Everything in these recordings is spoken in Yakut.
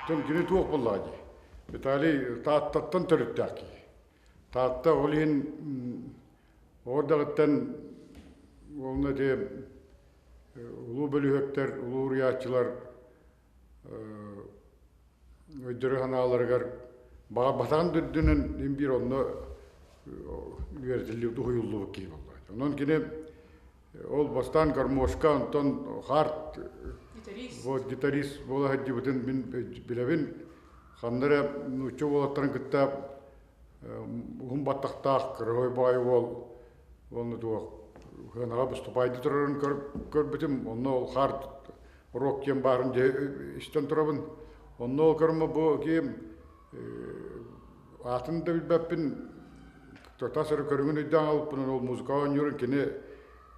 Оттон кини туох буоллаҕа дии? Виталий Тааттаттан төрүттээх киһи. Таатта ол иһин оҕо эрдэҕиттэн уонна ити улуу бөлүһүөктэр, улуу уруйааччылар өйдөрө-санааларыгар баҕарбатаҕын да үрдүнэн мин биир онно үөрэтиллибит, уһуйуллубут киһи буолла. Онон кини ол бастаан гармошка, онтон харт вот гитарист буола сылдьыбытын мин билэбин. Ханна эрэ нуучча уолаттарын кытта уһун баттахтаах кырыһой баай уол уонна туох сыанаҕа выступайды турарын көрбүтүм. Онно ол харт рок диэн баарын дьэ истэн турабын. Онно ол көрүмэ бу киһи аатын да билбэппин, тас эрэ көрүҥүн өйдөөн аҕалбыппын ол музыка оонньуурун кини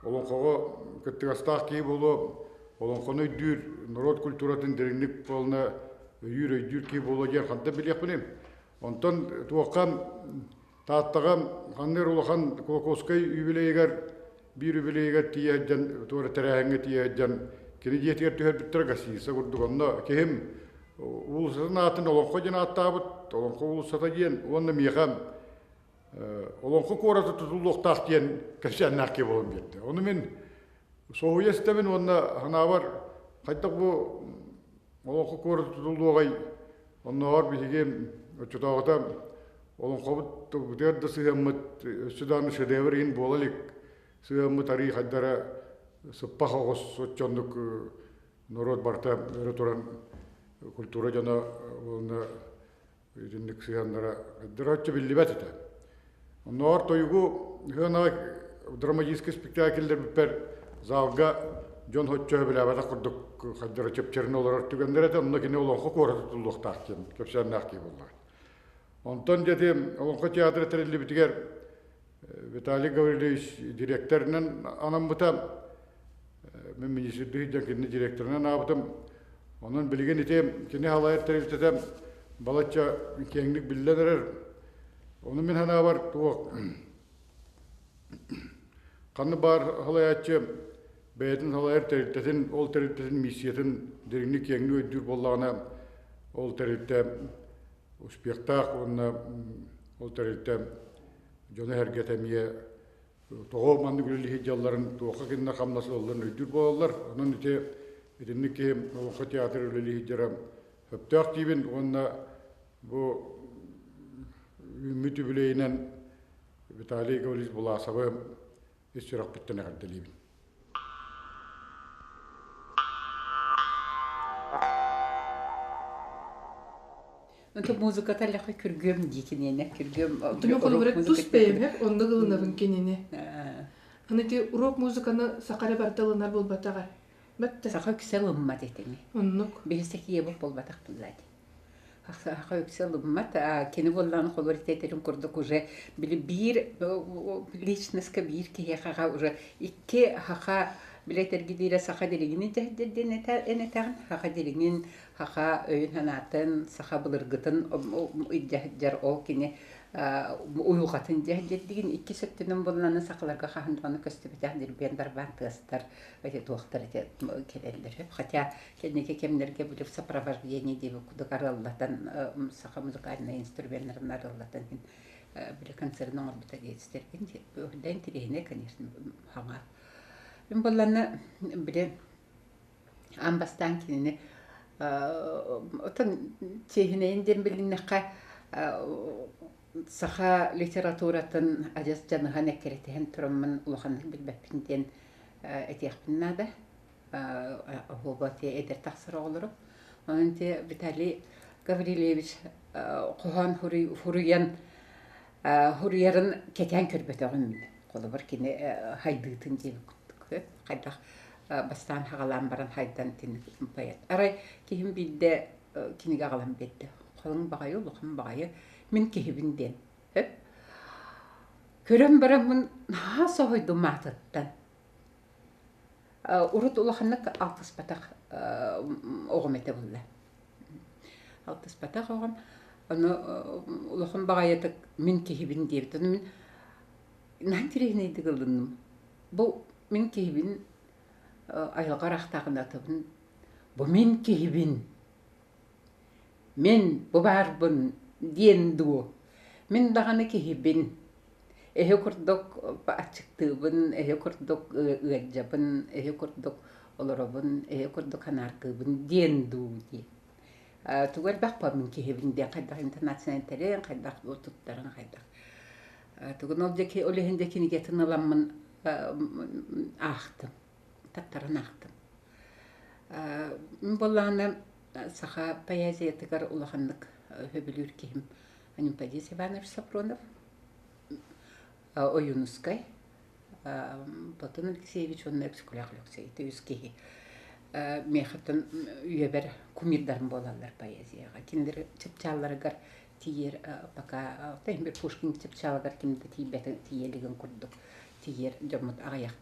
олоҥхоҕо кыттыгастаах киһи буолуо, олоҥхону өйдүүр, норуот культуратын дириҥник буолна өйүүр, өйдүүр киһи буолуо диэн хантан билиэхпиний. Онтон туохха Тааттаҕа ханна эрэ улахан Кулаковскай юбилейыгар биир юбилейыгар тиийэ сылдьан, туора тэрээһиҥҥэ тиийэ сылдьан кини дьиэтигэр түһэрбиттэрэ гостиница курдук. Онно киһим уулуссатын аатын Олоҥхо диэн ааттаабыт, Олоҥхо уулуссата диэн уонна миэхэ Олоҥхо куората тутуллуохтаах диэн кэпсээннээх киһи буолан биэрдэ. Ону мин соһуйа истэбин уонна санаабар хайдах бу Олоҥхо куората тутуллуоҕай Оннооҕор биһиги оччотооҕута олоҥхобут тылбытыгар да сыһыаммыт өссө даҕаны шедевр иһин буола илик сыһыаммыт арыы хайдара сыппах оҕус оччоннук норуот барыта өрө туран культура дьоно уонна итинник сыһыаннара хайдара оччо биллибэт этэ. Оннооҕор тойугу сыанаҕа драматическай спектакльлэрбиппэр залга дьон соччо сөбүлээбэтэх курдук хайдара чэпчэрин олорор түгэннэрэ этэ, онно кини олоҥхо куората тутуллуохтаах диэн кэпсээннээх киһи буоллаҕа. Онтон дьэ ити Олоҥхо театра тэриллибитигэр Виталий Гаврильевич директорынан анаммыта. Мин министрдии сылдьан кинини директорынан аабытым. Онон билигин ити кини халайар тэрилтэтэ балачча киэҥник биллэн эрэр. Ону мин санаабар туох ханна баар халайааччы бэйэтин салайар тэрилтэтин, ол тэрилтэтин миссиятын дириҥник киэҥник өйдүүр буоллаҕына, ол тэрилтэ успехтаах уонна ол тэрилтэ дьоно-сэргэтэ эмиэ тоҕо маннык үлэлии сылдьалларын, туохха кинилэр хамнас ылалларын өйдүүр буолаллар. Онон ити итинник киһи Олоҥхо театр үлэлии сылдьара сөптөөх диибин уонна бу үүммүт үбүлүөйүнэн Виталий Гаврильевич Буласовы ис сүрэхпиттэн эҕэрдэлиибин. Онто музыката лэхэ күргүөм дии киниэнэ күргүөм Отуну холобура тус бэйэм оннук ылынабын кинини. Аны ити урок музыканы саха эрэ барыта ылынар буолбатаҕа. Бэтте. Саха үксэ ылыммат этини. Оннук. Биһи киебут буолбатах буллаати. Саха үксэ ылыммат. Кини буоллаҕына холобур этэрин курдук уже били биир личностка биир киһиэхэ уже икки саха били этэргидиирэ саха дириҥин диэн этэҕин саха дириҥин саха өйүн-санаатын, саха былыргытын илдьэ ол кини уйулҕатын дьиһдирдигин иккис өттүнэн булланы сахаларга хаһан даҕаны көстүбэтэх дирбиэн барбаан тыастар эти туохтар эти кэлэллэр хотя кэнники кэмнэргэ били сопровождение диэби курдук арыаллатан саха музыкальнай инструменнарын арыаллатан били концерын оҥорбута диэччилэргин да интириэһинэй конечно хаҥа мин булланы били Аан бастаан кинини оттон чиэһинэйин диэн билиннэххэ саха литературатын адьас дьаныһан эккирэтиһэн тураммын улаханнык билбэппин диэн этиэхпин наада. Оһуоба те эдэр тахсар оҕолору. Онон те Виталий Гаврильевич хоһоон хуруйан хуруйарын кэтээн көрбөтөҕүм мин. Холобур кини хайдыытын диэбит курдук. Хайдах бастаан хаҕалаан баран хайдан итинник поэт. Арай киһим биирдэ кинигэ аҕалан биэрдэ. Халыҥ баҕайы, улахан баҕайы мин киһибин диэн. Сөп. Көрөн бараммын наһаа соһуйдум аатыттан. Урут улаханнык алтыспатах оҕом этэ буолла. Алтыспатах оҕом. Ону улахан баҕайытык мин киһибин диэбит. Ону мин наһаа интэриэһинэйдик ылынным. Бу мин киһибин айылҕа ыраахтааҕын атыбын. Бу мин киһибин. Мин бу баарбын диэн дуу. Мин даҕаны киһибин. Эһи курдук аччыктыыбын, эһи курдук ыалдьабын, эһи курдук олоробун, эһи курдук ханааргыыбын диэн дуу диэн. Тугу элбэх буолмун киһибин диэн хайдах интонациянан этэрин, хайдах туттарын хайдах. Тугун ол дьэки ол иһин дьэ кинигэтин ыламмын аахтым, таттаран аахтым. Мин буоллаҕына саха поэзиятыгар улаханнык сөбүлүүр киһим Анемподист Иванович Сапронов, Ойуунускай, Платон Алексеевич уонна Өксөкүлээх Өлөксөй ити үс киһи миэхэттэн үйэбэр кумирдарым буолаллар поэзияҕа. Кинилэр чыпчаалларыгар тиийэр пока Пушкин чыпчаалыгар ким да тиийбэтин тиийэ илигин курдук тиийэр дьоммут аҕыйах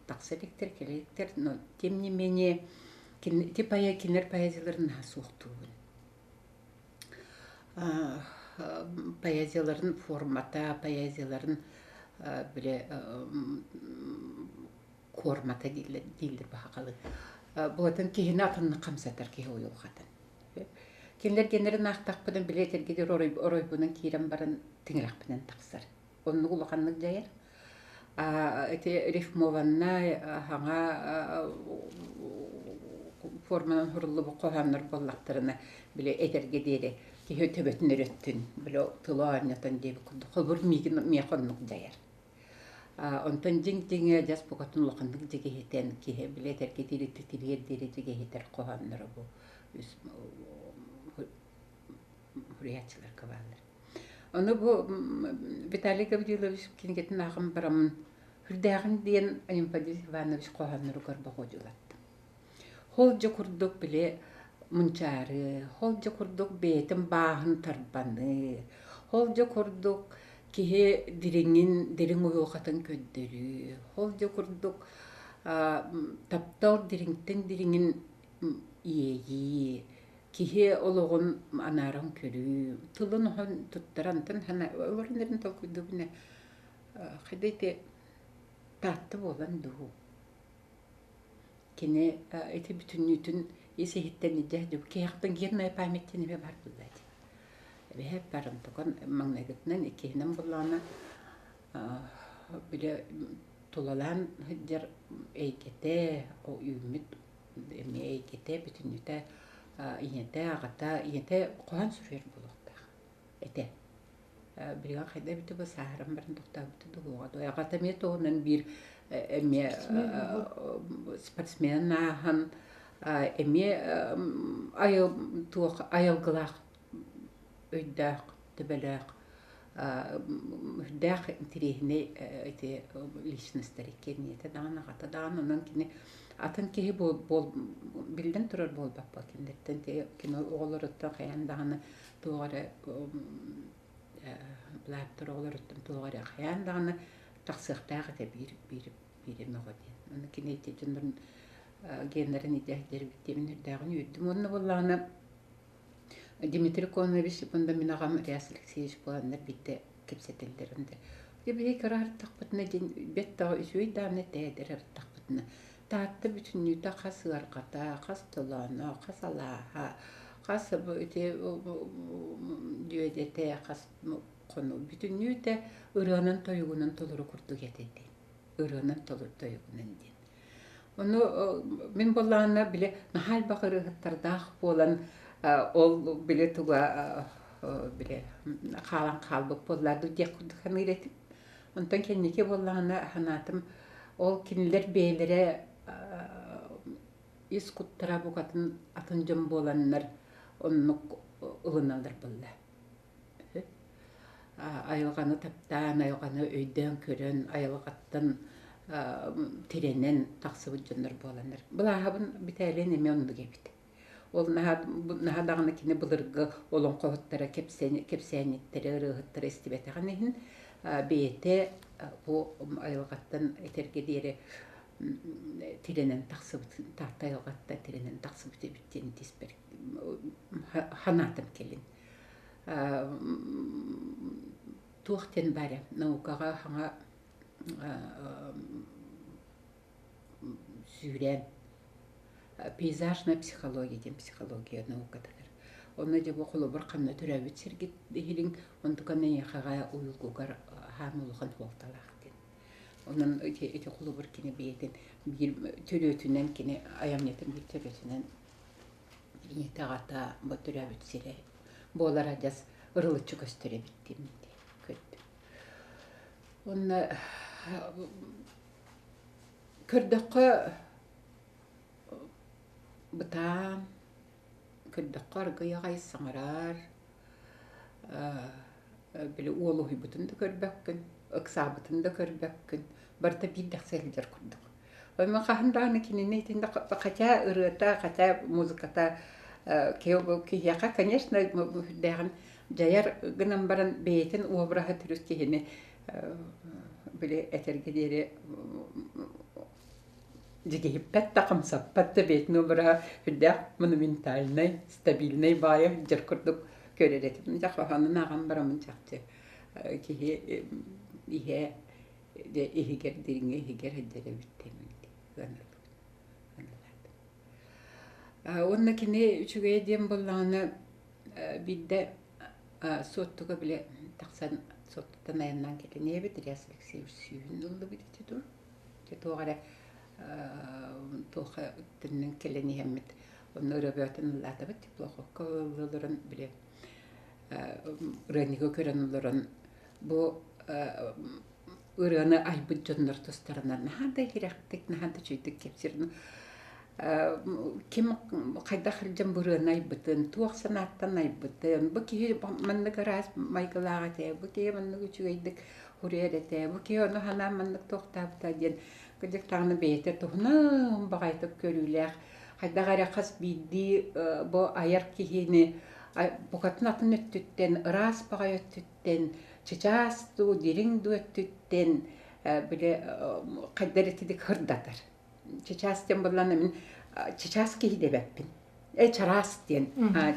тахса иликтэр, кэлэ иликтэр, но тем не менее ити кинилэр поэзияларын наһаа суохтуубун. Поэзияларын формата, поэзияларын били куормата дииллэр, дииллэр баһаҕалыы. Буотун киһини атыннык хамсатар киһи уйулҕатын. Кинилэр геннэрин аахтахпына били этэргидир оройбунан киирэн баран тиҥилэхпинэн тахсар. Оннук улаханнык дьайар. Ити рифмованнай хаҥа форманан суруллубут хоһооннор буоллахтарына били этэргэ диэри киһи төбөтүн өрөттүн били тыла оонньотон диэбит курдук холобур миигин миэхэ оннук дьайар. Онтон дьиҥ дьиҥэ дьас букатын улаханнык дьигиһитэн киһи били этэргэ диэри титириэр диэри дьигиһитэр хоһоонноро бу үс суруйааччыларга бааллар. Ону бу Виталий Гаврилович кинигэтин ааҕан бараммын сүрдээҕин диэн Анемподист Иванович хоһоонноругар боҕуодьулаттым. Холдьо курдук били мунчаары, холдьо курдук бэйэтин бааһын тарбаныы, холдьо курдук киһи дириҥин, дириҥ уйулҕатын көрдөрүү, холдьо курдук таптал дириҥтэн дириҥин иэйии, киһи олоҕун анааран көрүү, тылын-оһон туттарантан олорон эрэн толкуйдуубун ээ хайда ити Таатта буолан дуу кини ити бүтүннүүтүн ис-иһиттэн илдьэ сылдьыбыт киһиэхтэн генная память диэн эмиэ баар буолла дии. Эбэһээт баран токон маҥнайгытынан иккиһинэн буоллаҕына били тулалаан сылдьар эйгэтэ үүммүт эмиэ эйгэтэ бүтүннүүтэ ийэтэ, аҕата, ийэтэ хоһоон суруйар буолуохтаах этэ. Билигин хайда эбитэ бу сааһыран баран тохтообута дуоҕа дуо. Аҕата эмиэ туһунан биир эмиэ спортсмен ааһан эмиэ айыл туох айылгылаах өйдөөх төбөлөөх үрдээх интириэһинэй ити личностар иккиэннийэтэ даҕаны аҕата даҕаны онон кини атын киһи буол биллэн турар буолбаппа кинилэртэн кини оҕолоруттан хайаан даҕаны туох эрэ былааттар оҕолоруттан туох эрэ хайаан даҕаны тахсыахтаах этэ биир биир биир эмэ оҕо диэн ону кини ити дьоннорун геннэрин идэ диэмин үрдээҕин үөрдүм уонна буоллаҕына Дмитрий Конович уонна мин аҕам Реас Алексеевич буоланнар биирдэ кэпсэтэллэр онно дьэ биһиги кыра ырыттахпытына диэн бэрт даҕа үчүгэй даҕаны этэ эдэр ырыттахпытына Таатта бүтүннүүтэ хас ыарҕата, хас толооно, хас алааһа, хас ити дүөдэтэ, хас хонуу бүтүннүүтэ ырыанан тойугунан толору курдук этэ диэн ырыанан толору тойугунан диэн Ону мин буоллаҕына били наһаа элбэх ырыаһыттардаах буолан ол били туга били хаалан хаалбыт буоллаа дуу диэх курдук саныыр этим. Онтон кэнники буоллаҕына санаатым ол кинилэр бэйэлэрэ ис куттара букатын атын дьон буоланнар оннук ылыналлар буолла. Айылҕаны таптаан, айылҕаны өйдөөн көрөн, айылҕаттан тирэнэн тахсыбыт дьоннор буоланнар. Былааһабын Битээлийин эмиэ оннук эбит. Ол наһаа, наһаа даҕаны кини былыргы олоҥхоһуттара, кэпсээнньиттэрэ, ырыаһыттара истибэтэҕин иһин бэйэтэ бу айылҕаттан этэргэ диэри тирэнэн тахсыбыт, Таатта айылҕаттан тирэнэн тахсыбыт эбит диэн испэр санаатым кэлин. Туох диэн баарый наукаҕа саҥа сүүрээн пейзажная психология диэн психология наукатыгар. Онно дьэ бу холобур ханна төрөөбүт сиргит иһилиҥ, онтукан эйиэхэҕэ уйулгугар хаам улахан суолталаах диэн. Онон ити, ити холобур кини бэйэтин биир төрүөтүнэн, кини айамньытын биир төрүөтүнэн ийэтэ аҕата бу төрөөбүт сирэ буолар адьас ырылыччы көстөр эбит диэн көрдүм. Уонна көрдөххө бытаан, көрдөххө аргыый аҕай саҥарар, били уолуһуйбутун да көрбөккүн, ыксаабытын да көрбөккүн, барыта биир дэхси сылдьар курдук. Онно хаһан даҕаны кинини итиннэ хотя ырыата, хотя музыката киһиэхэ, конечно, сүрдээҕин дьайар гынан баран бэйэтин обраһа төрүт киһини били этэргэ диэри дьигиһиппэт да хамсаппат да бэйэтин обраһа сүрдээх монументальнай, стабильнай баайа сылдьар курдук көрөр этим. Дьэ хоһоонун ааҕан бараммын чахчы киһи иһэ дьэ иһигэр дириҥэ иһигэр сылдьар эбит диэммин ыаналаатым. Уонна кини үчүгэйэ диэн буоллаҕына биирдэ Суоттуга били тахсан Суоттуттан айаннаан кэлэн ийэбит Ильяс Алексеевич сүүһүн ыллыбыт ити дуу туох эрэ туохха төннөн кэлэн иһэммит онно ырыа бөҕөтүн ыллаатыбыт теплоходка олорон били ырыанньыгы көрөн олорон бу ырыаны айбыт дьоннор тустарынан наһаа да иһирэхтик, наһаа да үчүгэйдик кэпсиир. Ким хайдах сылдьан бу ырыаны айбытын, туох санааттан айбытын, бу киһи маннык ыраас майгылаах этэ, бу киһи маннык үчүгэйдик суруйар этэ, бу киһи ону санаан маннык туохтаабыта диэн кырдьык даҕаны бэйэтэ туһунан баҕайытык көрүүлээх, хайдах эрэ хас биирдии бу айар киһини букатын атын өттүттэн, ыраас баҕайы өттүттэн чычаас дуу, дириҥ дуу өттүттэн били хайдар итидик сырдатар. Чычаас диэн буоллаҕына мин чычаас киһи диэбэппин. Э чараас диэн,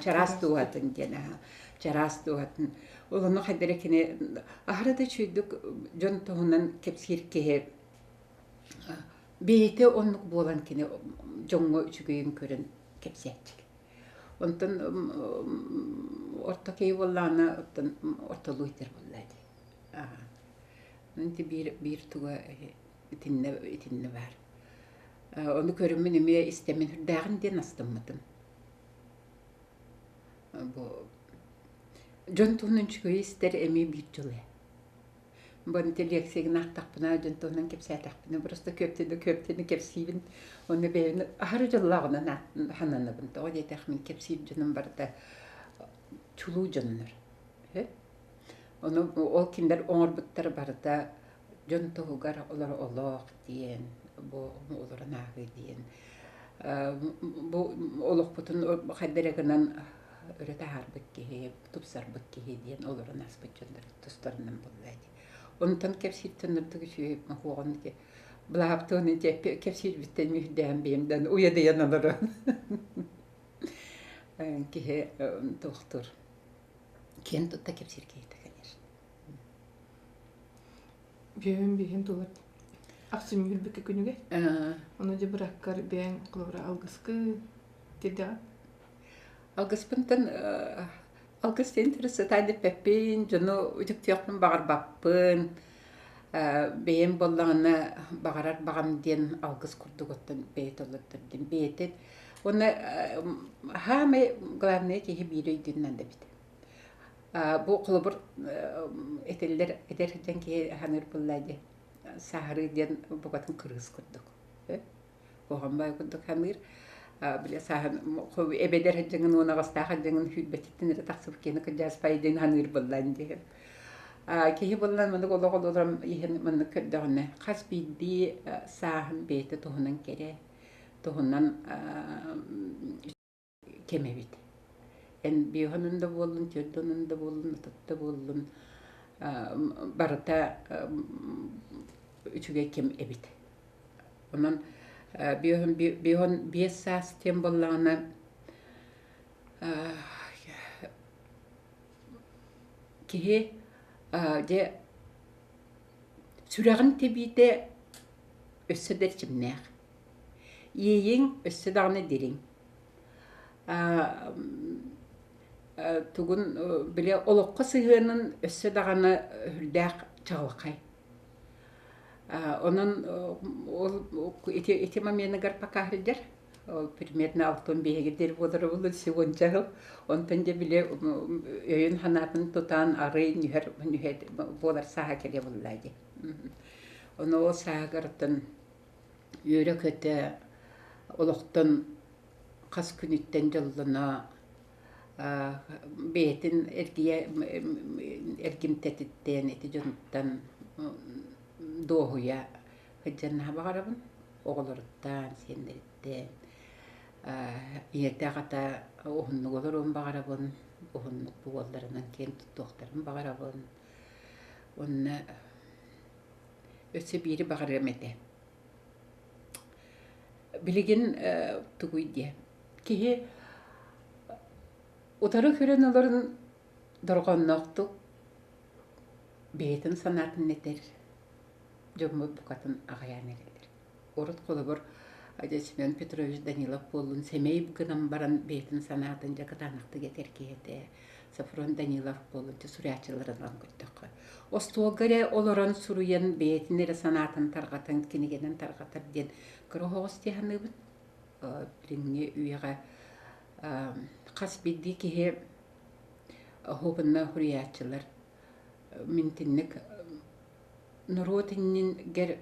чараас дууһатын диэн, чараас дууһатын. Ол ону хайдара кини аһара да үчүгдүк дьон туһунан кэпсиир киһи бэйэтэ оннук буолан кини дьоҥҥо үчүгэйин көрөн кэпсээччи. Онтон орто киһи буоллаҕына, оттон ортолуу иһитэр буолла дии. Ити биир, биир туга итиннэ, итиннэ баар. Ону көрүммүн эмиэ истэммин сүрдээҕин диэн астыммытым. Бу дьон туһунан үчүгэйи истэр эмиэ биир дьол ээ. Бу лекциягын аахтахпына, дьон туһунан кэпсээтэхпинэ, просто күөптэнэ күөптэнэ кэпсиибин. Уонна бэйэбин аһары дьоллооҕунан сананабын. Тоҕо диэтэх мин кэпсиир дьонум барыта чулуу дьоннор. Ону ол кинилэр оҥорбуттара барыта дьон туһугар олор олох диэн, бу олорон ааһыы диэн. Бу олохпутун хайда эрэ гынан өрө таһаарбыт киһи, тупсарбыт киһи диэн олорон ааспыт дьоннор тустарынан буолла дии. Онтон кэпсииртэн ордук үчүгэй хуоҕун ити былаһаптыын ити кэпсиирбиттэн мүһдээн бэйэмдэн уйадыйан олорон киһи туохтуур киэн тутта кэпсиир киһитэ конечно. Бүөһүн биһин тулар ахсынньы үрбүккэ күнүгэр. Ону дьэ быраккар бэйэҥ холобура алгыскы тирдэҕин. Алгыспынтан алгыс диэн сатаан эппэппин, дьону үтүктүөхпүн баҕарбаппын. Бэйэм буоллаҕына баҕарар баҕам диэн алгыс курдук оттон бэйэтэ олордор диэн бэйэтин. Уонна хаамай главное киһи биир өйдүүнэн да эбит. Бу холобур этиллэр эдэр сылдьан киһи саныыр буоллаа дии сааһырыы диэн букатын кырыыс курдук. Куһаҕан баай курдук саныыр. Били сааһын эбэдэр сылдьаҥын уон аҕыстаах сылдьаҥын сүүрбэтиттэн эрэ тахсыбыт киһини кырдьаҕас баай диэн саныыр буоллаан дии. Киһи буоллан маннык олох олорон иһэн маннык көрдөҕүнэ хас биирдии сааһын бэйэтэ туһунан кэрэ, туһунан кэм эбит. Эн биэһонун да буоллун, түөрт да буоллун, отут да буоллун барыта үчүгэй кэм эбит. Онон биэһон биэс саас диэн буоллаҕына киһи дьэ сүрэҕин тэбиитэ өссө да эрчимнээх. Иэйиҥ өссө даҕаны дириҥ. Тугун били олоххо сыһыанын өссө даҕаны үрдээх чаҕылхай. Онон ол ити ити моменыгар пока сылдьар. Ол примерно алтын биһигидир буолара буолуо сегодня сыл. Онтон дьэ били өйүн санаатын тутаан арый нүһэр нүһэр буолар сааһа кэлиэ буолла дии. Ону ол сааһыгар оттон үөрэ-көтө олохтон хас күнүттэн дьоллоно бэйэтин эргийэ эргимтэтиттэн ити дьонуттан дуоһуйа сылдьан наһаа баҕарабын оҕолоруттан, сиэннэриттэн ийэтэ аҕата уһуннук олоруон баҕарабын, уһуннук бу уолларынан киэн туттуохтарын баҕарабын. Уонна өссө биири баҕарыам этэ. Билигин тугуй диэ, киһи утары көрөн олорон дорҕоонноохтук бэйэтин санаатын этэр дьоммут букатын аҕыйаан эрэллэр. Урут холобур Семен Петрович Данилов буоллун сэмэй гынан баран бэйэтин санаатын дьэ кытаанахтык этэр киһи этэ. Софрон Данилов буоллун дьэ суруйааччыларынан көрдөххө. Остуолга эрэ олорон суруйан бэйэтин эрэ санаатын тарҕатан кинигэнэн тарҕатар диэн кыра оһоҕос дии саныыбын. Билиҥҥи үйэҕэ хас биирдии киһи оһуобунна суруйааччылар мин итинник норуот иннигэр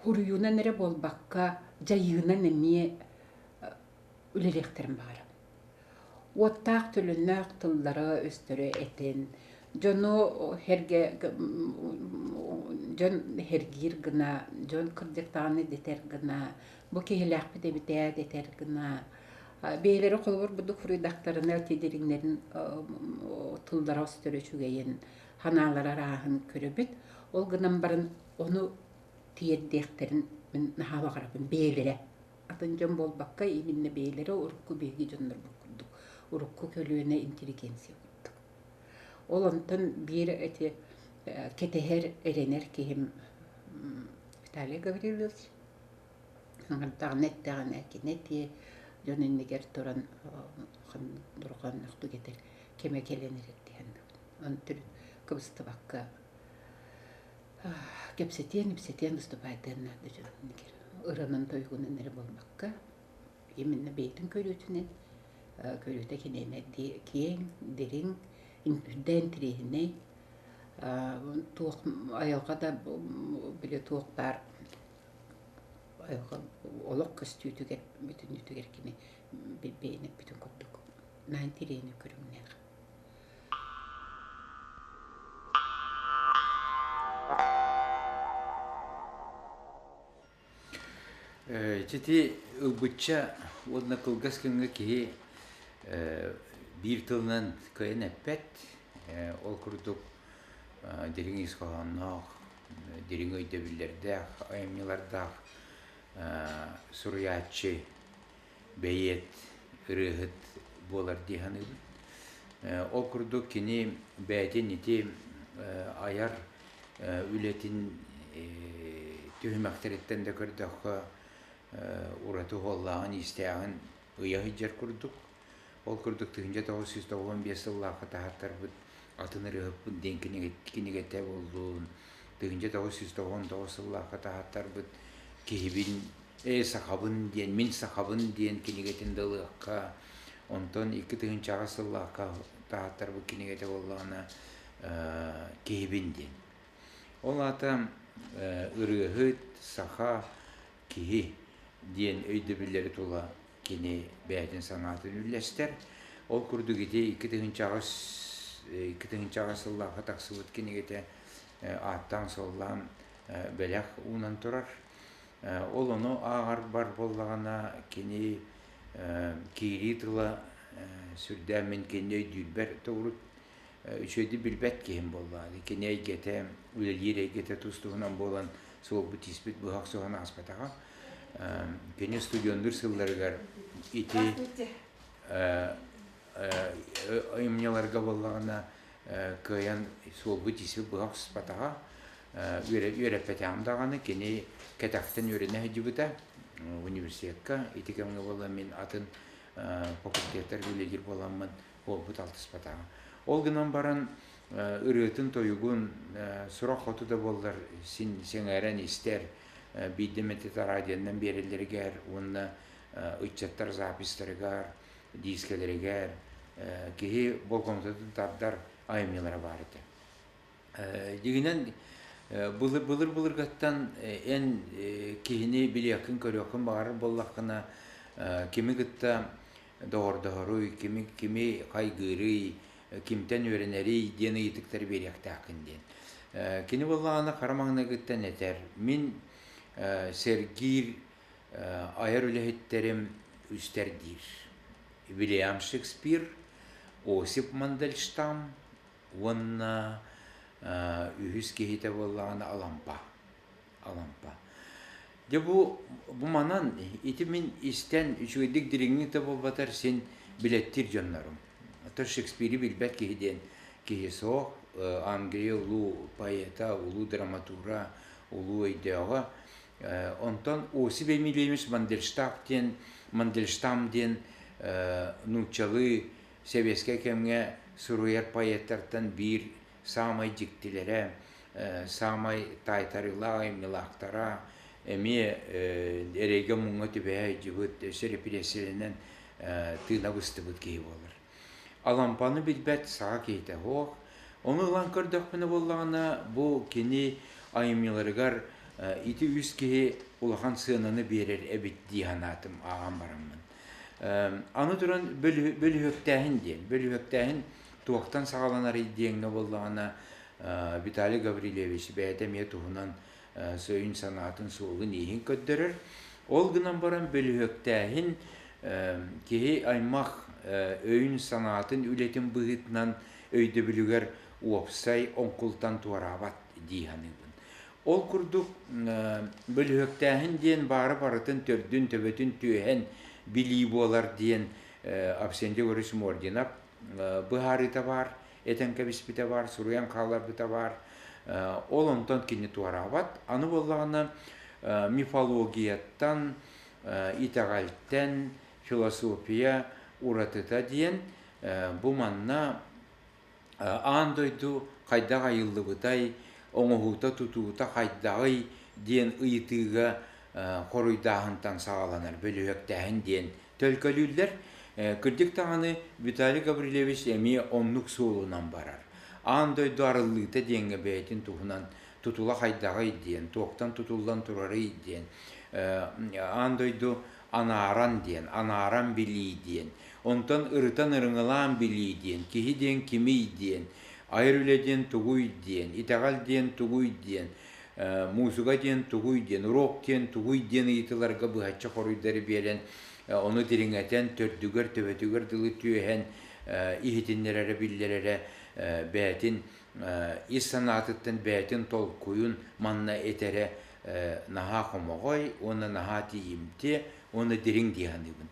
Хуруйуунан эрэ буолбакка, дьайыынан эмиэ үлэлиэхтэрин баҕарабын. Уоттаах төлөннөөх тыллара-өстөрө этин, дьону сэргэ дьон сэргиир гына, дьон кырдьыктаҕына дэтэр гына, бу киһилээхпит эбит ээ дэтэр гына, бэйэлэрэ холобур бурдук суруйдахтарына ити дириҥнэрин тыллара-өстөрө үчүгэйин ханаалара арааһын көрөбүт. Ол гынан баран ону тиэрдиэхтэрин мин наһаа баҕарабын бэйэлэрэ. Атын дьон буолбакка именно бэйэлэрэ урукку биһиги дьоннорбут курдук, урукку көлүөнэ интеллигенция курдук. Ол онтон биир эти кэтэһэр, эрэнэр киһим Виталий Гаврильевич Ыҥырдаҕына эттэҕинэ кини этиэ, дьон иннигэр туран дорҕоонноохтук этэр кэмэ кэлэн эрэр диэн Онтон кыбыстыбакка кэпсэтиэн, ипсэтиэн, выступайдыан наада дьон иннигэр. Ырыанан-тойугунан эрэ буолбакка, именно бэйэтин көрүүтүнэн, көрүүтэ киниэнэ киэҥ, дириҥ, үрдээн интэриэһинэй, туох айылҕа да били туох баар олох көстүүтүгэр бүтүннүүтүгэр кини бэйэни эппитин курдук наһаа интэриэһинэй көрүҥнээх. Ити ылбычча уонна кылгас кэмҥэ киһи биир тылынан кыайан эппэт. Ол курдук дириҥ ис хоһоонноох, дириҥ өйдөбүллэрдээх, айымньылардаах суруйааччы, бэйиэт, ырыаһыт буолар дии саныыбын. Ол курдук кини бэйэтин ити айар үлэтин түһүмэхтэриттэн да көрдөххө ураты уһуоллааҕын-иистээҕин ыйа сылдьар курдук. Ол курдук 1995 сыллаахха таһааттарбыт атын ырыаһыппын диэн кинигэтэ буоллун, 1999 сыллаахха таһааттарбыт киһибин ээ сахабын диэн мин сахабын диэн кинигэтин да ылыахха, онтон 2000 сыллаахха таһааттарбыт кинигэтэ буоллаҕына киһибин диэн. Ол аата ырыаһыт, саха, киһи диэн өйдөбүллэри тула кини бэйэтин санаатын үллэстэр. Ол курдук ити 2008 сыллаахха тахсыбыт кинигэтэ ааттаан-суоллаан бэлэх уунан турар. Ол ону ааҕарбар буоллаҕына кини киирии тыла сүрдээх мин кинини өйдүүрбэр да урут үчүгэйдик билбэт киһим буоллаҕа. Кини эйгэтэ, үлэлиир эйгэтэ тус-туһунан буолан суолбут-ииспит быһа охсуһан ааспатаҕа. Кини студеннуур сылларыгар ити айымньыларга буоллаҕына кыайан суолбут-ииспит быһа охсуспатаҕа. Үөрэппэтэҕим даҕаны кини кэтэхтэн үөрэнэ сылдьыбыта университекка. Ити кэмҥэ буолла мин атын факультеттарга үлэлиир буоламмын буолбут алтыспатаҕым. Ол гынан баран ырыатын-тойугун сурах хоту да буоллар син сэҥээрэн истэр, биирдэ эмэтэ радионан биэрэллэригэр уонна ыччаттар записьтарыгар, диискэлэригэр киһи болҕомтотун тардар айымньылара баар этэ. Дьиҥинэн, былыр-былыргаттан эн киһини билиэххин-көрүөххүн баҕарар буоллаххына, кими кытта доҕордоһоруй, кими кими хайгыырый, кимтэн үөрэнэрий диэн ыйытыктары биэриэхтээххин диэн. Кини буоллаҕына хара маҥнайгыттан этэр, мин сэргиир айар үлэһиттэрим үстэр диир. Вильям Шекспир, Осип Мандельштам уонна үһүс киһитэ буоллаҕына Алампа. Алампа. Дьэ бу бу манан ити мин истэн үчүгэйдик дириҥник да буолбатар син билэттиир дьоннорум. Оттон Шекспири билбэт киһи диэн киһи суох. Англия улуу поэта, улуу драматура, улуу өйдөөҕө. Онтон Осип Эмильевич Мандельштам диэн Мандельштам диэн нууччалыы сэбиэскэй кэмҥэ суруйар поэттартан биир саамай дьиктилэрэ, саамай таайтарыылаах айымньылаахтара, эмиэ эрэйгэ-муҥҥа түбэһэ сылдьыбыт, өссө репрессиялэнэн тыына быстыбыт киһи буолар. Алампаны билбэт саха киһитэ суох. Ону ылан көрдөхпүнэ буоллаҕына, бу кини айымньыларыгар ити үс киһи улахан сыананы биэрэр эбит дии санаатым ааҕан бараммын. Аны туран бөлүһүөктээһин диэн. Бөлүһүөктээһин туохтан саҕаланарый диэҥҥэ буоллаҕына, Виталий Гаврильевич бэйэтэ эмиэ туһунан өйүн-санаатын суолун-ииһин көрдөрөр. Ол гынан баран бөлүһүөктээһин киһи аймах өйүн-санаатын үлэтин быһыытынан өйдөбүлүгэр уопсай оҥкултан туораабат дии саныыбын. Ол курдук бөлүһүөктээһин диэн баары барытын төрдүн, төбөтүн түөһэн билии буолар диэн Авсентий Егорович Мординов быһаарыыта баар, этэн кэбиспитэ баар, суруйан хаалларбыта баар. Ол онтон кини туораабат. Аны буоллаҕына мифологияттан, итэҕэлтэн философия уратыта диэн бу манна аан дойду хайдах айыллыбытай, оҥоһуута-тутуута хайдаҕый диэн ыйытыыга хоруйдааһынтан саҕаланар бөлүһүөктээһин диэн төлкөлүүллэр. Кырдьык даҕаны Виталий Гаврильевич эмиэ оннук суолунан барар. Аан дойду арыллыыта диэҥҥэ бэйэтин туһунан тутула хайдаҕый диэн, туохтан тутуллан турарый диэн, аан дойду анааран диэн, анааран билии диэн, онтон ырытан ырыҥалаан билии диэн, киһи диэн кимий диэн, айар үлэ диэн тугуй диэн, итэҕэл диэн тугуй диэн, муусука диэн тугуй диэн, рок диэн тугуй диэн ыйытыыларга быһаччы хоруйдары биэрэн, ону дириҥэтэн, төрдүгэр, төбөтүгэр дылы түөһэн иһитиннэрэрэ, биллэрэрэ бэйэтин ис санаатыттан бэйэтин толкуйун манна этэрэ наһаа хомоҕой уонна наһаа тиийимтиэ уонна дириҥ дии саныыбын.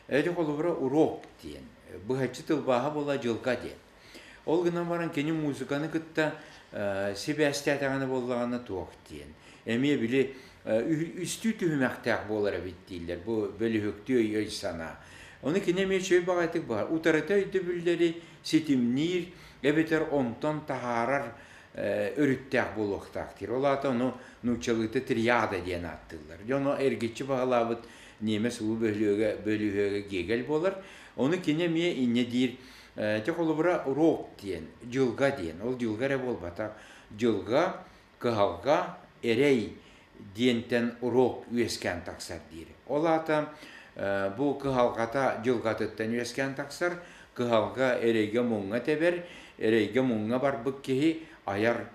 Эти холобура урок диэн, быһаччы тылбааһа буола дьылга диэн. Ол гынан баран кини музыканы кытта сибээстээтэҕинэ буоллаҕына туох диэн. Эмиэ били үстүү түһүмэхтээх буолар эбит дииллэр. Бу бөлүһүктүү өй-санаа. Ону кини эмиэ үчүгэй баҕайытык баар. Утарыта өйдөбүллэри ситимниир эбэтэр онтон таһаарар өрүттээх буолуохтаах диир. Ол аата ону нууччалыыта триада диэн ааттыыллар. Дьэ ону эргиччи баһылаабыт ньиэмэс улуу бөлүһүөгэ бөлүһүөгэ Гегель буолар. Ону кини эмиэ инньэ диир. Ити холобура рок диэн, дьылга диэн. Ол дьылга эрэ буолбатах. Дьылга, кыһалҕа, эрэй диэнтэн рок үөскээн тахсар диир. Ол аата бу кыһалҕата дьылҕатыттан үөскээн тахсар, кыһалҕа эрэйгэ-муҥҥа тэбэр, эрэйгэ-муҥҥа барбыт киһи айар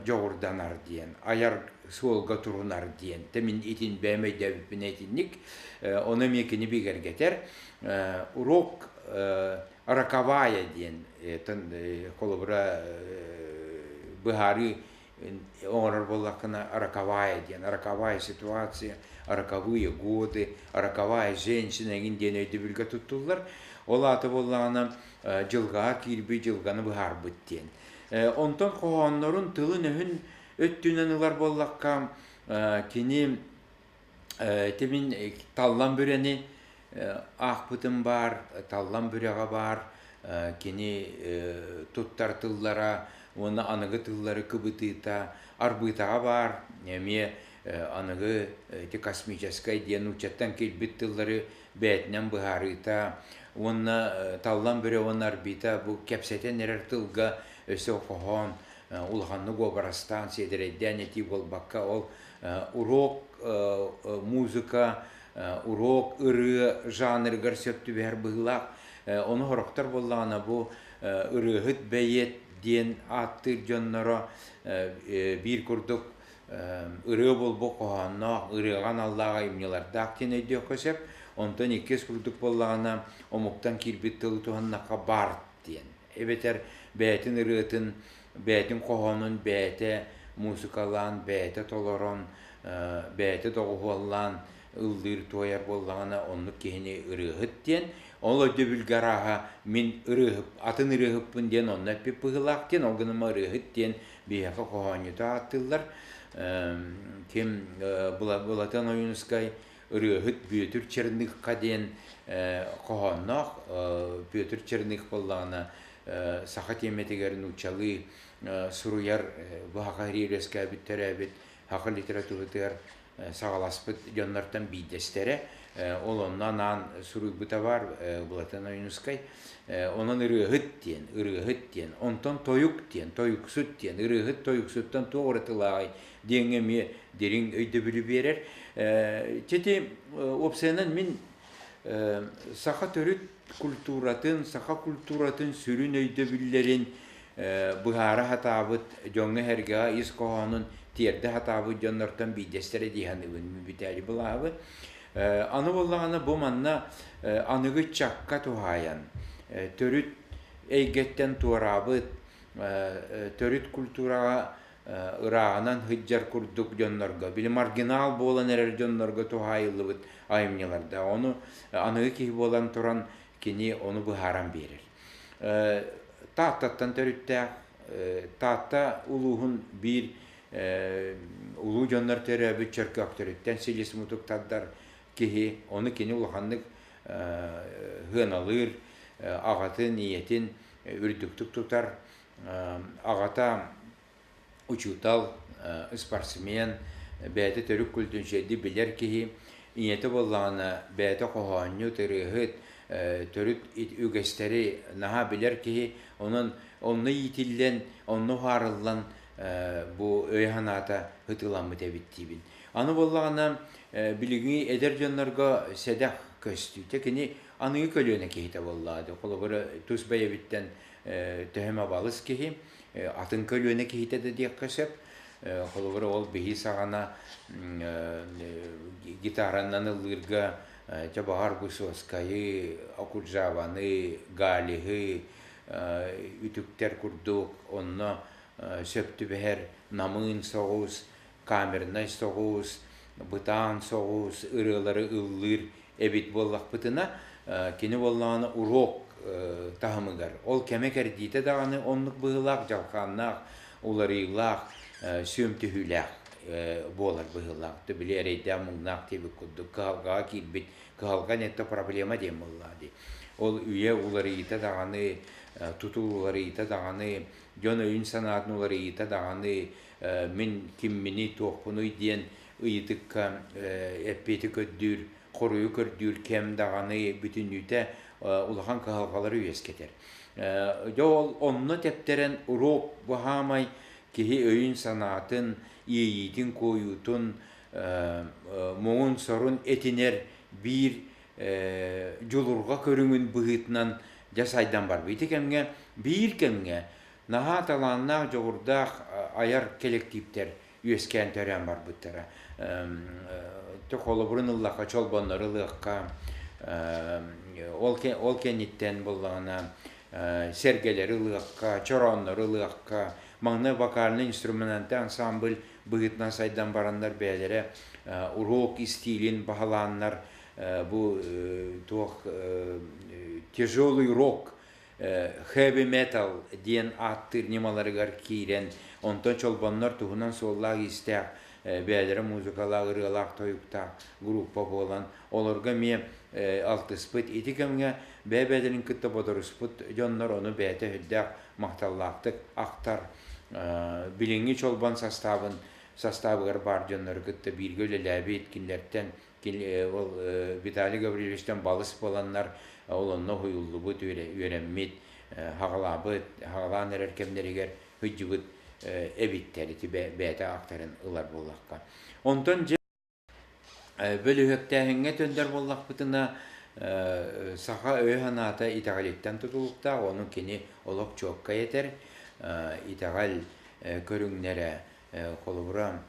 дьоҕурданар диэн, айар суолга турунар диэн. Мин итин бэйэм өйдөөбүппүн итинник. Ону эмиэ кини бигэргэтэр. Урок роковая диэн холобура быһаарыы оҥорор буоллаххына роковая диэн, роковая ситуация, роковые годы, роковая женщина эҥин диэн өйдөбүлгэ туттуллар. Ол аата буоллаҕына дьылҕаҕа киирбит дьылҕаны быһаарбыт диэн. Онтон хоһооннорун тылын-өһүн өттүнэн ылар буоллахха, кини тимин таллан бүрэни аахпытым баар, Таллан Бүрэҕэ баар, кини туттар тыллара уонна аныгы тыллары кыбытыыта Арбыытаҕа баар, эмиэ аныгы ити космическай диэн нууччаттан киирбит тыллары бэйэтинэн быһаарыыта уонна Таллан Бүрэ уонна Арбита бу кэпсэтэн эрэр тылга өссө хоһоон улаханнык уобарастаан сиэдэрэйдээн этии буолбакка ол урок музыка урок ырыа жанрыгар сөп түбэһэр быһыылаах. Ону сорохтор буоллаҕына бу ырыаһыт бэйиэт диэн ааттыыр дьонноро биир курдук ырыа буолбут хоһоонноох, ырыаҕа аналлаах айымньылардаах диэн өйдүөххэ сөп. Онтон иккис курдук буоллаҕына омуктан киирбит тылы туһаннахха бард диэн. Эбэтэр бэйэтин ырыатын, бэйэтин хоһоонун бэйэтэ муусукалаан, бэйэтэ толорон, бэйэтэ доҕуһуоллаан ыллыыр туойар буоллаҕына оннук киһини ырыаһыт диэн. Ол өйдөбүлгэ арааһа мин ырыаһып, атын ырыаһыппын диэн онно эппит быһыылаах диэн, ол гынан ырыаһыт диэн биһиэхэ хоһоонньута ааттыыллар. Ким Былатыан Ойуунускай ырыаһыт Бүөтүр Черныхха диэн хоһоонноох. Бүөтүр Черных буоллаҕына саха тиэмэтигэр нууччалыы суруйар бу саха үөскээбит төрөөбүт саха литературатыгар саҕаласпыт дьоннортон биирдэстэрэ. Ол онно анаан суруйбута баар Былатыан Ойуунускай. Онон ырыаһыт диэн, ырыаһыт диэн, онтон тойук диэн, тойуксут диэн, ырыаһыт тойуксуттан туох уратылааҕый диэҥҥэ эмиэ дириҥ өйдөбүлү биэрэр. Ити уопсайынан мин саха төрүт культуратын, саха культуратын сүрүн өйдөбүллэрин быһаара сатаабыт дьоҥҥо-сэргэҕэ ис хоһоонун тиэрдэ сатаабыт дьоннортон биирдэстэрэ дии саныыбын бүтээри былаабын. Аны буоллаҕына бу манна аныгы ыччакка туһаайан төрүт эйгэттэн туораабыт төрүт культураҕа ырааҕынан сылдьар курдук дьоннорго, били маргинал буолан эрэр дьоннорго туһаайыллыбыт айымньыларда. Ону аныгы киһи буолан туран кини ону быһааран биэрэр. Тааттаттан төрүттээх Таатта улууһун биир улуу дьоннор төрөөбүт чөркөөхтөрүттэн силис мутук тардар киһи, ону кини улаханнык сыаналыыр, аҕатын, ийэтин үрдүктүк тутар. Аҕата учуутал, спортсмен, бэйэтэ төрүт культунчайдыы билэр киһи. Ийэтэ буоллаҕына бэйэтэ хоһоонньут, ырыаһыт, төрүт үгэстэри наһаа билэр киһи. Онон онно иитиллэн, онно уһаарыллан бу өйө-санаата ытыламмыт эбит диибин. Аны буоллаҕына билиҥҥи эдэр дьоннорго сэдэх көстүүтэ кини аныгы көлүөнэ киһитэ буоллаҕа дии. Холобура, тус бэйэбиттэн төһө эмэ балыс киһи, атын көлүөнэ киһитэ да диэххэ сөп. Холобура, ол биһи саҕана гитаранан ыллыырга чэ баҕар Высоцкайы, Окуджаваны, Галиһы үтүктэр курдук онно сөп түбэһэр намыын соҕус, камернай соҕус, бытаан соҕус ырыалары ыллыыр эбит буоллахпытына, кини буоллаҕына урок таһымыгар ол кэмэ кэрдиитэ даҕаны оннук быһыылаах, дьалхааннаах, уларыйыылаах, сүөм түһүүлээх буолар быһыылаах. Били эрэйдээх-муҥнаах диэбит курдук кыһалҕаҕа киирбит кыһалҕа нетто проблема диэн буоллаҕа дии. Ол үйэ уларыйыыта даҕаны, тутул уларыйыыта даҕаны, дьон өйүн-санаатын уларыйыыта даҕаны мин кимминий, туохпунуй диэн ыйытыкка эппиэти көрдүүр, хоруйу көрдүүр кэм даҕаны бүтүннүүтэ улахан кыһалҕалары үөскэтэр. Дьэ ол онно тэптэрэн уруок баһаамай киһи өйүн-санаатын, иэйиитин-куойуутун, муҥун-сорун этинэр биир дьулурҕа көрүҥүн быһыытынан дьэ сайдан барбыт. Ити кэмҥэ биир кэмҥэ наһаа талааннаах, дьоҕурдаах айар кэлэктииптэр үөскээн төрөөн барбыттара. Холобурун ыллахха, чолбоннору ылыахха, ол кэнниттэн буоллаҕына сэргэлэри ылыахха, чорооннору ылыахха, маҥнай вокальнай инструментальнай ансамбль быһыытынан сайдан бараннар бэйэлэрэ урок истиилин баһылааннар бу туох тяжелый рок heavy metal диэн ааттыыр ньымаларыгар киирэн, онтон чолбоннор туһунан суоллаах-иистээх Бэйэлэрэ музыкалаах, ырыалаах, тойуктаах группа буолан, олорго эмиэ алтыспыт. Ити кэмҥэ бэйэ-бэйэлэрин кытта бодоруспут дьоннор ону бэйэтэ сүрдээх махталлаахтык ахтар. Билиҥҥи Чолбон састаабын састаабыгар баар дьоннору кытта бииргэ үлэлээбит, кинилэртэн ол Виталий Гаврильевичтан балыс буоланнар ол онно уһуйуллубут, үөрэммит, хаҕалаабыт, хаҕалаан эрэр кэмнэригэр сылдьыбыт эбиттэр ити бэйэтэ аактарын ылар буоллахха. Онтон дьэ бөлүһүөктээһиҥҥэ төндөр буоллахпытына саха өйө-санаата итэҕэлиттэн тутулуктаах, ону кини олох чуоккай этэр. Итэҕэл көрүҥнэрэ холобура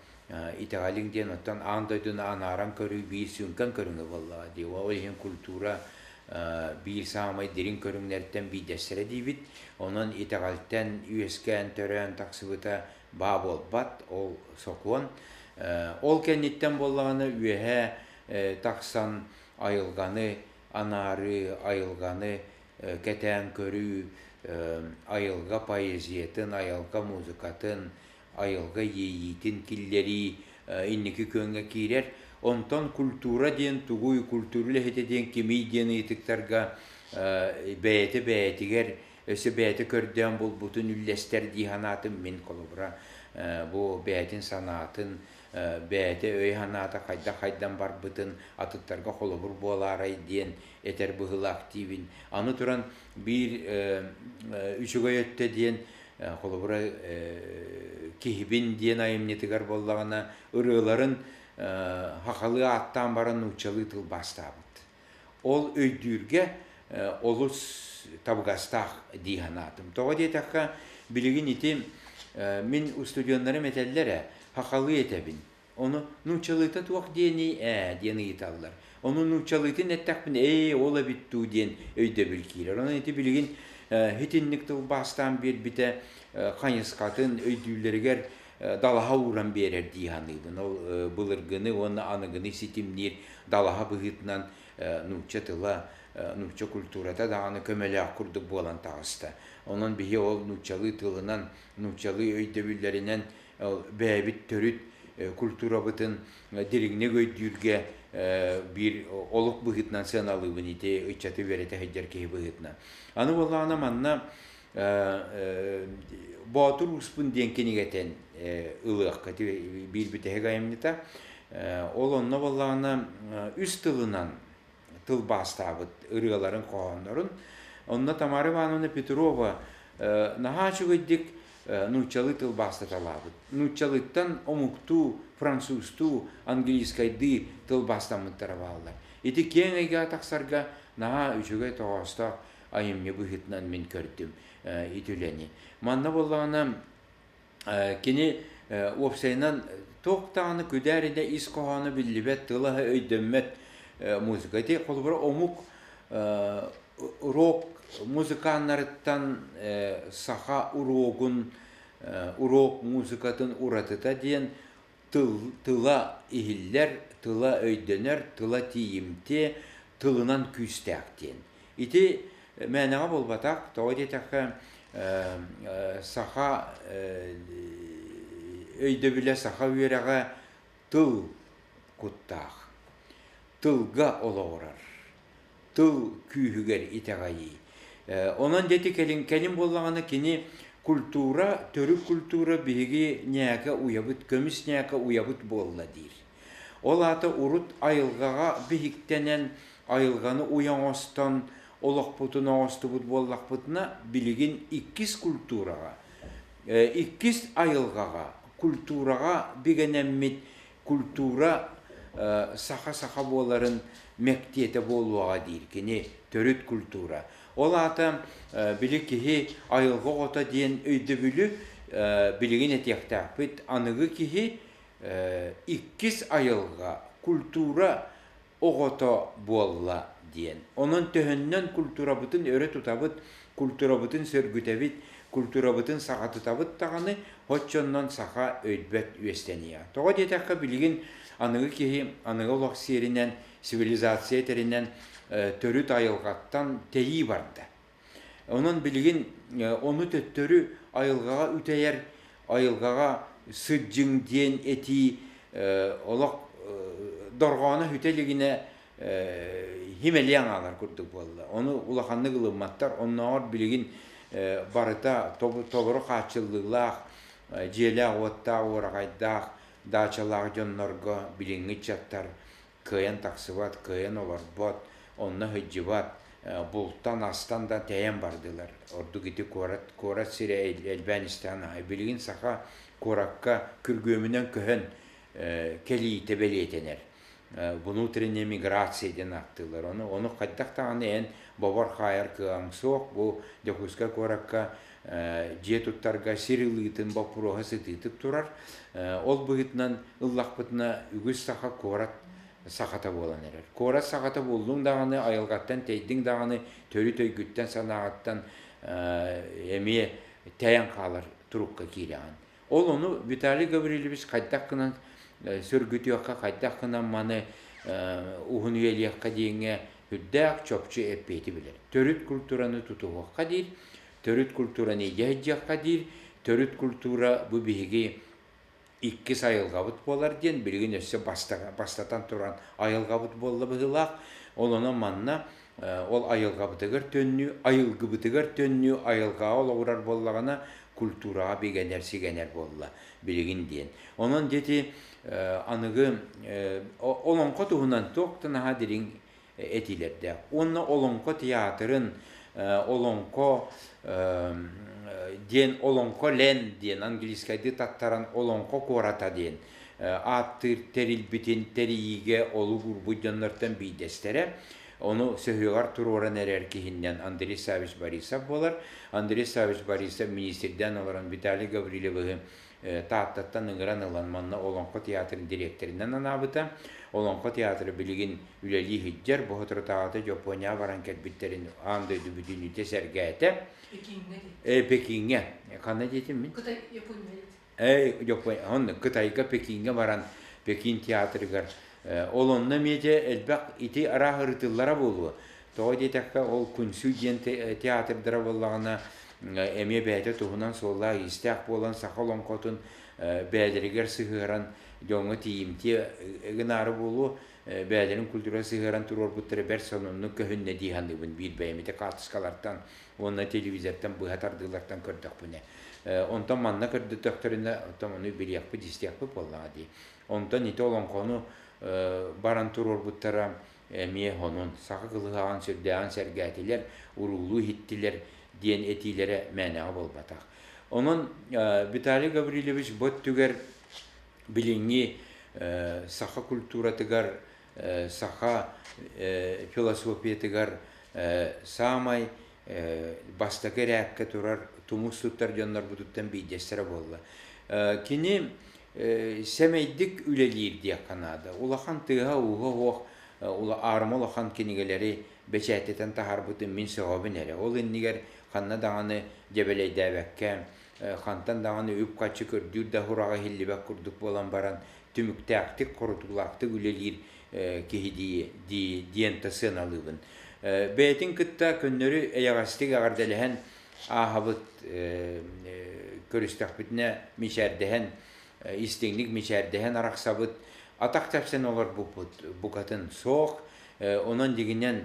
итэҕэлиҥ диэн оттон аан дойдуну анааран көрүү биир сүҥкэн көрүҥэ буоллаҕа дии. Ол иһин культура биир саамай дириҥ көрүҥнэртэн биирдэстэрэ диибит. Онон итэҕэлтэн үөскээн, төрөөн тахсыбыта баа буолбат, ол сокуон. Ол кэнниттэн буоллаҕына үөһэ тахсан айылҕаны анаарыы, айылҕаны кэтээн көрүү, айылҕа поэзиятын, айылҕа музыкатын, айылҕа иэйиитин киллэрии инники күөҥҥэ киирэр. Онтон культура диэн тугуй, культура үлэһитэ диэн кимий диэн ыйытыктарга бэйэтэ бэйэтигэр өссө бэйэтэ көрдөөн булбутун үллэстэр дии санаатым мин холобура бу бэйэтин санаатын бэйэтэ өй санаата хайдах хайдан барбытын атыттарга холобур буолаарай диэн этэр быһыылаах диибин. Аны туран биир үчүгэй өттө диэн холобура киһибин диэн айымньытыгар буоллаҕына ырыаларын хахалыы ааттаан баран нууччалыы тылбаастаабыт. Ол өйдүүргэ олус табыгастаах дии санаатым. Тоҕо диэтэххэ, билигин ити мин устудьуоннарым этэллэр ээ, хахалыы этэбин. Ону нууччалыыта туох диэний ээ диэн ыйыталлар. Ону нууччалыытын эттэхпинэ ээ ол эбит дуу диэн өйдөбүл киирэр. Онон ити билигин итинник тылбаастаан биэрбитэ хайысхатын өйдүүллэригэр далаһа ууран биэрэр дии саныыбын. Ол былыргыны уонна аныгыны ситимниир далаһа быһыытынан нуучча тыла, нуучча культурата даҕаны көмөлөөх курдук буолан таҕыста. Онон биһи ол нууччалыы тылынан, нууччалыы өйдөбүллэринэн бэйэбит төрүт культурабытын дириҥник өйдүүргэ биир олук быһыытынан сыаналыыбын ити ыччаты үөрэтэ сылдьар киһи быһыытынан. Аны буоллаҕына манна Боотур Ууспун диэн кинигэтин ылыахха биир бүтэһик айымньыта. Ол онно буоллаҕына үс тылынан тылбаастаабыт ырыаларын, хоһооннорун. Онно Тамара Ивановна Петрова наһаа үчүгэйдик нууччалыы тылбаастаталаабыт. Нууччалыттан омуктуу, французтуу, английскайдыы тылбаастаммыттара бааллар. Ити киэҥ эйгэҕэ тахсарга наһаа үчүгэй тоҕоостоох айымньы быһыытынан мин көрдүм ити үлэни. Манна буоллаҕына кини уопсайынан туох даҕаны күдээринэ ис хоһооно биллибэт, тыла өйдөммөт музыка. Ити холобура омук рок музыканнарыттан саха уруогун, урок музыкатын уратыта диэн тыл, тыла иһиллэр, тыла өйдөнөр, тыла тиийимтиэ, тылынан күүстээх диэн. Ити мээнэҕэ буолбатах, тоҕо диэтэххэ саха өйдөбүлэ, саха үөрэҕэ тыл куттаах, тылга олоҕурар, тыл күүһүгэр итэҕэйии. Онон дьэ кэлин, кэлин буоллаҕына кини культура, төрүт культура биһиги ньээкэ уйабыт, көмүс ньээкэ уйабыт буолла диир. Ол аата урут айылҕаҕа биһиктэнэн, айылҕаны уйа оҥостон, олохпутун оҥостубут буоллахпытына, билигин иккис культураҕа, иккис айылҕаҕа, культураҕа бигэнэммит культура саха-саха буоларын мэктиэтэ буолуоҕа диир кини төрүт культура. Ол аата били киһи айылҕа оҕото диэн өйдөбүлү билигин этиэхтээхпит. Аныгы киһи иккис айылҕа, культура оҕото буолла диэн. Онон төһөннөн культурабытын өрө тутабыт, культурабытын сөргүтэбит, культурабытын саҕатытабыт даҕаны, оччоннон саха өлбөт үөстэниэ. Тоҕо диэтэххэ, билигин аныгы киһи аныгы олох сиэринэн, цивилизация тэринэн төрүт айылҕаттан тэйии барда. Онон билигин ону төттөрү айылҕаҕа үтэйэр, айылҕаҕа сыдьыҥ диэн этии. Олох дорҕооно бүтэ илигинэ химэлиэн аалар курдук буолла. Ону улаханнык ылымматтар. Оннооҕор билигин барыта толору хааччыллыылаах, дьиэлээх-уоттаах, уораҕайдаах, даачалаах дьоннорго билиҥҥи ыччаттар кыайан тахсыбат, кыайан олорбот, онно сылдьыбат, бултан, астан да тэйэн бардылар. Ордук ити куорат, куорат сирэ элбээн истэҕин аайы. Билигин саха куоракка күргүөмүнэн көһөн кэлиитэ бэлиэтэнэр. Внутренняя миграция диэн ааттыыллар. Ону, ону хайдах даҕаны эн бобор-хаайар кыаҕыҥ суох. Бу Дьокуускай куоракка дьиэ туттарга сир ылыытын боппуруоһа сытыытык турар. Ол быһыытынан ыллахпытына үгүс саха куорат сахата буолан эрэр. Куорат сахата буоллуҥ даҕаны, айылҕаттан тэйдиҥ даҕаны, төрүт өйгүттэн, санааҕыттан эмиэ тэйэн хаалар турукка киирэҕин. Ол ону Виталий Гаврильевич хайдах гынан сөргүтүөххэ, хайдах гынан маны уһун үйэлиэххэ диэҥҥэ үрдээх чопчу эппиэти билэр. Төрүт культураны тутуһуохха диир, төрүт культураны илдьэ сылдьыахха диир, төрүт культура бу биһиги иккис айылҕабыт буолар диэн билигин өссө бастатан туран айылҕабыт буолла быһыылаах. Ол онон манна ол айылҕабытыгар төннүү, айылгыбытыгар төннүү айылҕаҕа олоҕурар буоллаҕына культураҕа бигэнэр, сигэнэр буолла билигин диэн. Онон дети аныгы олоҥхо туһунан туох да наһаа дириҥ этиилэрдээх. Уонна олоҥхо театрын, олоҥхо диэн олоҥхо лен диэн английскайды таттаран олоҥхо куората диэн ааттыыр тэрилбитин тэрийиигэ олук уурбут дьоннортон биирдэстэрэ. Ону сөһүөҕэр туруоран эрэр киһиннэн Андрей Савич Борисов буолар. Андрей Савич Борисов министрдээн олорон Виталий Гаврильевиһы Тааттаттан ыҥыран ылан манна Олоҥхо театрын дириэктэринэн анаабыта. Олоҥхо театра билигин үлэлии сылдьар, бу соторутааҕыта Дьоппуонньаҕа баран кэлбиттэрин аан дойду бүтүннүүтэ сэргээтэ. Пекиҥҥэ дии. Пекиҥҥэ. Ханна диэтим мин? Кытай, Япония диэтим. Дьоппуон, Кытайга Пекиҥҥэ баран Пекин театрыгар ол онно эмиэ дьэ элбэх ити арааһ ырытыллара буолуо. Тоҕо диэтэххэ, ол Кунсүй диэн театрдара буоллаҕына эмиэ бэйэтэ туһунан суоллаах-иистээх буолан саха олоҥхотун бэйэлэригэр сыһыаран дьоҥҥо тиийимтиэ гынаары буолуо бэйэлэрин культура сыһыаран туруорбуттара бэрт сонуннук көһүннэ дии саныыбын биир бэйэм ити хаартыскалартан уонна телевизортан быһа тардыылартан көрдөхпүнэ. Онтон манна көрдөтөхтөрүнэ оттон ону билиэхпит истиэхпит буоллаҕа дии. Онтон ити олоҥхону баран туруорбуттара эмиэ онон саха кылыһаҕын сүрдээҕин сэргээтилэр, уруулуу иһиттилэр диэн этиилэрэ мээнэҕэ буолбатах. Онон Виталий Гаврильевич бу өттүгэр билиҥҥи саха культуратыгар, саха философиятыгар саамай бастакы эрээккэ турар тумус туттар дьоннорбутуттан биирдэстэрэ буолла. Кини сэмэйдик үлэлиир диэххэ наада. Улахан тыаһа-ууһа суох аарыма улахан кинигэлэри бэчээттэтэн таһаарбытын мин сөҕөбүн эрэ. Ол иннигэр ханна даҕаны дьэбэлэйдээбэккэ, хантан даҕаны үп-харчы көрдүүр да сураҕа иһиллибэт курдук буолан баран, түмүктээхтик, хорутуулаахтык үлэлиир киһи дии диэн да сыаналыыбын. Бэйэтин кытта көннөрү эйэҕэстик эҕэрдэлэһэн ааһабыт көрүстэхпитинэ мичээрдэһэн, истиҥник мичээрдэһэн арахсабыт, атах тэпсэн олорбуппут букатын суох. Онон дьиҥинэн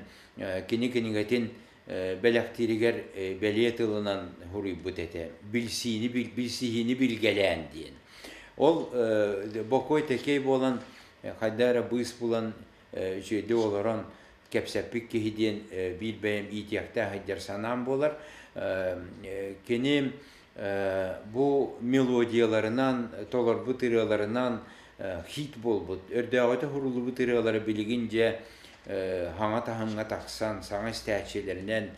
кини кинигэтин бэлэхтииригэр бэлиэ тылынан суруйбут этэ. Билсиини, билсиһиини билгэлээн диэн. Ол бокуой тэкэй буолан, хайда эрэ быыс булан, үчүгэйдик олорон кэпсэппит киһи диэн биир бэйэм иитиэхтээх сылдьар санаам буолар. Кини бу мелодияларынан, толорбут ырыаларынан хит буолбут, өрдөөҕүтэ суруллубут ырыалары билигин дьэ хаҥа таһымҥа тахсан, саҥа истээччилэринэн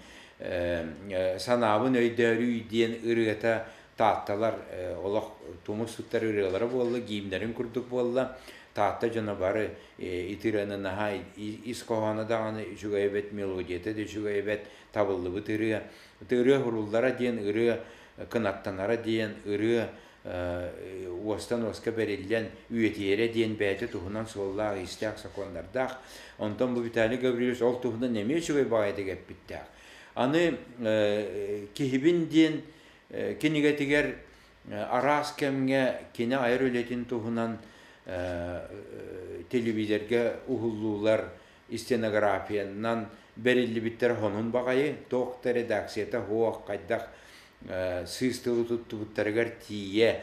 санаабын өйдөөрүй диэн ырыата Таатталар олох тумус туттар ырыалара буолла, гимнэрин курдук буолла. Таатта дьоно бары ити ырыаны наһаа ис хоһооно даҕаны үчүгэй эбит, мелодията да үчүгэй эбит, табыллыбыт ырыа. Ырыа суруллара диэн ырыа кынаттанара диэн ырыа уостан уоска бэриллэн үйэтийэрэ диэн бэйэтэ туһунан суоллаах-иистээх сокуоннардаах. Онтон бу Виталий Гаврильевич ол туһунан эмиэ үчүгэй баҕайытык эппиттээх. Аны киһибин диэн кинигэтигэр араас кэмҥэ кини айар үлэтин туһунан Телевизорга уһуллуулар стенографиянан бэриллибиттэр хонун баҕайы, туох да редакцията суох, хайдах сыыс тылы туттубуттарыгар тиийэ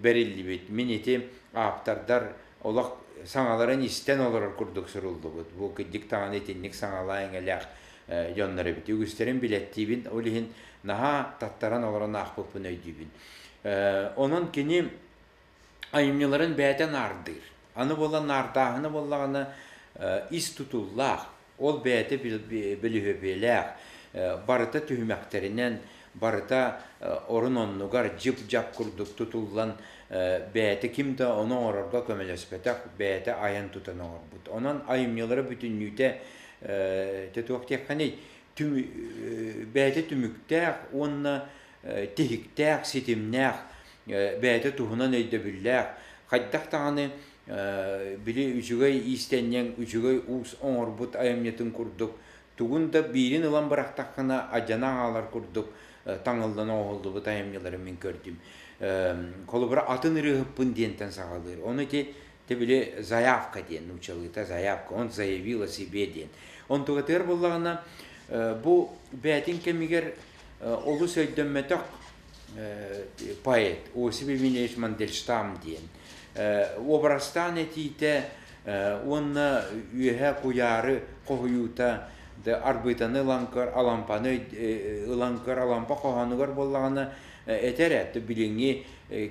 бэриллибит. Мин ити ааптардар олох саҥаларын истэн олорор курдук суруллубут. Бу кырдьык даҕаны итинник саҥалаа эҥэлээх дьоннор эбит. Үгүстэрин билэттиибин, ол иһин наһаа таттаран олорон аахпыппын өйдүүбүн. Онон кини айымньыларын бэйэтэ наардыыр. Аны буолан наардааһына буоллаҕына ис тутуллаах, ол бэйэтэ бөлүһүөпүйэлээх, барыта түһүмэхтэринэн, барыта орун-оннугар дьып-дьап курдук тутуллан бэйэтэ ким да ону оҥорорго көмөлөспөтөх, бэйэтэ айан-тутан оҥорбут. Онон айымньылара бүтүннүүтэ туох диэххиний, бэйэтэ түмүктээх уонна тиһиктээх, ситимнээх, бэйэтэ туһунан өйдөбүллээх, хайдах даҕаны били үчүгэй иистэнньэҥ, үчүгэй уус оҥорбут айымньытын курдук тугун да биирин ылан бырахтаххына адьана аҕалар курдук таҥыллан оҥоһуллубут айымньылары мин көрдүм. Холобура, атын ырыаһыппын диэнтэн саҕалыыр. Ону ити те били заявка диэн нууччалыыта заявка, он заявил о себе диэн. Онтугатыгар буоллаҕына бу бэйэтин кэмигэр олус өйдөммөтөх поэт Осип Евгеньевич Мандельштам диэн образтаан этиитэ уонна үөһэ куйаары хоһуйуута арбыытаны ылан көр, алампаны ылан көр, алампа хоһоонугар буоллаҕына этэр ээ билиҥҥи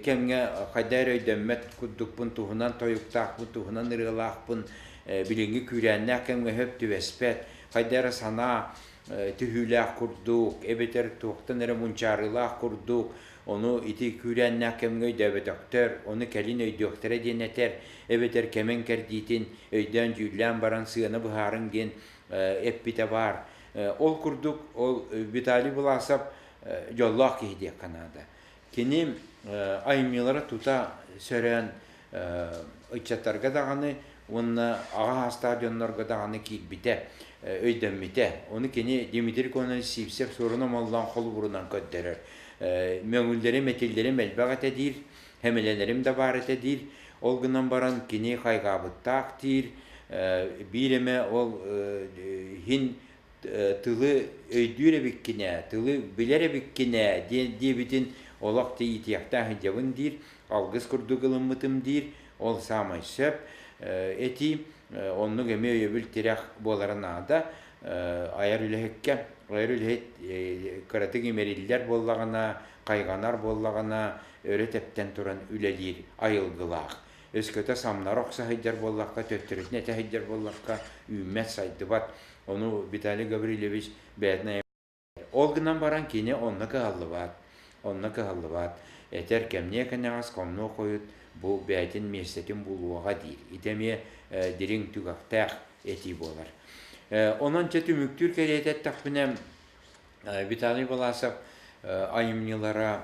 кэмҥэ хайда эрэ өйдөммөт курдукпун, туһунан тойуктаахпын, туһунан ырыалаахпын, билиҥҥи күүрээннээх кэмҥэ сөп түбэспэт, хайда эрэ санаа түһүүлээх курдук, эбэтэр туохтан эрэ мунчаарыылаах курдук, ону ити күүрээннээх кэмҥэ өйдөөбөтөхтөр, ону кэлин өйдүөхтэрэ диэн этэр, эбэтэр кэмин кэрдиитин өйдөөн-дьүүллээн баран сыана быһаарыҥ диэн эппитэ баар. Ол курдук ол Виталий Власов дьоллоох киһи диэххэ наада. Кини айымньылара тута сөрөөн ыччаттарга даҕаны уонна аҕа саастаах дьоннорго даҕаны киирбитэ, өйдөммүтэ. Ону кини Дмитрий Кононович Сивцев суорун омоллоон холобурунан көрдөрөр. Мөҥүллэрим, этиллэрим элбэх этэ диир, хэмэлэнэрим да баар этэ диир. Ол гынан баран кини хайҕаабыттаах диир, биир эмэ ол иһин тылы өйдүүр эбиккин ээ, тылы билэр эбиккин ээ диэбитин олох тиийитиэхтээх сылдьабын диир, алгыс курдук ылыммытым диир, ол саамай сөп этии, оннук эмиэ өйөбүл тирэх буолара наада. Айар үлэһиккэ, айар үлэһит кыратык имэриллэр буоллаҕына, хайҕанар буоллаҕына, өрө тэптэн туран үлэлиир айылгылаах. Өскөтө самнара охсо сылдьар буоллахха, төттөрүтүн этэ сылдьар буоллахха, үүммэт, сайдыбат. Ону Виталий Гаврильевич бэйэтин Ол гынан баран кини онно кыһаллыбат, онно кыһаллыбат. Этэр кэмниэ кэнэҕэс хомнуо хойут бу бэйэтин миэстэтин булуоҕа диир. Ити эмиэ дириҥ түгэхтээх этии буолар. Онон чэ түмүктүүр кэриэтэ эттэхпинэ, Виталий Власов айымньылара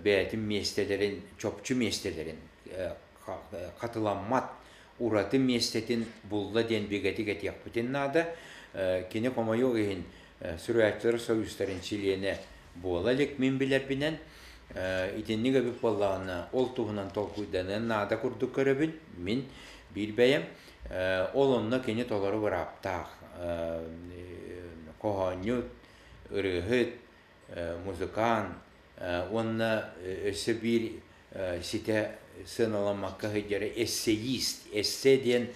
бэйэтин миэстэлэрин, чопчу миэстэлэрин хатыламмат ураты миэстэтин булла диэн бигэтик этиэхпитин наада. Кини хомойуох иһин Суруйааччылар союзтарын чилиэнэ буола илик мин билэрбинэн. Итинник эбит буоллаҕына, ол туһунан толкуйданыан наада курдук көрөбүн мин биир бэйэм. Ол онно кини толору бырааптаах хоһоонньут, ырыаһыт, музыкант уонна өссө биир ситэ сыаналаммакка сылдьара эссеист. Эссе диэн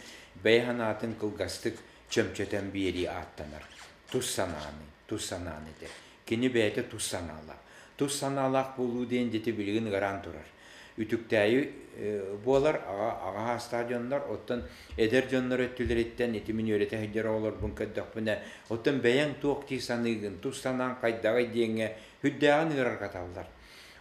бэйэ санаатын кылгастык чөмчөтөн биэрии ааттанар. Тус санааны, тус санааны этэр. Кини бэйэтэ тус санаалаах. Тус санаалаах буолуу диэн дьити билигин ыараан турар. Үтүктээйи буолар аҕа аҕа саастаах дьоннор, оттон эдэр дьоннор өттүлэриттэн ити мин үөрэтэ сылдьар оҕолорбун көрдөхпүнэ, оттон бэйэҥ туох дии саныыгын, тус санааҥ хайдаҕый диэҥҥэ сүрдээҕин ыарырҕаталлар.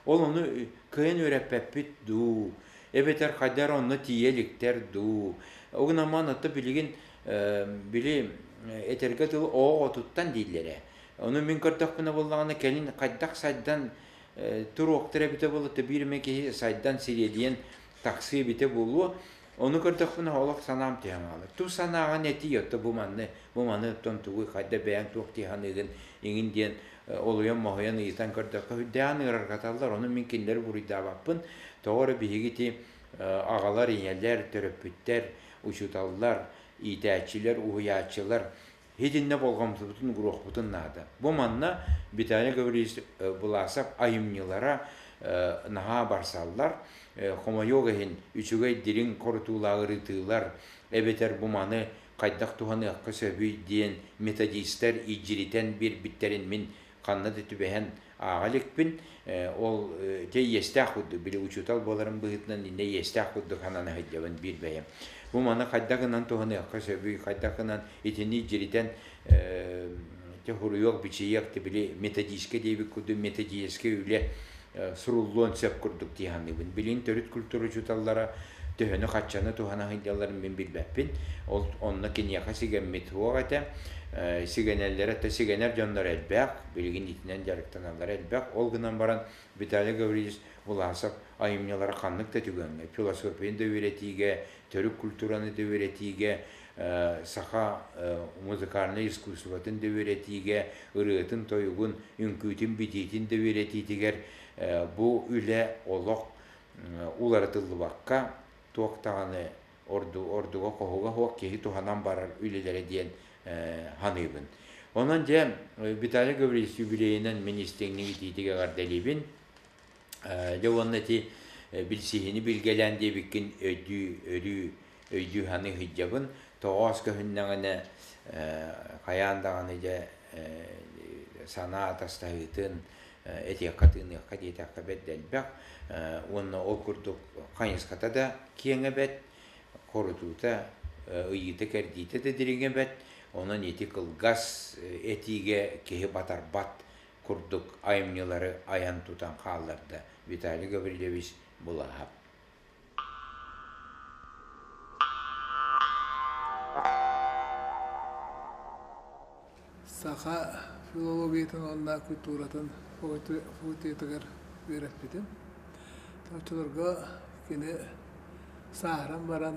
Ол ону кыайан үөрэппэппит дуу, эбэтэр хайда эрэ онно тиийэ иликтэр дуу. Ол гынан баран оттон билигин били этэргэ дылы оҕо оҕотуттан дииллэрэ. Ону мин көрдөхпүнэ буоллаҕына кэлин хайдах сайдан туруохтара эбитэ буолла, биир эмэ киһи сайдан сириэдийэн тахсыы эбитэ буолуо. Ону көрдөхпүнэ олох санаам түһэн хаалар. Тус санааҕын этии, отто бу манны, бу маны оттон тугуй, хайда бэйэҥ туох дии саныыгын иҥин диэн олуйан моһуйан ыйытан көрдөххө сүрдээҕин ыарырҕаталлар. Ону мин кинилэри буруйдаабаппын. Тоҕо эрэ биһиги ити Аҕалар, ийэлэр, төрөппүттэр, учууталлар, иитээччилэр, уһуйааччылар итиннэ болҕомтобутун угуруохпутун наада. Бу манна Виталий Гаврильевич Власов айымньылара наһаа барсаллар. Хомойуох иһин, үчүгэй дириҥ хорутуулаах ырытыылар эбэтэр бу маны хайдах туһаныахха сөбүй диэн методистар илдьиритэн биэрбиттэрин мин ханна да түбэһэн ааҕа иликпин. Ол дьэ иэстээх курдук, били учуутал буоларым быһыытынан иннэ иэстээх курдук санана сылдьабын биир бэйэм. Бу маны хайдах гынан туһаныахха сөбүй, хайдах гынан итини илдьиритэн хуруйуох, бичийиэх, били методическай диэбит курдук методическай үлэ суруллуон сөп курдук дии саныыбын. Билигин төрүт культура учууталлара төһөнү-хаччаны туһана сылдьалларын мин билбэппин. Ол онно киниэхэ сигэммит суох этэ. Сигэнэллэрэ да сигэнэр дьоннор элбэх, билигин итинэн дьарыктаналлара элбэх. Ол гынан баран Виталий Гаврильевич Власов айымньылара ханнык да түгэҥҥэ, философияны да үөрэтиигэ, төрүт культураны да үөрэтиигэ, саха музыкальнай искусствотын да үөрэтиигэ, ырыатын-тойугун, үҥкүүтүн-битиитин да үөрэтиитигэр бу үлэ олох уларытыллыбакка туох даҕаны ордуга хоһуга суох киһи туһанан барар үлэлэрэ диэн саныыбын. Онон дьэ Виталий Гаврильевич юбилейынан мин истиҥник итиитик эҕэрдэлиибин. Дьэ уонна ити билсиһини билгэлээн диэбиккин өйдүү өрүү өйдүү саныы сылдьабын. Тоҕоос көһүннэҕинэ хайаан даҕаны дьэ санаа атастаһыытын этиэххэ тыыныахха диэтэххэ бэрт элбэх уонна ол курдук хайысхата да киэҥэ бэрт, хорутуута, ыйыыта-кэрдиитэ да дириҥэ бэрт, онон ити кылгас этиигэ киһи батарбат курдук айымньылары айан-тутан хаалларда Виталий Гаврильевич Булаһап. Саха филологиятын уонна культуратын факультетыгар үөрэппитим. Оччолорго кини сааһыран баран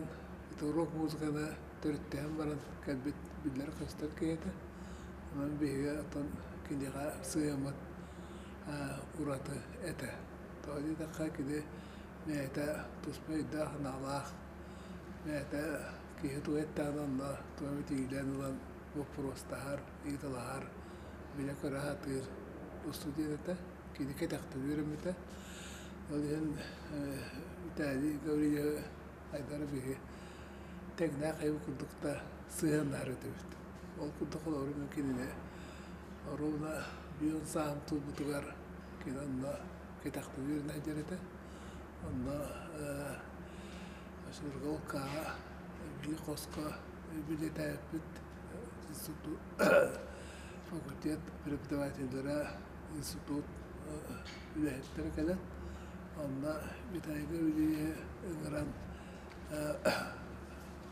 рок-музыканы төрүттэһэн баран кэлбит биллэр-көстөр киһи этэ. Онон биһиги оттон киниэхэ сыһыаммыт ураты этэ. Тоҕо диэтэххэ кини бэйэтэ туспа өйдөөх-санаалаах, бэйэтэ киһи тугу эттэҕинэ онно тугу эмит иилэн ылан боппуруостаһар, ыйыталаһар, билэ-көрө сатыыр устудьуон этэ. Кини кэтэхтэн үөрэммитэ. Ол иһин Виталий Гаврильевы Айдары биһиги тэҥнээх айыы курдук да сыһыаннаһар этибит. Ол курдук холобур мин кинини ровно биир сааһым туолбутугар кини онно кэтэхтэн үөрэнэ сылдьар этэ. Онно Сургалкаҕа биир хоско билиэтээбиппит институт факультет преподавателлэрэ институт үлэһиттэрэ кэлэн онно Виталийга үлэлииһи ыҥыран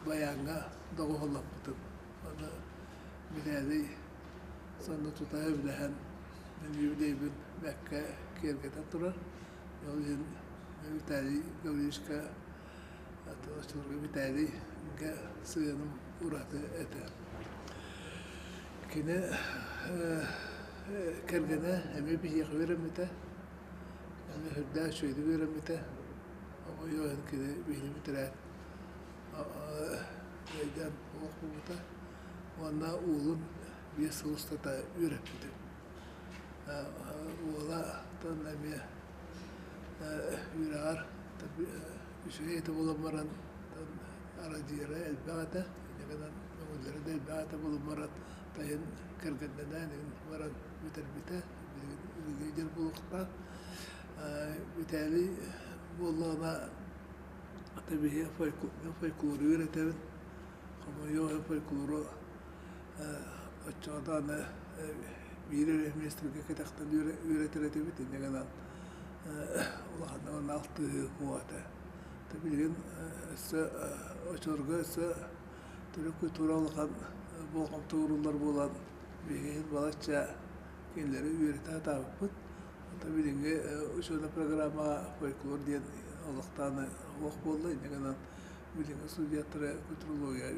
баяҥҥа доҕуһуоллаппытым. Аны Виталий сонно тута сөбүлэһэн мин юбилейбин бэккэ киэргэтэн турар. Ол иһин Виталий Гаврильевичка оччолорго Виталийга сыһыаным ураты этэ. Кини кэргэнэ эмиэ биһиэхэ үөрэммитэ, эмиэ сүрдээх үчүгэйдик үөрэммитэ. Хомойуох иһин кини биһигини бүтэрээт өйдөөн олох буолбута уонна уолун 5 сыл устата үөрэппитим. Уола эмиэ үөрэҕэр үчүгэй этэ буолан баран арадьыйара элбэх этэ, инньэ гынан көҥүллэрэ да элбэх этэ буолан баран тайын кэргэннэнэн баран бүтэрбитэ, билигин үлэлии дьон буолуохтаах. Виталий буоллаҕына ата биһиги фольклору үөрэтэбин, хомойуох иһин фольклору оччоҕо даҕаны биир эрэ миэстэлэргэ кэтэхтэн үөрэтэр этибит, инньэ гынан улаханнык онно алтыһыы суох этэ. Билигин өссө оччолорго өссө төрүт культура улахан болҕомто ууруллар буолан биһиги балачча кинилэри үөрэтэ сатаабыппыт. Оттон билиҥҥи учебнай программаҕа фольклор диэн олохтоон суох буолла, инньэ гынан билиҥҥи студенттары культурология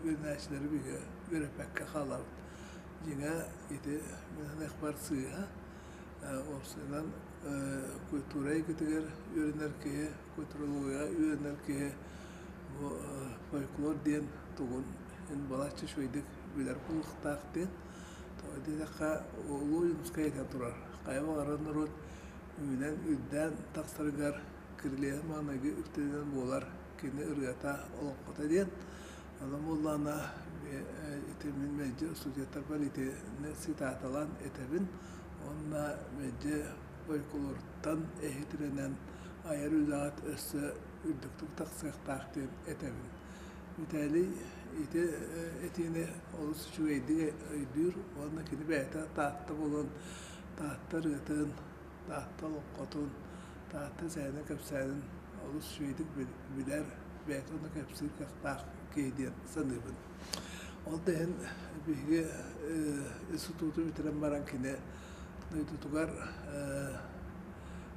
үөрэнээччилэри биһиги үөрэппэккэ хаалабыт. Дьиҥэ ити мин саныахпар сыыһа, уопсайынан. культура эйгэтигэр үөрэнэр киһи, культурологияҕа үөрэнэр киһи бу фольклор диэн тугун эн балачча үчүгэйдик билэр буолуохтаах диэн. Тоҕо диэтэххэ, Улуу Ойуунускай этэн турар, хайа баҕарар норуот үүнэн, үрдээн тахсарыгар Кирилиэһи маҥнайгы үктэлинэн буолар кини ырыата, олоҥхото диэн. Онон буоллаҕына, ити мин мэлдьи студенттарбар итини цитаталаан этэбин уонна мэлдьи фольклортан эһитирэнэн айар үлэҕит өссө үрдүктүк тахсыахтаах диэн этэбин. Виталий ити этиини олус үчүгэйдик өйдүүр уонна кини бэйэтэ Таатта буолан Таатта ырыатын, Таатта олоҥхотун, Таатта сэһэнэ кэпсээнин олус үчүгэйдик билэр, бэйэтэ ону кэпсиир кыахтаах киһи диэн саныыбын. Ол да иһин биһиги институту бүтэрэн баран кини дойдутугар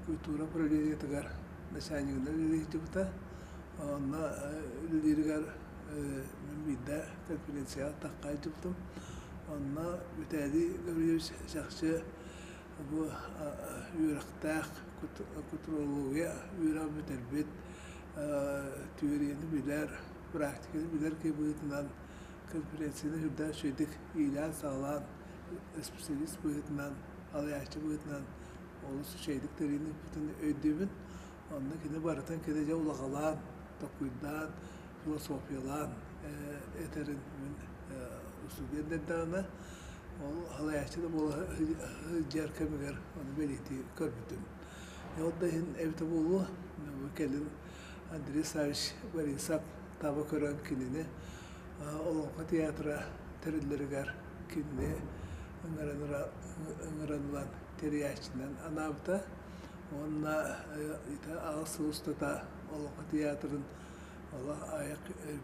культура управлениетыгар начальнигынан үлэлии сылдьыбыта. Онно үлэлииригэр мин биирдэ конференцияҕа тахха сылдьыбытым. Онно Виталий Гаврильевич чахчы бу үөрэхтээх культурология үөрэҕин бүтэрбит, түөрүйэни билэр, практиканы билэр киһи быһыытынан конференцияны сүрдээх үчүгэйдик иилээн-саҕалаан, специалист быһыытынан, алайааччы быһыытынан олус үчүгэйдик тэрийэн ыыппытын өйдүүбүн. Онно кини барытын кини дьэ улаҕалаан, толкуйдаан, философиялаан этэрин мин студент эрдэҕинэ ол салайааччы да буола сылдьар кэмигэр ону бэлиэтии көрбүтүм. Ол да иһин эбитэ буолуо, кэлин Андрей Саввич Борисов таба көрөн кинини Олоҥхо театра тэриллэригэр кинини ыҥыран ылан тэрийээччинэн анаабыта. Уонна ити аҕыс сыл устата Олоҥхо театрын олох айах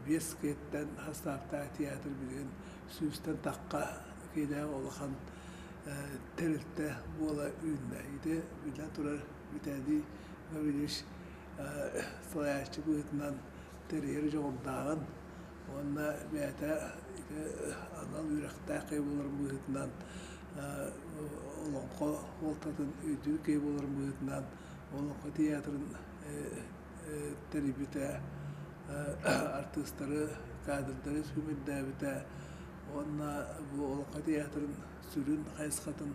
биэс киһиттэн састааптаах театр билигин сүүстэн тахха киилээх улахан тэрилтэ буола үүннэ. Ити биллэн турар Виталий Гаврильевич салайааччы быһыытынан тэрийэр дьоҕурдааҕын уонна бэйэтэ ити анал үөрэхтээх киһи буоларын быһыытынан олоҥхо суолтатын өйдүүр киһи буоларын быһыытынан Олоҥхо театрын тэрийбитэ, артыыстары, кадрдары сүүмэрдээбитэ уонна бу Олоҥхо театрын сүрүн хайысхатын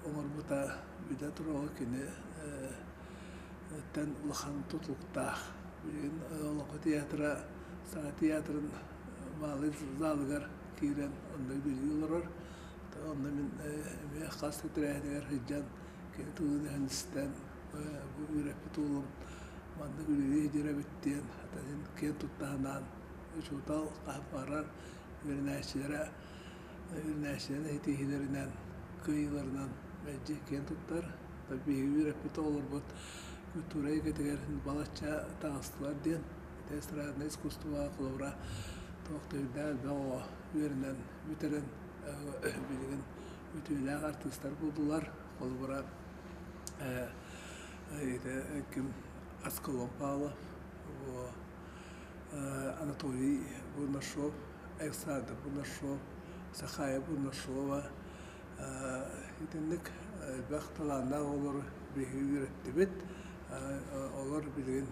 оҥорбута билэ туруоҕа кини тэн улахан тутулуктаах. Билигин Олоҥхо театра Саҥа театрын маалый залыгар киирэн онно үлэлии олорор. Онно мин эмиэ хас да тэрээһинигэр сылдьан кини тылын истэн бу үөрэппит уолум маннык үлэлии сылдьар эбит диэн хатанын киэн тутта санаан учуутал хаһан баҕарар үөрэнээччилэрэ үөрэнээччилэрин ситиһиилэринэн кыайыыларынан мэлдьи киэн туттар. Биһиги үөрэппит оҕолорбут культура эйгэтигэр балачча таҕыстылар диэн ити эстраднай искусствоҕа холобура туох да үрдээх элбэх оҕо үөрэнэн бүтэрэн билигин үтүөлээх артыыстар буоллулар. Холобура ити ким Аскалон Павлов, Анатолий Бурнашов, Александр Бурнашов, Сахая Бурнашова итинник элбэх талааннаах оҕолору биһиги үөрэттибит. Олор билигин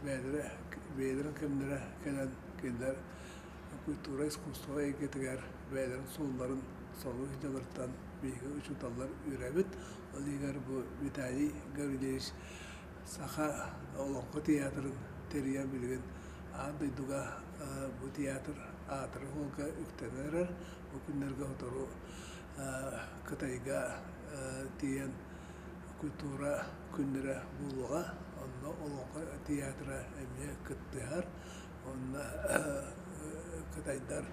бэйэлэрэ бэйэлэрин кэмнэрэ кэлэн кинилэр культура, искусство эйгэтигэр бэйэлэрин суолларын солуу сылдьалларыттан биһиги учууталлар үөрэбит. Ол иһигэр бу Виталий Гаврильевич Саха Олоҥхо театрын тэрийэн билигин аан дойдуга бу театр аатырар суолга үктэнэн эрэр. Бу күннэргэ сотору Кытайга тиийэн культура күннэрэ буолуоҕа. Онно Олоҥхо театра эмиэ кыттыһар. Онно кытайдар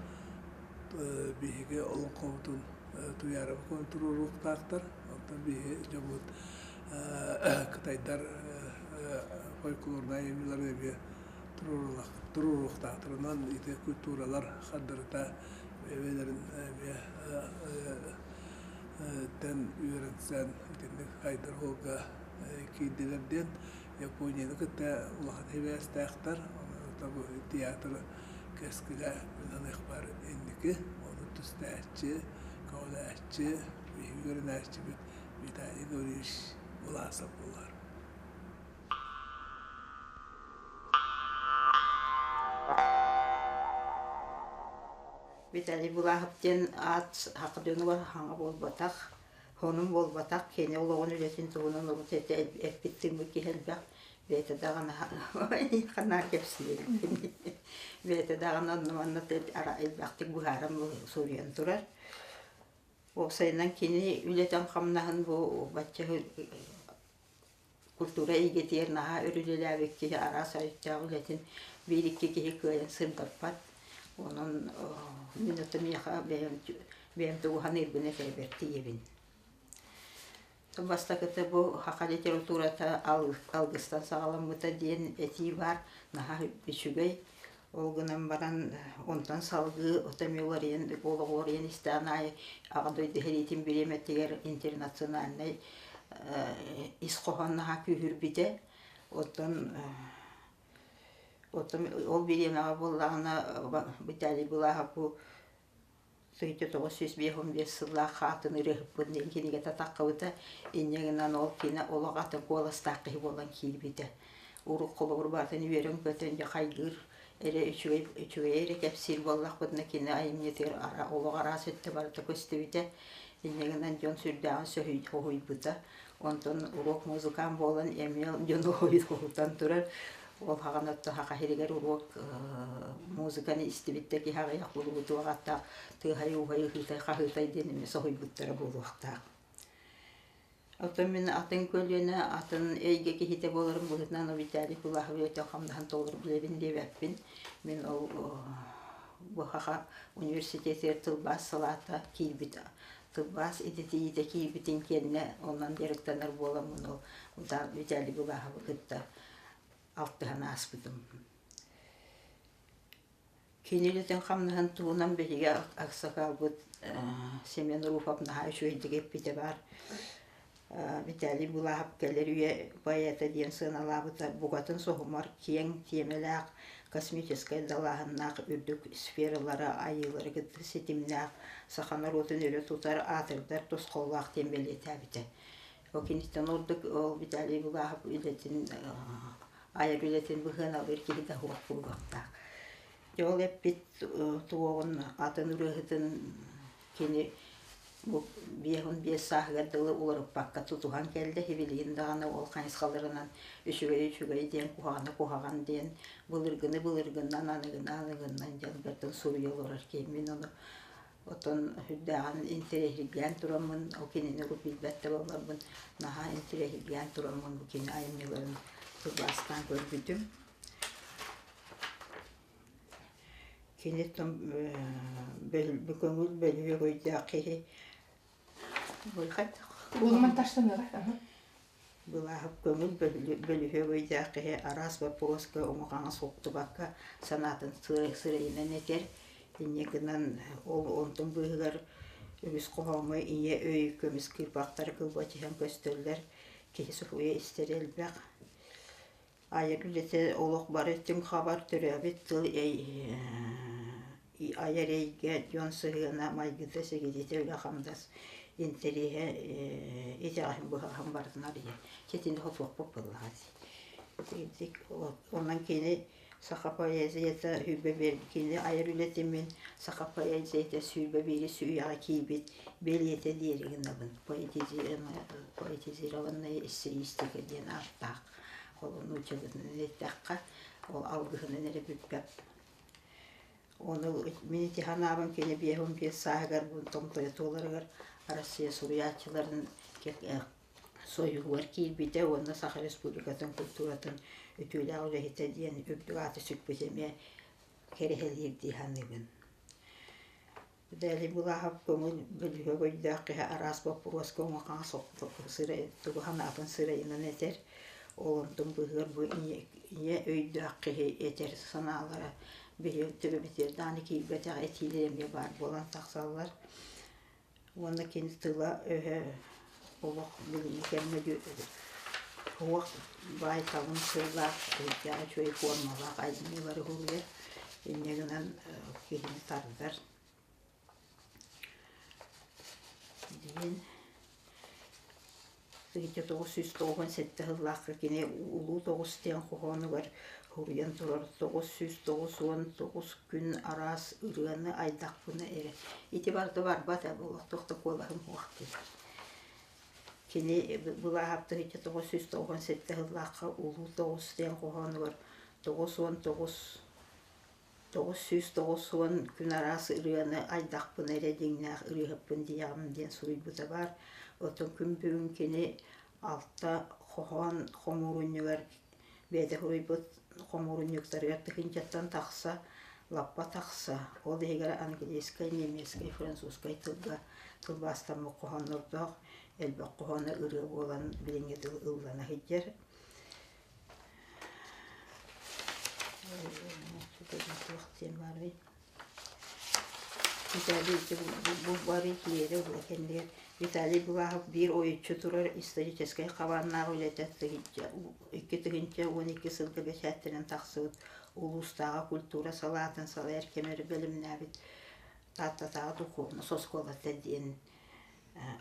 биһиги олоҥхобутун Туйаарабы туруоруохтаахтар. Онтон биһиги дьоммут кытайдар фольклорнай айымньыларын эмиэ туруоруохтаахтар. Онон ити культуралар хардарыта бэйэлэрин эмиэ тэн үөрэнсэн итинник хайдар суолга киирдилэр диэн Японияны кытта улахан сибээстээхтэр. Онон театр кэскилэ мин инники. Ону түстээччи, көҕүлээччи, биһиги үөрэнээччибит. Виталий Гаврильевич Власов буолар. Виталий Булахов диэн аат саха дьонугар хаҥа буолбатах, сонун буолбатах, кини олоҕун үлэтин туһунан урут этэ эппит тыыммыт киһи элбэх, бэйэтэ даҕаны ханаа кэпсиир бэйэтэ даҕаны онно-манна элбэхтик быһааран суруйан турар. Уопсайынан кини үлэтин-хамнаһын бу бачча культура эйгэтигэр наһаа өр үлэлээбит киһи араас өрүттээх үлэтин биир-икки киһи кыайан сырдаппат. Онон мин оттон миэхэ бэйэм бэйэм тугу саныырбын этэрбэр тиийэбин. Бастакыта бу саха литературата алгыстан саҕаламмыта диэн этии баар, наһаа үчүгэй. Ол гынан баран онтон салгыы отом уларыйан, олоҕу уларыйан истэҕин аайы Аҕа дойду сэриитин бириэмэтигэр интернациональнай ис хоһоон наһаа күүһүрбүтэ. Оттон оттон ол бириэмэҕэ буоллаҕына Виталий Былааһап бу 1955 сыллаах хаатын ырыаһыппын диэн кинигэтэ таххыбыта. Инньэ гынан ол кини олох атын куоластаах киһи буолан киирбитэ. Урут холобур барытын үөрэн-көтөн дьэ хайгыыр эрэ үчүгэй үчүгэйи эрэ кэпсиир буоллахпытына кини айымньытыгар олох араас өттө барыта көстүбүтэ. Инньэ гынан дьон сүрдээҕин хоһуйбута. Онтон уруок музыкант буолан эмиэ дьону хоһутан турар. Ол хаҕана саха сиригэр уруок музыканы истибит да киһи аҕыйах булугутуох аттаах тыаһай-ууһай ыһыытай-хаһыытай диэн эмиэ соһуйбуттара буолуохтаах. Оттон мин атын көлүөнэ, атын эйгэ киһитэ буоларым быһыытынан Виталий Кулахов хамнаһын толору билэбин диэбэппин. Мин ол бу Саха университетыгар тылбаас салаата киирбит тылбаас идэтийиитэ киирбитин кэннэ онон дьарыктанар буоламмын ол Виталий Булаховы кытта алтыһан ааспытым. Кини үлэтин-хамнаһын туһунан биһиги аксакалбыт Семен Руфов наһаа үчүгэйдик эппитэ баар. Виталий Булахов кэлэр үйэ поэта диэн сыаналаабыта букатын соһумар киэҥ тиэмэлээх, космическай далааһыннаах үрдүк сфералары, айыылары кытта ситимнээх, саха норуотун өрө тутар, аатырдар тосхоллоох диэн бэлиэтээбитэ. Ол киниттэн ордук ол Виталий Булахов үлэтин айар үлэтин быһыаналыыр киһи да суох буолуохтаах. Дьэ ол эппит туоҕун атын ырыаһытын кини бу 55 сааһыгар дылы уларыппакка тутуһан кэллэ сибилигин даҕаны ол хайысхаларынан үчүгэй үчүгэй диэн куһаҕаны куһаҕан диэн былыргыны былыргынан аныгыны аныгынан диэн барытын суруйа олорор киһи мин ону Оттон сүрдээҕин интэриэһиргээн тураммын, ол кинини урут билбэт да буолларбын, наһаа интэриэһиргээн тураммын бу кини айымньыларын тылбаастаан көрбүтүм. Кини көҥүл бөлүһүөк өйдөөх киһи Буолуман таштаныга. Былааһап көҥүл бөлүһүөк өйдөөх киһи араас боппуруоска уҥа-хаҥас уктубакка санаатын сырайынан этэр. Инньэ гынан ол онтун быыһыгар үгүс хоһооҥҥо ийэ өй көмүс кыырпахтара кылбачыһан көстөллөр, киһи суруйа истэрэ элбэх. Айар үлэтэ олох бары өттүн хабар, төрөөбүт тыл айар эйгэ, дьон сыһыана, майгыта-сигилитэ, үлэ-хамнас интэриэһэ итэҕэһин быһаҕаһын барытын арыйар. Ситини хотуохпут буоллаҕа дии. Онон кини саха поэзията сүүрбэ биир кини айар үлэтин мин саха поэзията 21-с үйэҕэ киирбит бэлиэтэ диэри гынабын. Поэтизированная эссеистика диэн ааттаах. Ол нууччалыытынан эттэххэ, ол алгыһынан эрэ бүппэт. Ону мин ити санаабын кини 55 сааһыгар томтойо туоларыгар Россия суруйааччыларын союһугар киирбитэ уонна Саха Республикатын культуратын үтүөлээх үлэһитэ диэн үрдүк ааты сүкпүтэ эмиэ кэрэһэлиир дии саныыбын. Дэли Булаһап көҥүл бөлүһүөк өйдөөх киһи араас боппуруоска уҥа-хаҥас тугу санаатын сырайынан этэр. Ол онтун быыһыгар бу ийэ өйдөөх киһи этэр санаалара биһиги төбөбүтүгэр даҕаны киирбэтэх этиилэр эмиэ баар буолан тахсаллар. Уонна кини тыла-өһө олох билиҥҥи кэмҥэ суох баай талым сыллаах, өйдөөх үчүгэй формалаах айымньылары уһуйар. Инньэ гынан киһини тардар диэн. 1997 сыллаахха кини Улуу Тоҕус диэн хоһоонугар суруйан турар 999 күн араас ырыаны айдахпына эрэ ити барыта барбат ээ олохтоох да куолаһым суох диэн. Кини былааһап 1997 сыллаахха Улуу Тоҕус диэн хоһоонугар 99 990 күн араас ырыаны айдахпына эрэ дьиҥнээх ырыаһыппын диэҕим диэн суруйбута баар. Оттон күн бүгүн кини алта хоһоон хомуурунньугар бэйэтэ суруйбут хомуурунньуктарыгар тыһыынчаттан тахса лаппа тахса, ол иһигэр английскай, немецкэй, французскай тылга тылбаастаммыт хоһооннордоох элбэх хоһооно ырыа буолан билиҥҥи тыл ыллана сылдьар. Виталий бу бары киэри кэннигэр Виталий Булахов биир ойуччу турар историческай хабааннаах үлэтэ 2012 сылга бэчээттэнэн тахсыбыт улуустааҕы культура салаатын салайар кэмэр бэлэмнээбит Тааттатааҕы духовнай оскуолата диэн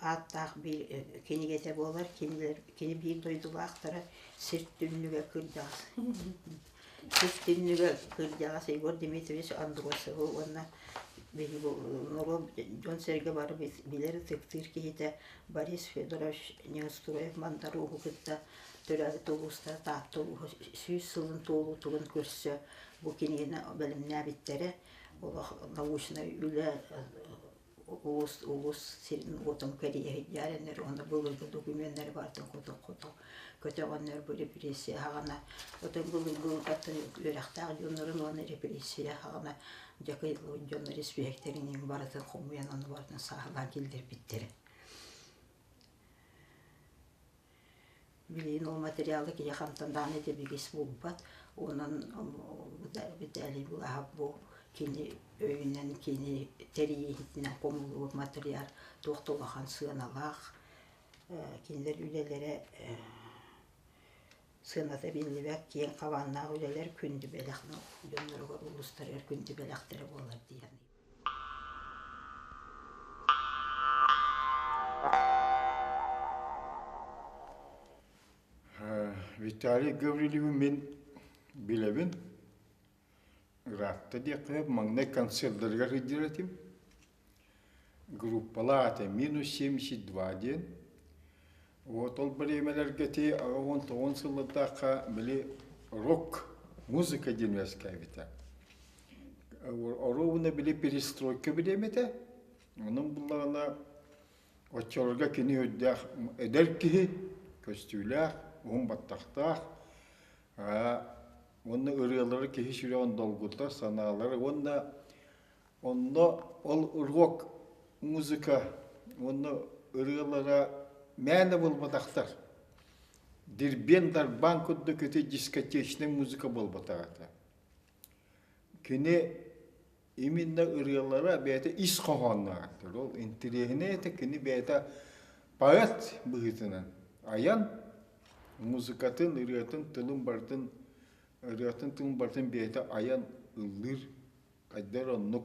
ааттаах биир кинигэтэ буолар. Кинилэр кини биир дойдулаахтара сир түннүгэ кырдьаҕас сир түннүгэ кырдьаҕас Егор Дмитриевич Андросовы уонна биһиги норуот дьон-сэргэ бары билэр ытыктыыр киһитэ Борис Федорович Неустроев-Мандар Ууһу кытта төрөөбүт улуустара Таатта улууһа 100 сылын туолуутугун көрсө бу кинигэни бэлэмнээбиттэрэ. Олох научнай үлэ улуус улуус сирин-уотун кэрийэ сылдьаарэннэр уонна былыргы докуменнары барытын хоту-хоту көтөҕөннөр бу репрессия саҕана отон былыргы үөрэхтээх дьоннорун уонна репрессия саҕана дьакыйыллыбыт дьоннор испииһэктэрин барытын хомуйан ону барытын сааһылаан киллэрбиттэрэ. Билигин ол материалы киһи хантан даҕаны дэбигис булбат. Онон Виталий Булаһов бу кини өйүнэн, кини тэрийиитинэн хомуллубут материал туох да улахан сыаналаах. Кинилэр үлэлэрэ сыаната биллибэт киэҥ хабааннаах үлэлэр күндү бэлэх дьонноругар, улуустарыгар күндү бэлэхтэрэ буолар дии саныыбын. Виталий Гаврильевы мин билэбин. Ыраатта диэххэ сөп. Маҥнай концерттарыгар сылдьар этим. Группалаах этэ минус 72 диэн. Вот ол бириэмэлэргэ ити 19 сыллардаахха били рок музыка диэн үөскээбитэ. Оруобуна били перестройка бириэмэтэ. Онон буллаҕына оччолорго кини үрдээх эдэр киһи, көстүүлээх, уһун баттахтаах, уонна ырыалары киһи сүрэҕин долгутар санаалары уонна Онно ол рок музыка уонна ырыалара мээнэ буолбатахтар. Дирбиэн-дарбаан курдук ити дискотечнай музыка буолбатах этэ. Кини именно ырыалара бэйэтэ ис хоһоонноох этэ. Ол интэриэһинэй этэ кини бэйэтэ поэт быһыытынан айан музыкатын, ырыатын, тылын барытын ырыатын тылын барытын бэйэтэ айан ыллыыр Хайдах оннук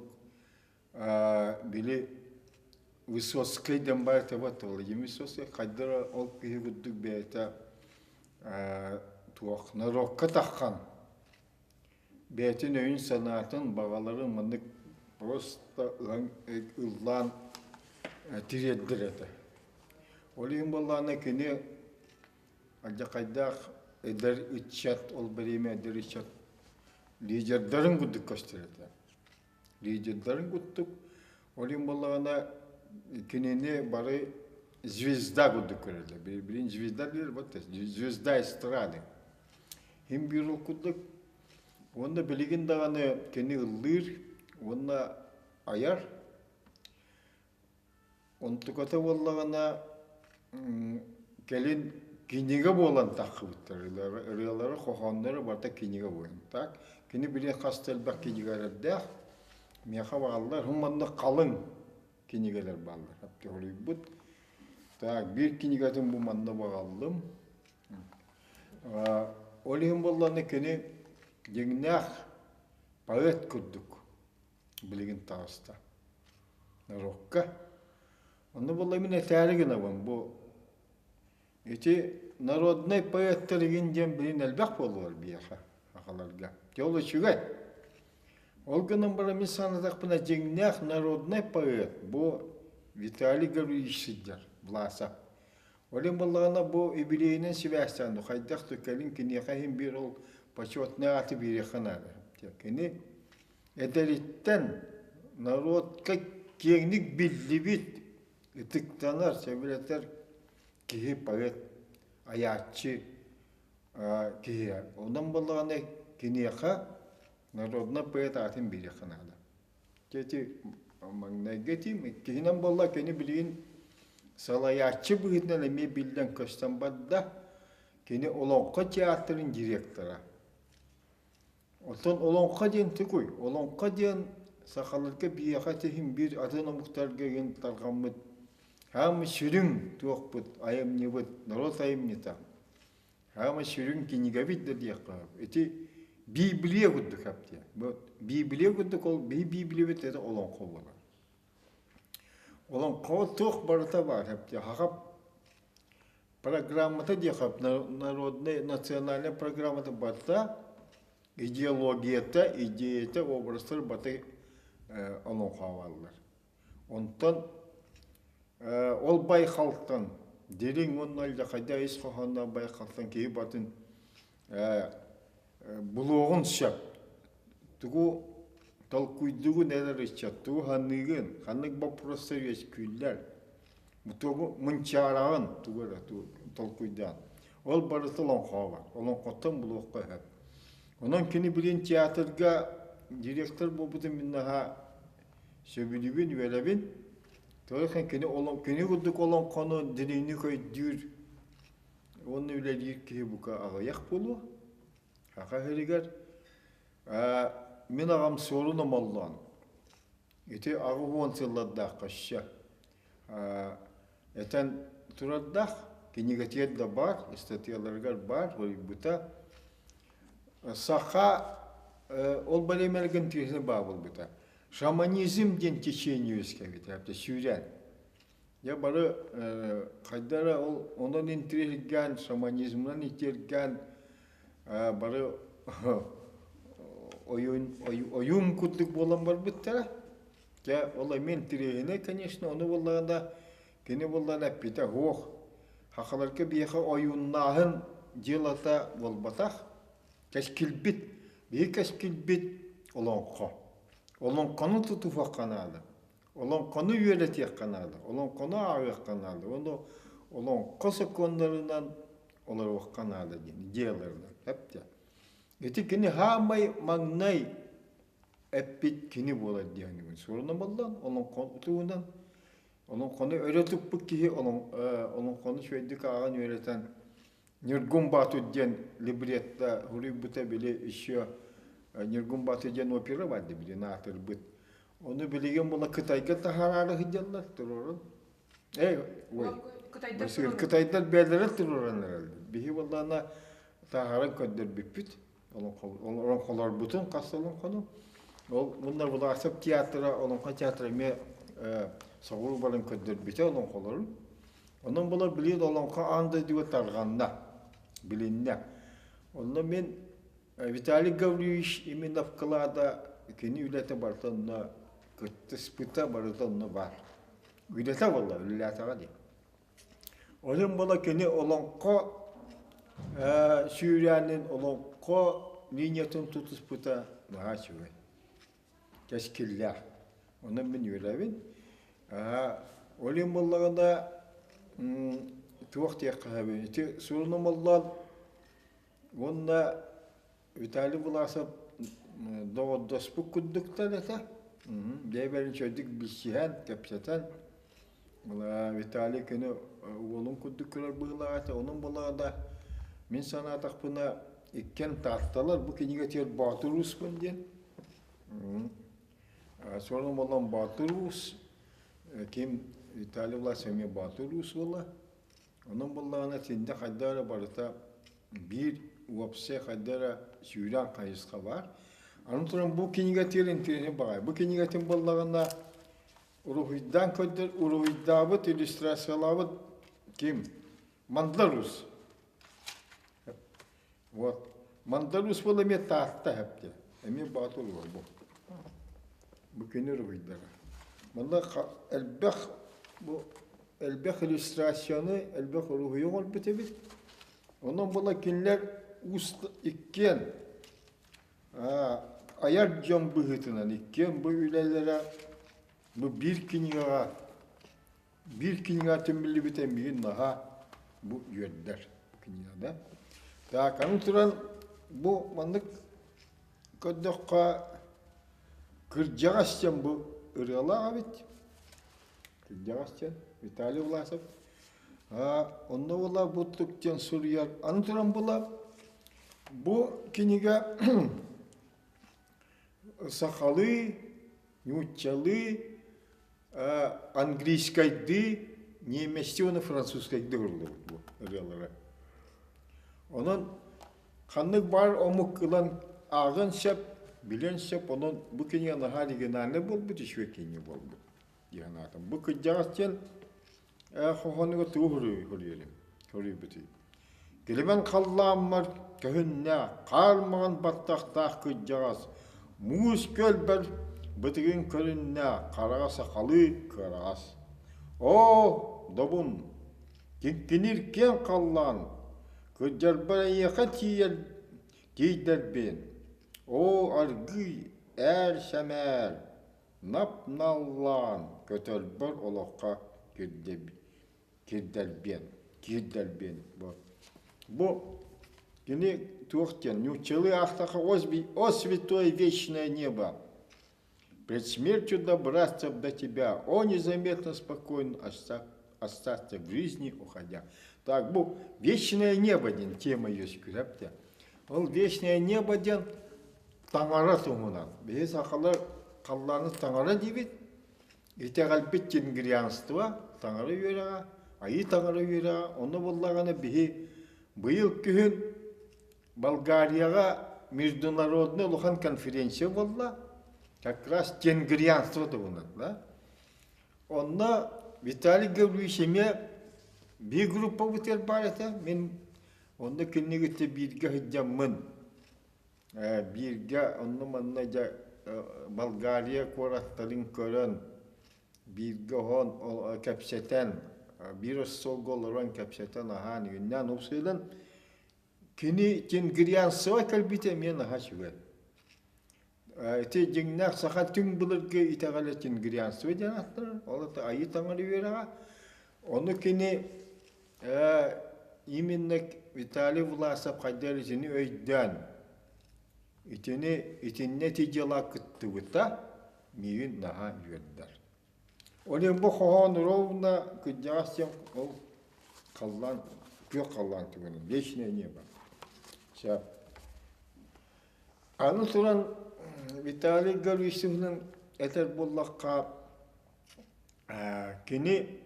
били Высоцкай диэн баар этэ вот Владимир Высоцкай хайдах ол киһи курдук бэйэтэ туох норуокка таххан бэйэтин өйүн-санаатын баҕаларын маннык просто ылан ыллаан тириэрдэр этэ. Ол иһин буоллаҕына кини алдьархайдаах эдэр ыччат ол бириэмэ эдэр ыччат лидердарын курдук көстөр этэ. Лидердарын курдук, ол иһин буоллаҕына кинини бары звезда курдук көрөллөр. Билин звезда диир вот звезда эстрады. Хим биир ол курдук. Уонна билигин даҕаны кини ыллыыр уонна айар. Онтуката буоллаҕына кэлин кинигэ буолан таххыбыттар ырыалары, хоһооннору барыта кинигэ буолан. Так, кини били хас да элбэх кинигэлэрдээх. Миэхэ бааллар, манна халыҥ кинигэлэр бааллар. Аптыһылыйбыт. Так, биир кинигэтин бу манна баҕаллым. Ол иһин буоллаҕына кини дьиҥнээх поэт курдук билигин таҕыста. Норуокка. Онно буолла мин этээри гынабын бу. Ити народнай поэттар игин диэн билин элбэх буолуор биһиэхэ, сахаларга. Дьэ ол үчүгэй. Ол гынан баран мин санаатахпына дьиҥнээх народнай поэт бу Виталий Гаврильевич сылдьар, Власов. Ол иһин буоллаҕына бу юбилейынан сибээстээн хайдах да кэлин киниэхэ иһин биир ол почетный ааты биэриэххэ наада. Кини эдэриттэн народка киэҥник биллибит, ытыктанар, сөбүлэтэр киһи поэт, айааччы киһи. Онон буоллаҕына киниэхэ народнай поэт аатын биэриэххэ наада. Ити маҥнайгы этиим, иккиһинэн буолла кини билигин салайааччы быһыытынан эмиэ биллэн-көстөн барда. Кини Олоҥхо театрын директора. Оттон Олоҥхо диэн тугуй? Олоҥхо диэн сахаларга биһиэхэ тиһин биир атын омуктарга игин тарҕаммыт хаамы сүрүн туохпут, айымньыбыт, норуот айымньыта. Хаама сүрүн кинигэбит да диэххэ сөп. Ити Библия курдук эптиэ. Бу Библия курдук ол биһи Библиябыт это олоҥхо буолар. Олоҥхоҕо туох барыта баар эптиэ. Хахап программата диэхэ народная национальная программата барыта идеологията, идеята, образтар баты олоҥхоҕо бааллар. Онтон ол байхалтан дириҥ уонна алдьархайдаах ис хоһоонноох байхалтан киһи батын булуоҕун сөп. Тугу толкуйдугун эрэр ыччат, тугу саныыгын, ханнык боппуруостар үөскүүллэр, тугу мунчаараҕын, тугу эрэ толкуйдаан. Ол барыта олоҥхоҕо бар. Олоҥхоттон булуохха сөп. Онон кини билин театрга директор буолбутун мин наһаа Сөбүлүүбүн, үөрэбин. Тоҕо кини кини курдук олоҥхону дириҥник өйдүүр уонна үлэлиир киһи бука аҕыйах буолуо. Саха сиригэр мин аҕам Суорун Омоллоон ити 80 сыллардаахха өссө этэн турардаах, кинигэтигэр да баар, ыстатыйаларыгар баар, суруйбута. Саха ол бэлиэмэлгин тиһини баа буолбута. Шаманизм диэн течение үөскээбитэ, сүүрээн. Дьэ бары хайдара ол онон интриһиргээн, шаманизмынан итиэргээн бары ойуун ойуун курдук буолан барбыттара. Дьэ ол эмиэ интириэһинэй, конечно, ону буоллаҕына кини буоллаҕына эппитэ суох. Хахаларга биһиэхэ ойууннааһын дьыалата буолбатах. Кэскилбит, биһи кэскилбит олоҥхо. Олоҥхону тутуһуохха наада. Олоҥхону үөрэтиэххэ наада. Олоҥхону ааҕыахха наада. Ону олоҥхо сокуоннарынан олоруохха наада диэн идеяларынан. Эптэ. Ити кини хаамай маҥнай эппит кини буолар диэн суруна буоллан олоҥхо туһунан олоҥхону өрө туппут киһи олоҥхону үчүгэйдик ааҕан үөрэтэн Ньургун Баатыр диэн либретто суруйбута били еще Ньургун Баатыр диэн опера бар дии билин аатырбыт. Ону билигин була Кытайга таһаараары сылдьаллар туруорун. Эй, ой. Кытайдар бэйэлэрэ туруоран эрэллэр. Биһи буоллаҕына таһааран көрдөрбүппүт. Олоҥхолорбутун хас олоҥхону. Ол мунна Власов театра, олоҥхо театра эмиэ соҕуруу баран көрдөрбүтэ олоҥхолорун. Онон була билигин олоҥхо аан дойдуга тарҕанна, билиннэ. Онно мин Виталий Гаврильевич именно вклада кини үлэтэ барыта онно кыттыспыта барыта онно баар. Үлэтэ буолла, үлэлээтэҕэ дии. Онон була кини олоҥхо сүүрээнин, олоҥхо линиятын тутуспута наһаа үчүгэй, кэскиллээх. Онон мин үөрэбин. Ол иһин буоллаҕына туох диэххэ сөбүй? Ити сурунумуллан уонна Виталий Власов доҕордоспут курдуктар этэ. Бэйэ-бэйэбин үчүгэйдик билсиһэн, кэпсэтэн, Виталий кини уолун курдук көрөр быһыылаах этэ. Онон буоллаҕына, мин санаатахпына, иккиэн Таатталар бу кинигэтигэр Боотур Ууспун диэн. Суорун буолан Боотур Уус, ким Виталий Власов эмиэ Боотур Уус буолла. Онон буоллаҕына итиннэ хайдах эрэ барыта биир уопсай хайдах эрэ сүүрээн хайысха баар. Аны туран бу кинигэтигэр интэриэһинэй баҕайы. Бу кинигэтин буоллаҕына уруһуйдаан көрдөр, уруһуйдаабыт, иллюстрациялаабыт ким? Мандарус. Вот. Мандарус буол эмиэ Таатта хэпте. Эмиэ Боотур уол бу. Бу кини уруһуйдара. Манна элбэх бу элбэх иллюстрацияны, элбэх уруһуйу оҥорбут эбит. Онон була кинилэр уус иккиэн айар дьон быһыытынан иккиэн бу үлэлэрэ бу биир кинигэҕэ биир кинигэҕэ түмүллүбүтэ миигин наһаа бу үөрдэр кинигэ да. Так, аны туран бу маннык көрдөххө кырдьаҕас диэн бу ырыалаах эбит. Кырдьаҕас диэн Виталий Власов. Онно була бу тук диэн суруйар. Аны туран була бу кинигэ сахалыы, нууччалыы, английскайдыы, немецтии уонна французскайдыы уһуллубут бу ырыалара. Онон ханнык баар омук ылан ааҕыан сөп, билиэн сөп, онон бу кинигэ наһаа оригинальнай буолбут, үчүгэй кинигэ буолбут дии санаатым. Бу кырдьаҕас диэн хоһоонугар тугу хоруйарым, хоруйбутуй? Килимэн халлааммар көһүннэ хаар маҥан баттахтаах кырдьаҕас, муус көлбөр бытыгын көрүннэ хараҕа сахалыы кыараҕас. Оо, добун, киҥкиниир киэҥ халлаан, кырдьарбар эйиэхэ тиийэр тиийдэрбин, оо, аргыый, ээр-сэмээр, нап-наллаан көтөрбөр олоххо кирдэрбиэн, киирдэрбиэн бу. Бу кини туох диэн нууччалыы аахтахха «О святое вечное небо, пред смертью добраться до тебя, о незаметно спокойно остаться в жизни уходя». Так, бу вечное небо диэн тема үөскүүрэп Ол вечное небо диэн таҥара туһунан. Биһи сахалар халлааны таҥара диибит, Итэҕэлбит тенгрианство, таҥара үөрэҕэ, айыы таҥара үөрэҕэ, онно буоллаҕына биһи быйыл күһүн Болгарияҕа международный улахан конференция буолла, как раз тенгрианство туһунан, да? Онно Виталий Гаврилович эмиэ биир группабытыгар баар этэ, мин онно кинигитэ бииргэ сылдьаммын Бииргэ онно-манна дьэ Болгария куораттарын көрөн, бииргэ оһон кэпсэтэн, биир остуолга олорон кэпсэтэн аһаан үүннээн упсуйдан кини Тенгрианцева кэлбитэ эмиэ наһаа үчүгэй. Ити дьиҥнээх саха түҥ былыргы итэҕэлэ Тенгрианство диэн ааттанар. Ол это айыы таҥара үөрэҕэ. Ону кини Именно Виталий Власов хайдах эрэ итини өйдөөн, итини итиннэ ити дьыала кыттыбыта миигин наһаа үөрдэр. Ол иһин бу хоһоон ровно кырдьаҕас диэн ол халлаан, күөх халлаан түгэнэ, вечное небо. Сөп. Аны туран Виталий Гаврильевичтыһынан этэр буоллахха, Кини,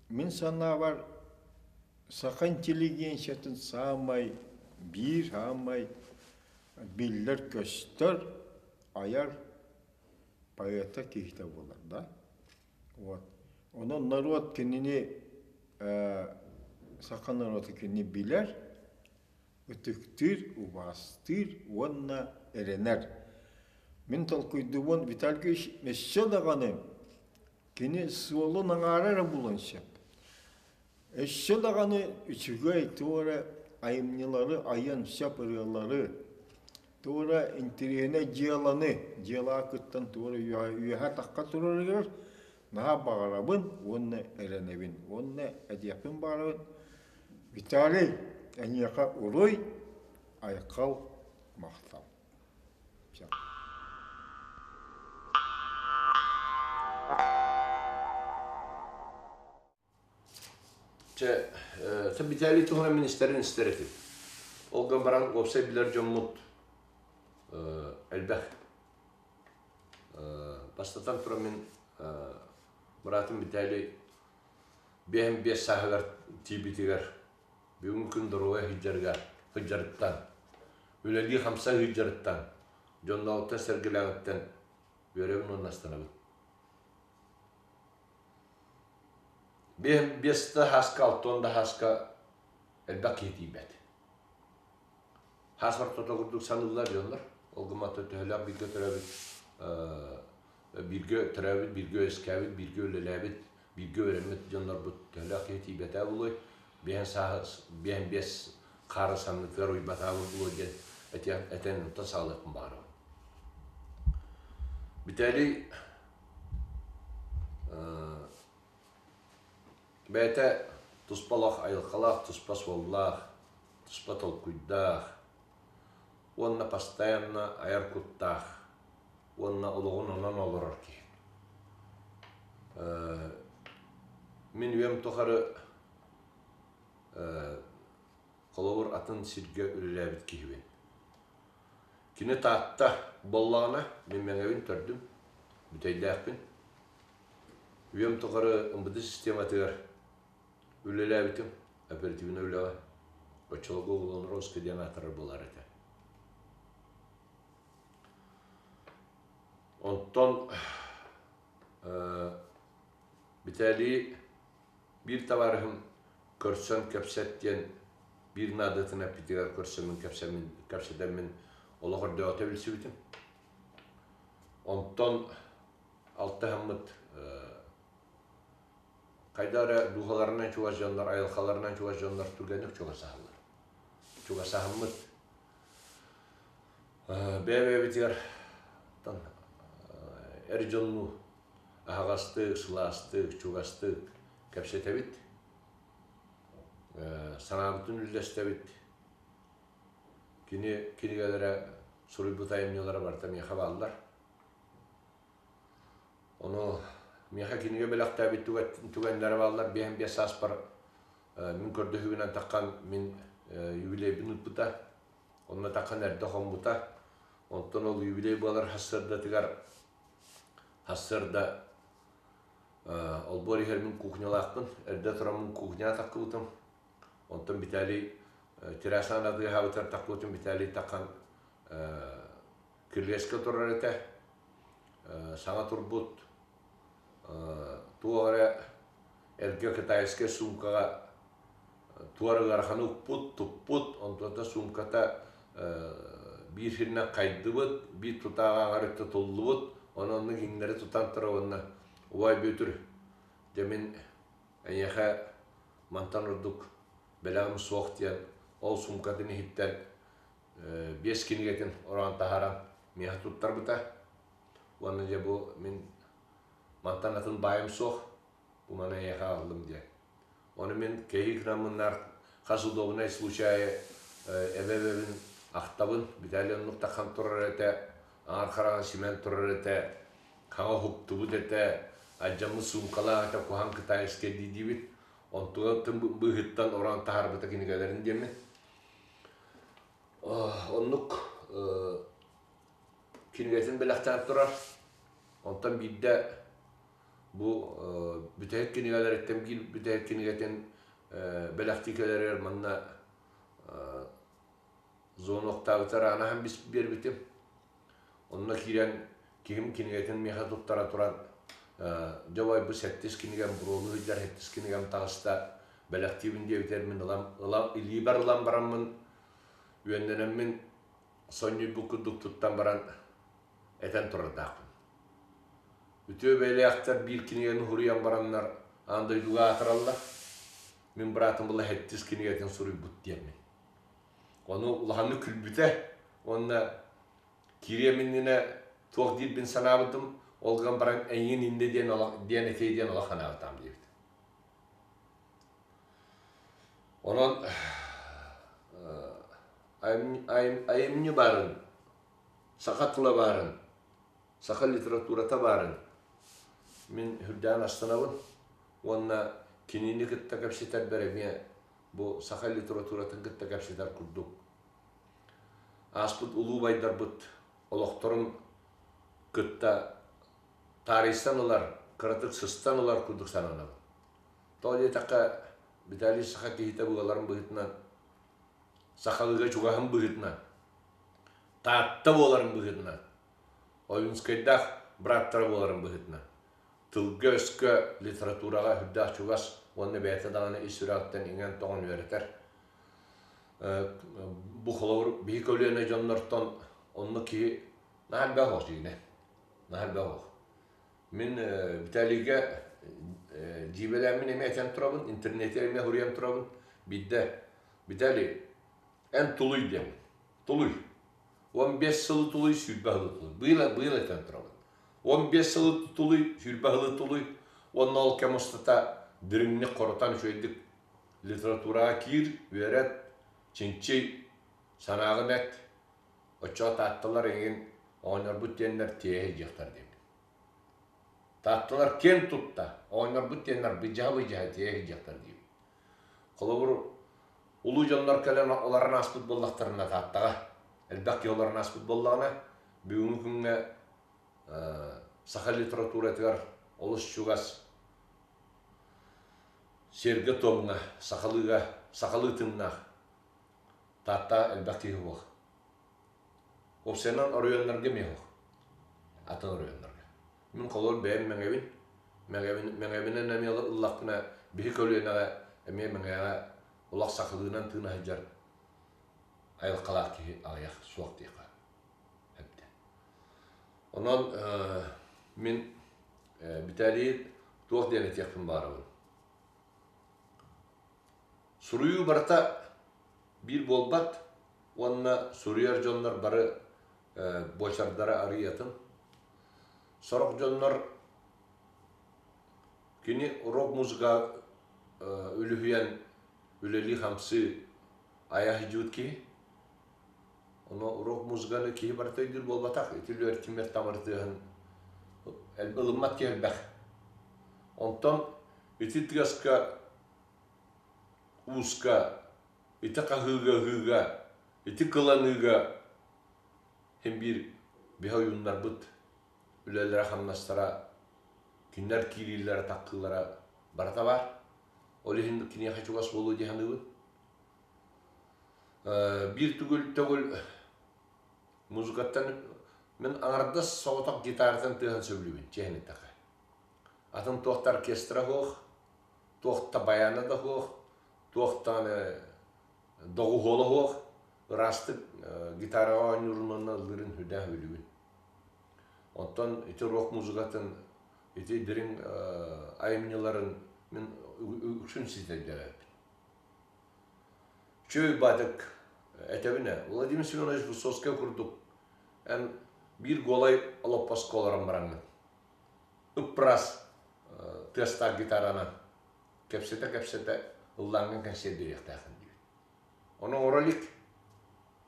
мин санаабар, саха интеллигенциятын саамай биир саамай биллэр-көстөр айар поэта киһитэ буолар да. Вот. Онон норуот кинини саха норуота кинини билэр, ытыктыыр, убаастыыр уонна эрэнэр. Мин толкуйдуубун Виталий Ильич өссө даҕаны кини суолун аҥаара эрэ булуон сөп. Өссө даҕаны үчүгэй туора айымньылары айыан сөп ырыалары, туора интэриэһинэй дьыаланы, дьыалаҕа кыттан туора үөһэ атахха турарыгар наһаа баҕарабын уонна эрэнэбин уонна этиэхпин баҕарабын Виталий, эйиэхэ уруй, айхал, махтал. Чэ, Виталий туһунан мин истэрин истэр этим. Ол гынан баран уопсай билэр дьоммут элбэх. Бастатан туран мин быраатым Виталий Биэһин биэс сааһыгар тиийбитигэр бүгүн күн доруобай сылдьарыгар сылдьарыттан, үлэлии-хамсыы сылдьарыттан, дьоннооҕуттан сэргэлээҕиттэн үөрэбин уонна астынабын. Биэһин биэс да сааска, алтан да сааска элбэх киһи тиийбэт. Хаас ортото курдук саныыллар дьоннор. Ол гыммата төһөлөөх бииргэ төрөөбүт бииргэ төрөөбүт, бииргэ үөскээбит, бииргэ үлэлээбит, бииргэ үөрэммит дьоннорбут төһөлөөх киһи тиийбэтэ буолуой, биэһэн сааһы биэһэн биэс хаары саннытыгар уйбатаабыт буолуо диэн этэн, этэн онтон саҕалыахпын баҕарабын. Виталий бэйэтэ туспа олох айылҕалаах, туспа суоллаах, туспа толкуйдаах уонна постоянно айар куттаах уонна олоҕун онон олорор киһи. Мин үйэм тухары холобур атын сиргэ үлэлээбит киһибин. Кини Таатта буоллаҕына, мин Мэҥэбин төрдүм, Бүтэйдээхпин. Үйэм тухары МВД систематыгар үлэлээбитим, оперативнай үлэҕэ. Оччолорго Углан диэн аатырар буолар этэ. Онтон Виталий биир табаарыһым көрсөн кэпсэт диэн биир наадатын эппитигэр көрсөммүн кэпсэммин кэпсэтэммин олох өрдөөҕүтэ билсибитим. Онтон алтыһаммыт хайда эрэ дууһаларынан чугас дьоннор, айылҕаларынан чугас дьоннор түргэнник чугасаһаллар. Чугасаһаммыт бэйэ-бэйэбитигэр эр дьоннуу аһаҕастык, сылаастык, чугастык кэпсэтэбит, санаабытын үллэстэбит. Кини кинигэлэрэ, суруйбут айымньылара барыта миэхэ бааллар. Ону миэхэ кинигэ бэлэхтээбит түгэннэрэ бааллар. Биэһэн биэс сааспар мин көрдөһүүбүнэн таххан мин юбилейбин ыыппыта. Онно таххан эрдэ хоммута. Онтон ол юбилей буолар сарсыардатыгар сарсыарда олбуор иһэр мин кухнялаахпын. Эрдэ тураммын кухняҕа таххыбытым. Онтон Виталий террасаан атыыһаабытыгар таххыбытым. Виталий таххан кирилиэскэ турар этэ. Саҥа турбут туох эрэ эргэ китайскай суумкаҕа туора ыараханы укпут, туппут, онтон суумката биир сиринэн хайдыбыт, биир тутааҕа аҥар өттө туллубут, ону оннук иҥнэри тутан турар уонна убай Бүөтүр, дьэ мин эйиэхэ мантан ордук бэлэҕим суох диэн ол суумкатын иһиттэн биэс кинигэтин ороон таһааран миэхэ туттарбыта. Уонна дьэ бу мин мантан атын баайым суох, бу маны эйиэхэ аҕаллым диэн. Ону мин кэһии гынаммыннар хас удобнай случайы эбэ-эбэбин ахтабын. Виталий оннук таххан турар этэ, аҥар хараҕын симэн турар этэ, хаҥа уһуктубут этэ, алдьаммыт суумкалаах этэ, куһаҥ китайскай дии диибит. Онтуган быыһыттан ороон таһаарбыта кинигэлэрин диэммин. Оннук кинигэтин бэлэхтээн турар. Онтон биирдэ бу бүтэһик кинигэлэриттэн биир бүтэһик кинигэтин бэлэхтии кэлэригэр манна звоноктаабытар аанаһан биэрбитим. Онно киирэн киһим кинигэтин миэхэ туттара туран дьэ бу бу сэттис кинигэм буруолу сылдьар сэттис кинигэм таҕыста бэлэхтиибин диэбитэр мин ылан ылан илиибэр ылан бараммын үөннэнэммин сонньуйбут курдук туттан баран этэн турардаахпын. Үтүө бэйэлээхтэр биир кинигэни суруйан бараннар аан дойдуга аатыраллар. Мин быраатым была сэттис кинигэтин суруйбут диэммин. Ону улаханнык күлбүтэ уонна киириэм иннинэ туох диирбин санаабытым, ол гынан баран эйигин иннэ диэн диэн этиэ диэн олох санаабытам диэбит. Онон айымньы баарын, саха тыла баарын, саха литературата баарын мин үрдээн астынабын уонна кинини кытта кэпсэтэрбэр эмиэ бу саха литературатын кытта кэпсэтэр курдук ааспыт улуу убайдарбыт олохторун кытта таарыйсан ылар, кыратык сыстан ылар курдук сананабын. Тоҕо диэтэххэ, Виталий саха киһитэ буоларын быһыытынан, сахалыыга чугаһын быһыытынан, Таатта буоларын быһыытынан, Ойуунскайдаах бырааттара буоларын быһыытынан, тылга-өскө, литератураҕа сүрдээх чугас уонна бэйэтэ даҕаны ис сүрэҕиттэн иҥэн-тоҥон үөрэтэр. Бу холобур биһи көлүөнэ дьоннортон онно киһи наһаа элбэх ох дьиҥинэ. Наһаа элбэх ох. Мин Виталийга дьиибэлээммин эмиэ этэн турабын, интернете эмиэ суруйан турабын. Биирдэ Виталий, эн тулуй диэммин. Тулуй. 15 сылы тулуй, 20 сылы тулуй. Быйыл, быйыл этэн турабын. 15 сылы тулуй, 20 сылы тулуй. Уонна ол кэм устата дириҥник хорутан үчүгэйдик литератураҕа киир, үөрэт, чинчий, санааҕын эт. Оччоҕо таатталар эйигин оҕонньорбут диэннэр тиэһэ дьиэхтэр диэбит. Таатталар киэн тутта, оҕонньорбут диэннэр быдьаһа-быдьаһа тиэһэ дьиэхтэр диэбит. Холобур, улуу дьоннор кэлэн олорон ааспыт буоллахтарына Тааттаҕа элбэх киһи олорон ааспыт буоллаҕына, бүгүҥҥү күҥҥэ саха литературатыгар олус чугас сиэргэ-туомҥа, сахалыыга, сахалыы тыыннаах Таатта элбэх киһи суох. Уопсайынан оройуоннарга эмиэ суох. Атын оройуоннарга. Мин холобур бэйэм Мэҥэбин. Мэҥэбин, Мэҥэбинэн эмиэ ыллахпына биһи көлүөнэҕэ эмиэ Мэҥэҕэ олох сахалыынан тыына сылдьар айылҕалаах киһи аҕыйах суох диэххэ эбитэ. Онон мин Виталий туох диэн этиэхпин баҕарабын. Суруйуу барыта биир буолбат уонна суруйар дьоннор бары буочардара арыый атын. Сорох дьоннор кини рок-музыка үлүһүйэн үлэлии-хамсыы айа сылдьыбыт киһи. Ону рок-музыканы киһи барыта өйдүүр буолбатах. Ити үлүгэр тимир тамыр тыаһын ылыммат киһи элбэх. Онтон ити тыаска ууска, ити хаһыыга-ыһыыга, ити кыланыыга син биир биһи ойууннарбыт үлэлэрэ-хамнастара, кинилэр киириилэрэ-таххыылара барыта баар. Ол иһин киниэхэ чугас буолуо дии саныыбын. Биир түгүл төгүл музыкаттан мин аҥардас соҕотох гитаратын тыаһын сөбүлүүбүн, чиэһин эттэххэ. Атын туох да оркестра суох, туох да баяна да суох, туох даҕаны доҕуһуола суох, ыраастык гитараҕа оонньуурун уонна ыллыырын сүрдээх сөбүлүүбүн. Оттон ити рок музыкатын, ити дириҥ айымньыларын мин үксүн ситэрдээбэппин. Үчүгэй баатык этэбин ээ, Владимир Семенович Высоцкай курдук эн биир голай олоппоско олорон бараҥҥын ыппырас тыастаах гитаранан кэпсэтэ-кэпсэтэ ыллааҥҥын кэнсиэр биэриэхтээххин диибин. Ону оҥоро илик.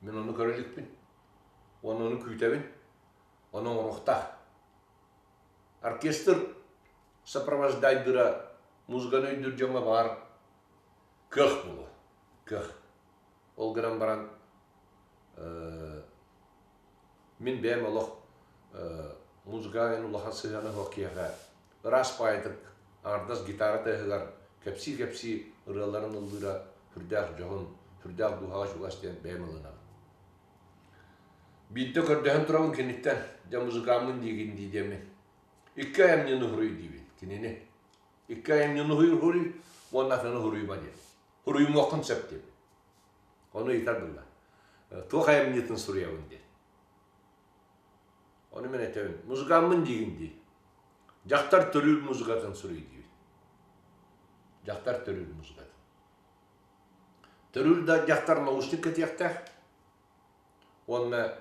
Мин ону көрө иликпин. Уонна ону күүтэбин. Ону оҥоруохтаах. Оркестр сопровождайдыра музыканы өйдүүр дьоҥҥо баар кыах буолуо. Кыах. Ол гынан баран мин бэйэм олох музыка эн улахан сыһыана суох киһиэхэ ыраас баайытык аҥардас гитара тыаһыгар кэпсии-кэпсии ырыаларын ыллыыра сүрдээх дьоһун, сүрдээх дууһаҕа чугас диэн бэйэм ылынабын. Биирдэ көрдөһөн турабын киниттэн, дьэ музыкаммын диигин дии диэммин. Икки айымньыны уһуруй диибин кинини. Икки айымньыны уһуруй уонна атыны уһуруйума диэн. Уһуруйумуоххун сөп диэбин. Ону ыйытар буолла. Туох айымньытын суруйабын диэн. Ону мин этэбин. Музыкаммын диигин дии. Дьахтар төрүүр музыкатын суруй диибин. Дьахтар төрүүр музыкатын. Төрүүр да дьахтар наушник кэтиэхтээх. Уонна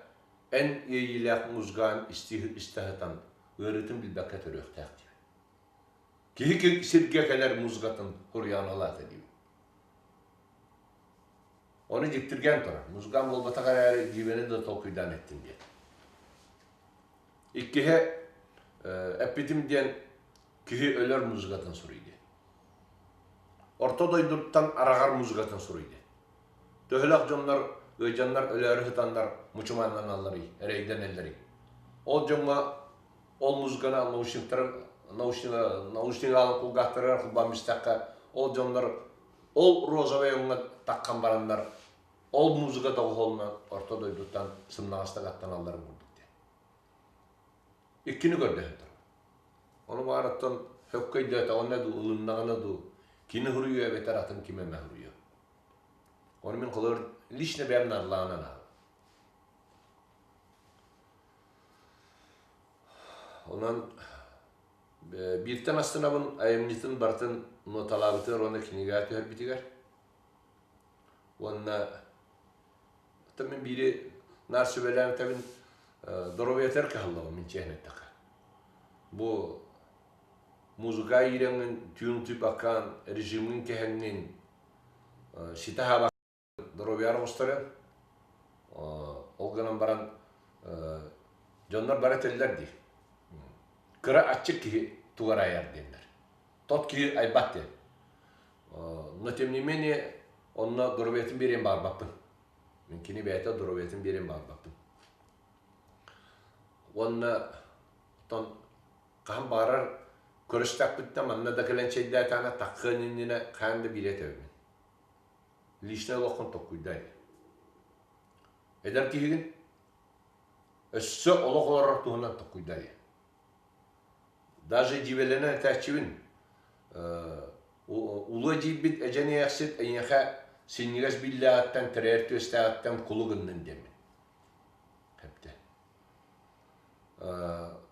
эн иэйиилээх музыкаан истэ сытан ыарыытын билбэккэ төрүөхтээх диибин. Киһи сиргэ кэлэр музыкатын суруйан ылаата диибин. Ону дьиктиргээн турар. Музыкант буолбатах эрээри дьиибэни да толкуйдаан эттим диэн. Иккиһэ эппитим диэн киһи өлөр музыкатын суруй диэн. Орто дойдуттан араҕар музыкатын суруй диэн. Төһөлөөх дьоннор ыалдьаннар өлөөрү сытаннар мучумааннаналларый, эрэйдэнэллэрий. Ол дьоҥҥо ол музыканы наушниктарын наушник аалын кулгаахтарыгар холбоон истэххэ ол дьоннор Ол розовай өҥҥө таххан бараннар, ол музыка доҕуһуолунан орто дойдуттан сымнаҕастык аттаналларын курдук диэн. Иккини көрдөһөн турар. Ону баарыттан хөккө өйдөөтөҕүнэ дуу, ылыннаҕына дуу, кини суруйуо эбэтэр атын ким эмэ суруйуо. Ону мин холобур лично бэйэм наадалааҕынан ааҕабын. Онон бииртэн астынабын айымньытын барытын ноталаабытыгар уонна кинигэҕэ түһэрбитигэр. Уонна оттон мин биири наар сүбэлээн этэбин, доруобуйатыгар кыһаллабын мин чиэһин эттэххэ. Бу музыка иирэҥҥин, түүн утуйбаккаан, режимҥин кэһэҥҥин, ситэ аһаабакка доруобуйаҕар оҕустарыаҥ. Ол гынан баран дьоннор бары этэллэр дии. Кыра аччык киһи тугу эрэ айар диэннэр. Тот киһи айбат диэн. Но тем не менее онно доруобуйатын биэриэн баҕарбаппын. Мин кини бэйэтэ доруобуйатын биэриэн баҕарбаппын. Уонна оттон хаһан баҕарар көрүстэхпиттэн манна да кэлэн чэйдээтэҕинэ таххыан иннинэ хаһан да биирэ этэбин. Личнэй олоххун толкуйдай. Эдэр киһигин өссө олох олорор туһунан толкуйдай. Даже дьиибэлэнэн этээччибин. Улуу эдьиийбит Эдьэн Иэхсит эйиэхэ синньигэс биллээҕиттэн, тэрийэр түөстээҕиттэн кулу гыннын диэммин. Эптэ.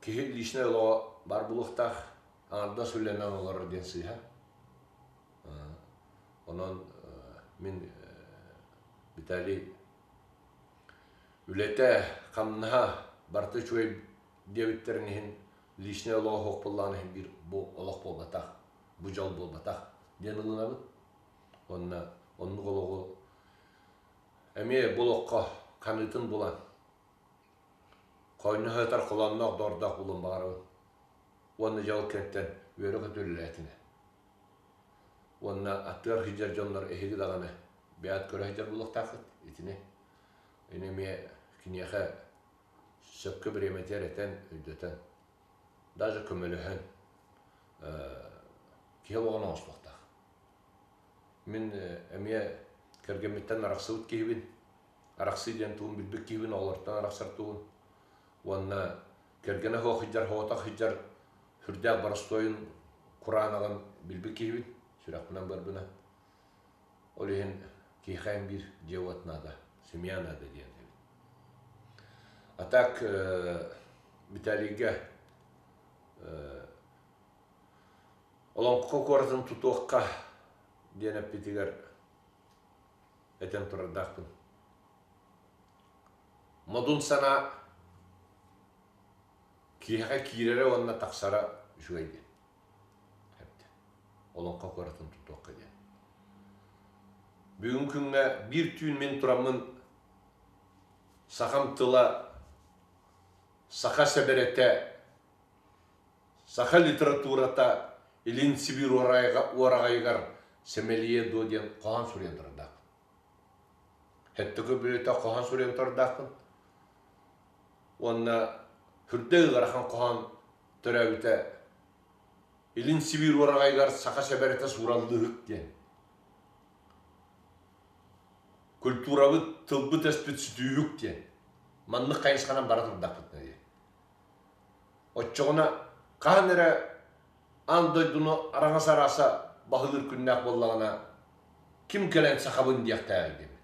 Киһи личнэй олоҕо баар буолуохтаах, аҥардас үлэнэн олорор диэн сыыһа. Онон мин Виталий үлэтэ, хамнаһа барыта үчүгэй диэбиттэрин иһин личнэй олоҕо суох буоллаҕына иһин биир бу олох буолбатах, бу дьол буолбатах диэн ылынабын. Уонна оннук олоҕу эмиэ бу олоххо ханыытын булан, хойно сытар холоонноох доордоох булуон баҕарабын. Уонна дьол кэнтэн үөрэ-көтө үлэлээтинэ. Уонна аттыгар сылдьар дьоннор эһиги даҕаны бэйэҕит көрө сылдьар буолуохтааххыт итини. Ини эмиэ киниэхэ сөпкө бириэмэтигэр этэн, өйдөтөн, даже көмөлөһөн киһи олоҕун оҥостуохтаах. Мин эмиэ кэргэммиттэн арахсыбыт киһибин. Арахсыы диэн тугун билбит киһибин, оҕолортон арахсар тугун. Уонна кэргэнэ суох сылдьар, соҕотох сылдьар сүрдээх боростуойун кураанаҕын билбит киһибин, сүрэхпинэн барбына. Ол иһин киһиэхэ биир дьиэ-уот наада, семья наада диэн эбит. А так Виталийга Олоҥхо куоратын тутуохха диэн эппитигэр этэн турардаахпын. Модун санаа киһиэхэ киирэрэ уонна тахсара үчүгэй диэн. Олоҥхо куоратын тутуохха диэн. Бүгүн күҥҥэ биир түүн мин тураммын сахам тыла, саха сэбэрэтэ, саха литературата Илин Сибиир уораҕайыгар сэмэлийэ дуо диэн хоһоон суруйан турардаахпын. Сэттэ көбүлүөтэ хоһоон суруйан турардаахпын. Уонна үрдэ ыарахан хоһоон төрөөбүтэ Илин Сибиир уораҕайыгар саха сэбэрэтэ суураллыыһык диэн. Культурабыт, тылбыт-өспүт сүтүүһүк диэн. Маннык хайысханан бара турдахпытына диэн. Оччоҕуна хаһан эрэ аан дойдуну араҥас арааса баһылыыр күннээх буоллаҕына, ким кэлэн сахабын диэхтээҕий диэммин.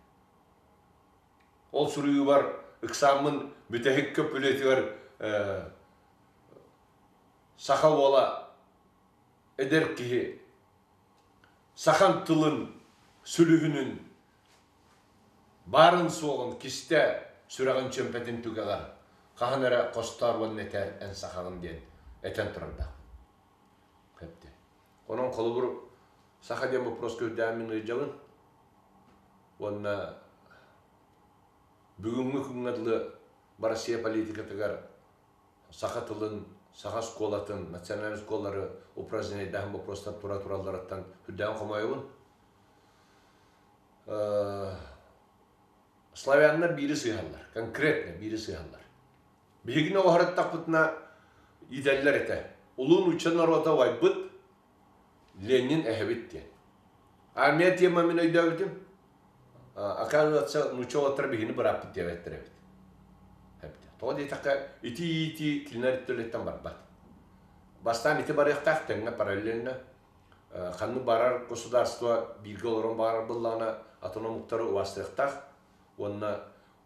Ол суруйуубар ыксааммын бүтэһик көп үлэтигэр саха уола эдэр киһи сахан тылын сүлүһүнүн баарын-суоҕун кистэ сүрэҕин чүөмпэтин түгэҕэр хаһан эрэ хостоор уонна этээр эн сахаҕын диэн этэн турардаах. Хэпти. Онон холобур саха диэн боппуруоска үрдээн мин ыйдьабын. Уонна бүгүҥҥү күҥҥэ дылы Россия политикатыгар саха тылын, саха оскуолатын, национальнай оскуолалары упражненайдаһын боппуруостар тура туралларыттан үрдээн хомойобун. Славяннар биири сыыһаллар, конкретно биири сыыһаллар. Биһигини оһораттахпытына иитэллэр этэ. Улуу нуучча норуота убайбыт Ленин эһэбит диэн. Армия тема мин өйдөөбүтүм. Оказывается, нуучча уолаттара биһигини бырааппыт диэбэттэр эбит. Тоҕо диэтэххэ, ити иитии кинилэр өттүлэриттэн барбат. Бастаан ити барыахтаах тэҥҥэ параллельно ханнык барар государство бииргэ олорон барар буоллаҕына атын омуктары убаастыахтаах. Уонна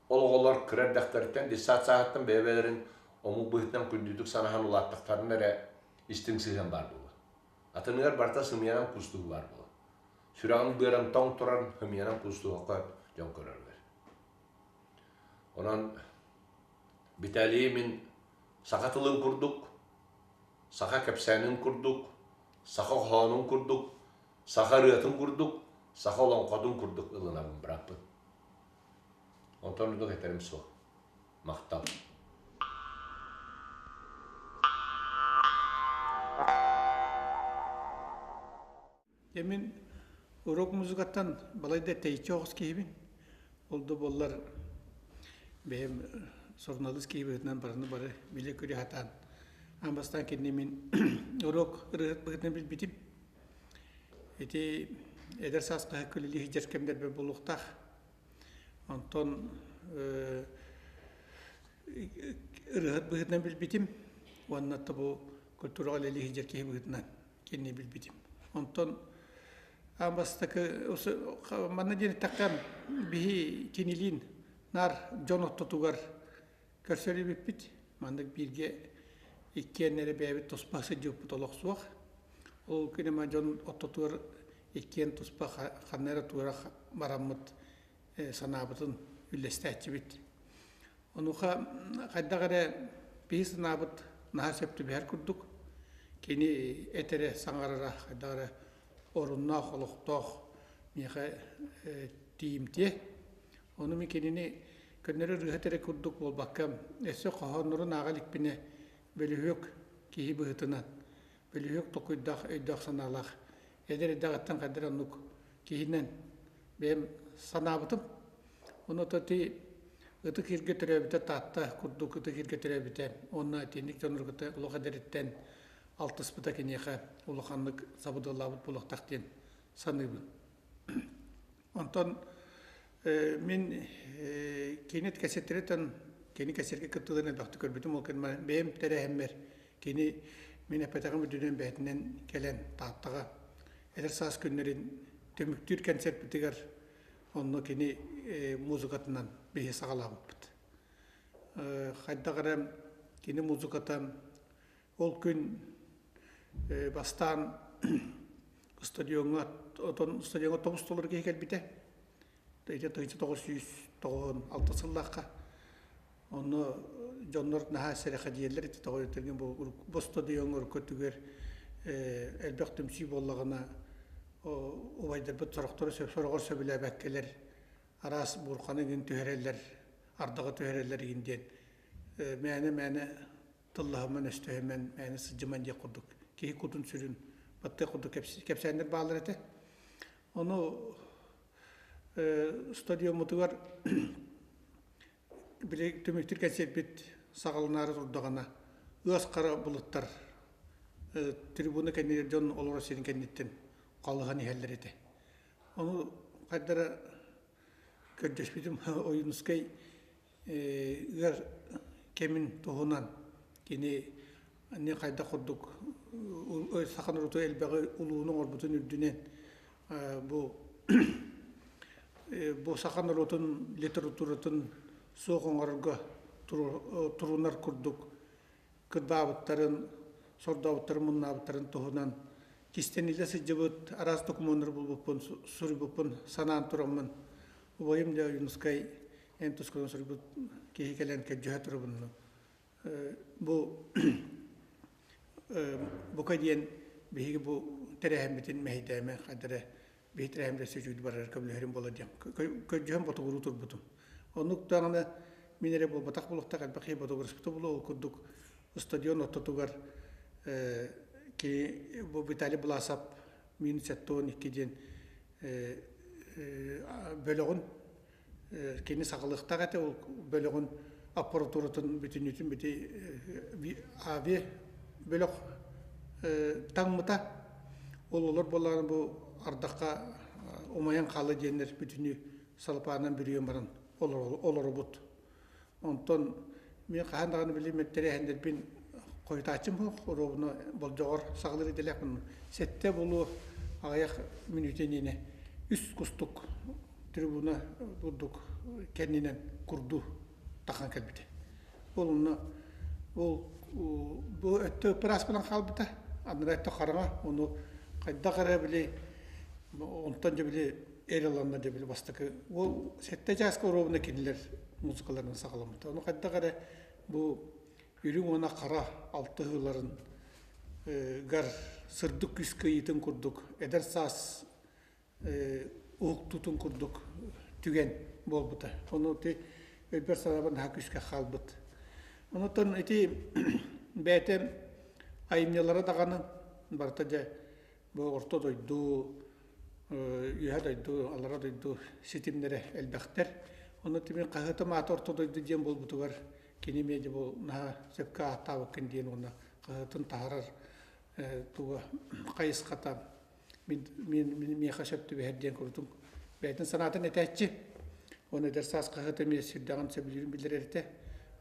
ол оҕолор кыра эрдэхтэриттэн детсад сааһыттан бэйэ-бэйэлэрин омук быһыытынан күндүтүк санаһан улааттахтарына эрэ истиҥ сыһыан баар буолуо. Атыныгар барыта сымыйанан куустуһуу баар буолуо. Сүрэҕин быаран тоҥ туран сымыйанан куустуһуохха дьон көрөрүгэр. Онон Виталий мин саха тылын курдук, саха кэпсээнин курдук, саха хоһоонун курдук, саха ырыатын курдук, саха олоҥхотун курдук ылынабын бырааппын. Онтон ордук этэрим суох. Махтал. Дьэ мин урок музыкаттан балайда тэйиччи оҕус киһибин. Ол да буоллар бэйэм суруналыыс киһи быһыытынан барыны бары билэ-көрө сатаан аан бастаан кинини мин урок ырыаһыт быһыытынан билбитим. Ити эдэр саас хаһыакка үлэлии сылдьар кэмнэрбэр буолуохтаах. Онтон ырыаһыт быһыытынан билбитим уонна бу культураҕа үлэлии сылдьар киһи быһыытынан кинини билбитим. Онтон аан бастакы манна диэн эттэххэ биһи кинилиин наар дьон ортотугар көрсөр эбиппит. Маннык бииргэ иккиэннэри бэйэбит туспа сылдьыбыппыт олох суох. Ол күн дьон ортотугар иккиэн туспа ханна эрэ туора бараммыт санаабытын үллэстээччибит. Онуоха хайдах эрэ биһи санаабыт наһаа сөп түбэһэр курдук. Кини этэрэ, саҥарара хайдах эрэ оруннаах, олохтоох миэхэ тиийимтиэ. Ону мин кинини көннөрү ырыаһыт эрэ курдук буолбакка, өссө хоһооннорун ааҕа иликпинэ бөлүһүөк киһи быһыытынан, бөлүһүөк толкуйдаах, өйдөөх-санаалаах, эдэр эрдэҕиттэн хайдах эрэ оннук киһинэн бэйэм санаабытым. Ону ити ытык сиргэ төрөөбүтэ Таатта курдук ытык сиргэ төрөөбүтэ уонна итинник дьоннору кытта олох эдэриттэн алтыспыта киниэхэ улаханнык сабыдыаллаабыт буолуохтаах диэн саныыбын. Онтон мин кини кэсэттэриттэн кини кэсэргэ кыттыыларын элбэхтик көрбүтүм. Ол кэннэ бэйэм тэрээһиммэр кини мин эппэтэҕим үрдүнэн бэйэтинэн кэлэн Тааттаҕа эдэр саас күннэрин түмүктүүр концерппытыгар онно кини музыкатынан биһи саҕалаабыппыт. Хайдах эрэ кини музыката ол күн бастаан стадиоҥҥа отон стадиоҥҥа тоҕус толору киһи кэлбитэ. Ити 1996 сыллаахха. Онно дьоннор наһаа сэрэхэдийэллэр ити тоҕо диэтэргин бу бу стадиоҥҥа урукку өттүгэр элбэх түмсүү буоллаҕына убайдарбыт сорохторо сороҕор сөбүлээбэккэлэр араас буурханы игин түһэрэллэр, ардаҕы түһэрэллэр игин диэн мээнэ-мээнэ тыллаһыман, өстөһүмэн, мээнэ сылдьыман диэх курдук киһи кутун-сүрүн баттыах курдук кэпсээннэр бааллар этэ. Ону стадиоммутугар били түмүктүүр кэнсиэрпит саҕаланаары турдаҕына ыас хара былыттар трибуна кэннигэр дьон олорор сирин кэнниттэн халыһан иһэллэр этэ. Ону хайдара көрдөспүтүм Ойуунускай ыар кэмин туһунан кини не хайдах курдук саха норуоту элбэҕи улууну оҥорбутун үрдүнэн бу бу саха норуотун литературатын суох оҥорорго турунар курдук кырбаабыттарын, сордообуттарын, муннаабыттарын туһунан кистэниллэ сылдьыбыт араас докумуоннары булбуппун, суруйбуппун санаан тураммын убайым дьэ Ойуунускай эн тускунан суруйбут киһи кэлэн көрдьөһө турабын. Бу бука диэн биһиги бу тэрээһиммитин мэһэйдээмэ хайдара биһи тэрээһиммит өссө үчүгэй барар көмөлөһөрүм буолар диэн көрдьөһөн ботугуруу турбутум. Оннук даҕаны мин эрэ буолбатах буолуохтаах элбэх киһи ботугураспыта буолуо ол курдук стадион ортотугар кини бу Виталий Власов минус 72 диэн бөлөҕүн кини саҕалыахтаах этэ ол бөлөҕүн аппаратуратын бүтүннүүтүн бити авиа бөлөх таҥмыта ол олор буоллаҕына бу ардахха умайан хаалла диэннэр бүтүннүү салапаанынан бүрүйэн баран олоробут онтон мин хаһан даҕаны били тэрээһиннэрбин хойутааччым суох оруобуна болдьоҕор саҕалыыр идэлээхпин сэттэ буолуо аҕыйах мүнүүтэ иннинэ үс кустук трибуна курдук. кэннинэн курду тахан кэлбитэ. Ол онно ол бу өттө ыпыраас буолан хаалбыта. Анараа өттө хараҥа, ону хайдах эрэ били онтон дьэ били эр ыланна дьэ били бастакы ол сэттэ чааска оруобуна кинилэр музыкаларын саҕаламмыта. Ону хайдах эрэ бу үрүҥ уонна хара алтыһыыларын гар сырдык күүс кыайыытын курдук эдэр саас уһуктуутун курдук түгэн буолбута. Ону ити өйбөр санаабар наһаа күүскэ хаалбыт. Онтон ити бэйэтэ айымньылара даҕаны барыта дьэ бу орто дойду, үөһэ дойду, аллара дойду ситимнэрэ элбэхтэр. Ону тимир хаһыатым аата орто дойду диэн буолбутугар кини эмиэ дьэ бу наһаа сөпкө ааттаабыккын диэн уонна хаһыатын таһаарар туга хайысхата мин мин миэхэ сөп түбэһэр диэн курдук бэйэтин санаатын этээччи. Уонна эдэр саас хаһыата эмиэ сүрдээҕин сөбүлүүрүн биллэрэр этэ.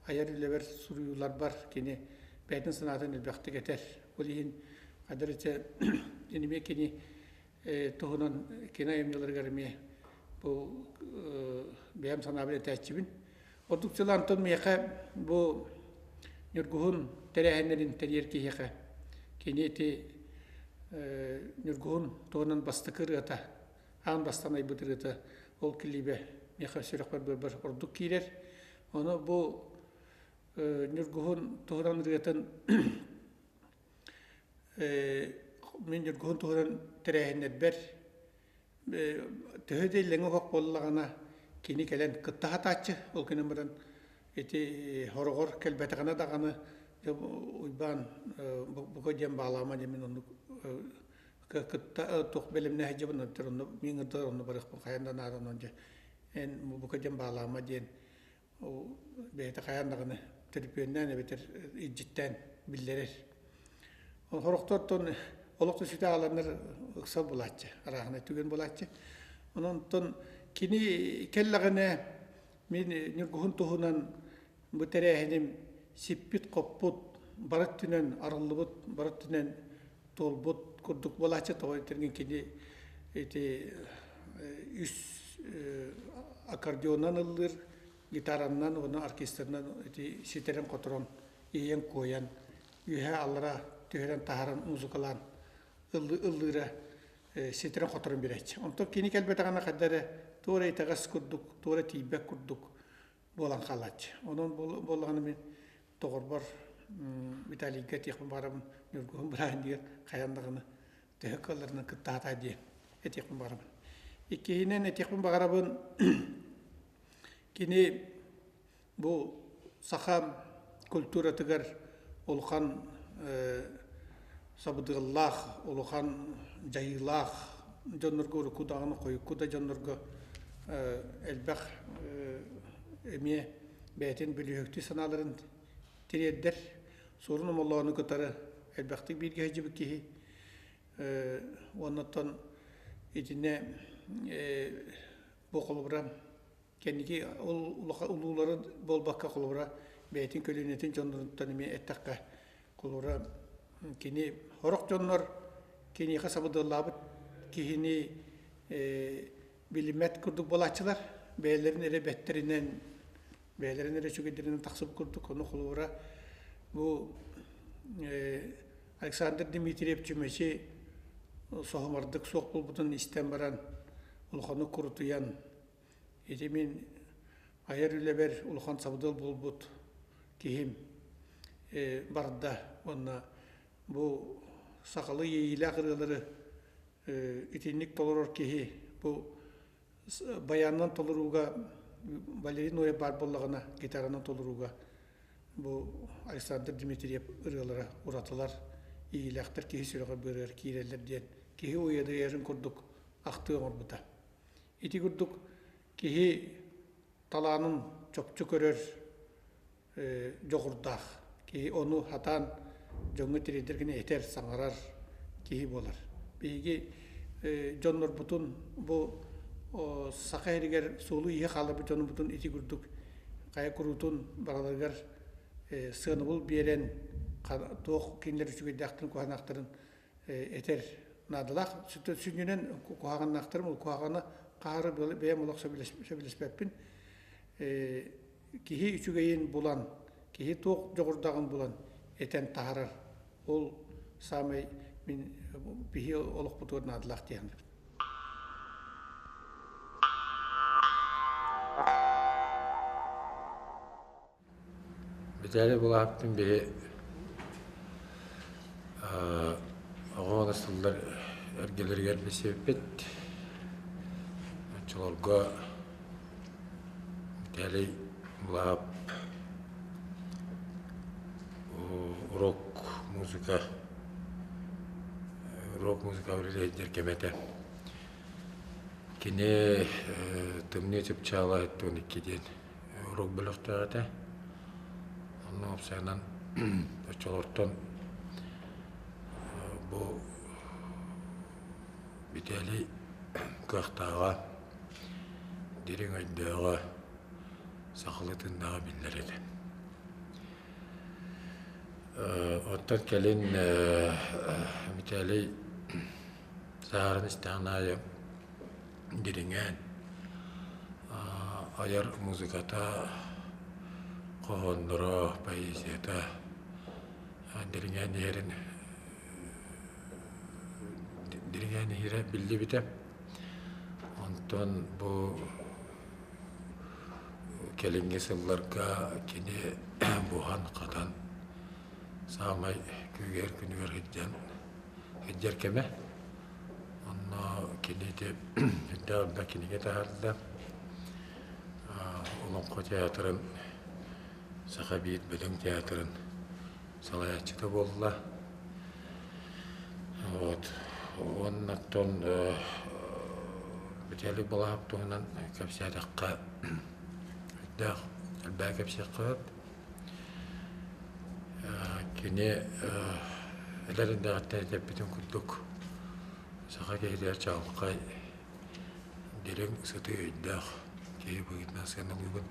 Айар үлэбэр суруйууларбар кини бэйэтин санаатын элбэхтик этэр. Ол иһин хадыр ичэ эмиэ кини туһунан кини айымньыларыгар эмиэ бу бэйэм санаабын этээччибин. Ордук сыл Антон миэхэ бу Ньургуһун тэрээһиннэрин тэрийэр киһиэхэ кини ити Ньургуһун туһунан бастакы ырыата, аан бастаан айбыт ырыата ол килиибэ миэхэ сүрэхпэр-быарбар ордук киирэр. Ону бу Ньургуһун туһунан ырыатын мин Ньургуһун туһунан тэрээһиннэрбэр төһө да иллэҥэ оһох буоллаҕына кини кэлэн кытта сатааччы. Ол гынан баран ити хороҕор кэлбэтэҕинэ даҕаны Уйбаан бука диэн баалаама диэн мин оннук кытта туох бэлэмнээх сылдьабын онно мин ыҥырдылар онно барыахпын хайаан да наада онон дьэ эн бука диэн баалаама диэн бэйэтэ хайаан даҕаны төлөпүөннээн эбэтэр илдьиттээн биллэрэр. Сорохтортон олох да сүтэ ааланнар ыксал булааччы, арааһынай түгэн булааччы. Онон кини кэллэҕинэ мин Ньургуһун туһунан бу тэрээһиним сиппит-хоппут, бары өттүнэн арыллыбыт, бары өттүнэн туолбут курдук буолааччы. Тоҕо диэтэргин кини ити үс аккордеонунан ыллыыр, гитаранан уонна оркестрынан ити ситэрэн-хоторон, иэйэн-куойан, үөһэ-аллара түһэрэн таһааран музыкалаан ыллыыра ситэрэн-хоторон биэрээччи. Онтон кини кэлбэтэҕинэ хайда эрэ туора итэҕэс курдук, туора тиийбэт курдук буолан хаалааччы. Онон буоллаҕына мин доҕорбор Виталийга этиэхпин баҕарабын, Ньургуһун бырааһынньыгар хайаан даҕаны төһө кыалларынан кыттаатаа диэн этиэхпин баҕарабын. Иккиһинэн этиэхпин баҕарабын, кини бу саха культуратыгар улахан сабыдыаллаах, улахан дьайыылаах дьоннорго урукку даҕаны, хойукку да дьоннорго элбэх эмиэ бэйэтин бүлүүһүктүү санааларын тириэрдэр. Суорун Омоллоону кытары элбэхтик бииргэ сылдьыбыт киһи. Уоннаттан итиннэ бу холобура кэнники ол улуулары буолбакка холобура бэйэтин көлүөнэтин дьонноруттан эмиэ эттэххэ холобура кини сорох дьоннор киниэхэ сабыдыаллаабыт киһини билиммэт курдук буолааччылар бэйэлэрин эрэ бэттэринэн бэйэлэрин эрэ үчүгэйдэринэн тахсыбыт курдук ону холобура бу Александр Дмитриев Чүмэчи соһумардык суох буолбутун истэн баран улаханнык курутуйан ити мин айар үлэбэр улахан сабыдыал буолбут киһим барда уонна бу сахалыы иэйиилээх ырыалары итинник толорор киһи бу баянынан толорууга Валерий Ноев баар буоллаҕына гитаранан толорууга бу Александр Дмитриев ырыалара уратылар, иилээхтэр киһи сүрэҕэр быарыгар киирэллэр диэн киһи уйадыйарын курдук ахтыы оҥорбута. Ити курдук киһи талаанын чопчу көрөр дьоҕурдаах киһи ону хатаан дьоҥҥо тириэрдэр гына этэр, саҥарар киһи буолар. Биһиги дьоннорбутун бу саха сиригэр суолу-ииһи хаалларбыт дьоннорбутун ити курдук хайа куруутун бараларыгар сыанабыл биэрэн туох кинилэр үчүгэйдээхтэрин куһаҕаннаахтарын этэр наадалаах. Сүнньүнэн куһаҕаннаахтарым, ол куһаҕаны хаһары бэйэм олох сөбүлэспэппин. Киһи үчүгэйин булан, киһи туох дьоҕурдаҕын булан этэн таһарар. Ол саамай мин биһи олохпутугар наадалаах диэн. Битээлий Булаһаптын биһи оҕо сыллар эргэлэригэр билсибиппит. Оччолорго Битээлий Булаһап рок музыка рок музыка үлэлэһэр кэмэ этэ. Кини Тымныы чыпчаала 12 диэн уруок бөлөхтөөх этэ. Онно уопсайынан оччолортон бу Битээлий кыахтааҕа, дириҥ өйдөөҕө, сахалыы тыыннааҕа биллэр этэ. Оттон кэлин Битээлий сааһыран истэҕин аайы дириҥээн айар музыката, хоһоонноро, поэзията дириҥээн иһэрин дириҥээн иһэрэ биллибитэ. Онтон бу кэлиҥҥи сылларга кини буһан-хатан саамай күүгэр күнүгэр сылдьан сылдьар кэмэ. Онно кини ити үрдээх элбэх кинигэ таһаарда. Олоҥхо театрын, саха биир бөдөҥ театрын салайааччыта буолла. Вот. Уонна оттон Виталий Балаһап туһунан кэпсээтэххэ үрдээх элбэҕи кэпсиэххэ сөп. Кини эдэр эрдэҕиттэн этэппитин курдук саха киһитигэр чаҕылхай, дириҥ, сытыы өйдөөх киһи быһыытынан сыаналыыбын.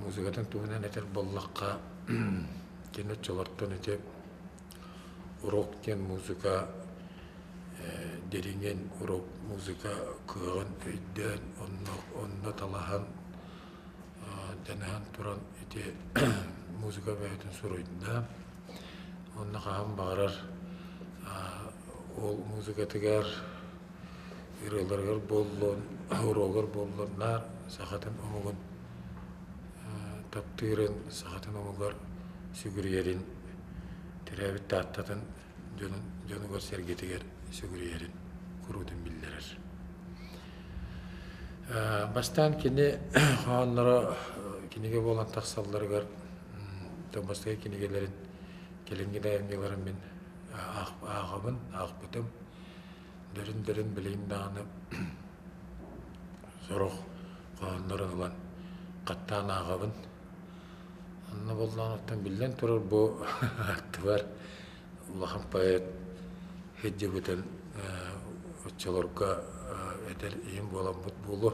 Музыкатын туһунан этэр буоллахха, кини оччолортон ити рок диэн музыка дириҥин, рок музыка кыаҕын өйдөөн, онно онно талаһан дьаныһан туран ити музыка бэйэтин суруйда. Онно хаһан баҕарар ол музыкатыгар, ырыаларыгар буоллун, уруогар буоллун наар сахатын омугун таптыырын, сахатын омугар сүгүрүйэрин, төрөөбүт Тааттатын дьонун дьонугар-сэргэтигэр сүгүрүйэрин куруутун биллэрэр. Бастаан кини хоһоонноро кинигэ буолан тахсалларыгар бастакы кинигэлэрин кэлиҥҥи да айымньыларын мин ааҕабын, аахпытым. Дөрүн-дөрүн билигин даҕаны сорох хоһооннорун ылан хаттаан ааҕабын. Онно буоллаҕына биллэн турар бу аттыбар улахан поэт сылдьыбытын оччолорго этэр иһин буоламмыт буолуо.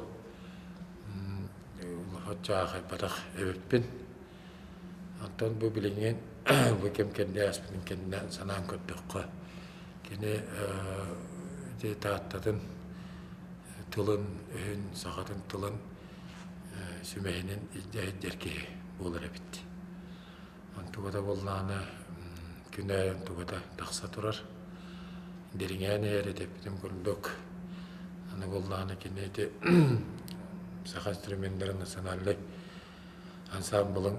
Оччо аахайбатах эбиппин. Онтон бу билиҥҥи бу кэм кэннэ ааспытын кэннэ санаан көрдөххө, кини ити Тааттатын тылын, өһүн, сахатын тылын сүмэһинин илдьэ сылдьар киһи буолар эбит. Онтуката буоллаҕына күн аайы онтуката тахса турар. Дириҥээн иһэр этэппитим курдук. Аны буоллаҕына кини ити саха инструменнарын национальнай ансаамбылын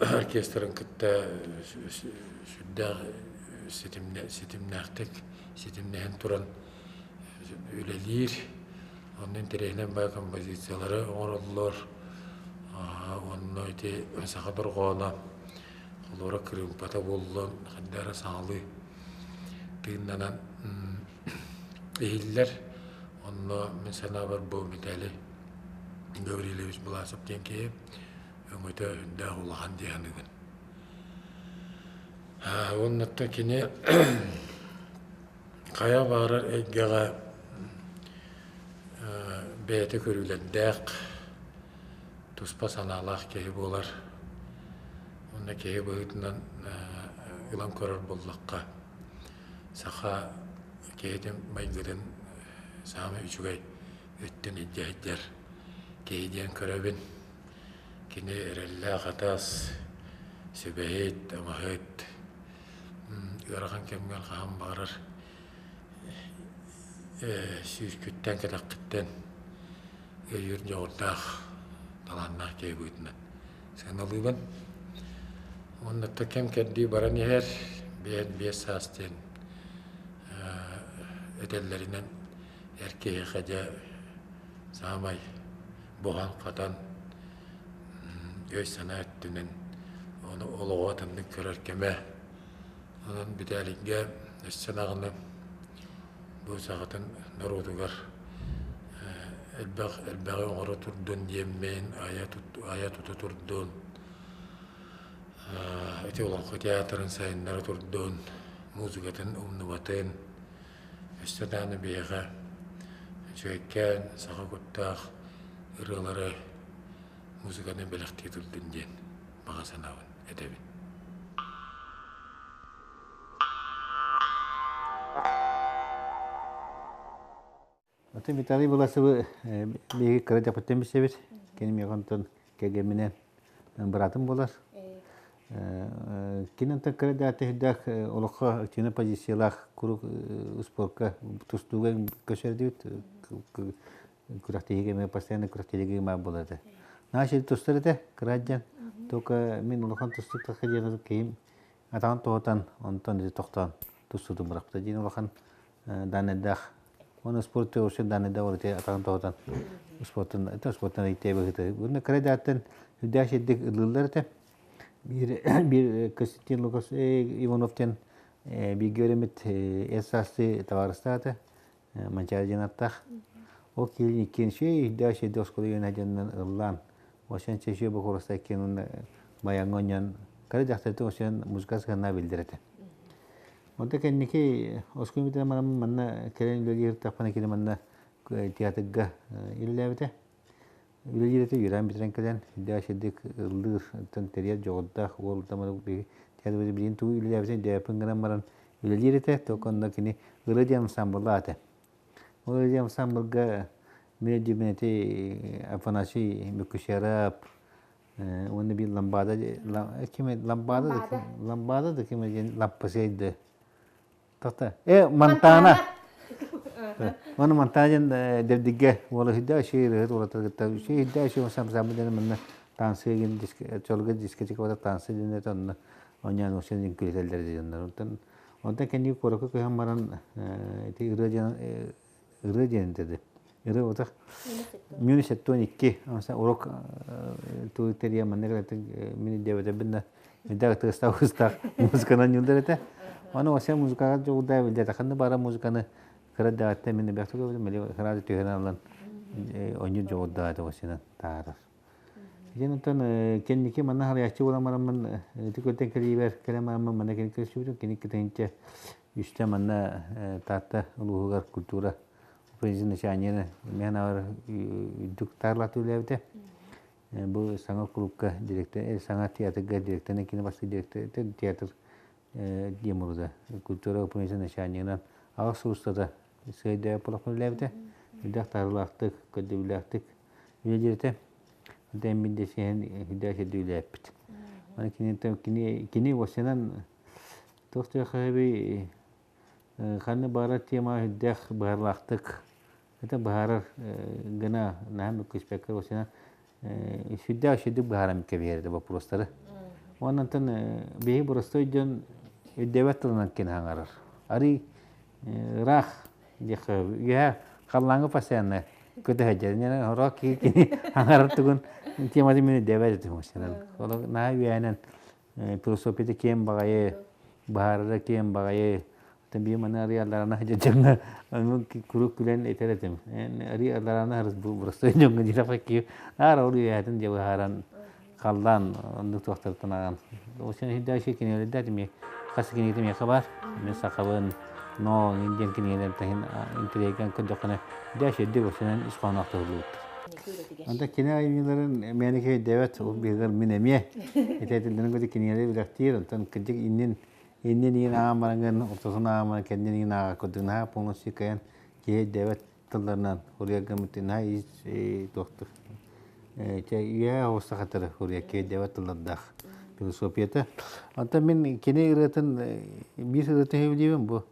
оркестрын кытта сүрдээх ситимнээхтик ситимнэһэн туран үлэлиир. Онно интэриэһинэй баай композициялары оҥороллор. Онно ити саха дорҕооно холуора кырыымпата буоллун, хайдах эрэ саҥалыы тыыннанан иһиллэр. Онно мин санаабар бу Виталий Гаврильевич Власов диэн киһи өҥөтө үрдээх улахан дии саныыбын. Уонна кини хайа баҕарар эйгэҕэ бэйэтэ көрүүлэрдээх, туспа санаалаах киһи буолар. Уонна киһи быһыытынан ылан көрөр буоллахха, саха киһитин майгытын саамай үчүгэй өттүн илдьэ сылдьар. киһи диэн көрөбүн. Кини эрэллээх атас, сүбэһит, амаһыт, ыарахан кэмҥэ хаһан баҕарар сүүскүттэн, кэтэххиттэн өйүүр дьоҕурдаах, талааннаах киһи быһыытынан сыаналыыбын. Уонна кэм-кэрдии баран иһэр, 55 саас диэн этэллэринэн эр киһиэхэ дьэ саамай буһан-хатан өй-санаа өттүнэн ону олоҕу атыннык көрөр кэмэ. Онон Битээлийгэ өссө даҕаны бу сахатын норуотугар элбэх элбэҕи оҥоро турдун диэммин айа тута турдун, ити Олоҥхо театрын сайыннара турдун, музыкатын умнубатын, өссө даҕаны биһиэхэ үчүгэйкээн саха куттаах ырыалары, музыканы бэлэхтии турдун диэн баҕа санаабын этэбин. Атын Виталий Власовы биһиги кыра дьахтаттан билсэбит. Кини миэхэ онтон кэргэмминэн быраатым буолар. Кини онтон кыра даатыһыйдаах олоххо активнай позициялаах куруук спорка тустууга көсөрдүбүт күрэхтэһиигэ эмиэ постоянно күрэхтэһиигэ баар буолар этэ. Наша тустар этэ кыра дьон. Только мин улахан тустуук тахха диэн киһим атаҕын тоһутан онтон ити тохтоон тустуутун бырахпыта диэн улахан данныйдаах. Уонна спорт теория данныйдаах ол ити атаҕын тоһутан спортун это спортун ыйтee быһыты. Уонна кыра дааттан үрдээх сирдик ыллыыллар этэ. Биир биир Константин Лукас Иванов диэн бииргэ үөрэммит эс саастыы табаарыстаата. Манчаары диэн аттаах. Ол киһи иккиэн үчүгэй өйдөөх сирдэ оскуола үөнэ дьонунан ыллаан, осен чэчүө бокуруста иккиэн уонна баяҥҥа оонньоон, кыра дьахтартан осен музыка сыһыаннаах биллэр этэ. Онто кэнники оскуола бүтэн баран манна кэлэн үлэлиир тахпына кини манна театрга үлэлээбитэ. Үлэлиир этэ үөрэн бүтэрэн кэлэн, үрдээх сирдик ыллыыр, оттон тэрийэр дьоҕурдаах уол театр билигин тугу үлэлээбитин өйдөөбөппүн гынан баран үлэлиир этэ, только онно кини ырыа диэн ансамбллаах этэ. Ол ырыа диэн ансамблга мин өйдүүбүн ити Афанасий Мөккүсэрап уонна биир Ламбада ким Ламбада да Ламбада да ким диэн Лампасейды Тахта. Монтана. Оны Монтана диэн Дэбдигэ уола үһүдэ үчүгэй ырыһыт уолаттар кытта үчүгэй үһүдэ үчүгэй сам диэн манна танцы диэн чолга дискотека бата танцы диэн это онно оньян осен диэн күлэтэллэр дьоннор. Онтон онтон кэнники куоракка көһөн баран ити ырыа диэн ырыа диэн этэ. Ырыа отах минус 72 урок туу терия манна кэлэтин мин диэбэтэ да Медак тыастаах устаах музыканан ньылдар этэ. Аны осе музыкаҕа дьоҕурдаа билдэ ханна бара музыканы кыра даҕаттан мин бэхтэ көрбүтүм мели сразу түһэн алан онньу дьоҕурдаа этэ осенан таарар. Дьэн онтон кэнники манна харыйааччы буолан бараммын ити көртөн кэлиибэр кэлэн бараммын манна кини көрсүбүтүм кини кытынча үстэ манна Таатта улууһугар культура управлениетын начальнигын мен авар үрдүк таарлааты үлээбитэ. Бу саҥа кулуупка директор, саҥа театрга директорынан кини бастакы директор театр диэн буолбута. Культура управлениетын начальнигынан аҕыс сыл устата сыайда полохпун үлэлээбитэ. Үрдээх таһаарыылаахтык, көрдөбүллээхтик үлэлиир этэ. Онтон мин дэсиһэн үрдээх сирдэ үлэлээппит. Аны кини кини кини уопсайынан туох диэххэ ханна баҕарар тема үрдээх быһаарылаахтык Это быһаарар гына наһаа мөккүспэккэ осина сүрдээх үчүгдүк быһааран кэбиһэр этэ боппуруостары. Уонна онтон биһи боростой дьон өйдөөбөт тылынан кини хаҥарар. Арый ыраах диэххэ үөһэ халлааҥҥа постоянно көтө сылдьар. Инньэ хороо киһи кини хаҥарар тугун тематын мин өйдөөбөт этим осинан. Ол наһаа үөһэнэн философията киэҥ баҕайы, быһаарара киэҥ баҕайы. Оттон биир маны арыйалларына дьоҥҥо куруук күлэн этэр этим. Арыйалларына боростуой дьоҥҥо диэтэххэ киһи аара ол үөһээтин дьэ быһааран халлаан оннук туохтартан аҕан. Осен иһирдээши кинигэлэрдээх эмиэ хас кинигэтэ миэхэ баар. Мин сахабын но диэн кинигэлэр таһын интириэһиргээн көрдөххүнэ дээш үрдүк осенен ис хоһооноох туһуллубуттар. Онто кини айымньыларын мээнэ киһи ол быыһыгар мин эмиэ этэтиллэрин көтө кинигэлэри билэхтиир, онтон кырдьык иннин иннин иин ааҕан бараҥҥын, ортотун ааҕан баран кэннин иин ааҕа курдук наһаа полностью кыайан киһи өйдөөбөт тылларынан уруйарга наһаа туохтур. Үйэ оҕустахатары хуруйа киэрдэбэт тыллардаах философията. Онтон мин кини ырыатын биир ырыатын сөбүлүүбүн бу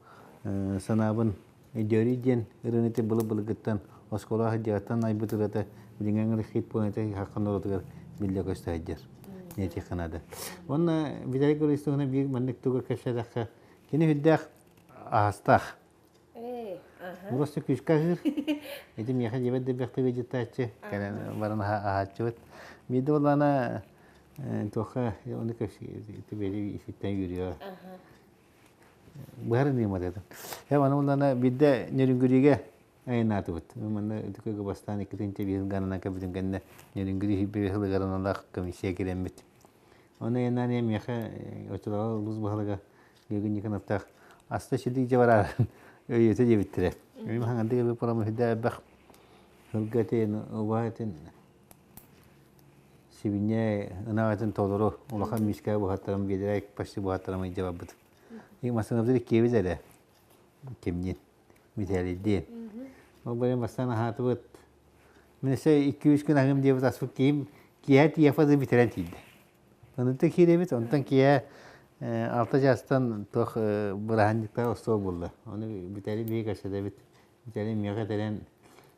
санаабын Дьөрүй диэн ырыаны былы-былыргыттан оскуола сылдьыгыттан айбыт ырыата билиҥҥи хит буолан ити хаххан норуотугар биллэ көстө сылдьар. Этиэххэ наада. Уонна Виталий Гаврильевич биир маннык тугу кэпсээтэххэ кини үрдээх аһастаах. Просто күүскэ аһыыр. Ити миэхэ дьиэбэт да бэхтигэ дьыттааччы кэлэн баран аһааччыбыт. Биирдэ буоллаҕына туохха ону кэпсии иситтэн үөрүөҕэ. Быһар ыныымат этим. Э аны улана биирдэ Нерюнгригэ айаннаатыбыт. Манна үтүкүгэ бастаан 2-5 ганынан кэбитин кэннэ Нерюнгри хиббе хылыгарыналаах комиссия кирэммит. Оны айаннаан эм миэхэ оччолоҕо улуус баһылыга Георгий Никоновтаах аста силик дьэ бараарын өйөтө диэбиттэрэ. Мин хаҥандык эбит промышленность элбэх сылгы этин, убаһа этин Сибинньэ ынах этин толору улахан миискэ буһаттарым биэдэрэ почти буһаттарым илдьэ барбытым. Массыынабытын иккиэбит эрэ кимниин Митээлийдиин. Ол баран бастаан аһаатыбыт. Мин өссө 2-3 күн аһыым диэбит аспыт киһим киэһэ тиийэхпэ да бүтэрэн тиийдэ. Онтон киирэбит, онтон киэһэ 6 чаастан туох бырааһынньыктаах остуол булла. Ону бүтээри биһиги көрсөтөбүт. Дьэ, миэхэ этэрэн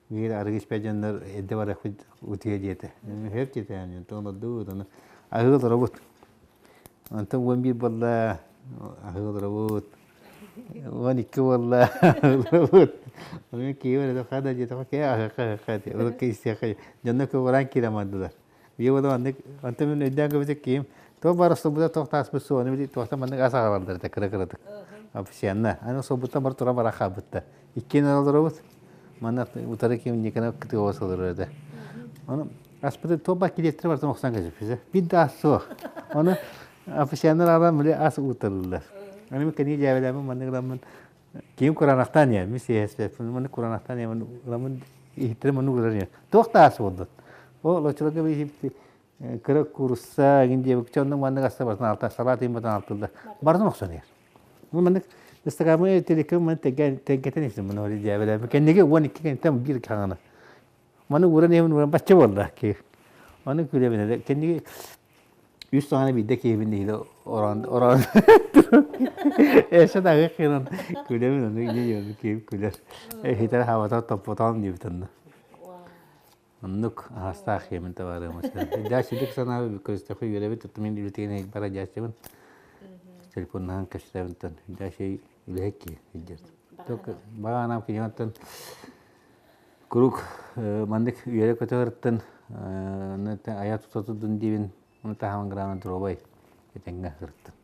биир арыгы испэт дьоннор эрдэ барыахпыт утуйа диэтэ. Сөп диэтэ, онтон олордубут, ону аһыы олоробут. Онтон 11 буолла, аһыы олоробут. 12 буолла, олоробут. Ону киһи барыта хада диэтэххэ, кээ аһыахха аһыахха диэ. Ол истиэххэ дьонно көҕүрээн киирэн бардылар. Биир буола маннык, онтон мин өйдөөн көрбүтүм киһим туох баар остуолбута туох тааспыт суох, аны били туохтан маннык ас аҕалаллар этэ кыра-кыратык. Официально. Аны остуолбуттан бар тура бара хаалбыттар. Иккиэн олоробут. Манна утары ким Никонов кытыга олорор этэ. Ону аспыты туох баар килиэттэрэ барытын охсон кэбиспитэ. Биир да ас суох. Ону официаннар аҕалан били ас уутарыллар. Аны мин кэнии дьээбэлээммин маннык ыламмын киим кураанахтаан иһэр, мин сиэһэспэппин, маннык кураанахтаан иһэммин ыламмын иһиттэрим маннык ылар иһэр. Туох да ас буолбут. Ол оччолорго биһиги кыра куурусса игин диэбикчэ оннук маннык аста барытын алта салаат иһин барытын алтыллар. Барытын охсон иһэр. Бу маннык ыстакаамы телеком маны тэҥкэтэн истим маны ол дьээбэлээбин. Кэнниги 12 кэнниттэн биир хаҥана. Маны ууран иһэбин ууран бачча буолла ки. Аны күлэбин кэнниги үс саҕана биирдэ киһибин иһилэ ороон ороон эсэ даҕы кыынан күлэбин ону инньэ киһим күлэр хитэр хабата топпотоон диэбит онно оннук аһастаах киэмин табаарыам дьааччыдык санаабы көрүстэххэ үөрэбит оттон мин үлэтигин бара дьааччыбын телефоннаһан кэпсээбинтэн дьааччы үлэһит киһи илдьэр баҕанаам кинигэттэн Куруук маннык үөрэ-көтө ырыттын, айа тута турдун диибин, ону таһынан грамотно доруобай этэҥҥэ сырыттын.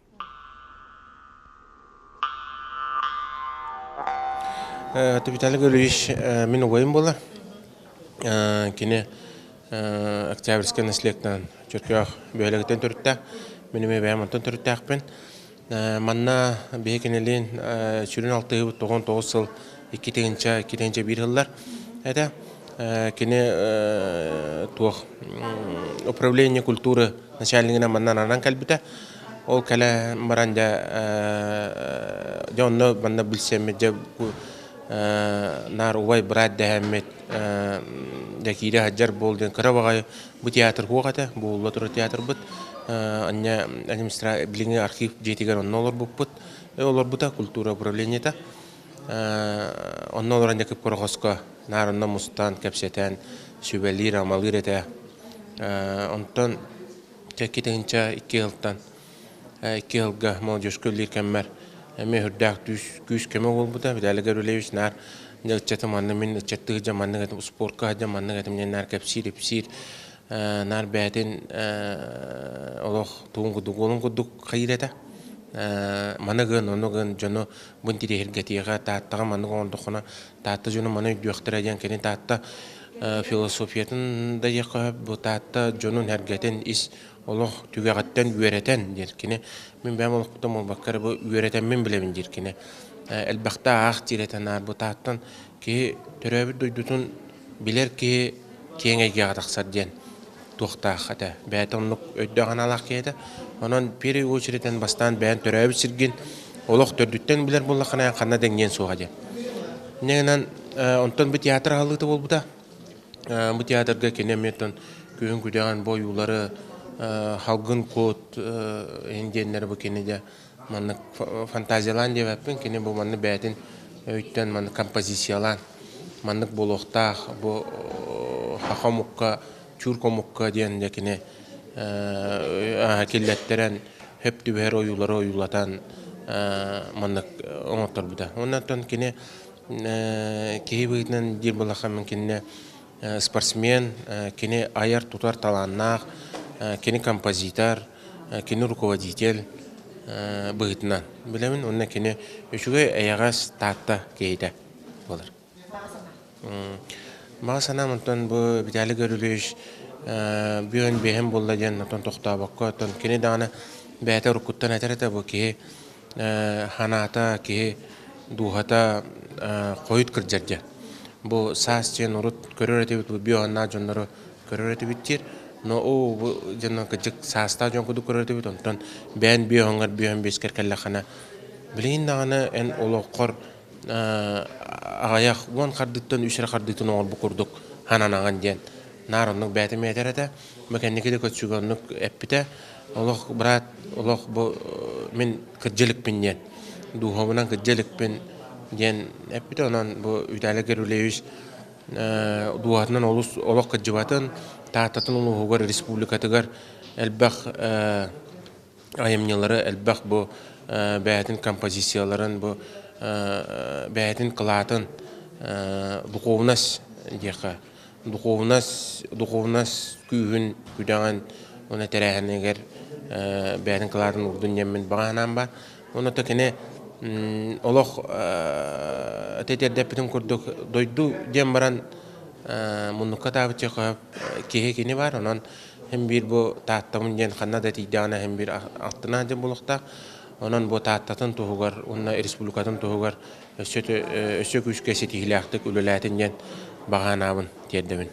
Виталий Гаврильевич мин убайым буолар. Кини Октябрьскай наследтан Чөркөөх бөһүөлэгиттэн төрүттээх. Мин эмиэ бэйэм онтон төрүттээхпин. Манна биһи кинилиин сүрүн алтыһыбыт 99 сыл 2 2 1 сыллар этэ. Кини туох управление культуры начальнигынан манна ананан кэлбитэ. Ол кэлэ баран дьэ дьэ онно манна билсэммит дьэ наар убай быраат дэһэммит дьэ киирэ сылдьар буол диэн кыра баҕайы бу театр суох этэ буолла турар театрбыт анньа администра билиҥҥи архив дьиэтигэр онно олорбуппут олорбута культура управлениета онно олорон дьэ кып-кыра наар онно мустан кэпсэтэн сүбэлиир амалыыр этэ онтон 2 тыһыынча 2 сылтан 2 сылга молодежка үлэлиир кэммэр эмиэ сүрдээх күүс-көмө буолбута. Виталий Гаврильевич наар дьэ ыччатым манна мин ыччаттыы сылдьан маннык этим, спортка сылдьан маннык этим диэн наар кэпсиир-ипсиир, наар бэйэтин олох тугун курдук, уолун курдук хайыыр этэ. Маны гын, ону гын, дьону бу интириэһиргэтиэҕэ, Тааттаҕа маннык оҥордоххуна, Таатта дьоно маны өйдүөхтэрэ диэн кини Таатта философиятын да диэххэ сөп, бу Таатта дьонун эргэтин ис олох түгэҕиттэн үөрэтэн диир кини. Мин бэйэм олохпуттан буолбакка эрэ бу үөрэтэммин билэбин диир кини. Элбэхтэ аах диир этэ наар бу Тааттан киһи төрөөбүт дойдутун билэр киһи киэҥ эйгэҕэ тахсар диэн туохтаах этэ. Бэйэтэ оннук өйдөөх аналаах киһи этэ. Онон первый очередьтэн бастаан бэйэн төрөөбүт сиргин олох төрдүттэн билэр буоллаххына ханна дэҥниэн суоҕа диэн. Инньэ гынан онтон бу театр аһыллыыта буолбута. Бу театрга кини эмиэ оттон Күһүн күдэҕин бу ойуулары халгын кут иһин диэннэр бу кини дьэ маннык фантазиялаан диэбэппин, кини бу маннык бэйэтин өйтөн маннык композициялаан маннык буолуохтаах бу саха омукка, чуурка омукка диэн дьэ кини киллэттэрэн хөп түбэһэр ойуулары ойуулатан маннык оҥотторбута. Оннуттан кини киһи быһыытынан диир буоллахха кинини спортсмен, кини айар-тутар талааннаах, кини композитор, кини руководитель быһыытынан билэбин. Уонна кини үчүгэй эйэҕэс Таатта киһитэ буолар. Баҕа санаам онтон бу Виталий Гаврильевич бүөн биэһин буолла диэн оттон тохтообокко, оттон кини даҕаны бэйэтэ уруккуттан этэр этэ бу киһи ханаата, киһи дууһата хойут кырдьар диэн. Бу саас диэн урут көрөр этибит, бу биоаннаах дьоннору көрөр этибит диир. Но оо бу дьонно кырдьык саастаах дьон курдук көрөр этибит, онтон бэйэн биоһоҥҥор биоһон биэскэр кэллэххинэ, билигин даҕаны эн олоххор аҕыйах уон хардыыттан үс эрэ хардыытын оҥорбут курдук хананаҕын диэн наар оннук бэйэтэ этэр этэ. Бу кэнники да көччүгэ оннук эппитэ. Олох брат, олох бу мин кырдьа иликпин диэн, дууһабынан кырдьа иликпин диэн эппитэ. Онон бу Виталий Гаврильевич дууһатынан олус олох кырдьыбатын, Тааттатын улууһугар, республикатыгар элбэх айымньылары, элбэх бу бэйэтин композицияларын, бу бэйэтин кылаатын духовность диэххэ духовность духовность күүһүн күдэҕин уонна тэрээһинигэр бэйэтин кылаатын уурдун диэммин баҕа санаам баар. Уонна то кини олох тэтэрдэппитин курдук дойду диэн баран муннукка таабычча киһи кини бар онон Һин биир бу Тааттабын диэн ханна да тиийдэҕинэ һин биир аттына диэн буолуохтаах. Онон бу Тааттатын туһугар уонна республикатын туһугар өссө өссө күүскэ ситиһиилээхтик үлэлээтин диэн баҕа санаабын тиэрдэбин.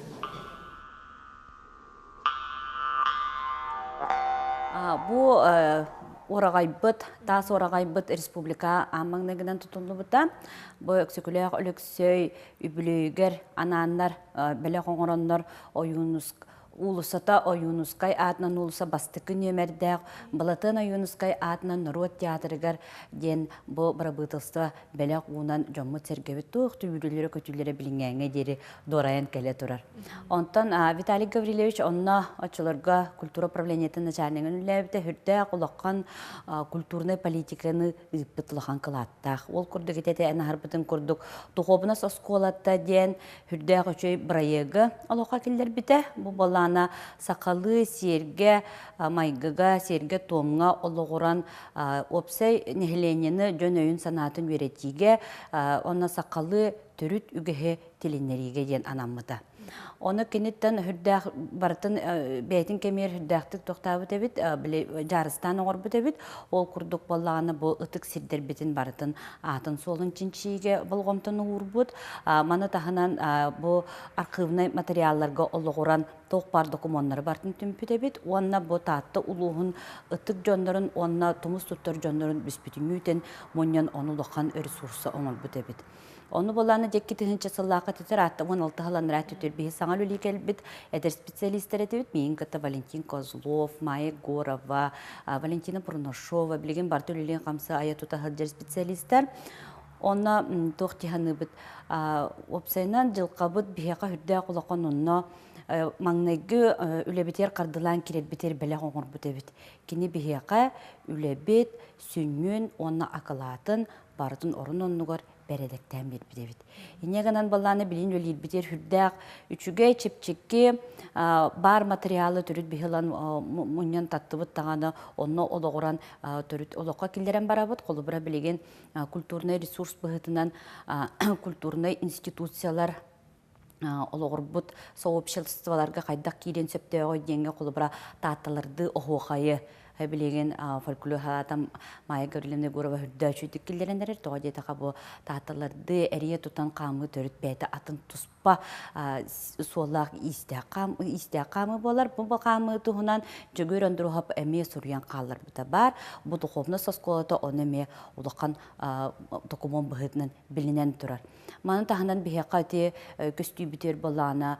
Бу уораҕайбыт, таас уораҕайбыт республика аан маҥнайгынан тутуллубута. Бу Өксөкүлээх Өлөксөй үбүлүөйүгэр анааннар бэлэх оҥороннор Ойуунуск Уулуссата Ойуунускай аатынан уулусса бастакы нүөмэрдээх Былатыан Ойуунускай аатынан норуот театрыгар диэн бу бырабыыталыстыба бэлэх уунан дьоммут-сэргэбит туох түбүрүлэрэ-көтүүлэрэ билиҥҥээҥҥэ диэри дуорайан кэлэ турар. Онтон Виталий Гаврильевич онно оччолорго культура управлениетын начальнигын үлэлээбитэ сүрдээх улахан культурнай политиканы ыыппыт улахан кылааттаах. Ол курдук ити эн аһарбытын курдук духуобунас оскуолата диэн Үрдээх үчүгэй бырайыагы олоххо киллэрбитэ. Бу былаана сахалыы сиэргэ, майгыга, сиэргэ-туомҥа олоҕуран уопсай нэһилиэнньэни дьон өйүн-санаатын үөрэтиигэ уонна сахалыы төрүт үгэһи тилиннэриигэ диэн анаммыта. Ону киниттэн үрдээх барытын бэйэтин кэмигэр үрдээхтик тохтообут эбит, били дьаарыстаан оҥорбут эбит. Ол курдук буоллаҕына бу ытык сирдэрбитин барытын аатын суолун чинчийиигэ болҕомтону уурбут. Маны таһынан бу архивнай материалларга олоҕуран туох баар докумуоннары барытын түмпүт эбит уонна бу Таатта улууһун ытык дьоннорун уонна тумус туттар дьоннорун бүспүтүнүүтэн мунньан ону улахан ресурса оҥорбут эбит. Ону болааны дьэкки тыһыынча сыллаахха титер аатта 16 сыланнара түтүр биһи саҥа үлэлии кэлбит эдэр специалистэр этибит. Миин кытта Валентин Козлов, Майя Егорова, Валентина Бурнашова билигин барыта үлэлиин хамсы айа тута сылдьар специалистар. Онно туох тиһаныыбыт уопсайынан дьылҕабыт биһиэхэ үрдээх улахан онно маҥнайгы үлэбитигэр хардылаан кирэрбитигэр бэлэх оҥорбут эбит. Кини биһиэхэ үлэбит сүнньүн уонна акылаатын барытын орун оннугар бэрэдэктээн биэрбит эбит. Инньэ гынан баллааны билин үлэлиирбитигэр сүрдээх үчүгэй, чэпчэки баар материалы төрүт биһилан мунньан таттыбыт даҕаны онно олоҕуран төрүт олоххо киллэрэн барабыт. Холобура билигин культурнай ресурс быһыытынан культурнай институциялар олоҕурбут сообществоларга хайдах киириэн сөптөөҕүй диэҥҥэ холобура таатталардыы оһуохайы. Билигин фольклор халаата Майя Гаврильевна Егорова үрдөөчүдүк киллэрэн эрэр. Тоҕо диэтэхэ бу таатталарды эрийэ тутан хаамыы төрүт бэйэтэ атын туспа суоллаах иистээх хаамыы буолар. Бу хаамыы туһунан Дьөгүөр Ондуруһап эмиэ суруйан хаалларбыта баар. Бу духовность оскуолата ону эмиэ улахан докумуон быһыытынан билинэн турар. Маны таһынан биһиэхэ ити көстүүбүтүгэр буоллаҕына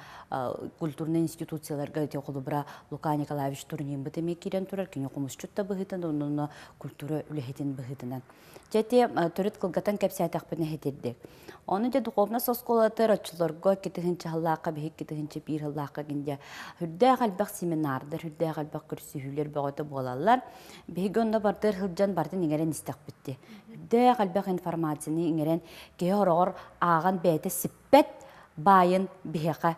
культурнай институцияларга ити холобура Лука Николаевич Турнинбыт эмиэ киирэн турар, кини хомусчут да быһыытынан, онно культура үлэһитин быһыытынан. Дьэ ити төрүт кылгатан кэпсээтэхпинэ иһитирдик. Ону дьэ духовность оскуолатыгар оччолорго 2 сыллаахха биһик 2001 сыллаахха гиндэ үрдээх элбэх семинардар, үрдээх элбэх көрсүһүүлэр бөҕөтө буолаллар. Биһиги онно бардыр сылдьан бардын иҥэрэн истэхпитти. Үрдээх элбэх информацияны иҥэрэн киһи хороҕор ааҕан бэйэтэ сиппэт баайын биһиэхэ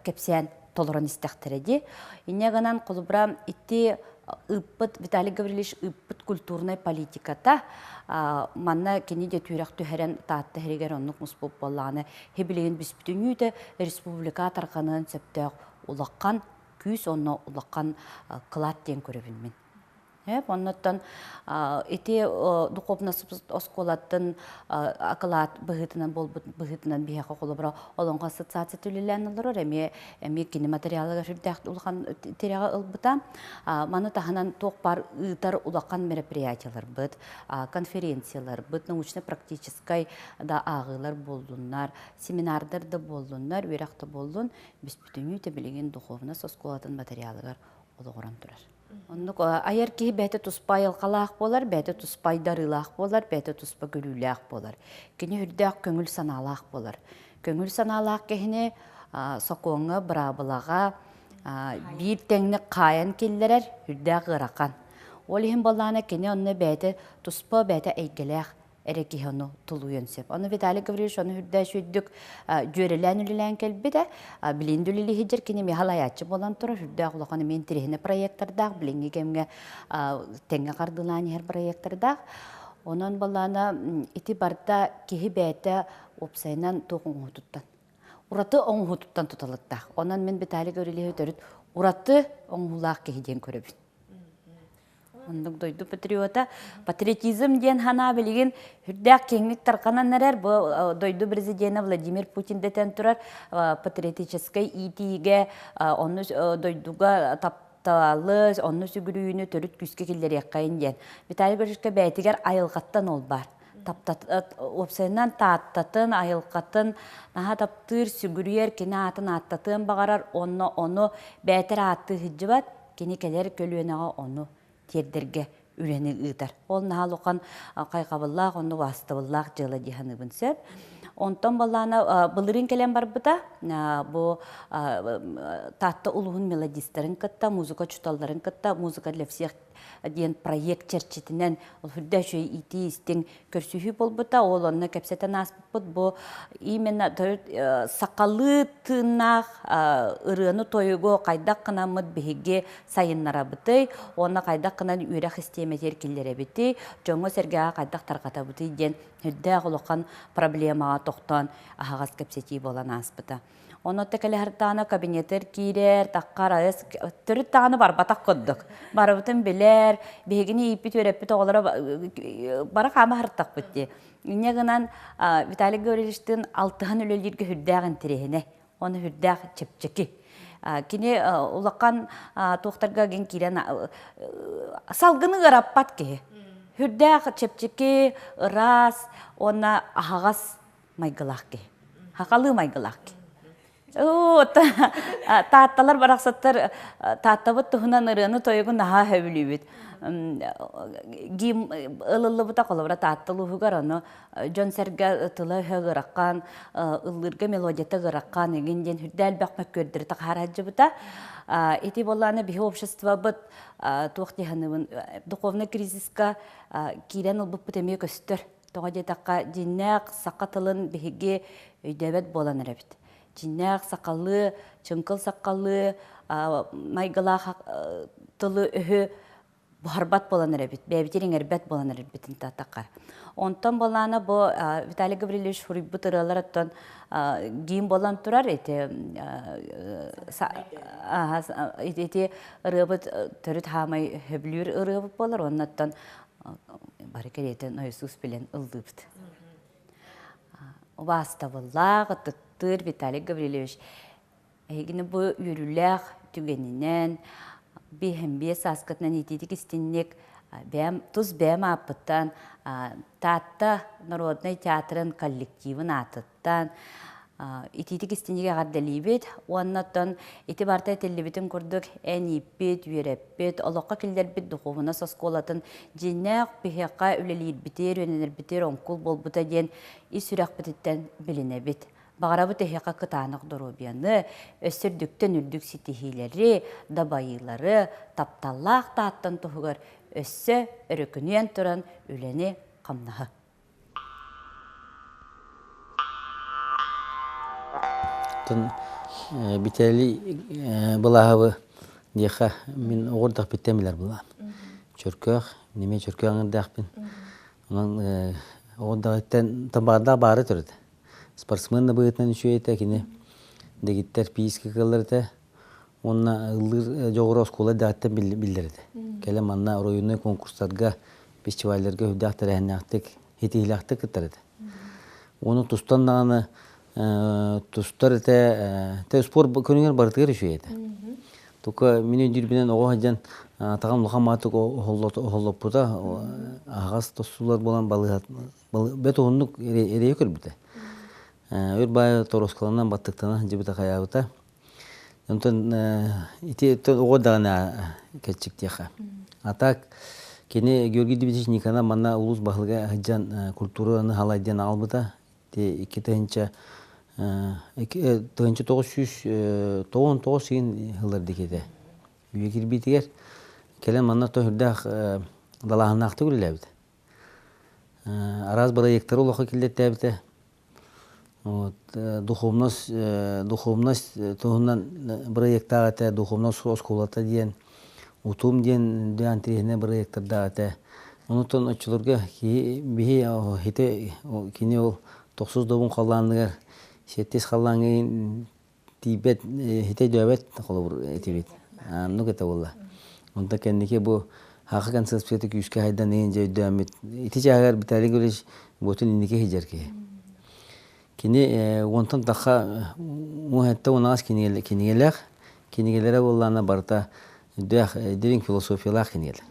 кэпсээн толорон истэхтэрэ дии. Инньэ гынан холобура ити ыыппыт Виталий Гаврильевич ыыппыт культурнай политиката манна кини де түүрэх түһэрэн Таатта иһигэр оннук муспут буоллаҕына хибилигин бүспүтүнүүтэ республика тарҕаныан сөптөөх улахан күүс онно улахан кылаат диэн көрөбүн мин. Оннуттан ити духовно оскуолаттан акылаат быһыытынан буолбут быһыытынан биһиэхэ холобура Олоҥхо ассоциация үлэлээн олорор эмиэ эмиэ кини материалыгар сүрдээх улахан тирэҕи ылбыта. Маны таһынан туох баар ыытар улахан мероприятияларбыт, конференцияларбыт, научно-практическай да ааҕыылар буоллуннар, семинардар да буоллуннар, үөрэх да буоллун, бүс бүтүннүүтэ билигин духовность оскуолатын материалыгар олоҕуран турар. Оннук айар киһи бэйэтэ туспа айылҕалаах буолар, бэйэтэ туспа айдарыылаах буолар, бэйэтэ туспа көрүүлээх буолар. Кини үрдээх көҥүл санаалаах буолар. Көҥүл санаалаах киһини сокуоҥҥа, быраабылаҕа биир тэҥник хаайан киллэрэр үрдээх ыарахан. Ол иһин буоллаҕына кини онно бэйэтэ туспа бэйэтэ эйгэлээх эрэ киһи ону тулуйуон сөп. Ону Виталий Гаврильевич ону үрдээ сүйдүк дьүөрэлээн үлэлээн кэлбитэ. Билин дүлилиһидьэр кини миһал айааччы буолан турар. Үрдээх улахан эмиэ интэриэһинэй проектордаах, билиҥҥи кэмҥэ тэҥҥэ хардыылаан иһэр проектордаах. Онон балаана ити барда киһи бэйэтэ уопсайынан туох оҥоһутуттан ураты оҥоһутуттан туталыктаах. Онон мин Виталий Гаврильевич төрүт ураты оҥоһуулаах киһи диэн көрөбүн. Оннук дойду патриота. Патриотизм диэн санаа билигин үрдээх киэҥник тарҕанан эрэр. Бу дойду президенэ Владимир Путин дэтэн турар патриотическай иитиигэ, онну дойдуга тапталы, онну сүгүрүйүүнү төрүт күүскэ киллэриэххэйин диэн. Виталий Григорьевичка бэйэтигэр айылҕаттан ол баар. Уопсайынан тааттатын, айылҕатын наһаа таптыыр, сүгүрүйэр, кини аатын ааттатыан баҕарар, онно ону бэйэтэр ааттыы сылдьыбат, кини кэлэр көлүөнэҕэ ону тиэрдэргэ үлэни ыытар. Ол наһаа улахан хайҕабыллаах, онно убаастабыллаах дьыала дии саныыбын сөп. Онтон балаана былырыын кэлэн барбыта бу Таатта улууһун мелодистарын кытта, музыка учууталларын кытта «Музыка для всех» диэн проект чэрчитинэн үрдэ үчүгэй иитии истиҥ көрсүһүү буолбута. Ол онно кэпсэтэн ааспыппыт бу именно сахалыы тыыннаах ырыаны тойугу хайдах гынаммыт биһиги сайыннарабытый уонна хайдах гынан үөрэх систиэмэтигэр киллэрэбитий, дьоҥҥо-сэргэҕэ хайдах тарҕатабытый диэн үрдээх улахан проблемаҕа тохтоон аһаҕас кэпсэтии буолан ааспыта. Онно кэлэһэрдаана кабинетер киирэр, таххар айас төрүт даҕаны барбатах курдук. Барыбытын билэр, биһигини ииппит үөрэппит оҕолоро бары хаама хартахпыт дии. Инньэ гынан Виталий Гаврильевичтыын алтыһан үлэлииргэ үрдээх интэриэһинэй, оны үрдээх чэпчэки. Кини улахан туохтарга гин киирэн салгыны ыараппат киһи. Үрдээх чэпчэки, ыраас уонна аһаҕас майгылаах киһи. Хахалыы майгылаах киһи. Таатталар барахсаттар тааттабыт туһунан ырыаны тойугу наһаа сөбүлүүбүт. Гимн ылыллыбыта холобура Таатта улууһугар ону дьон-сэргэ тыла-өһө ыараххан, ыллыырга мелодията ыараххан игин диэн үрдэ элбэх мөккүөрдэри тахаарыһадьыбыта. Ити буоллаана биһи обществобыт туох дии саныыбын духовный кризиска киирэн ылбыппыт эмиэ көстөр. Тоҕо диэтэххэ, дьиҥнээх саха тылын биһиги өйдөөбөт буолан эрэбит. Дьиҥнээх сахалыы, чыҥкыл сахалыы майгылаах тылы-өһү Буһарбат буолан эрэбит, бэйэбитин иҥэрбэт буолан эрэрбитин татакар. Онтон болаана бу Виталий Гаврильевич суруйбут ырыалар оттон гимн болан турар ити ити ырыабыт төрүт хаамай хөблүүр ырыабыт болар оннаттан бары кэриэтин Иисус билэн ыллыыбыт. Убаастабыллаах, ытыктыыр Виталий Гаврильевич Эһигини бу үөрүүлээх түгэнинэн, биэһэн сааскытынан итиитик истинник бэйэм тус бэйэм ааппыттан Таатта народнай театрын коллективын аатыттан итиитик истинник эҕэрдэлиибит уонна оттон ити барыта этиллибитин курдук эн ииппит, үөрэппит, олоххо киллэрбит духуобунас оскуолатын дьиҥнээх биһиэхэ үлэлиирбитигэр, үөрэнэрбитигэр оҥкул буолбута диэн ис сүрэхпититтэн билинэбит. Баҕарабыт эһиэхэ кытаанах доруобуйаны, өссө үрдүктэн үрдүк ситиһиилэри, дабайыылары, тапталлаах Тааттан туһугар өссө өрөкүнүйэн туран үлэни-хамнаһы. Оттон Виталий Былааһабы диэхэ мин оҕурдах биттэн билэр былаан. Чөркөөх, неме чөркөөх аҥырдаахпын. Онон оҕурдаҕыттан тамбаардаах баары төрөтө. Спортсмен да быһыытынан үчүгэй этэ, кини дэгиттэр пиискэ кыаллар этэ уонна ыллыыр дьоҕура оскуола эрдэҕиттэн биллэр этэ. Кэлэн манна оройуоннай конкурстарга, фестивалларга үрдээх тэрээһиннээхтик, ситиһиилээхтик кыттар этэ. Уонна тустан даҕаны тустар этэ, те спорт көрүҥэр барытыгар үчүгэй этэ. Тука мин өйдүүрбүнэн оҕо сылдьан таҕам улахан маатык оһоллоппута, аһаҕас тостуулар буолан балыыһа Бэт уһуннук эрэйи көрбүтэ. Өр баайы торуоскаланан баттыктана сылдьыбыта хайаабыта. Онтон ити оҕо даҕаны кэлчиктиэхэ. А так кини Георгий Дмитриевич Никонов манна улуус баһылыга сылдьан культураны халай диэн аҕалбыта. Ити 2999 сиин ылар диките. Үйэ кирбиитигэр кэлэн манна тоһүрдээх далааһыннаахтык үлэлээбитэ. Араас бырайыактары олоххо киллэртээбитэ. Вот, духовность, духовность туһунан бырайыактаах этэ, духовность оскуолата диэн, утум диэн интэриэһинэй бырайыактардаах этэ. Онутон оччолорго киһи биһи хите кини ол тохсус добун халлааныгар сэттис халлааҥҥа тиийбэт хите өйдөөбөт холобур этибит. Оннук этэ буолла. Онтон кэнники бу Хаха концепцията күүскэ хайдан иһин дьэ өйдөөммүт. Ити чааһыгар Виталий Григорьевич буотун инники сылдьар киһи. Кини уонтан тахха уон унаҕас кинигэлээх, кинигэлэрэ буоллаана барыта өйдөөх, дириҥ философиялаах кинигэлэр.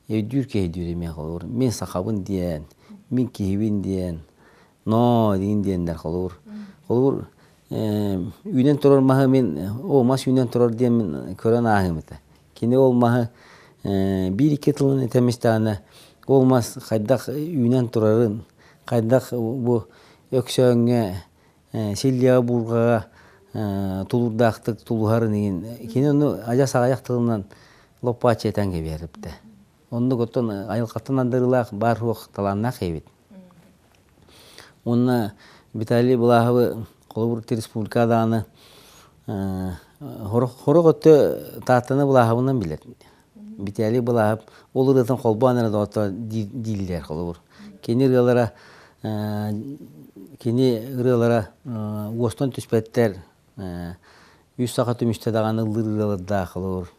Өйдүүр киһи өйдүүр эмиэ холобур. Мин сахабын диэн, мин киһибин диэн, ноо диин диэннэр холобур. Холобур үүнэн турар маһы мин о мас үүнэн турар диэн мин көрөн ааһыам этэ. Кини ол маһы биир-икки тылын этэмистэҕинэ ол мас хайдах үүнэн турарын, хайдах бу өксөөҥҥө силлиэҕэ буурҕаҕа тулуурдаахтык тулуһарын иһин кини ону адьас аҕыйах тылынан лоппааччы этэн кэбиһэр эбитэ. Оннук оттон айылҕаттан андарыылаах баар-суох талааннаах эбит. Уонна Виталий Былааһабы холобур республика даҕаны хорох өттө Тааттаны Былааһабынан билэр. Виталий Былааһап ол ырыатын холбоон эрэ доҕотто дииллэр холобур. Кини ырыалара кини ырыалара уостан түспэттэр үс саха түмүстэ даҕаны ыллыыр ырыалардаах холобур.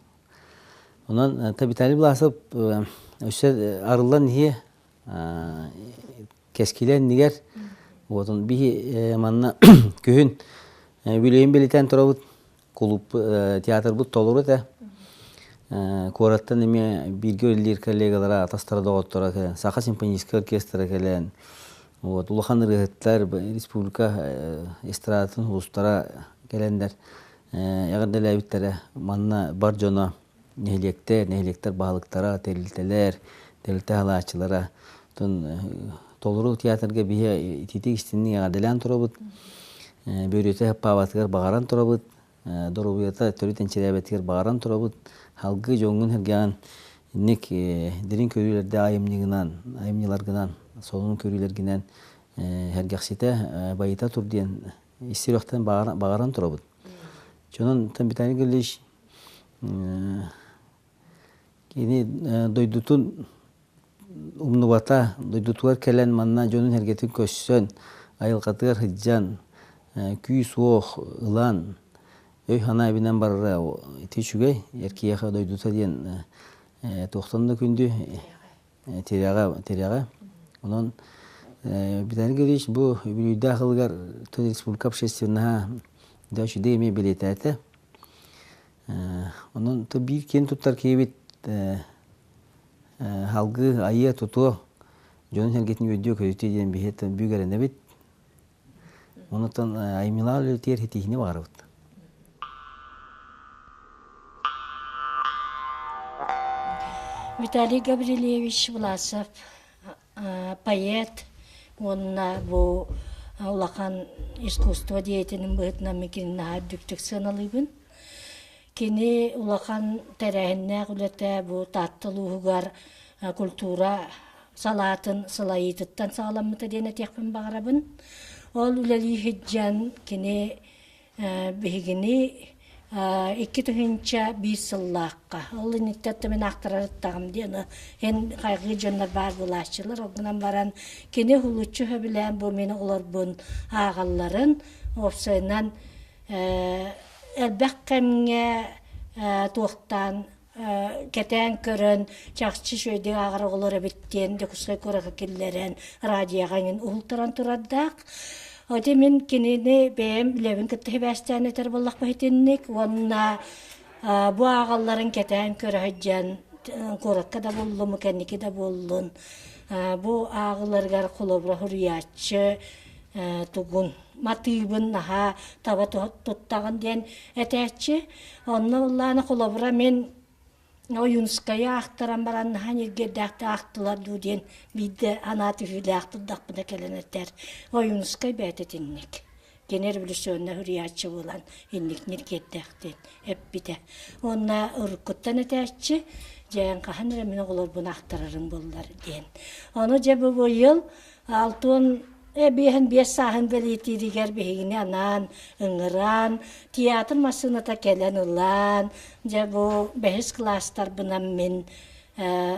Онон Виталий Власов өссө арыллан иһиэ кэскилэ иннигэр уотун биһи манна күһүн бүлүйүн билитэн турабыт кулууп театрбыт толору этэ куораттан эмиэ бииргэ үлэлиир коллегалара атастара доҕотторо кэлэн саха симфоническай оркестра кэлэн вот улахан ырыаһыттар республика эстрадатын улуустара кэлэннэр эҕэрдэлээбиттэрэ манна бар дьоно нэһилиэктэр, нэһилиэктэр баһылыктара, тэрилтэлэр, тэрилтэ аһылааччылара толору театрга биһи итиитик истинник эҕэрдэлээн турабыт. Бөрүөтэ Паватыгар баҕаран турабыт. Доруобуйата төрүт энчирээбэтигэр баҕаран турабыт. Халгы дьоҥҥун сэргэҕин инник дириҥ көрүүлэрдээх айымньыгынан, айымньыларгынан, солун көрүүлэргинэн сэргэхситэ, байыта тур диэн ис сүрэхтэн баҕаран турабыт. Чонон Виталий Гаврилович. Кини дойдутун умнубата, дойдутугар кэлэн манна дьонун-сэргэтин көрсөн, айылҕатыгар сылдьан, күүс-уох ылан, өй-санаа эбинэн барара ити үчүгэй. Эр киһиэхэ дойдута диэн туохтан да күндү тирэҕэ тирэҕэ. Онон Виталий Григорьевич бу үбүлүйдээх ылыгар республика общественноһа да үчүгэй эмиэ бэлиэтээтэ. Онон биир киэн туттар киһибит Салгыы айыа тутуо, дьонун-сэргэтин үөрдүө-көтүтүө диэн биһиэттэн бүк эрэнэбит. Онтон айымньылаах үлэтигэр ситиһиини баҕарабыт. Виталий Гаврильевич Власов поэт уонна бу улахан искусство деятелин быһыытынан мин кинини наһаа үрдүктүк сыаналыыбын. Кини улахан тэрээһиннээх үлэтэ бу Таатта улууһугар культура салаатын салайыытыттан саҕаламмыта диэн этиэхпин баҕарабын. Ол үлэлии сылдьан кини биһигини 2001 сыллаахха ол инниттэн мин аахтарарыттаҕым диэн эн хайҕыы дьоннор баар буолааччылар ол гынан баран кини уһулуччу сөбүлээн бу мин оҕолорбун ааҕалларын уопсайынан элбэх кэмҥэ туохтаан кэтээн көрөн чахчы үчүгэйдик ааҕар оҕолор эбит диэн Дьокуускай куоракка киллэрэн радиоҕа эҥин уһултаран турардаах. Ити мин кинини бэйэм үлэбин кытта сибээстээн этэр буоллахпа итинник уонна бу ааҕалларын кэтээн көрө сылдьан куоракка да буллум, кэнники да буоллун бу ааҕыларыгар холобура суруйааччы тугун матыыбын наһаа таба туттаҕын диэн этээччи. Онно ыллаана холобура мин Ойуунскайы аахтаран баран наһаа ньиргиэрдээхтик аахтылар дуу диэн биирдэ анаа түһүүлээх турдахпына кэлэн этэр. Ойуунскай бэйэтэ итинник. Кини революционнай суруйааччы буолан инник ньиргиэрдээх диэн эппитэ. Уонна уруккуттан этээччи, дьэ хаһан эрэ мин оҕолорбун аахтарарым буоллар диэн. Ону дьэ бу быйыл Алтын 55 сааһын бэлиэтииригэр биһигини анаан ыҥыран, театр массыыната кэлэн ылан, дьэ бу бэһис кылаастарбынан мин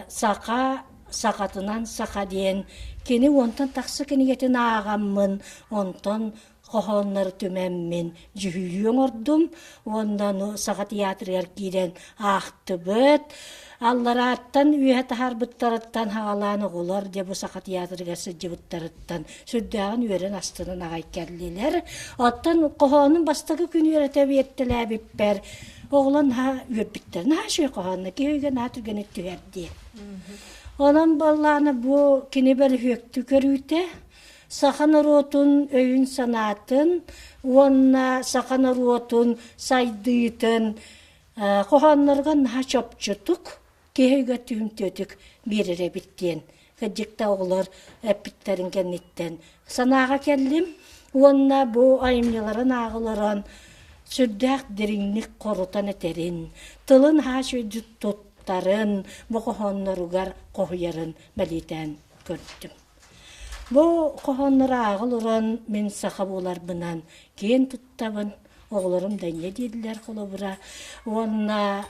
саха сахатынан саха диэн кини уонтан тахса кинигэтин ааҕаммын, онтон хоһооннору түмэммин дьүһүйүү оҥордум уонна ону Саха театрыгар киирэн аахтыбыт. Алларааттан үөһэ таһаарбыттарыттан хаҕалаан оҕолор дьэ бу Саха театрыгар сылдьыбыттарыттан сүрдээҕин үөрэн астынан аҕай кэллилэр. Оттон хоһоонун бастакы күн үөрэтэ биэртэлээбиппэр оҕолор наһаа үөрбүттэр. Наһаа үчүгэй хоһоонно киһи өйгө наһаа түргэнник түһэр диэн. Онон буоллаҕына бу кини бөлүһүөктүү көрүүтэ саха норуотун өйүн-санаатын уонна саха норуотун сайдыытын хоһоонноругар наһаа чопчутук, киһи өйгө түһүмтүөтүк биэрэр эбит диэн кырдьыкта оҕолор эппиттэрин кэнниттэн санааҕа кэллим уонна бу айымньыларын ааҕа олорон сүрдээх дириҥник хорутан этэрин, тылын наһаа үчүгэйдик туттарын, бу хоһоонноругар хоһуйарын бэлиэтээн көрдүм. Бу хоһооннору ааҕа олорон мин саха буоларбынан киэн туттабын, оҕолорум да инньэ дииллэр холобура. Уонна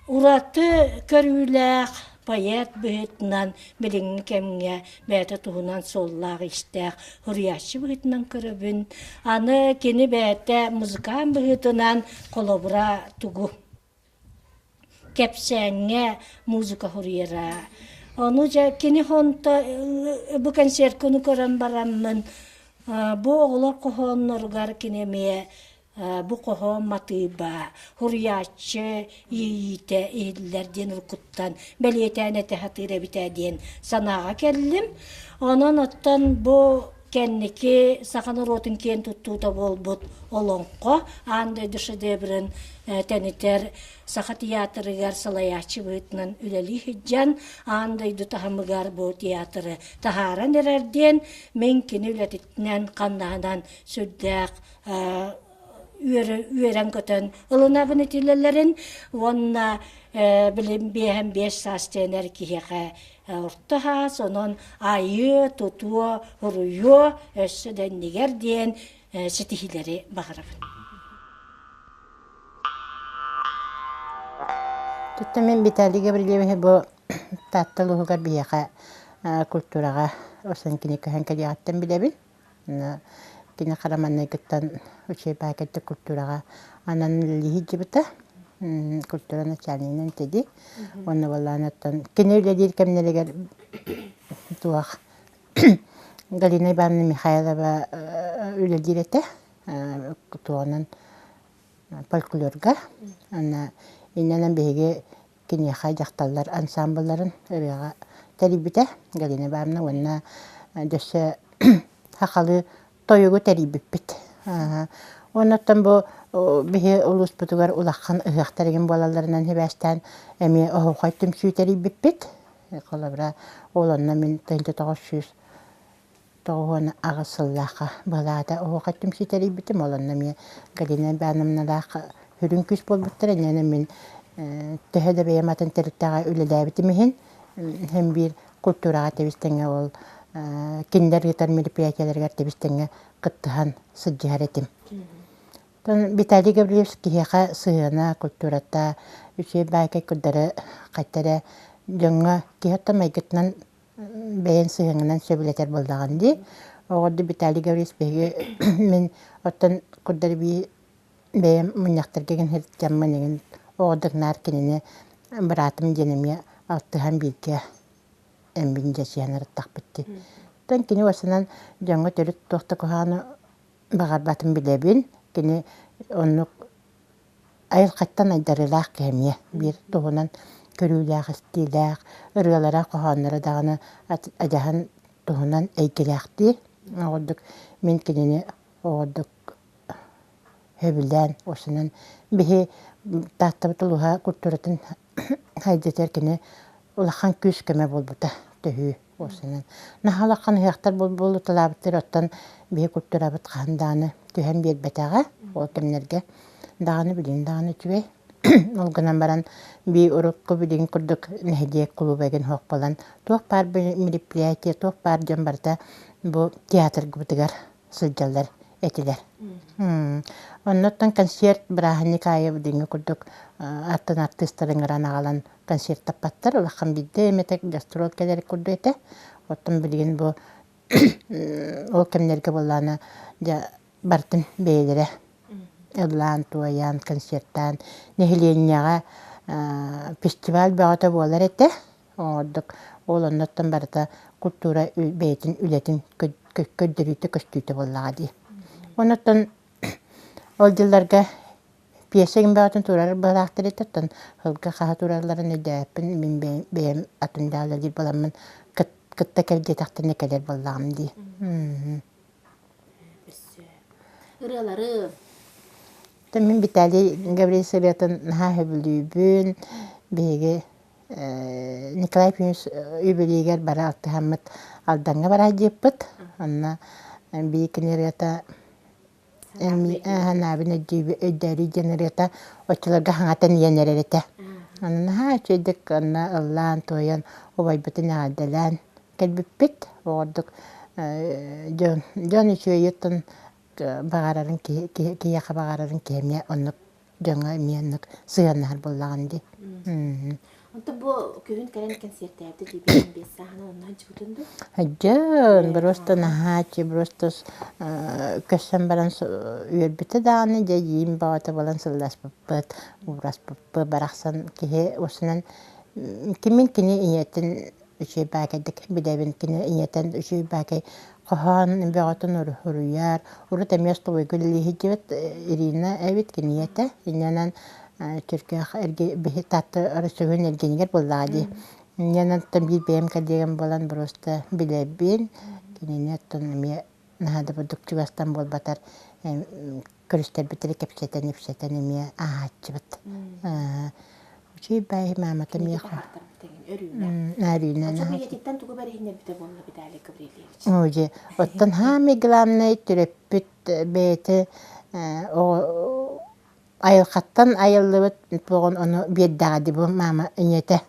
ураты көрүүлээх поэт быһыытынан билиҥҥи кэмҥэ бэйэтэ туһунан суоллаах-иистээх суруйааччы быһыытынан көрөбүн. Аны кини бэйэтэ музыкант быһыытынан холобура тугу кэпсээҥҥэ музыка суруйара. Ону дьэ кини хонто бу концертка ону көрөн бараммын бу оҕолор хоһоонноругар кини эмиэ бу хоһоон матыыба суруйааччы иэйиитэ иһиллэр диэн уруккуттан бэлиэтээн этэ сатыыр эбит ээ диэн санааҕа кэллим. Онон оттон бу Кэнники саха норуотун киэн туттуута буолбут олоҥхо аан дойду шедеврин тэнитэр Саха театрыгар салайааччы быһыытынан үлэлии сылдьан, аан дойду таһымыгар бу театры таһааран эрэр диэн мин кини үлэтинэн ханнаһынан сүрдээх үөрэн-көтөн ылынабын итилэлэрин уонна билим биэһэн биэс саас диэн эр киһиэхэ орто саас онон айыа, тутуо, уруйуо өссө да иннигэр диэн ситиһиилэри баҕарабын. Туттан мин Виталий Гаврильевиһы бу Таатта улууһугар биһиэхэ культураҕа осон кини көһөн кэлиэҕиттэн билэбин. Кини хара маҥнайгыттан учебакетта культураҕа анан үлэлии сылдьыбыта. Культура начальнигынан теди. Уонна буоллаан кини үлэлиир кэмнэригэр туох Галина Ивановна Михайлова үлэлиир этэ. Туоҕунан фольклорга. Ана иннэнэн биһиги киниэхэ дьахталлар ансаамбылларын ырыаҕа тэрийбитэ Галина Ивановна уонна дөссө сахалыы тойугу тэрийбиппит. Оннуттан бу биһи улууспутугар улахан ыһыахтар игин буолалларынан сибээстээн эмиэ оһуохай түмсүү тэрийбиппит. Холобура, ол онно мин 1998 сыллаахха былаата оһуохай түмсүү тэрийбитим. Ол онно эмиэ Галина Ивановналаах сүрүн күүс буолбуттара. Инньэ мин төһө да бэйэм атын тэрилтэҕэ үлэлээбитим иһин, һин биир культураҕа тэбис-тэҥҥэ ол кинилэр ыытар мероприятиеларыгар тэбис-тэҥҥэ кыттыһан сылдьыһар этим. Виталий Гаврильевич киһиэхэ сыһыана, культурата үчүгэй баайкай курдары хайта эрэ дьоҥҥо киһи оттон майгытынан бэйэн сыһыаҥҥынан сөбүлэтэр буоллаҕын дии. Оҕорду Виталий Гаврильевич биһиги мин оттон курдары бии бэйэм мунньахтарга игин сылдьаммын игин оҕордук наар кинини быраатым диэн эмиэ алтыһан бииргэ эммин дьэчиһэн ырыттахпыт дии. Оттон кини уосанан дьоҥҥо төрүт туох да куһаҕаны баҕарбатын билэбин. Кини оннук айылҕаттан айдарыылаах киһи эмиэ биир туһунан көрүүлээх-истиилээх, ырыалара, хоһоонноро даҕаны адьаһан туһунан эйгэлээхтии. Оҕордук мин кинини оҕордук сөбүлээн, осунан биһи Тааттабыт улууһа культуратын хайдытыгар кини улахан күүс-көмө буолбута төһүү уопсайынан. Наһаа улахан ыһыахтар буолуталаабыттар, оттон биһи культурабыт хаһан даҕаны түһэн биэрбэтэҕэ ол кэмнэргэ даҕаны билигин даҕаны үчүгэй. Ол гынан баран бии урукку билигин курдук нэһилиэк кулууба игин суох буолан туох баар мероприятие, туох баар дьон барыта бу театргыбытыгар сылдьаллар этилэр. Оннуттан концерт бырааһынньык аайы билиҥҥи курдук аттан артыыстары ыҥыран аҕалан концертаппаттар. Улахан биирдэ эмэтэ гастрол кэлэр курдук этэ. Оттон билигин бу ол кэмнэргэ буоллаҕына дьэ барытын бэйэлэрэ ыллаан, туойан, концертаан нэһилиэнньэҕэ фестиваль бөҕөтө буолар этэ. Оҥордук. Ол оннуттан барыта культура бэйэтин үлэтин көрдөрүүтэ көстүүтэ буоллаҕа дии. Онуттан ол дьылларга пьеса бөҕөтүн туурар быһалаахтар этэ, оттон сылга хаһа тууралларын өйдөөппүн, мин бэйэм атын да үлэлиир буоламмын кытта кэл диэтэхтэринэ кэлэр буоллаҕым дии. Ырыалары Мин Виталий Гаврильевич ырыатын наһаа сөбүлүүбүн. Биһиги Николай Ефимович юбилейыгар бары алтыһаммыт Алдаҥҥа бараһдьыппыт. Онно биир кини ырыата Ханаабын өйдөөрүй диэн ырыата оччолорго хаҥатан ийэн эрэр этэ. Онно наһаа үчүгэйдик онно ыллаан-туойан убайбытын эҕэрдэлээн кэлбиппит. Оҕордук дьон дьон үчүгэйиттэн баҕарарын киһиэхэ баҕарарын киһи эмиэ оннук дьоҥҥо эмиэ оннук сыһыаннаһар буоллаҕын дии. Онтон бу күһүн кэлэн кэнсиэртээбитэ дии биэс сааһынан онно сылдьыбытын дуу? Дьон просто наһааччы просто көссөн баран үөрбүтэ даҕаны дьэ иим баҕата буолан сылласпыппыт, уураспыппыт барахсан киһи осунан кимин кини ийэтин үчүгэй баакайдык билэбин кини ийэтин үчүгэй баакай хоһоон бөҕөтүн уруйар урут эмиэ остолобуойга үлэлии сылдьыбыт Ирина эбит кини ийэтэ инньэнэн Чөркөөх эрги биһи Таатта Өрөсүһүн эргинигэр буоллаҕа дии инньэнэн оттон биир бэйэм кэллиэгэм буолан просто билэбин кинини оттон эмиэ наһаа да бурдук чугастан буолбатар көрүстэрбит эрэ кэпсэтэн ипсэтэн эмиэ ааһааччыбыт Үчүгэй баайы маамата миэхэ Өрүүнэ. Ийэтиттэн тугу бэриһиннэрбитэ буолла Виталий Гаврильевич? Оже, оттон хаамай главное төрөппүт бэйэтэ айылҕаттан айыллыбыт туоҕун ону биэрдэҕэ дии бу маама ийэтэ.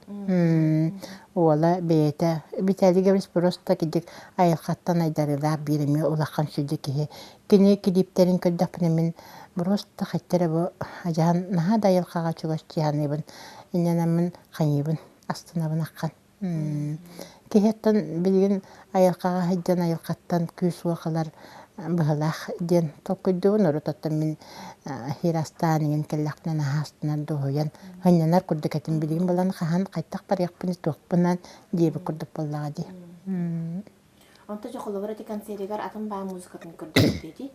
уола бэйэтэ Виталий Гаврилович просто кидик айылҕаттан айдарыылаах биир эмиэ улахан сүдү киһи. Кини клиптэрин көрдөхпүнэ мин просто хаттара бу ажаһан наһаа да айылҕаҕа чугас дьиһаныыбын иннэнэммин хайыыбын астынабын аххан. Киһиттэн билигин айылҕаҕа сылдьан айылҕаттан күүс-уох ылар быһыылаах диэн толкуйдуубун. Урут оттон мин хирастаан иҥин кэллэхпинэ наһаа астынан дуоһуйан сынньанар курдук этим. Билигин булан хаһан хайдах барыахпын туохпунан диэбит курдук буоллаҕа дии. Онто дьэ холобура ити концеригар атын баа музыкатын көрдөрбүтэ дии.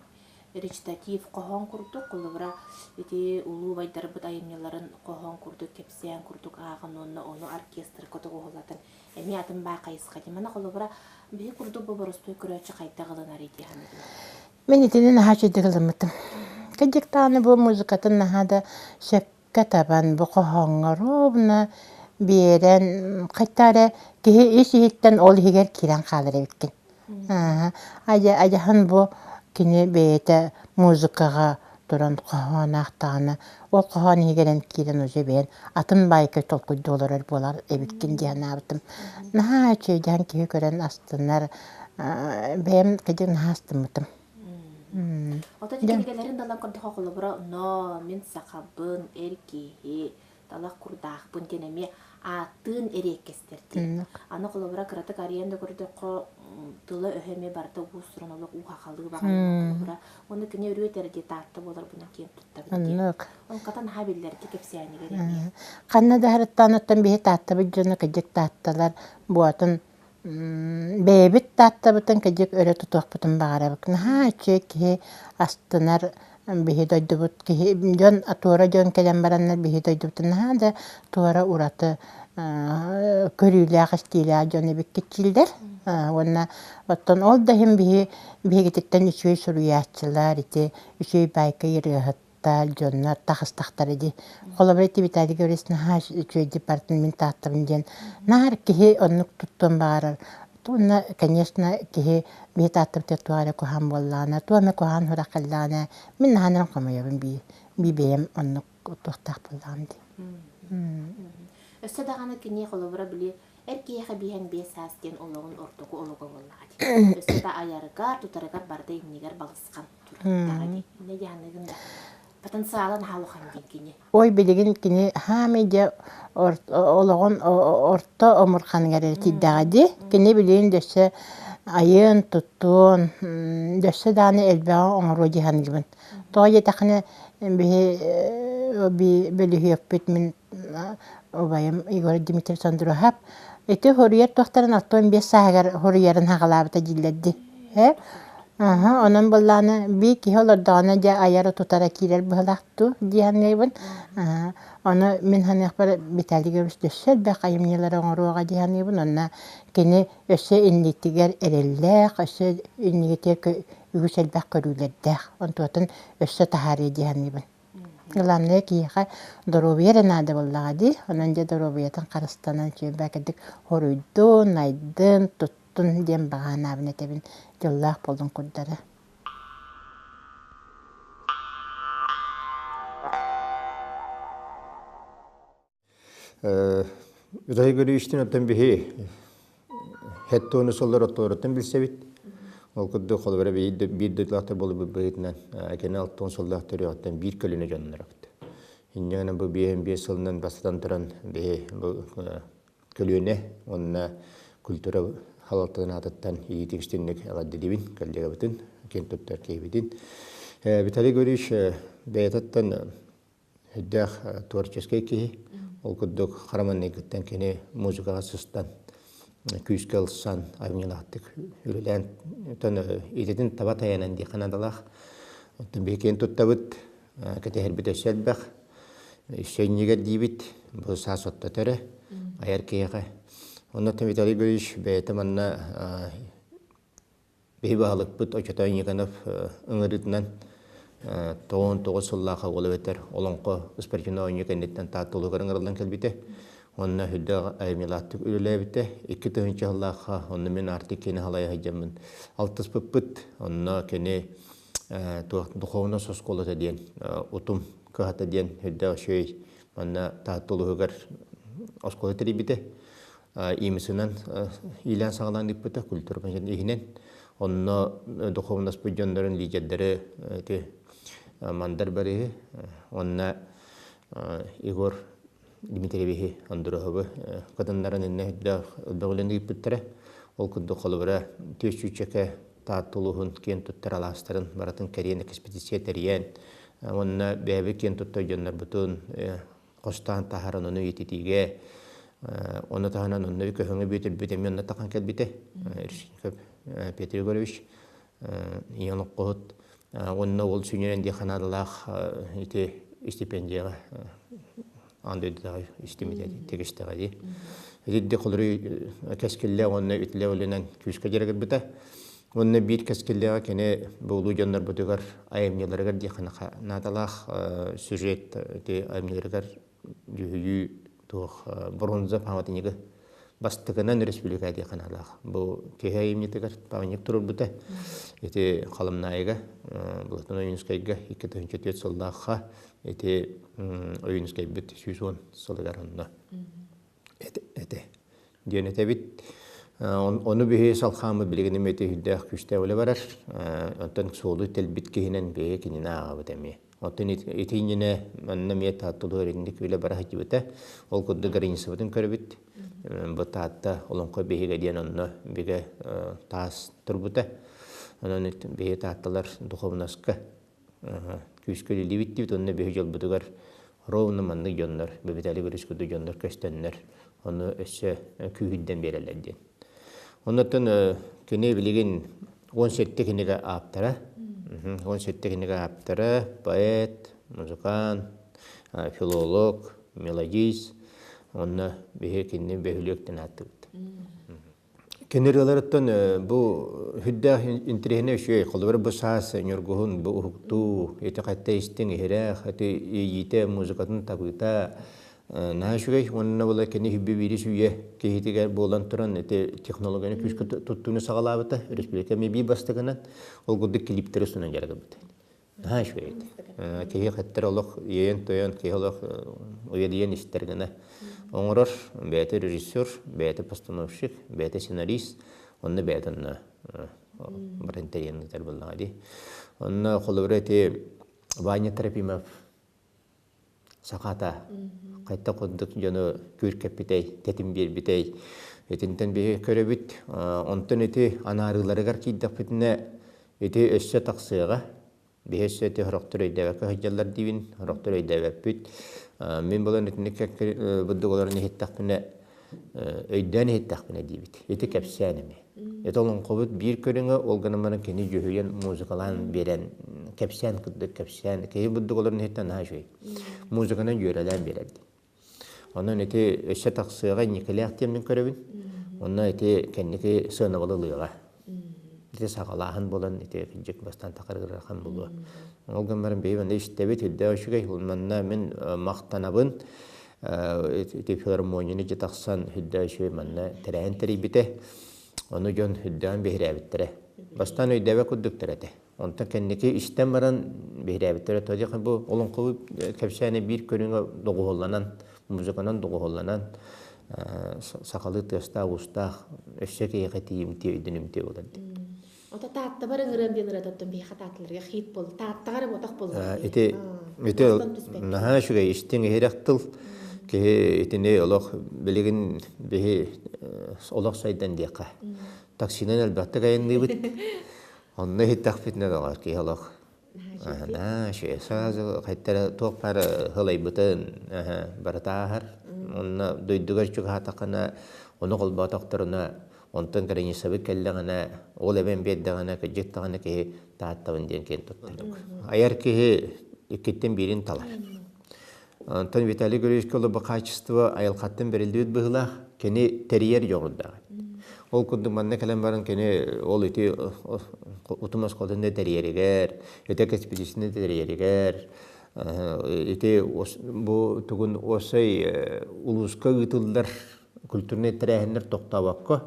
Речитатив хоһоон курдук, холобура ити улуу убайдарбыт айымньыларын хоһоон курдук, кэпсээн курдук ааҕан уонна ону оркестрга тоҕуһулатан эмиэ атын баа хайысха дии. Маны холобура биһи курдук бу боростуой көрөөччү хайдах ылынарый дии саныыбын. Мин итини наһаа үчүгэйдик ылыммытым. Кырдьык даҕаны бу музыкатын наһаа да сөпкө табан, бу хоһооҥҥо ровно биэрэн, хайта эрэ киһи ис-иһиттэн ол иһигэр киирэн хаалар эбиккин. Адьаһын бу кини бэйэтэ музыкаҕа туран хоһоон аахтаҕына, ол хоһоон иһигэр эн киирэн уже бэйэн атын баайка толкуйдуу олорор буолар эбиккин дии санаабытым. Наһаа үчүгэйдээн киһи көрөн астынар, бэйэм кыдьык наһаа астыммытым. Ото кинигэлэрин далан көрдөхө холобура но мин сахабын эр киһи талах курдаахпын диэн эмиэ ааттыын эриэккэстэр диэн. Аны холобура кыратык арыйан да көрдөххө тыла өһө эмиэ барыта уус-уран олох уу-хахалыы баҕайы холобура. Уонна кини өрүү этэр дии Таатта буоларбынан киэн туттабын диэн. Оннук. Ол хата наһаа биллэрди кэпсээнигэр эмиэ. Ханна да һарыттаан оттон биһи Тааттабыт дьоно кыдьык Таатталар буотун бэйэбит Тааттабытын кыдьык өрө тутуохпутун баҕарабыт. Наһаа үчүгэй киһи астынар биһи дойдубут киһи дьон туора дьон кэлэн бараннар биһи дойдубутун наһаа да туора ураты көрүүлээх истиилээх дьон эбиккит дииллэр. Уонна оттон ол да иһин биһи биһигититтэн үчүгэй суруйааччылар ити үчүгэй баайка ырыаһыт дьоннор тахыстахтара дии. Холобур ити Виталий Гаврилович наһаа үчүгэйдик бардын мин тааттабын диэн наар киһи оннук туттуон баҕарар. Уонна, конечно, киһи биһи тааттабытыгар туох эрэ куһаҕан буоллаҕына, туох эмэ куһаҕан сурах кэллэҕинэ, мин наһаа хомойобун бии, бии бэйэм оннук туохтаах буоллаҕым дии. Өссө даҕаны кини холобура били эр киһиэхэ биһэн биэс саас диэн олоҕун ортоку олоҕо буоллаҕа дии. Өссө да айарыгар, тутарыгар барыта иннигэр балысхан турдаҕа дии. Иннэ дьаһаныгын да потенциала наһаа улахан диэн кини. Ой билигин кини хаамай дьэ олоҕун орто омурханыгар эрэ тиийдэҕэ дии. Кини билигин дөссө айыан, туттуон, дөссө даҕаны элбэҕи оҥоруо дии саныыбын. Тоҕо диэтэххинэ биһи бөлүһүөкпүт мин убайым Егор Дмитриевич Сондуруһап ити хоруйар туохтарын 65 сааһыгар хоруйарын хаҕалаабыта дииллэр дии. Э? Аха, онон буоллаҕына биир киһи олордоҕуна дьэ айара тутара киирэр быһыылаах дуу дии саныыбын. Ону мин саныахпар Виталий Гаврилович өссө элбэх айымньылары оҥоруоҕа дии саныыбын. Онно кини өссө иннитигэр эрэллээх, өссө иннигитигэр үгүс элбэх көрүүлэрдээх. Онтуотун өссө таһаарыа дии саныыбын. Главное киһиэхэ доруобуйа эрэ наада буоллаҕа дии. Онон дьэ доруобуйатын харыстанан үчүгэйдик хоруйдун, айдын, туттун диэн баҕа санаабын этэбин. Дьоллоох буоллун курдары. Үтөй көрүүштүн оттон биһи хеттуону соллор отторуттан билсэбит. Ол курдук холобура биир дойдулаахтар буолбут быһыытынан кини алтан сыллаах төрүөҕүттэн биир көлүнэ дьоннорокт. Инньэ бу биэһин биэс сылынан бастатан туран биһи бу көлүөнэ уонна культура халалтатын аатыттан иитик-истинник эҕэрдэлиибин коллегабытын, киэн туттар киһибитин. Виталий Гурьевич бэйэтиттэн Өйдөөх творческай киһи. Ол курдук хара маҥнайгыттан кини музыкаҕа сыстан, күүскэ ылсан, айымньылаахтык үлэлээн, оттон идэтин таба тайанан диэххэ наадалаах. Оттон биһи киэн туттабыт, кэтэһэрбит өссө элбэх. Өссө иннигэр диибит, бу саас оттото эрэ, айар киһиэхэ. Онно Виталий Григорьевич бэйэтэ манна Биһи баһылыкпыт Очотой Никонов ыҥырыытынан 99 сыллаах ол эбэтэр Олоҥхо спортивнай оонньуу кэнниттэн Таатта улууһугар ыҥырыллан кэлбитэ. Онно үрдээх айымньылаахтык үлэлээбитэ. 2000 сыллаахха онно мин Арктик киини халайа сылдьаммын алтыспыппыт. Онно кини туох духовнай оскуолата диэн утум кыһата диэн үрдээх үчүгэй манна Таатта улууһугар оскуола тэрийбитэ. Имисынан иилээн саҕалаан ыыппыта культура иһинэн. Онно духовнаспыт дьоннорун лидердары ити Мандар Барыһы, онно Егор Дмитриевиһи Андроһовы кытыннаран иннэ бөҕүлэн ыыппыттара. Ол курдук холобура түөс Таатта улууһун киэн туттар алаастарын барытын кэриэн экспедиция тэрийэн, уонна бэйэбит киэн туттар дьоннорбутун хостоон таһааран ону ититиигэ, ону таһынан онно көһөҥө бүөтүрбүт эмиэ онно тахан кэлбитэ. Петр Егорович ийэн оккоһут уонна ол сүнньүнэн дии ханаадалаах ити стипендияҕа аан дойдутааҕы истимитэ тигистэҕэ дии. Итирди холоруй кэскиллээх уонна үтүлэ үлэнэн күүскэ дьарыгырбыта. Уонна биир кэскиллээҕэ кини бу улуу дьоннорбутугар айымньыларыгар дии наадалаах сюжет ити айымньыларыгар дьүһүйүү туох бронза памятнигы бастакынан республика дии ханаалаах. Бу киһи айымньытыгар памятник турурбута. Ити Халымнаайыга, Былатон Ойуунускайга 2004 сыллаахха ити Ойуунускайбыт 110 сылыгар онно этэ диэн этэбит. Ону биһи салхааммыт билигин эмиэ үрдээх күүстээх үлэ барар. Онтон суолу тэлбит киһинэн биһи кинини ааҕабыт эмиэ. Оттон ити иннинэ манна эмиэ Таатталыгар инник үлэ бара сылдьыбыта. Ол курдук границабытын көрөбүт. Бу Таатта Олоҥхо биһигэ диэн онно бигэ таас турбута. Онон биһи Таатталар духовноска күүскэ үлэлиибит диибит. Онно биһи дьолбутугар ровно маннык дьоннор, Бэбитали Гришкуду дьоннор көстөннөр, ону өссө күүһүрдэн биэрэллэр диэн. Оннуттан кини билигин 17 кинигэ ааптара. 17 кинигэ ааптара, поэт, музыкант, филолог, мелодист. Онно биһи кинини бөһүлүөктэн ааттыбыт. Кини ырыаларыттан бу үрдээх интэриэһинэй үчүгэй. Холобура бу саас Ньургуһун бу уһуктуу, ити хатта истиҥ иһирэх, ити иэйиитэ, музыкатын табыыта наһаа үчүгэй. Уонна була кини хүббү биири сүүйэ киһитигэр буолан туран ити технологияны күүскэ туттууну саҕалаабыта. Республика эмиэ биир бастакынан ол курдук клиптэри устунан дьарыгырбыта. Наһаа үчүгэй этэ. Киһи хэттэр олох иэйэн-тойон, киһи олох уйадыйан истэр гына оҥорор. Бэйэтэ режиссер, бэйэтэ постановщик, бэйэтэ сценарист, онно бэйэтэ онно баран тэрийэн ыытар буоллаҕа дии. Онно холобура ити Ваня Трофимов сахата хайта курдук дьону күүркэппитэй, тэтим биэрбитэй. Итинтэн биһи көрөбүт. Онтон ити анаарыыларыгар киирдэхпитинэ ити өссө тахсыаҕа. Биһи өссө ити сорохтор өйдөөбөккө сылдьаллар диибин, сорохтор өйдөөбөппүт. Мин булан итинник бурдук олорон иһиттэхпинэ өйдөөн иһиттэхпинэ диибит. Ити кэпсээн эмиэ. Это олоҥхобут биир көрүҥэ, ол гынан баран кини дьүһүйэн, музыкалаан биэрэн, кэпсээн курдук кэпсээн, киһи бурдук олорон иһиттэн наһаа үчүгэй. Музыканан дьүөрэлээн биэрэр. Онон ити өссө тахсыаҕа инникилээх диэммин көрөбүн. Онно ити кэнники сыанабылы ылыаҕа. Ити саҕалааһын буолан ити кырдьык бастаан тахарыгырахан буолуо. Ол гынан баран биһи манна истэбит, үрдээх үчүгэй. Манна мин махтанабын. Ити филармонияны дьэ тахсан үрдээх үчүгэй манна тэрээһин тэрийбитэ. Ону дьон үрдээн биһирээбиттэрэ. Бастаан өйдөөбөт курдуктар этэ. Онтон кэнники истэн баран биһирээбиттэрэ. Тоҕо бу олоҥхобут кэпсээнэ биир көрүҥэ доҕуһуолланан, музыканан доҕуһуолланан сахалыы тыастаах-уустаах өссө киһиэхэ тиийимтиэ, өйдөнүмтүө буолар дии. Ото Тааттабар ыҥырыам диэн ырыататтан биһиэхэ таатталарга хит буолла. Тааттаҕа эрэ ботах буолла. Ити ити наһаа үчүгэй истиҥ иһирэх тыл. Киһи итини олох билигин биһи олох сайдан диэххэ. Таксинан элбэхтик айанныыбыт. Онно иһиттэхпитинэ доҕор киһи олох Наһаа үчүгэй. Сразу хайта туох баар ылайбытын барыта ааһар. Онно дойдугар чугаһаатаххына, ону холбоотохторуна, онтон границабыт кэллэҕинэ, ол эбэн биэрдэҕинэ, кырдьык даҕаны киһи Тааттабын диэн киэн туттар. Айар киһи иккиттэн биирин талар. Онтон Виталий Григорьевичка бу качество айылҕаттан бэриллибит быһыылаах, кини тэрийэр дьоҕурдаах. Ол курдук манна кэлэн баран кини ол ити утум оскуолатын да тэрийэригэр, ити экспедицияны тэрийэригэр, ити бу тугун уосай улууска ыытыллар культурнай тэрээһиннэр тохтообокко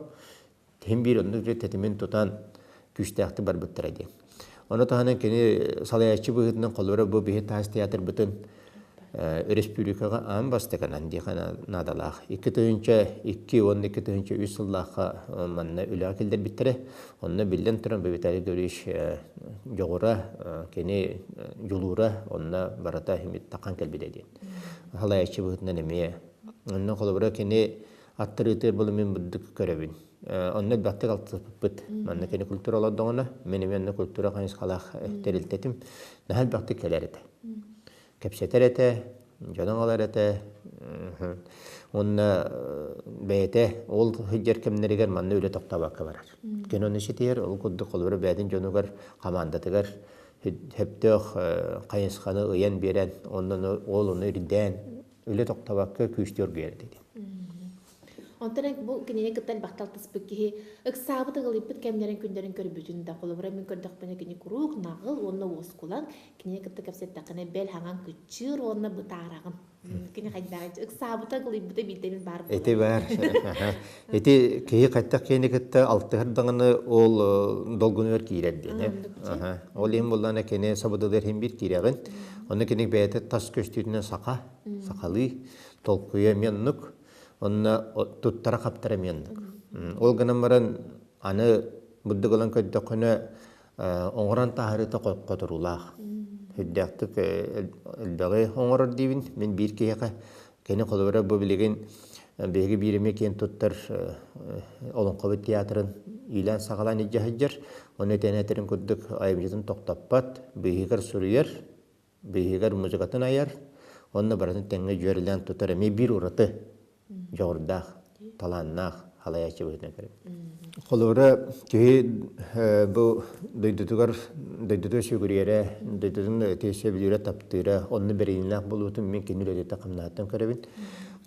Тиһин биир оннук тэтимин тутан күүстээхтик барбыттара диэн. Ону таһынан кини салайааччы быһыытынан холобура бу биһи таас театрбытын Республикаҕа аан бастакынан диэхэ наадалаах. 2002 уонна 2003 сыллаахха манна үлэҕэ киллэрбиттэрэ. Онно биллэн туран Виталий Гаврильевич дьоҕура, кини дьулуура онно барыта таххан кэлбитэ диэн. Халайаччы быһыытынан эмиэ. Онно холобура кини аттарыытыгар буолан мин бурдук көрөбүн. Онно элбэхтик алтыспыппыт. Манна кини культура олордоҕуна, мин эмиэ онно культура хайысхалаах тэрилтэтим. Наһаа элбэхтик кэлэр этэ. Кэпсэтэр этэ, дьонун ылар этэ. Уонна бэйэтэ ол сылдьар кэмнэригэр манна үлэ тохтообокко барар. Кини ону ситиһэр, ол курдук холобура бэйэтин дьонугар, хамаандатыгар сөптөөх хайысханы ыйан биэрэн, онно ол ону ирдээн үлэ тохтообокко күүстүү оргуйар этэ. Онтон бу кинини кытта элбэхтэ алтыспыт киһи ыксаабыт ыгылыйбыт кэмнэрин күннэрин көрбүтүн да холобура мин көрдөхпүнэ кини куруук наҕыл уонна уоскулаҥ кинини кытта кэпсэттэххинэ бэл хаҥан кыччыыр уонна бытаараҕын кини хайдаҕый ыксаабыта ыгылыйбыта биирдэ мин баар Ити баар. Ити киһи хайтах киһини кытта алтыһар даҕаны ол долгунугар киирэр диэн. Ол иһин буоллаҕына кини сабыдылыыр иһин биир киирэҕин. Онно кини бэйэтэ тас көстүүтүнэн саха, сахалыы толкуйа эмиэ оннук. Онно туттара-хаптара эмиэ оннук. Ол гынан баран аны бурдук ылан көрдөххүнэ оҥорон таһаарыыта хоторуулаах. Үрдээхтик элбэҕи оҥорор диибин. Мин биир киһиэхэ кини холобура бу билигин биһиги биир эмиэ киэн туттар Олоҥхобут театрын иилээн-саҕалаан илдьэ сылдьар. Ону этэн этэрин курдук айымньытын тохтоппот, быыһыгар суруйар, быыһыгар музыкатын айар, уонна барытын тэҥҥэ дьүөрэлээн тутар эмиэ биир ураты дьоҕурдаах, талааннаах халайааччы быһыытынан көрөбүн. Холобура, киһи бу дойдутугар дойдутугар сүгүрүйэрэ, дойдутун сөбүлүүрэ, таптыыра, онно бэриниилээх буолуутун мин кини үлэтиттэн хамнаһыттан көрөбүн.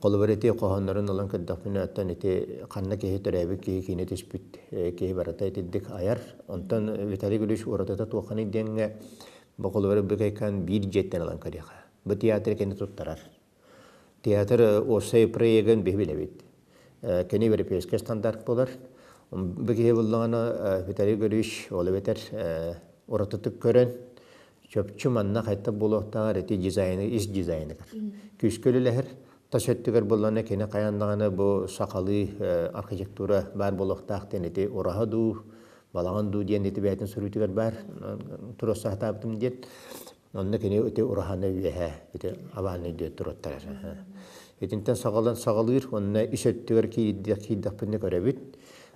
Холобура, ити хоһооннорун ылан көрдөхпүнэ, оттон ити ханна киһи төрөөбүт киһи киинэ түспүт киһи барыта итирдик айар. Онтон Виталий Григорьевич уратыта туохханый диэҥҥэ бу холобура быкайкан биир дьиэттэн ылан көрүөххэ. Бу театр кини туттарар. Театр уопсай проегын биһи билэбит. Кини европейскай стандарт буолар. Бу киһи буллаҕына Виталий Григорьевич ол эбэтэр уратытык көрөн чопчу манна хайта буолуохтааҕар ити дизайны ис дизайныгар күүскэ үлэлэһэр тас өттүгэр буоллаҕына кини хайаан даҕаны бу сахалыы архитектура баар буолуохтаах диэн ити ураһа дуу балаҕан дуу диэн ити бэйэтин суруйуутугар баар туруорса сатаабытым диэн Онно кини ити ураһаны үөһэ ити абааны диэн туруоттарар. Итинтэн саҕалан саҕалыыр, онно ис өттүгэр киирдэхпинэ көрөбүт.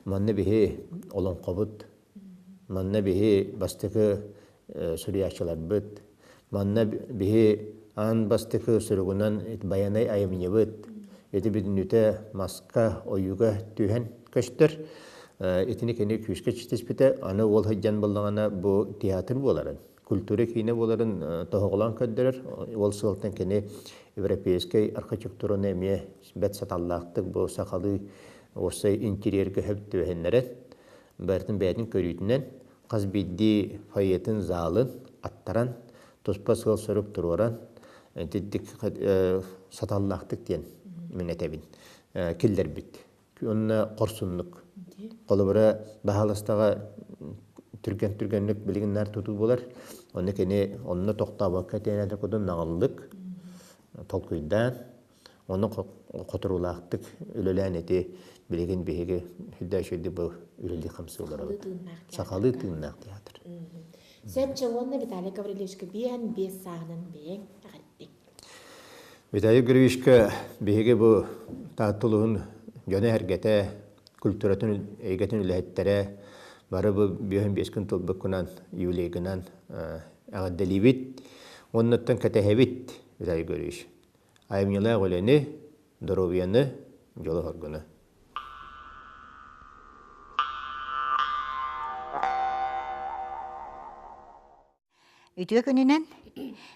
Манна биһи олоҥхобут, манна биһи бастакы суруйааччыларбыт, манна биһи аан бастакы суругунан байанай айымньыбыт, ити бүтүннүүтэ маска, ойууга түһэн көстөр. Итини кини күүскэ читиспитэ, аны уол сылдьан буоллаҕына бу театр буоларын культура киинэ буоларын тоһоҕолоон көрдөрөр. Ол сыалтан кини европейскай архитектураны эмиэ бэрт саталлаахтык бу сахалыы уопсай интерьергэ сөп түбэһиннэрэн, барытын бэйэтин көрүүтүнэн хас биирдии фойетын залын аттаран, туспа сыал-сорук туруоран, итинник саталлаахтык диэн мин этэбин киллэрбит. Уонна хорсуннук. Холобура, баһаалыстаҕа түргэн-түргэнник билигин наар тутуу буолар. Онно кини онно тохтообокко тиэнэтэ кудун наҕыллык толкуйдаан, ону хоторуулаахтык үлэлээн ити билигин биһиги үрдээчүйдик бу үлэлии хамсыы олоробут. Сахалыы тыыннаах театр. Сөп уонна Виталий Гаврильевичка биэн биэс сааһынан бэйэҥ эҕэрдиҥ. Виталий Григорьевичка биһиги бу Таатта улууһун дьоно-сэргэтэ, культуратын эйгэтин үлэһиттэрэ бары бу биэһин биэс күн тылбыккынан, юбилейгынан эҕэрдэлиибит. Уоннаттан кэтэһэбит, Виталий Григорьевич. Айымньылаах үлэни, доруобуйаны, дьолу-соргуну. Үтүө күнүнэн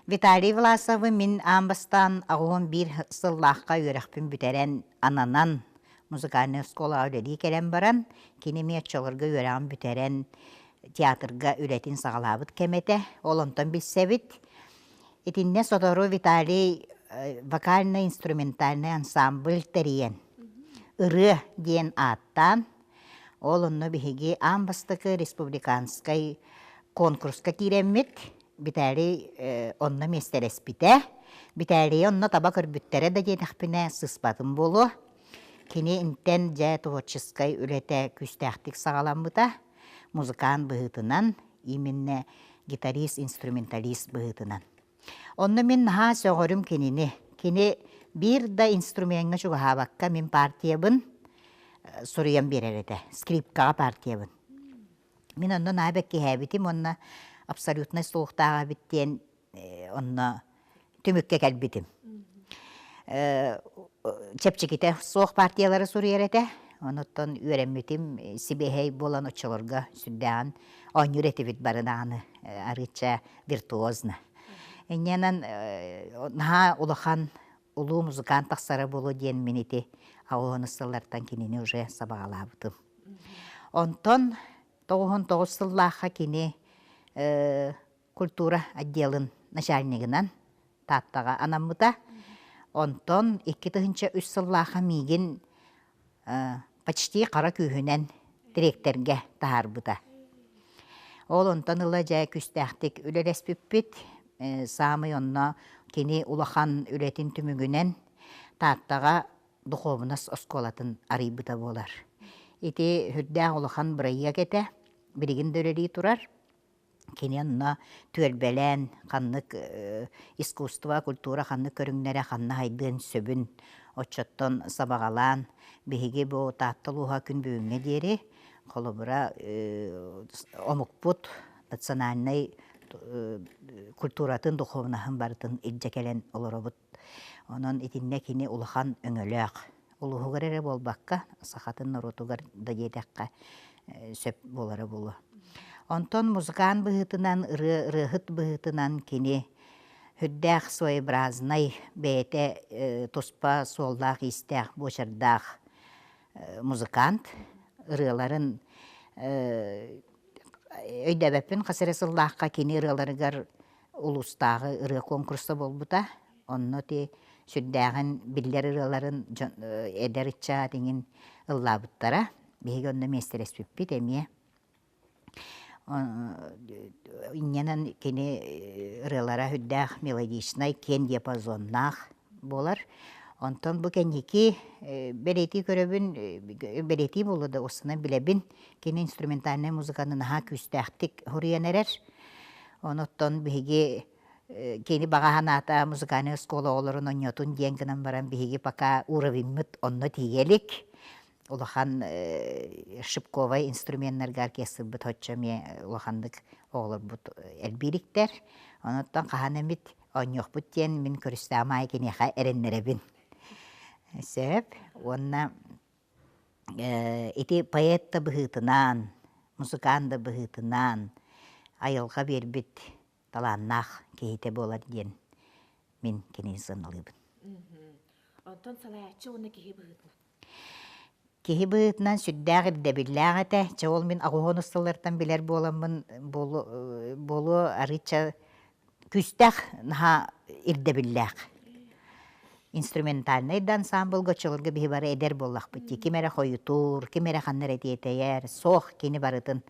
Виталий Власовы мин аан бастаан 81 сыллаахха үөрэхпин бүтэрэн ананан музыкальнай оскуолаҕа үлэлии кэлэн баран, кини эмиэ оччолорго үөрэҕин бүтэрэн театрга үлэтин саҕалаабыт кэмэ этэ. Ол онтон билсэбит. Итиннэ сотору Виталий вокально-инструментальнай ансамбль тэрийэн ырыа диэн ааттаан Ол онно биһиги аан бастакы республиканскай конкурска киирэммит, Виталий онно миэстэлэспитэ. Битээлийи онно таба көрбүттэрэ да диэтэхпинэ сыспатым буолуо. Кини интэн дьэ творческай үлэтэ күүстээхтик саҕаламмыта. Музыкант быһыытынан, именно гитарист-инструменталист быһыытынан. Онно мин наһаа сөҕөрүм кинини. Кини биир да инструмеҥҥа чугаһаабакка мин партиябын суруйан биэрэр этэ. Скрипкаҕа партиябын. Мин онно наһаа бэккиһээбитим уонна абсолютнай суохтаах эбит диэн онно түмүккэ кэлбитим. Чэпчэкитэ суох партиялары суруйар этэ. Онуттан үөрэммитим сибиэһэй буолан оччолорго сүрдээҕин оонньуур этибит бары даҕаны арыычча виртуозно. Инньэнэн наһаа улахан улуу музыкант тахсара буолуо диэн мин ити аҕыс сыллартан кинини уже сабаҕалаабытым. Онтон 99 сыллаахха кини культура отделын начальнигынан Тааттаҕа анаммыта. Онтон 2003 сыллаахха миигин почти хара күүһүнэн дириэктэргэ таһаарбыта. Ол онтон ыла дьэ күүстээхтик үлэлэспиппит. Саамай онно кини улахан үлэтин түмүгүнэн Тааттаҕа духуобунас оскуолатын арыйбыта буолар. Ити сүрдээх улахан бырайыак этэ. Билигин да үлэлии турар. Кини онно түөлбэлээн ханнык искусство, культура ханнык көрүҥнэрэ ханна хайдыан сөбүн оччоттон сабаҕалаан биһиги бу Таатта улууһа күн бүгүҥҥэ диэри холобура омукпут национальнай культуратын, духовноһын барытын илдьэ кэлэн олоробут. Онон итиннэ кини улахан өҥөлөөх. Улууһугар эрэ буолбакка, сахатын норуотугар да диэтэххэ сөп буолара буолуо. Онтон музыкант быһыытынан, ырыа ырыаһыт быһыытынан кини сүрдээх своеобразнай, бэйэтэ туспа суоллаах-иистээх, буочардаах музыкант. Ырыаларын өйдөөбөппүн хас эрэ сыллаахха кини ырыаларыгар улуустааҕы ырыа куонкуруса буолбута. Онно ити сүрдээҕин биллэр ырыаларын дьон эдэр ыччат иҥин ыллаабыттара. Биһиги онно миэстэлэспиппит эмиэ. Инньэнэн кини ырыалара сүрдээх мелодичнай, киэн диапазоннаах буолар. Онтон бу кэнники бэлиэтии көрөбүн, бэлиэтии буолла да устунан билэбин, кини инструментальнай музыканы наһаа күүстээхтик хоруйан эрэр. Онуттан биһиги кини баҕа санаата музыкальнай оскуола оҕолорун онньотун диэн гынан баран биһиги пока уровеньмыт онно тиийэ илик. Улахан шипковай инструменнарга оркестрбыт оччо эмиэ улаханнык оҕолорбут элбиириктэр. Онуттан хаһан эмит оонньуохпут диэн мин көрүстэҕим аайы киниэхэ эрэннэрэбин. Сөп. Уонна ити поэт да быһыытынан, музыкант да быһыытынан айылҕа биэрбит талааннаах киһитэ буолар диэн мин кинини сыаналыыбын. Онтон салайааччы уонна киһи быһыытынан? Киһи быһыытынан сүрдээх ирдэбиллээх этэ. Чэ ол мин аҕыһон сыллартан билэр буоламмын буолуо арыычча күүстээх наһаа ирдэбиллээх. Инструментальнай да ансаамбылга оччолорго биһи бары эдэр буоллахпыт дии. Ким эрэ хойутуур, ким эрэ ханна эрэ тиэтэйэр, суох кини барытын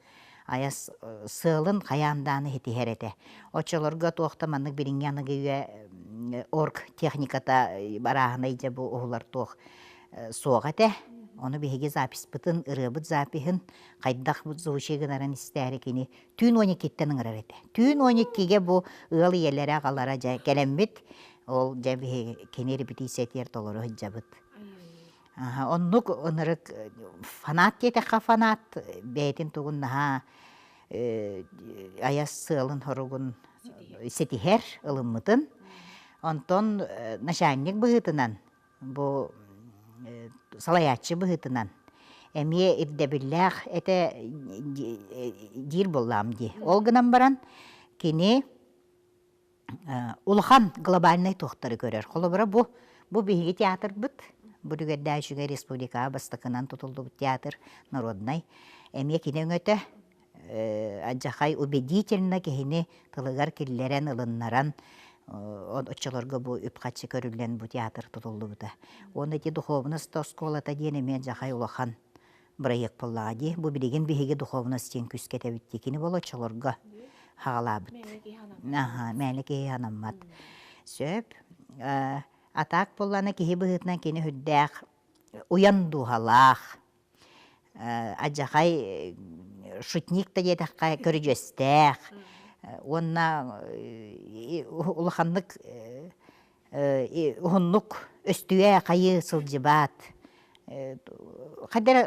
айас сыалын хайаан дааны ситиһэр этэ. Оччолорго туох да маннык билиҥҥи аныгы үйэ орг техниката барааһынай дьэ бу уһулар туох суох этэ. Ону биһиги записпытын, ырыабыт запиһын хайдах звучи гынарын истээри кини түүн 12-ттэн ыҥырар этэ. Түүн 12-гэ бу ыал ийэлэрэ, аҕалара дьэ кэлэммит, ол дьэ биһиги кини репетициятыгар толору сылдьабыт. Оннук ынырык фанат диэтэххэ фанат бэйэтин тугун наһаа айас сыалын-соругун ситиһэр ылыммытын. Онтон начальник быһыытынан бу салайааччы быһыытынан эмиэ ирдэбиллээх этэ диир буоллаҕым дии. Ол гынан баран кини улахан глобальнай туохтары көрөр. Холобура бу бу биһиги театрбыт бу түгэрдээх үчүгэй республикаҕа бастакынан тутуллубут театр народнай эмиэ кини өҥөтө алдьархай убедительно киһини тылыгар киллэрэн ылыннаран оччолорго бу үп-харчы көрүллэн бу театр тутуллубута. Уонна ити духовность оскуолата диэн эмиэ алдьархай улахан бырайыак буоллаҕа дии. Бу билигин биһиги духовность диэн күүскэ этэбит дии. Кини бол оччолорго хаҕалаабыт. Аха, мээнэ киһи анаммат. Сөп. Атаак буоллаҕына киһи быһыытынан кини сүрдээх уйан дууһалаах, адьахай шутник да диэтэххэ көрүдьүөстээх уонна улаханнык уһуннук өстүйэ хайыы сылдьыбат хайда эрэ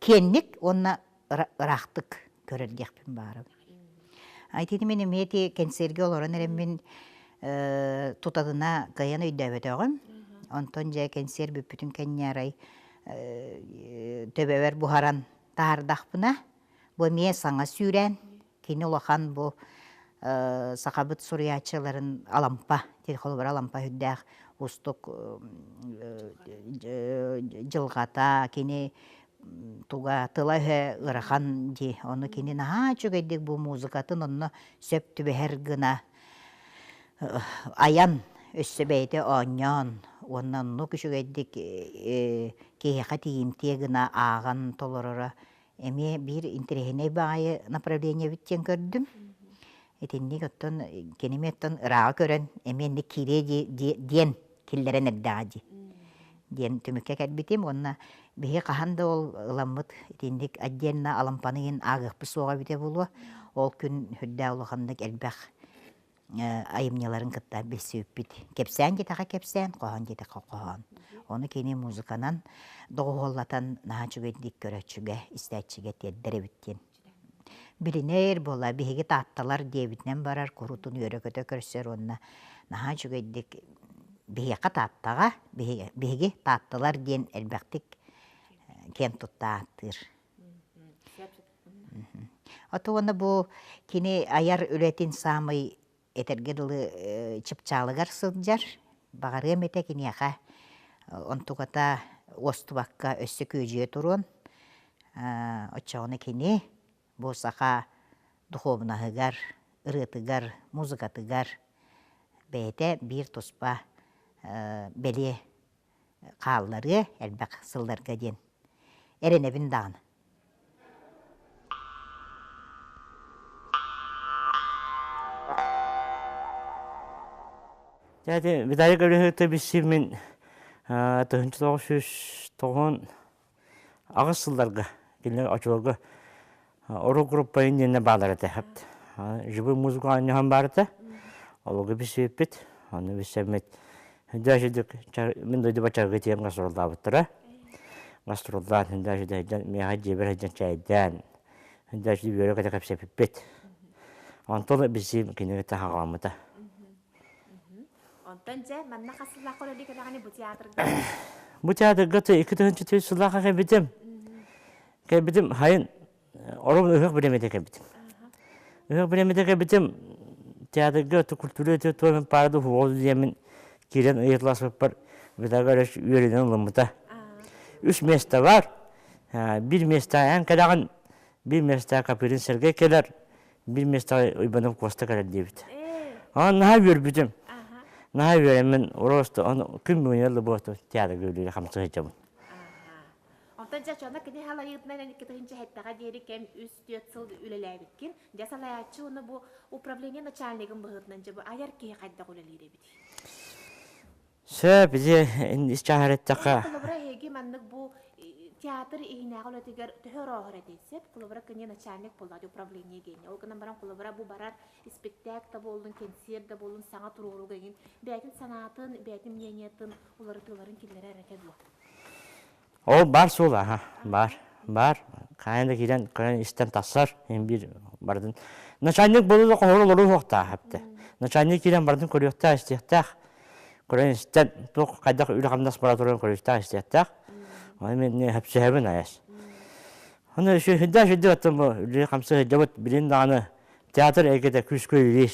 киэнник уонна ыраахтык көрөр диэхпин баарым. Итини мин эмиэ ити кэнсиэргэ олорон эрэммин тутатына кыайан өйдөөбөтөҕүм. Онтон дьэ кэнсиэр бүппүтүн кэннэ арай төбөбөр буһаран таһаардахпына, бу эмиэ саҥа сүүрээн, кини улахан бу сахабыт суруйааччыларын Алампа, холобура Алампа үрдээх уустук дьылҕата, кини туга тыла-өһө ыарахан дии. Ону кини наһаа үчүгэйдик бу музыкатын онно сөп түбэһэр гына айан, өссө бэйэтэ оонньоон уонна оннук үчүгэйдик киһиэхэ тиийимтиэ гына ааҕан толороро эмиэ биир интэриэһинэй баҕайы направление эбит диэн көрдүм. Итинник оттон киними оттон ырааҕы көрөн эмиэ инник киириэ диэн киллэрэн эрдэҕэ дии диэн түмүккэ кэлбитим уонна биһи хаһан да ол ыламмыт итинник отдельно алампаны иһин ааҕыахпыт суоҕа эбитэ буолуо. Ол күн сүрдээх улаханнык элбэх айымньыларын кытта билсибиппит. Кэпсээн диэтэхэ кэпсээн, хоһоон диэтэхэ хоһоон. Ону кини музыканан доҕуһуоллатан наһаа үчүгэйдик көрөөччүгэ, истээччигэ тиэрдэр эбит диэн. Билинэр буола биһиги таатталар диэбитинэн барар курутун үөрэ-көтө көрсөр уонна наһаа үчүгэйдик биһиэхэ Тааттаҕа биһиги, биһиги таатталар диэн элбэхтик киэн тутта ааттыыр. Ото уонна бу кини айар үлэтин саамай этэргэ дылы чыпчаалыгар сылдьар. Баҕарыам этэ киниэхэ онтуката уостубакка өссө күөдьүйэ туруон. Оччоҕуна кини бу саха духуобунаһыгар, ырыатыгар, музыкатыгар бэйэтэ биир туспа бэлиэ хаалларыа элбэх сылларга диэн эрэнэбин даҕаны. Дьэ, Виталий Гаврилович билсиммин 1998 сылларга кинилэр очолорго ору группа иннинэ баалар этэ. Живой музыка оонньоһон баар этэ. Олугу билсибиппит. Ону билсэммит мин дойдуба чаргы тиийэн гастроллаабыттара. Гастроллаан миэхэ дьиэбэр сылдьан чээйдээн үөрэ-көтө кэпсэппиппит. Онтон билсиим кинигэ таһаҕаламмыта. Онтон дьэ, манна хас сыллаах үлэлии кэлэҕиний бу театрга? Бу театрга 2004 сыллаахха кэлбитим. Кэлбитим хайын Орун ыһыах бириэмэтэ кэлбитим. Ыһыах бириэмэтэ кэлбитим театрга культура туомун паарду хуол диэмин киирэн ыйыталаспыппар Виталий үөрүүнэн ылыммыта. Үс место бар. Биир место эн кэлэҕин, биир место Копырин Сергей кэлэр, биир место Уйбанов Куоста кэлэр диэбит. Онон наһаа үөрбүтүм. Наһаа үөрэммин, просто күн бүгүнүгэр лыбыатым театрга үлэлии хамсыы сылдьабын. Онтон дьэ оччоҕуна кини салайыытынан эн 2007-ҕэ диэри кэм үс-түөрт сыл үлэлээбиккин. Дьэ салайааччы уонна бу управление начальнигын быһыытынан дьэ бу айар киһи хайдах үлэлиир эбитий? Сөп, ити ис чааһар эттэххэ. Холобура эһиги маннык бу театр иһинээҕи үлэтигэр төһө орооһор этэй сөп? Холобура кини начальник буолла управление гений. Ол гынан баран холобура бу барар испиктээк да буоллун, кэнсиэр да буоллун, саҥа туруорууга эҥин бэйэтин санаатын, бэйэтин мнениетын уларытыыларын киллэрэр этэ дуо? Ол бар суол аха, бар, бар. Хайан да киирэн көрөн истэн тахсар, ин биир бардын. Начальник буолу да хоһор олоруу суохтаах эпте. Начальник киирэн бардын көрүөхтээх, истиэхтээх. Көрөн истэн, туох хайдах үлэ-хамнас бара турарын көрүөхтээх, истиэхтээх. Оны мен хөпсөһөбүн аяс. Оны сүрдэ сүрдэ оттон бу үлэ-хамсы сылдьабыт билин даҕаны театр эйгэтэ күүскэ үлэлиир.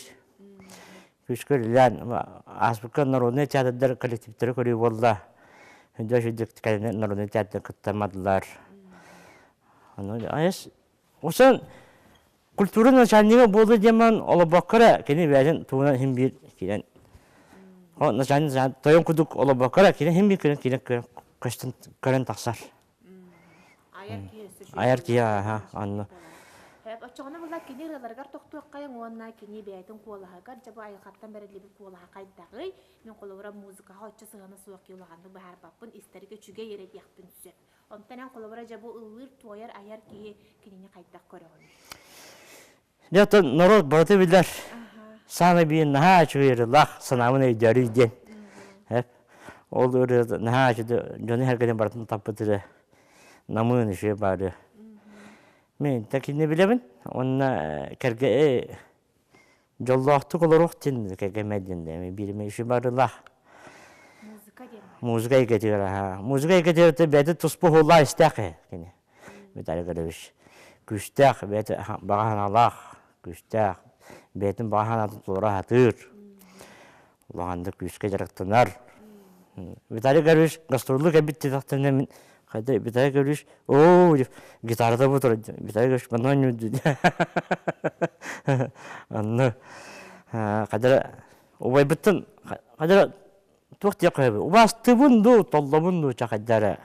Күүскэ үлэлээн ааспыкка народнай театрдар коллективтары көрүү буолла. Дьэ сүрдүк кэлин народнай театрдар кыттамматылар. Аны айас Осон культура начальнига буолду диэн олобокко эрэ кини бэйэтин туһунан иһин биир киирэн о начальник тойон кудук олобокко эрэ кини иһин биир киирэн киирэн көстөн көрөн тахсар. Айар киһи өссө Айар киһи аха анны. Оччоҕуна була кини ырыаларыгар тохтуоххайыҥ уонна кини бэйэтин куолаһыгар дьэ бу айылҕаттан бэриллибит куолаһа хайдаҕый? Мин холобура музыкаҕа оччо сыһыана суох киһи улаханнык быһаарбаппын, истэргэ үчүгэй эрэ диэхпин сөп. Онтон эн холобура дьэ бу ыллыыр, туойар, айар киһи кинини хайдах көрөҕүн? Дьэ оттон норуот барыта билэр. Саамай биир наһаа үчүгэй ырыалаах санаабын өйдөөрүй диэн. Ол ырыа наһаа үчүгэй дьону сэргэтин барытын таппыт ырыа. Намыын үчүгэй баар ырыа. Мин такини билэбин. Уонна кэргэ дьоллоохтук олоруох диэн кэргэммэ диэн биир үчүгэй барылаах. Музыка диэн. Музыка эйгэтигэр аха. Музыка эйгэтигэр бэйэтэ туспа уһуллаах истээх кини. Виталий Григорьевич күүстээх, бэйэтэ баҕа санаалаах, күүстээх, бэйэтин баҕа санаатын толоро сатыыр, улаханнык күүскэ дьарыктанар. Виталий Григорьевич гастроллуу кэлбит диэтэхтэринэ мин хайда Виталий Григорьевич оо гитарата бу турар Виталий Григорьевич манна оонньуур Онно хайдара убайбыттан хайдара туох диэх көһөбүн убаастыыбын дуу толлобун дуу чахайдара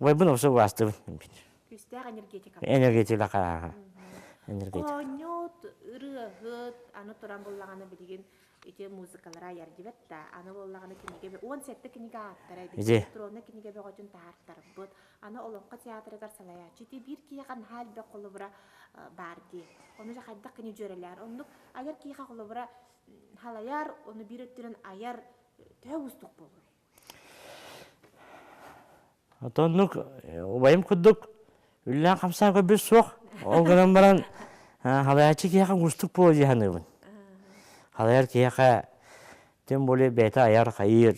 Убайбын осы убаастыбын. Күүстээх энергетика. Энергетика хаа. Энергетика. Оонньуут, ырыаһыт, аны туран буллаҕына билигин ити музыкалара айар дибэт да, аны буоллаҕына кинигэ 17 кинигэ ааптара эбит. Электронный кинигэ бөҕөтүн таһаартарбыт. Аны Олоҥхо театрыгар салайааччы ити биир киһиэхэ наһаа элбэх холобура баар дии. Ону дьэ хайдах кини дьүөрэлээн. Оннук айар киһиэхэ холобура халайар, ону биир өттүнэн айар төһө уустук буолуой? Отоннук убайым курдук үллээн-хамсаан көрбүт суох. Ол гынан баран халайааччы киһиэхэ уустук буолуо дии саныыбын. Халайар киһиэхэ тем более бэйэтэ айар хайыыр,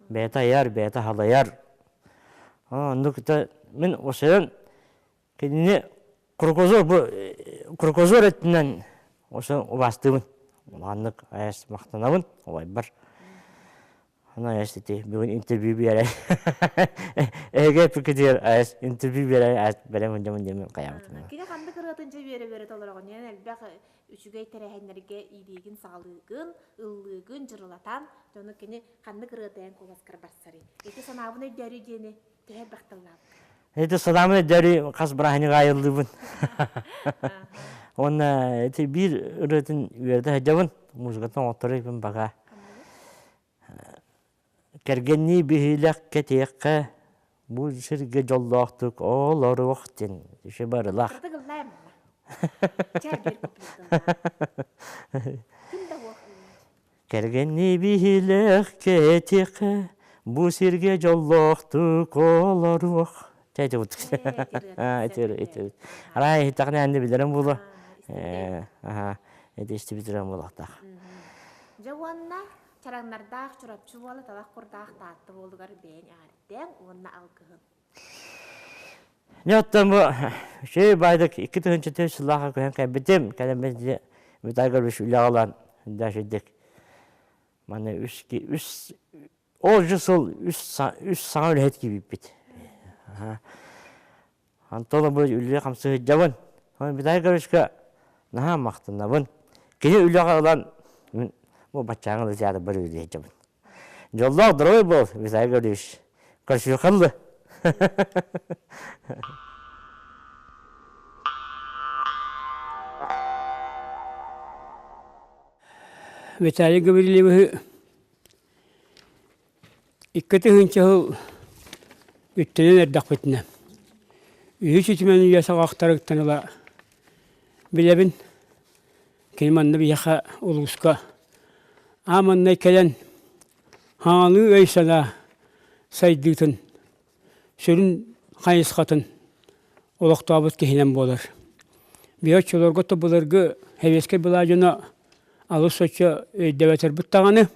бэйэтэ айар, бэйэтэ халайар. Оннук мин осойон кинини кругозор бу кругозор өттүнэн ошо убаастыыбын. Улаханнык айас махтанабын убайбар. Ана айас ити бүгүн интервью биэрэ. Эһиги эппиккитигэр айас интервью биэрэ айас бэлэм дьомун диэмин хайаабытым. Кини ханнык ырыатын дьэ үөрэ-үөрэ толороҕун диэн элбэх үчүгэй тэрээһиннэргэ иилиигин саҕалыыгын, ыллыыгын, дьырылатан дьону кини ханнык ырыата эн куоласкар барсарый? Ити санаабын өйдөөрүй диэни төһө элбэх тыллаабыт? Ити санаабын өйдөөрүй хас бырааһынньык аайыллыыбын. Уонна ити биир ырыатын үөрэтэ сылдьабын, музыкатын оҥотторо баҕа. Кэргэннии биһилэх кэтиэххэ, бу сиргэ дьоллоохтук олоруох диэн үчүгэй барылаах. Кырдык ыллаайым Чэ, биир Ким да буох Кэргэннии биһилэх кэтиэххэ, бу сиргэ дьоллоохтук олоруох. Чэ, ити Ити Арай иһиттэхинэ энди билэрим буолуо. Аха, ити истибит буолуохтаах. Дьэ уонна Чараҥнардаах Чурапчы уола талах курдаах Таатта буолугар бэйэҥ эҕэрдэҥ уонна алгыһын. Дьэ оттон бу үчүгэй баайдык 2004 сыллаахха көһөн кэлбитим. Кэлэммит Виталий Гаврилович үлэҕэ ылан дашидик маны үс үс ол же сыл үс үс саҥа үлэһит киирбиппит. Антон бу үлэ хамсыы сылдьабын. Виталий Гавриловичка наһаа махтанабын. Кини үлэҕэ ылан мин бу баччааҥы да театрбар үлэлии сылдьабын. Дьоллоох здоровый буол, Виталий Гаврилович. Көрсүөххэ Виталий Гаврильевиһы 2000 сыл үттэнэн эрдэхпитинэ, үһүс үтүмэн үйэ саҕахтарыттан ыла билэбин. Кини манна биһиэхэ улууска ааманнай кэлэн хаҥалыы өй-санаа сайдыытын сүрүн хайысхатын олохтообут киһинэн буолар. Биһи оччолорго то былыргы сэбиэскэй былаа дьоно алыс соччо өйдөбөтөрбүт даҕаны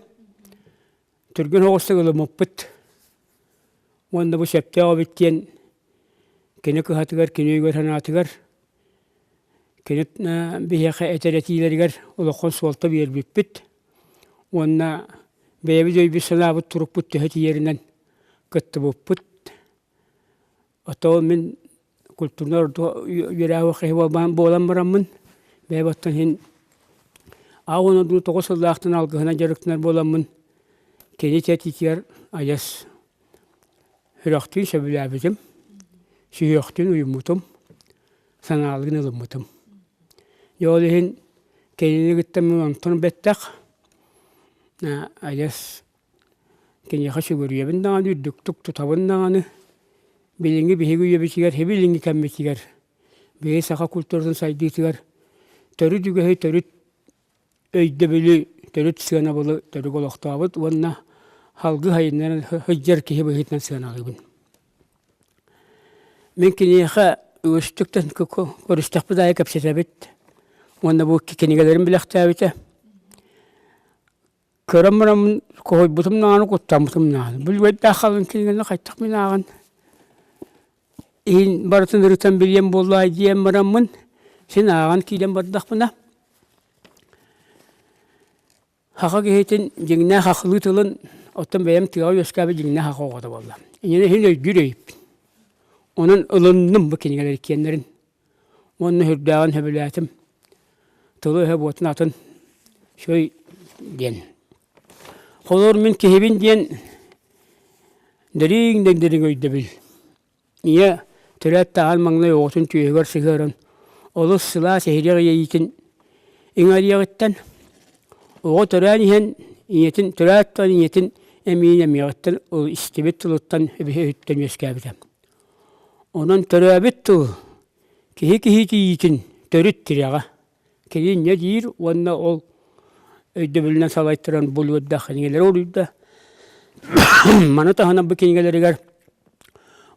түргэн оҕустук ылыммыппыт уонна бу сөптөөх эбит диэн кини кыһатыгар, кини өйүгэр-санаатыгар, кини биһиэхэ этэр этиилэригэр улахан суолта биэрбиппит уонна бэйэбит өйбүт-санаабыт турукпут төһө тиийэринэн кыттыбыппыт. Оттон мин культурнай үөрэх киһи буолан бараммын, бэйэм оттон иһин аҕа тоҕус сыллаахтан алгыһынан дьарыктанар буоламмын, кини тиэтитигэр айас сүрэхтиин сөбүлээбитим, сүһүөхтүүн уйуммутум. санаалыын ылыммытым. Дьэ ол иһин кинини кытта мин онтон бэттэх адьас киниэхэ сүгүрүйэбин даҕаны, үрдүктүк тутабын даҕаны. Билиҥҥи биһиги үйэбитигэр, билиҥҥи кэммитигэр биһиги саха культуратын сайдыытыгар төрүт үгэһи, төрүт өйдөбүлү, төрүт сыанабылы төрүк олохтообут уонна салгыы сайыннаран сылдьар киһи быһыытынан сыаналыыбын. Мин киниэхэ үгүстүк көрүстэхпит аайы кэпсэтэбит уонна бу кинигэлэрин билэхтээбитэ. Көрөн бараммын хоһуйбутум даҕаны, куттаммытым даҕаны. Бүлүгэйдээх халыҥ кинигэни хайдах мин ааҕан иһин барытын ырытан билиэм буоллаай диэн бараммын син ааҕан киирэн бардахпына Саха киһитин дьиҥнээх ахылыы тылын, оттон бэйэм тыаҕа үөскээбит дьиҥнээх саха оҕото буолла. Инньэ иһин өйдүүр эбиппин. Онон ылынным бу кинигэлэр иккиэннэрин. Уонна сүрдээҕин сөбүлээтим. Тылы-өһө буотун атын үчүгэй диэн. Холобур мин киһибин диэн дириҥ дириҥ өйдөбүл. Ийэ төрөөт да аан маҥнай оҕотун түөһүгэр сыһыаран, олус сылаас иһирэх иэйиитин иҥэриэҕиттэн, оҕо төрөөн иһэн ийэтин төрөөт да ийэтин эмиийин эмиэҕиттэн истибит тылыттан өбүһүттэн үөскээбитэ. Онон төрөөбүт тыл киһи киһитийиитин төрүт тирэҕэ. Кини инньэ диир уонна ол өйдөбүлүнэн салайтаран булуордаах кинигэлэри уруйда. Маны таһынан бу кинигэлэригэр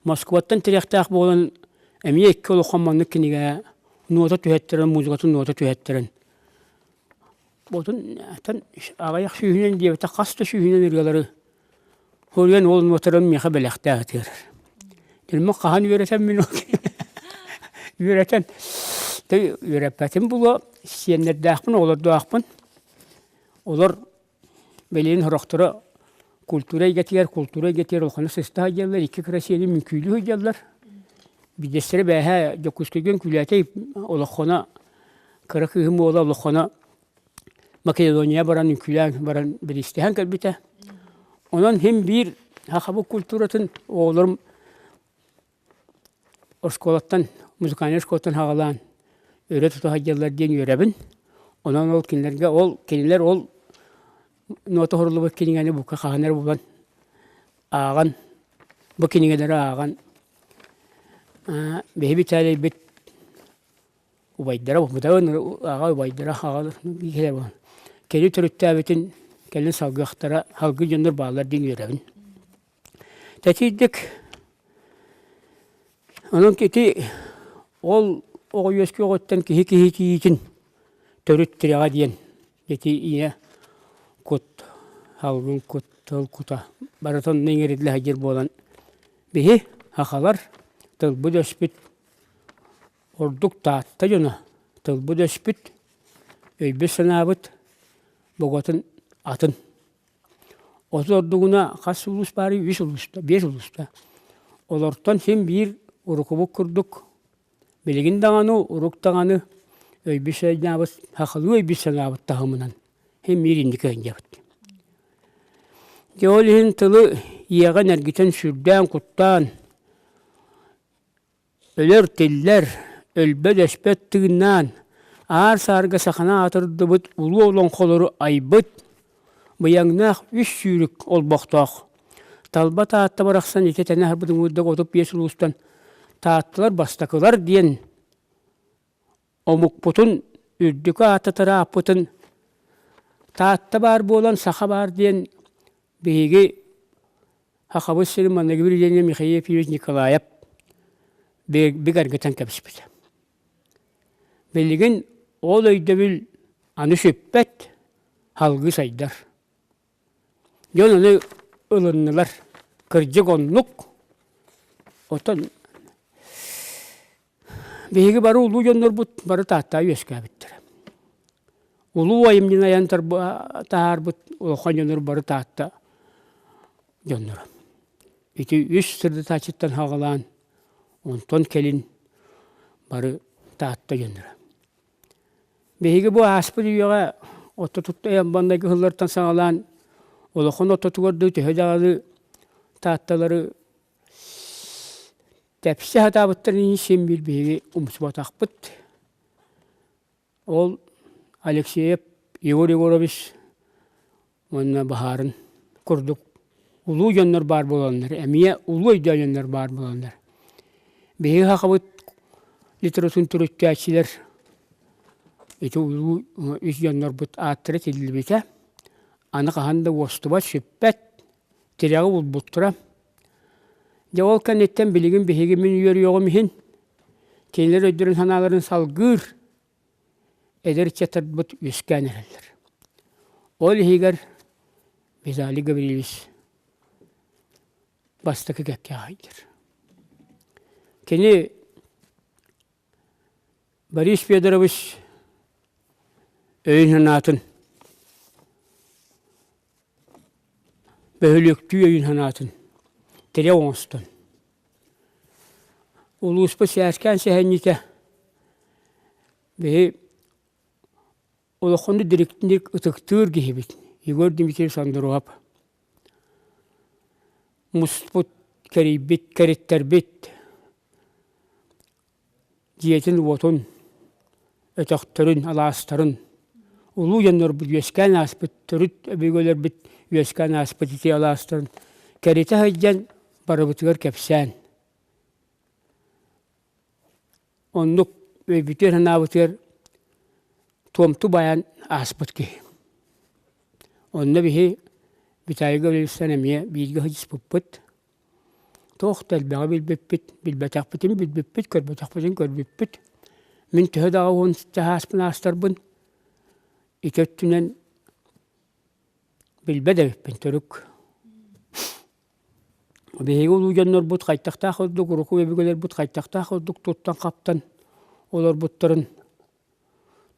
Москваттан тирэхтээх буолан эмиэ икки улахан маннык кинигэ нуота түһэттэрэн, музыкатын нуота түһэттэрэн Ботун аҕыйах сүүһүнэн диэбитэ хас да сүүһүнэн ырыалары Хоруйан ол нуотарын миэхэ бэлэхтээх ытыарар. Дьонум хаһан үөрэтэн мин үөрэтэн үөрэппэтим булуо сиэннэрдээхпин, оҕолордоохпун. Олор билигин сорохторо культура эйгэтигэр, култуура эйгэтигэр улаханнык сыста сылдьаллар, икки кыра сиэним үҥкүүлүү сылдьаллар. Биирдэстэрэ бээһээ Дьокуускайга үҥкүүлээтэ олоххоно кыра кыыһым уола олоххоно Македония баран үҥкүүлээн баран бириистэһэн кэлбитэ. Онон син биир сахабыт культуратын оҕолорум оскуолаттан, музыкальнай школаттан саҕалаан өрө тута сылдьаллар диэн үөрэбин. Онон ол кинилэргэ ол кинилэр ол нота оһоруллубут кинигэни бука хаһан эрэ булан ааҕан бу кинигэлэри ааҕан биһи Виталийбит убайдара бутаын аҕа убайдара аҕа кини төрүттээбитин кэлин салгыахтара салгыы дьоннор бааллар диэн үөрэбин. Тэтийдик онон ити ол оҕо үөскүөҕүттэн киһи киһитийиитин төрүт тирэҕэ диэн ити ийэ кут салгын кут тыл кута барыта онно иҥэриллэ сылдьар буолан биһи сахалар тылбыт өспүт Ордук Таатта дьоно тылбыт-өспүт, өйбүт-санаабыт боготун атын. Отут ордугуна хас улуус баарый? Үс улууста, биэс улууста. Олортон син биир урукубут курдук билигин даҕаны, урук даҕаны өйбүт-санаабыт, сахалыы өйбүт-санаабыт таһымынан син биир инники сылдьабыт. Дьэ ол иһин тылы иэҕэн эргитэн сүрдээн-куттаан Өлөр-тиллэр, өлбөт-өспөт тыыннаан, аар-саарга саханы аатырдыбыт улуу олоҥхолору айбыт, быйаҥнаах үс сүүрүк олбохтоох, талба Таатта барахсан ити тэнэ аһарбыт ыҥыырдык 35 улуустан Таатталар бастакылар диэн омукпутун үрдүкү ааттатар ааппытын Таатта баар буолан саха баар диэн биһиги Сахабыт сирин маныгы биридиэнэ Михаил Ефимович Николаев бигэргэтэн кэбиспитэ. Билигин ол өйдөбүл аны сүппэт, салгыы сайдар. Дьон ону ылыннылар. Кырдьык оннук. Оттон биһиги бары улуу дьоннорбут бары Тааттаҕа үөскээбиттэрэ. Улуу айымньыны айан таһаарбыт улахан дьоннор бары Таатта дьонноро. Ити үс сырдатааччыттан саҕалаан, онтон кэлин бары Таатта дьонноро. Биһиги бу ааспыт үйэҕэ ортотуттан маҥнайгы сыллартан саҕалаан улахан ортотугар дуу төһө даҕаны Таатталары Тэпсэ сатаабыттарын иһин син биир биһиги умсубатахпыт. Ол Алексеев Егор Егорович уонна Баһаарын курдук улуу дьоннор баар буоланнар, эмиэ улуу өйдөөх дьоннор баар буоланнар. Биһиги сахабыт литературатын төрүттээччилэр ити улуу үс дьоннорбут ааттара тиллибитэ. Аны хаһан да уостубат, сүппэт, тирэҕи булбуттара. Дьэ ол кэнниттэн билигин биһиги мин үөрүөҕүм иһин кинилэр өйдөрүн-санааларын салгыыр эдэр ыччаттарбыт үөскээн эрэллэр. Ол иһигэр Виталий Гаврильевич бастакы кэккэҕэ сылдьар. Кини Борис Федорович өйүн-санаатын бөһүлүөктүү өйүн-санаатын тирэх оҥостон улууспут сээскээн сэһэнньитэ биһи улаханнык дириҥник ытыктыыр киһибит Егор Дмитриевич Андруһап муспут, кэрийбит, кэриттэрбит дьиэтин-уотун, өтөхтөрүн, алаастарын улуу дьоннорбут үөскээн ааспыт, төрүт өбүгэлэрбит үөскээн ааспыт ити алаастарын кэритэ сылдьан барыбытыгар кэпсээн оннук өйбүтүгэр-санаабытыгар туомту байан ааспыт киһи. Онно биһи Виталий Гаврильевичтан эмиэ бииргэ сылдьыспыппыт. Туох да элбэҕи билбиппит, билбэтэхпитин билбиппит, көрбөтөхпүтүн көрбүппүт. Мин төһө даҕа уон чаһааспын аастарбын ити өттүнэн билбэт эбиппин төрүк. Биһиги улуу дьоннорбут хайтахтаах курдук, урукку өбүгэлэрбит хайтахтаах курдук туттан-хаптан олорбуттарын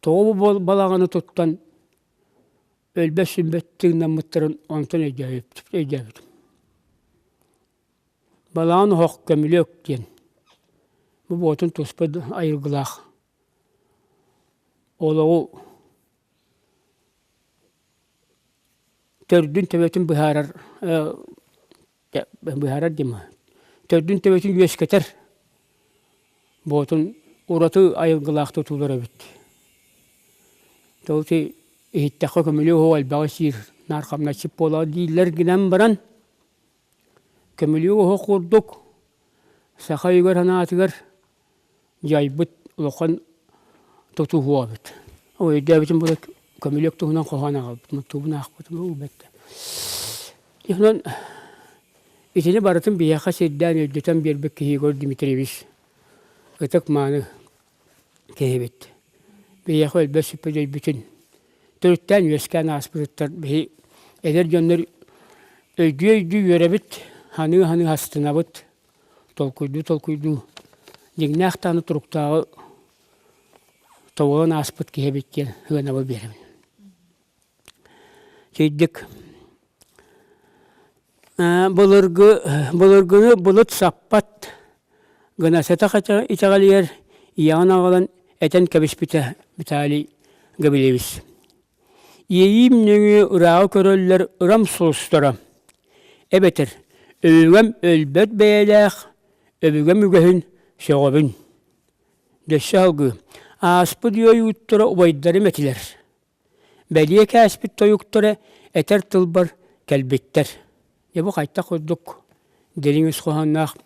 тоҕо бу балаҕаны туттан өлбөт-сүммэт тыыннаммыттарын онтон өйдөөбүтүм. Балаҕан оһох көмүлүөк диэн бу буотун туспа айылгылаах олоҕу төрдүн төбөтүн быһаарар быһаарар дима төрдүн төбөтүн үөскэтэр буотун ураты айылгылаах тутуулар эбит. Ол иһиттэххэ көмүлүөк оһох элбэҕи сиир наар хамначчыт буолар дииллэр гынан баран көмүлүөк оһох курдук саха өйүгэр санаатыгар дьайбыт улахан тутуһуо эбит. Ол өйдөөбүтүм була көмүлүөк туһунан хоһоон аҕалбытым, тугун аахпытым ылбатта. Онон итини барытын биһиэхэ сирдээн өйдөтөн биэрбит киһи Егор Дмитриевич ытык-мааны киһибит. Биһиэхэ өлбөт сүппүт өйбүтүн төрүттээн үөскээн ааспытыттан биһи эдэр дьоннор өйдүү-өйдүү үөрэбит, саныы-саныы астынабыт, толкуйдуу-толкуйдуу дьиҥнээх даҕаны туруктааҕы тобулан ааспыт киһи эбит диэн сыанабыл биэрэбин. Чэйдик былыргы былыргыны былыт саппат гына сэтэх итэҕэлигэр ийэҕин аҕалан этэн кэбиспитэ Виталий Гаврильевич. Иэйиим нөҥүө ырааҕы көрөллөр ырам сулустара эбэтэр өбүгэм өлбөт бэйэлээх өбүгэм үгэһин сөҕөбүн. Дөссө салгыы ааспыт үөйүүттэрэ убайдарым этилэр. Бэлиэ кээспит тойуктара этэр тылбар кэлбиттэр. Дьэ бу хайтах курдук дириҥ ис хоһоонноох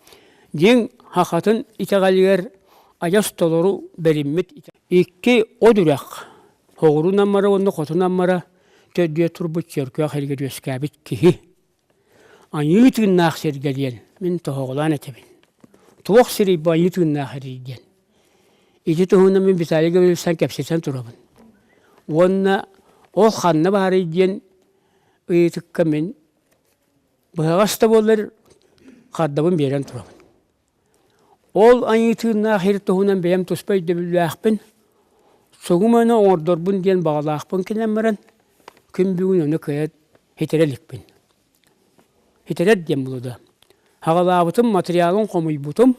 дьиҥ хахатын итэҕэлигэр адьас толору бэриммит икки от үрэх соҕуруу Аммара уонна хотун Аммара төрдүө турбут чөркөөх сиригэр үөскээбит киһи айыы тыыннаах сиргэ диэн мин тоһоҕолоон этэбин. Туох сирий бу айыы тыыннаах сирий диэн. Ити туһунан мин Виталий Гаврильевичтан кэпсэтэн турабын. Уонна ол ханна баарый диэн ыйытыкка мин быһаҕас да буоллар хардабын биэрэн турабын. Ол айыы тыыннаах сир туһунан бэйэм туспа өйдөбүллээхпин, сугум өҥө оҥордорбун диэн баҕалаахпын кэлэн баран, күн бүгүн ону кыайа ситэрэ иликпин. Ситэрэр диэн буолуо Хаҕалаабытым, матырыйаалын хомуйбутум,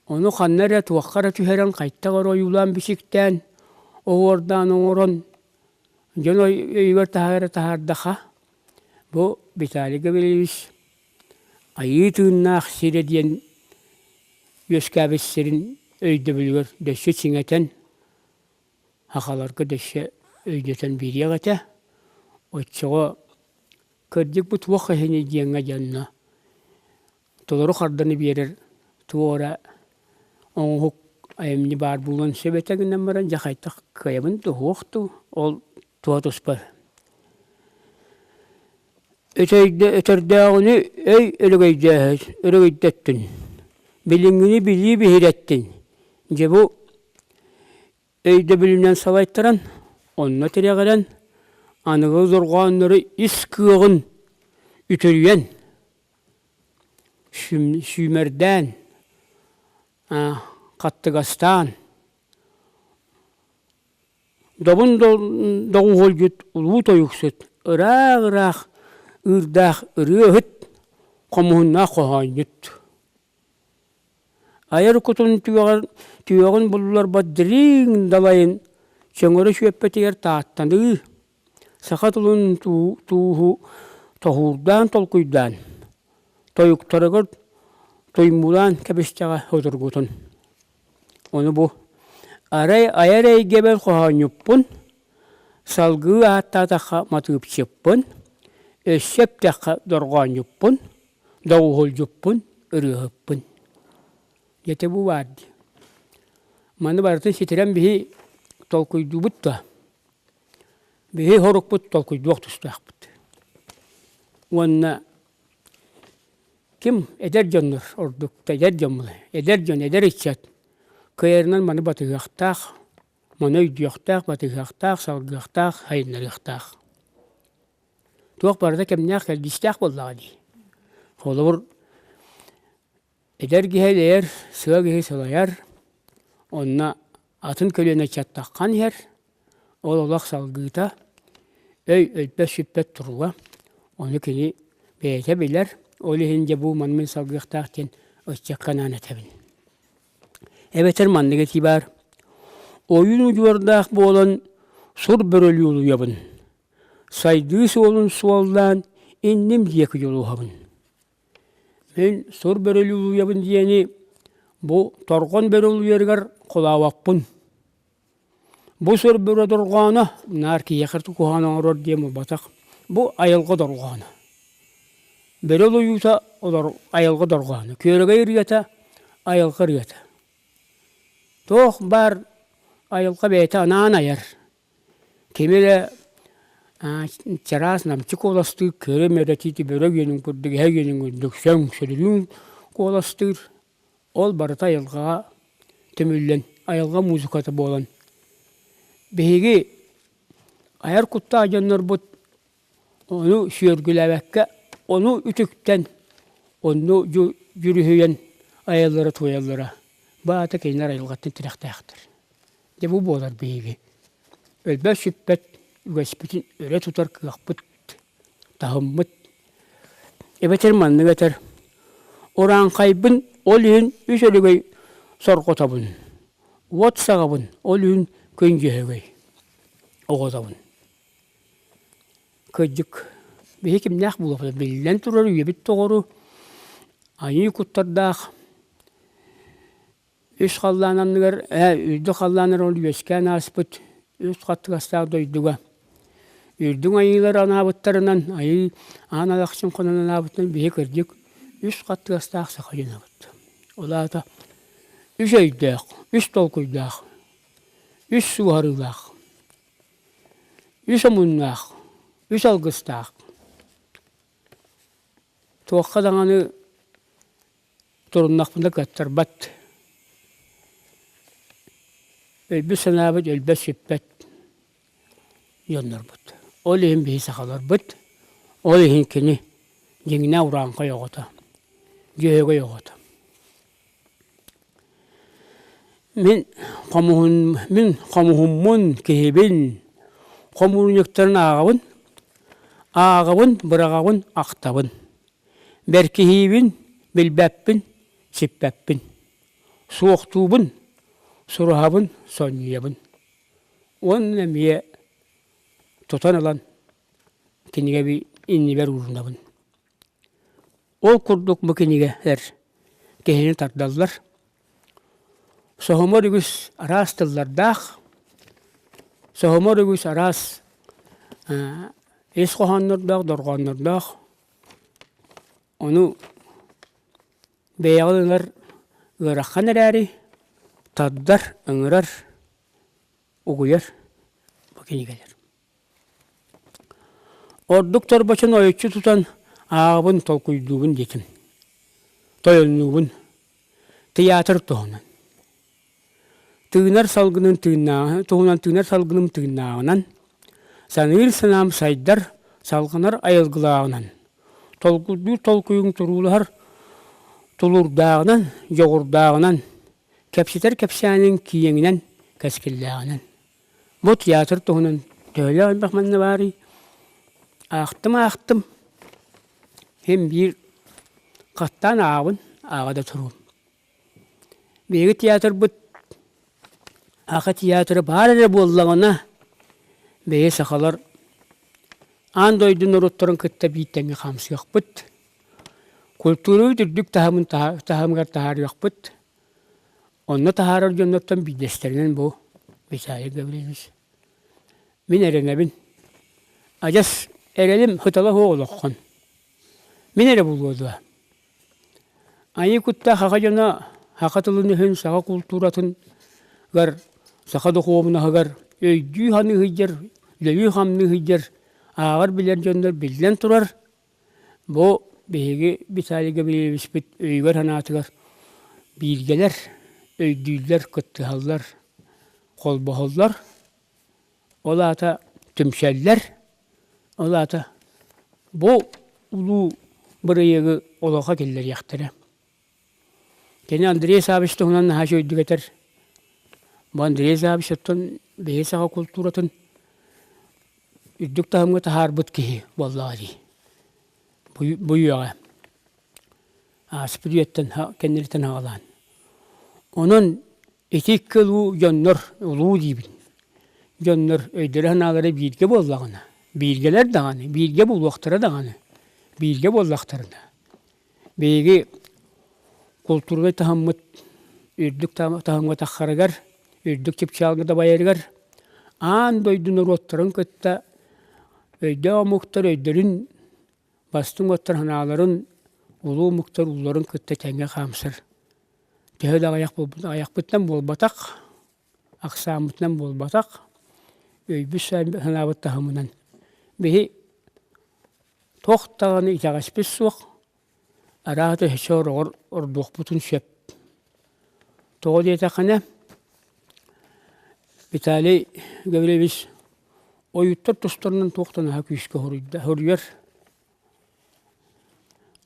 ону ханна эрэ туохха эрэ түһэрэн, хайтах эрэ ойуулаан бичиктээн, оһуордаан оҥорон, дьон өйүгэр таһаара таһаардаха, бу Виталий Гаврильевич Айыы тыыннаах сирэ диэн үөскээбит сирин өйдөбүлүгэр дөссө чиҥэтэн, сахаларга дөссө өйдөтөн биэриэх этэ. Оччоҕо кырдьык бу туох иһиний диэҥҥэ дьонно толору харданы биэрэр туох эрэ оҥоһук айымньы баар буолуон сөп этэ гынан баран дьэ хайдах кыайабын дуу суох дуу ол туоһа туспа Өтөрдөөҕүнү өй өрөгөйдөттүн, билиҥҥини билии биһирэттин, дьэ бу өйдөбүлүнэн салайтаран, онно тирэҕирэн, аныгы дорҕооннору ис кыаҕын үтүрүйэн, сүүмэрдээн, хаттыгастаан, Добун доҕуһуолдьут улуу тойуксут, ыраах-ыраах ыырдаах ырыаһыт, хомуһуннаах хоһоонньут. Айар кутун түгэҕэр түгэҕин булларбат дириҥ далайын чөҥөрө сүөппэтигэр тааттаныы, саха тылын тууһу тоһуурдаан толкуйдаан, тойуктарыгар туймуулаан кэбистэҕэ судургутун. Ону бу арай айар эйгэбэр хоһоонньуппун, салгыы ааттаатахха матыыпчыппын, өссө эптэххэ дорҕоонньуппун, доҕуһулдьуппун, ырыаһыппын. Дьэ бу баар дии. Маны барытын ситэрэн биһи толкуйдуубут да, биһи сорукпут толкуйдуох тустаахпыт. Уонна Ким эдэр дьоннор ордук эдэр дьон эдэр дьон эдэр ыччат кыайарынан маны батыһыахтаах, маны өйдүөхтээх, батыһыахтаах, салгыахтаах, сайыннарыахтаах. Туох барыта кэмнээх кэрдиистээх буоллаҕа дии. Холобур, эдэр киһи элэйэр, сыа киһи сылайар, онно атын көлүөнэ ыччаттаххан иһэр, ол олох салгыыта, өй өлбөт-сүппэт туруга, ону кини бэйэтэ билэр, ол иһин дьэ бу маны мин салгыахтаах диэн ыччакка анаан этэбин. Эбэтэр маннык этии баар: ойуун удьуордаах буолан сур бөрөлүү улуйабын, сайдыы суолун суоллаан инним диэки дьулуһабын. Мин сур бөрөлүү улуйабын диэни бу торҕон бөрө улуйарыгар холообоппун. Бу сур бөрө дорҕооно наар киһиэхэ куһаҕан оҥорор диэн буолбатах. Бу айылҕа дорҕооно. Бөрө улуйуута айылҕа дорҕооно. Күөрэгэй ырыата айылҕа ырыата. Туох баар айылҕа бэйэтэ анаан айар. Кими эрэ чараас намчы куоластыыр, көрө мөрөтиити бөрө үөнүн курдук, эһэ үөнүн курдук сөҥ сөрүрүүн куоластыыр. Ол барыта айылҕаҕа түмүллэн, айылҕа музыката буолан, биһиги айар куттаах дьоннорбут ону сүөргүлээбэккэ, ону үтүктэн, онну дьүрүһүйэн айаллара туойаллара баата кинилэр айылҕаттан тирэхтээхтэр. Дьэ бу буолар биһиги өлбөт-сүппэт үгэспитин өрө тутар кыахпыт, таһыммыт. Эбэтэр маннык этэр: Урааҥхайбын ол иһин үс өрөгөй сорҕотобун, уот саҕабын ол иһин күн дьөһөгөй оҕотобун. Кырдьык, биһи кимнээх буолуохпут биллэн турар үйэбит доҕору айыы куттардаах Үс халлаан анныгар үрдүк халлааннар ол үөскээн ааспыт үс хаттыгастаах дойдуга үрдүҥ айыылар анаабыттарынан айыы аан алахчын хонон анаабытынан биһи кырдьык үс хаттыгастаах саха дьонобут. Ол аата үс өйдөөх, үс толкуйдаах, үс суоһарыылаах, үс омуннаах, үс алгыстаах. Туохха даҕаны Туруннахпына кыаттарбат. Өйбүт-санаабыт өлбөт-сүппэт дьоннорбут. Ол иһин биһи сахаларбыт, ол иһин кини дьиҥнээх урааҥхай оҕото, дьүһөгөй оҕото. Мин хомуһун мин хомуһуммун, киһибин хомуурунньуктарын ааҕабын, ааҕабын, быраҕабын, ахтабын. Бэркиһиибин, билбэппин, сиппэппин. Суохтуубун, сураһабын, сонньуйабын. Уонна эмиэ тутан ылан кинигэби иннибэр уурунабын. Ол курдук бу кинигэлэр киһини тардаллар. Соһумар үгүс араас тыллардаах, соһумар үгүс араас ис хоһооннордоох, дорҕооннордоох. Ону бэйэҕэ ылынар ыарахан эрээри, тардар, ыҥырар, угуйар бу кинигэлэр. Ордук торбочун ойуччу тутан ааҕабын, толкуйдуубун диэтим. Тойоннуубун. Тыйаатыр туһунан. Тыынар салгынын тыыннааҕы туһунан тыынар салгыным тыыннааҕынан, саныыр санаам сайдар, салҕанар айылгылааҕынан, толкуйдуур толкуйуҥ туруулаһар тулуурдааҕынан, дьоҕурдааҕынан, кэпсэтэр кэпсээниҥ киэҥинэн, кэскиллээҕинэн. Бу театр туһунан төһөлөөх элбэх манна баарый? Аахтым-аахтым, син биир хаттаан ааҕабын, ааҕа да туруом. Биһиги театрбыт Аха театра баар эрэ буоллаҕына, бэйэ сахалар аан дойду норуоттарын кытта биир тэҥҥэ хаамсыахпыт, культурабыт үрдүк таһымын таһымыгар таһаарыахпыт. Онно таһаарар дьоннортон биирдэстэринэн бу Виталий Гаврильевич. Мин эрэнэбин. Адьас эрэлим сытала суох олоххун. Мин эрэ булуо дуо? Айыы куттаах саха дьоно саха тылын өһүн, саха култууратын гар, саха духуобунаһыгар өйдүү-саныы сылдьар, үлэлии-хамныы сылдьар, ааҕар-билэр дьоннор биллэн турар, Бу биһиги Виталий Гаврильевичпыт өйүгэр-санаатыгар бииргэлэр, өйдүүллэр, кыттыһаллар, холбоһоллор. Ол аата түмсэллэр. Ол аата бу улуу бырайыагы олоххо киллэриэхтэрэ. Кини Андрей Саввич туһунан наһаа үчүгэйдик этэр. Бу Андрей Саввич оттон бэйэ саха култууратын үрдүк таһымҥа таһаарбыт киһи буоллаҕа дии. Бу үйэҕэ ааспыт үйэттэн кэнниттэн аҕалаан. Онон ити икки улуу дьоннор, улуу диибин, дьоннор өйдөрө-санаалара бииргэ буоллаҕына, бииргэлэр даҕаны, бииргэ буолуохтара даҕаны, бииргэ буоллахтарына, Биһиги култуурунай таһыммыт үрдүк таһымҥа таххарыгар, үрдүк чыпчаалга дабайарыгар аан дойду норуоттарын кытта өйдөөх омуктар өйдөрүн, бастыҥ уоттар санааларын, улуу омуктар ууларын кытта тэҥҥэ хаамсар. Төһө да аҕыйах буолбут аҕыйахпыттан буолбатах, ахсааммытынан буолбатах, өйбүт-санаабыт таһымынан. Биһи Туох даҕаны итэҕэспит суох, араата өссө ороҕор ордуохпутун сөп. Тоҕо диэтэххинэ, Виталий Гаврильевич ойууттар тустарынан туох да наһаа күүскэ хоруйар.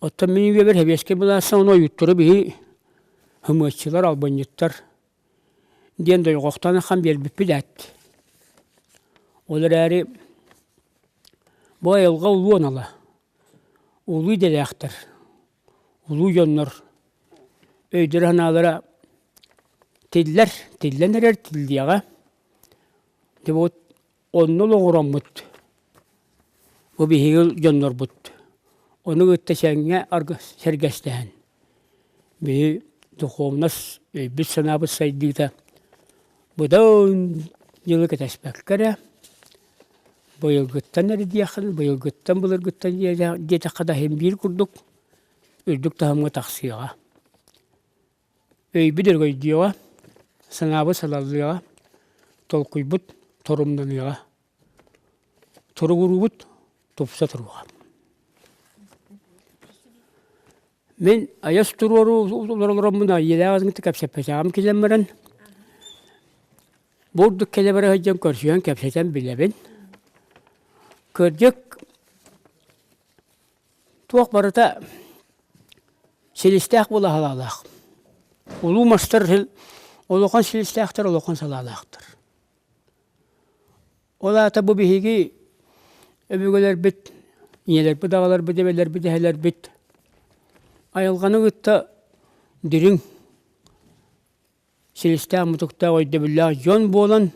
Оттон мин үйэбэр сэбиэскэй былаас саҕана ойууттары биһи һымыаччылар, албынньыттар диэн дойҕохтоон ахан биэрбиппит ээт. Ол эрээри бу айылҕа улуу анала, улуу идэлээхтэр, улуу дьоннор өйдөрө-санаалара тиллэр, тиллэн эрэр тиллиэҕэ. Дьэ вот онно олоҕураммыт бу биһиги дьоннорбут ону кытта тэҥҥэ сэргэстэһэн биһи духовность өйбүт-санаабыт сайдыыта быдан дьылы кэтэспэккэ эрэ быйылгыттан эрэ диэххин быйылгыттан былыргыттан диэтэххэ да иһин биир курдук үрдүк таһымҥа тахсыаҕа. Өйбүт өрөгөйдүөҕэ, санаабыт салаллыаҕа, толкуйбут торумнаныаҕа, туругуруубут тупса туруоҕа. Мин айас туруору олороммун ийэлээх азыҥты кэпсэппэтэҕим кэлэн баран, бу ордук кэлэ бара сылдьан көрсүһэн кэпсэтэн билэбин. Кырдьык, Туох барыта силистээх буола салаалаах. Улуу мастар улахан силистээхтэр, улахан салаалаахтар. Ол аата бу биһиги өбүгэлэрбит, ийэлэрбит, аҕаларбыт, эбэлэрбит, эһэлэрбит айылҕаны кытта дириҥ силистээх-мутуктаах өйдөбүллээх дьон буолан,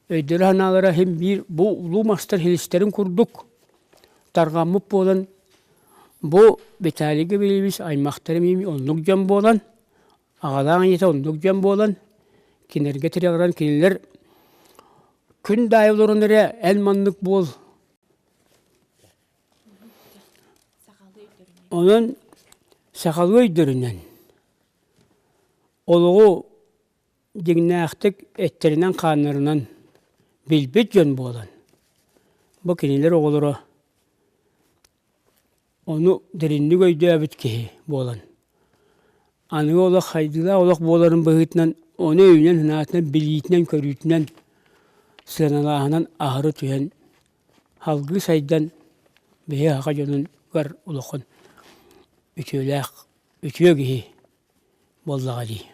өйдөрө-санаалара иһин биир бу улуу мастар силистэрин курдук тарҕаммыт буолан, бу Виталий Гаврильевич аймахтарым оннук дьон буолан, Аҕалаах ийэтэ оннук дьон буолан, кинилэргэ тирэҕирэн кинилэр күн да аайы олорон эрэ эн маннык буол. Онон сахалыы өйдөрүнэн олоҕу дьиҥнээхтик эттэринэн-хааннарынан билбит дьон буолан, бу кинилэр оҕолоро ону дириҥник өйдөөбүт киһи буолан, аныгы олох хайдыылаах олох буоларын быһыытынан ону өйүнэн-санаатынан, билиитинэн-көрүүтүнэн, сыаналааһынан аһары түһэн, салгыы сайдан биһи саха дьонугар улахан үтүөлээх үтүө киһи буоллаҕа дии.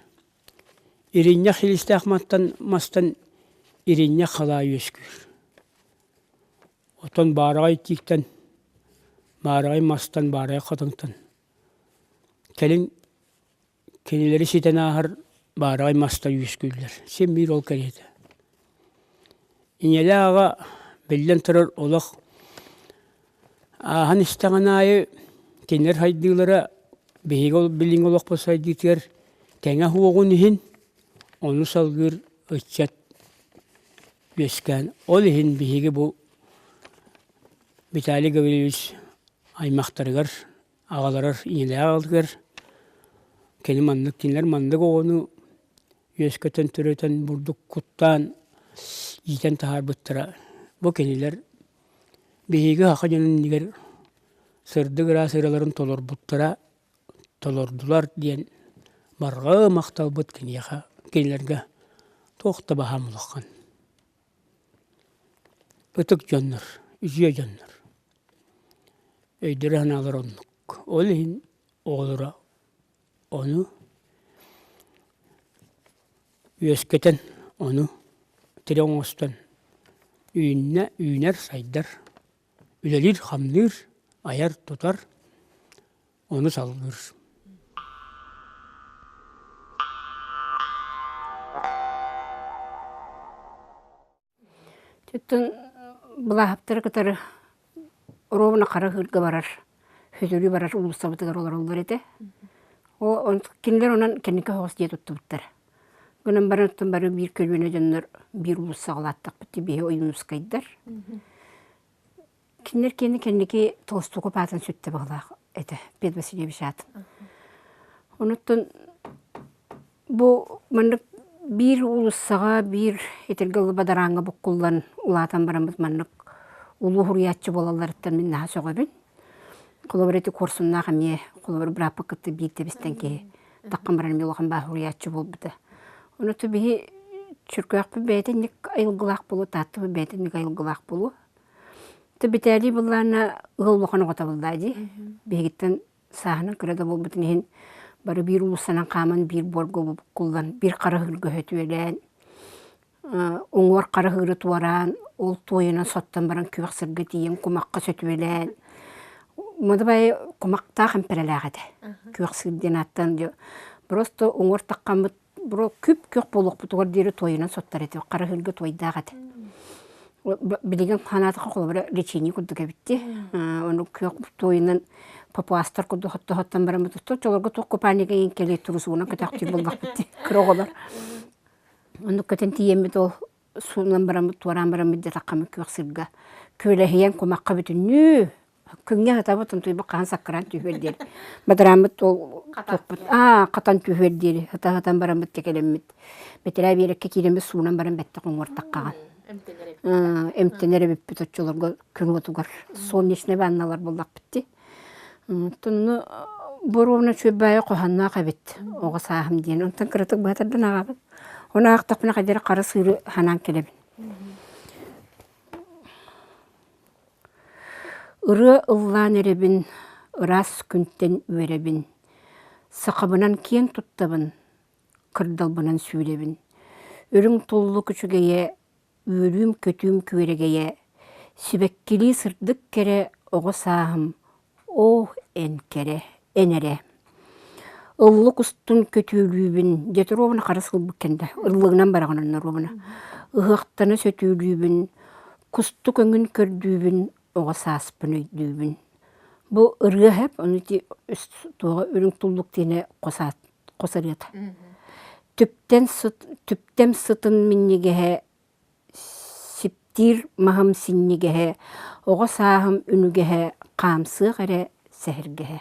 Иринньэх силистээх мастан, мастан иринньэх халаа үөскүүр. Оттон баараҕай тииктэн, баараҕай мастан, баараҕай хатыҥтан кэлин кинилэри ситэн ааһар баараҕай мастар үөскүүллэр. Син биир ол кэриэтэ. Ийэлээх аҕа биллэн турар олох ааһан истэҕин аайы кинилэр сайдыылара биһиги ол билиҥҥи олохпут сайдыытыгар тэҥэ суоҕун иһин ону салгыыр ыччат үөскээн ол иһин биһиги бу Виталий Гаврильевич аймахтарыгар аҕаларар ийэлээх аҕаларыгар кини маннык кинилэр маннык оҕону үөскэтэн төрөтөн бурдук куттаан иитэн таһаарбыттара бу кинилэр биһиги саха дьонун иннигэр сырдык ыраас ыраларын толорбуттара толордулар диэн барҕа махталбыт киниэхэ кинилэргэ туох да баһаам улахан ытык дьоннор үтүө дьоннор өйдөрө-санаалара оннук ол иһин оҕолоро ону үөскэтэн ону тирэх оҥостон үүннэ үүнэр сайдар үлэлиир-хамныыр айар-тутар ону салгыыр. Оттон былааһаптары кытары ровно хара ыһыырга барар, хөтөрүү барар уулуссабытыгар олороллор этэ. Ол кинилэр онон кэнники оһоҕос дьиэ туттубуттар. Гынан баран оттон бары биир көлүөнэ дьоннор биир уулуссаҕа улааттахпыт дии биһи ойуунускайдар. Кинилэр киэнэ кэнники Толстуков аатын сүттэ быһыылаах этэ, Петр Васильевич аатын. Онуттан бу маннык биир уулуссаҕа, биир этэргэ дылы бадарааҥҥа буккуллан улаатан бараммыт маннык улуу суруйааччы буолалларыттан мин наһаа сөҕөбүн. Холобур ити Куорсуннаах эмиэ холобур бырааппыт кытта биир тэбистэн киһи таххан баран эмиэ улахан бааһы суруйааччы буолбута. Онуттан биһи Чөркөөхпүт бэйэтэ инник айылгылаах буолуо, Тааттабыт бэйэтэ инник айылгылаах буолуо. Тэ Битээлий былаана ыал улахан оҕото буоллаа дии. Биһигиттэн сааһынан кыра да буолбутун иһин бары биир уулуссанан хааман биир буорга буккуллан биир хара ыһыырга өһөтүөлээн уҥуор хара ыһыыры туораан ол туойунан соттон баран күөх сиргэ тиийэн кумахха сөтүөлээн Мадыбай кумахтаах эмпэрэлээх этэ. Күөх сыр диэн ааттаан просто уҥуор таххаммыт бро күп-күөх буолуохпутугар диэри туойунан соттор этэ хара ыһыырга туойдаах этэ билигин ханаатахха холобура лечение курдук эбитти ону күөх туойунан папуастар курдук хоттоһоттон бараммыт оччолорго туох купальнига иин кэлиэ турусугунан көтөхтүү буллахпыт кыра оҕолор оннук көтөн тиийэммит ол суунан бараммыт туораан бараммыт дьатаххаммыт күөх сырга күөлэһийэн кумахха бүтүннүү Күҥҥэ сатабыт онтуйбут хаһан саккыраан түһүөр диэри. Бадарааммыт ол туохпут аа хатан түһүөр диэри сата-сатан бараммыт кэлэммит. Бэтэрээ биэрэккэ киирэммит суунан баран бэттэх уҥуортаххаҕын. Эмтэнэр эбиппит оччолорго күн уотугар солнечный ванналар буоллахпыт дии. Оттон боруобуна үчүгэй хоһоонноох эбит оҕо сааһым диэн. Онтон кыратык быһа тардан ааҕабын. Ону аахтахпына хайдах эрэ хара сыыры санаан кэлэбин. Ырыа ыллаан эрэбин, ыраас күнтэн үөрэбин, Сахабынан киэн туттабын, кырдалбынан сүүрэбин. Үрүҥ туллук үчүгэйэ, үөрүүм-көтүүм күөрэгэйэ, Сибэккилии сырдык кэрэ оҕо сааһым, оо, эн кэрэ, эн эрэ. Ыллык устун көтүүлүүбүн, дьэ ровно хара сылбыт кэннэ, ыллыгынан бараҕын онно ровно. Ыһыахтана сөтүөлүүбүн, кустук өҥүн көрдүүбүн, оҕо сааспын өйдүүбүн. Бу ырыа һэп, ону ити туоҕа үрүҥ туллук диэни хос аат хос ырыата. Түптэн сыт, түптэм сытын минньигэһэ, сиптиир маһым синньигэһэ, оҕо сааһым үнүгэһэ, хаамсыах эрэ сэһэргэһэ.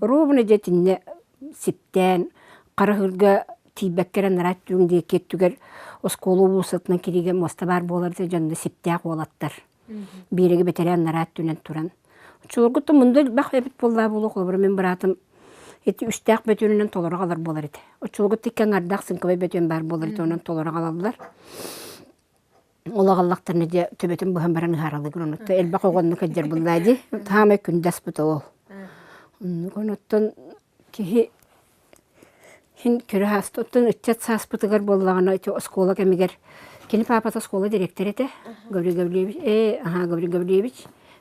Ровно дьэ итиннэ сиптээн, Хараһыырга тиийбэккэ эрэ нараат түҥ диэки өттүгэр оскуола уулуссатынан кириигэ муоста баар буолар да дьонно сиптээх уолаттар. Биэрэги бэтэрээн нараат түнэн туран. Оччолорго мунду элбэх эбит буоллаа буолуо, холобура мин быраатым ити үстээх бөтүөнүнэн толору аҕалар буолар этэ. Оччолорго тикки аҥардаах сыҥкабай бөтүөн баар буолар этэ, онон толору аҕалаллар. Ол аҕаллахтарына дьэ төбөтүн быһан баран ыһааралыгын онуттан элбэх оҕонну кэлдьэр буллаа дии. Таамай күндэ аспыта ол. Оннук онуттан киһи Син көрө ааста. Оттон ыччат сааспытыгар буоллаҕына ити оскуола кэмигэр кини паапата оскуола дириэктэрэ этэ Гаврил Гаврильевич ээ аһаа Гаврил Гаврильевич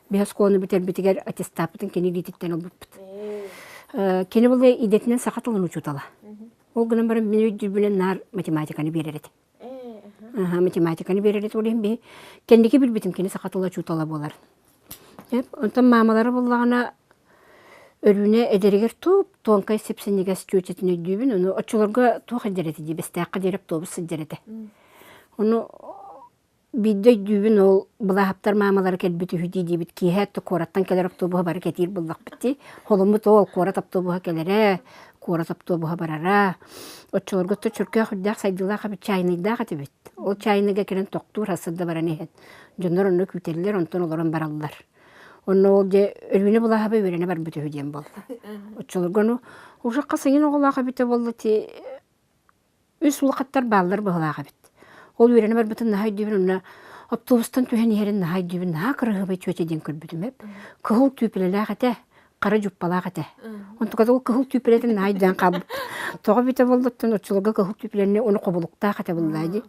биһи оскуоланы бүтэрбитигэр аттестаппытын кини илиититтэн ылбыппыт. Кини буолла идэтинэн саха тылын учуутала. Ол гынан баран мин өйдүүрбүнэн наар математиканы биэрэр этэ. Аһаа математиканы биэрэр этэ ол иһин биһи кэнники билбитим кини саха тыла учуутала буоларын. Онтон маамалара буоллаҕына Өрүүнэ эдэригэр туп туонкай сип-синньигэс чүөчэтин өйдүүбүн, ону оччолорго туох илдьэр этэ дии, Бэстээххэ диэри автобус сылдьар этэ. Ону биирдэ өйдүүбүн ол Былааһаптар маамалара кэлбит үһү дии диибит, киэһэ өттө куораттан кэлэр автобуһа бары кэтиир буоллахпыт дии. Холуммут ол куорат автобуһа кэлэрэ, куорат автобуһа барара. Оччолорго өттө чөркөөх үрдээх сайдыылаах эбит, чайныйдаах этибит. Ол чайныйга кэлэн тохтуур, сарсыарда баран иһэн. Дьоннор онно күүтэллэр, онтон олорон бараллар. Онно ол дьэ Өрүүнэ Былааһаба үөрэнэ барбыт үһү диэн буолла. Оччолорго ону уже хас эҥин оҕолоох эбитэ буолла ти үс улахаттар бааллар быһылаах эбит. Ол үөрэнэ барбытын наһаа өйдүүбүн онно автобустан түһэн иһэрин наһаа өйдүүбүн наһаа кыраһыабай чүөчэ диэн көрбүтүм эп. Кыһыл түүпүлэлээх этэ хара дьуппалаах этэ. Онтуката ол кыһыл түүпүлэтин наһаа өйдөөн хаалбыт. Тоҕо эбитэ буоллуттан оччолорго кыһыл түүпүлэни ону хобулуктаах этэ буллаа дии.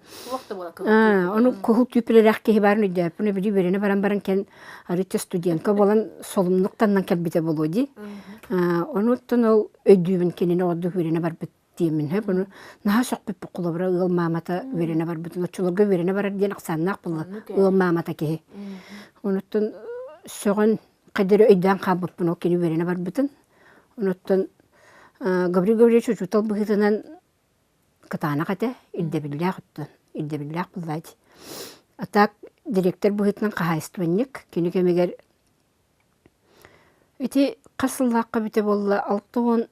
Ону кыһыл түүпүлэлээх киһи баарын өйдөөппүн били үөрэнэ баран баран кэн арыычча студентка буолан солумнук таннан кэлбитэ буолуо дии. Ону оттон ол өйдүүбүн кинини ордук үөрэнэ барбыт диэммин сөп. Ону наһаа сөхпүппүт холобура ыал маамата үөрэнэ барбытын оччолорго үөрэнэ барар диэн ахсааннаах буолла ыал маамата киһи. Онуттан сөҕөн хайдары өйдөөн хаалбыппын ол кини үөрэнэ барбытын. Онуттан Гаврил Гаврильевич учуутал быһыытынан кытаанах этэ, ирдэбиллээх оттон, ирдэбиллээх буоллааччы. А так директор быһыытынан хаһаайыстыбанньык кини кэмигэр ити хас сыллаахха эбитэ буолла 60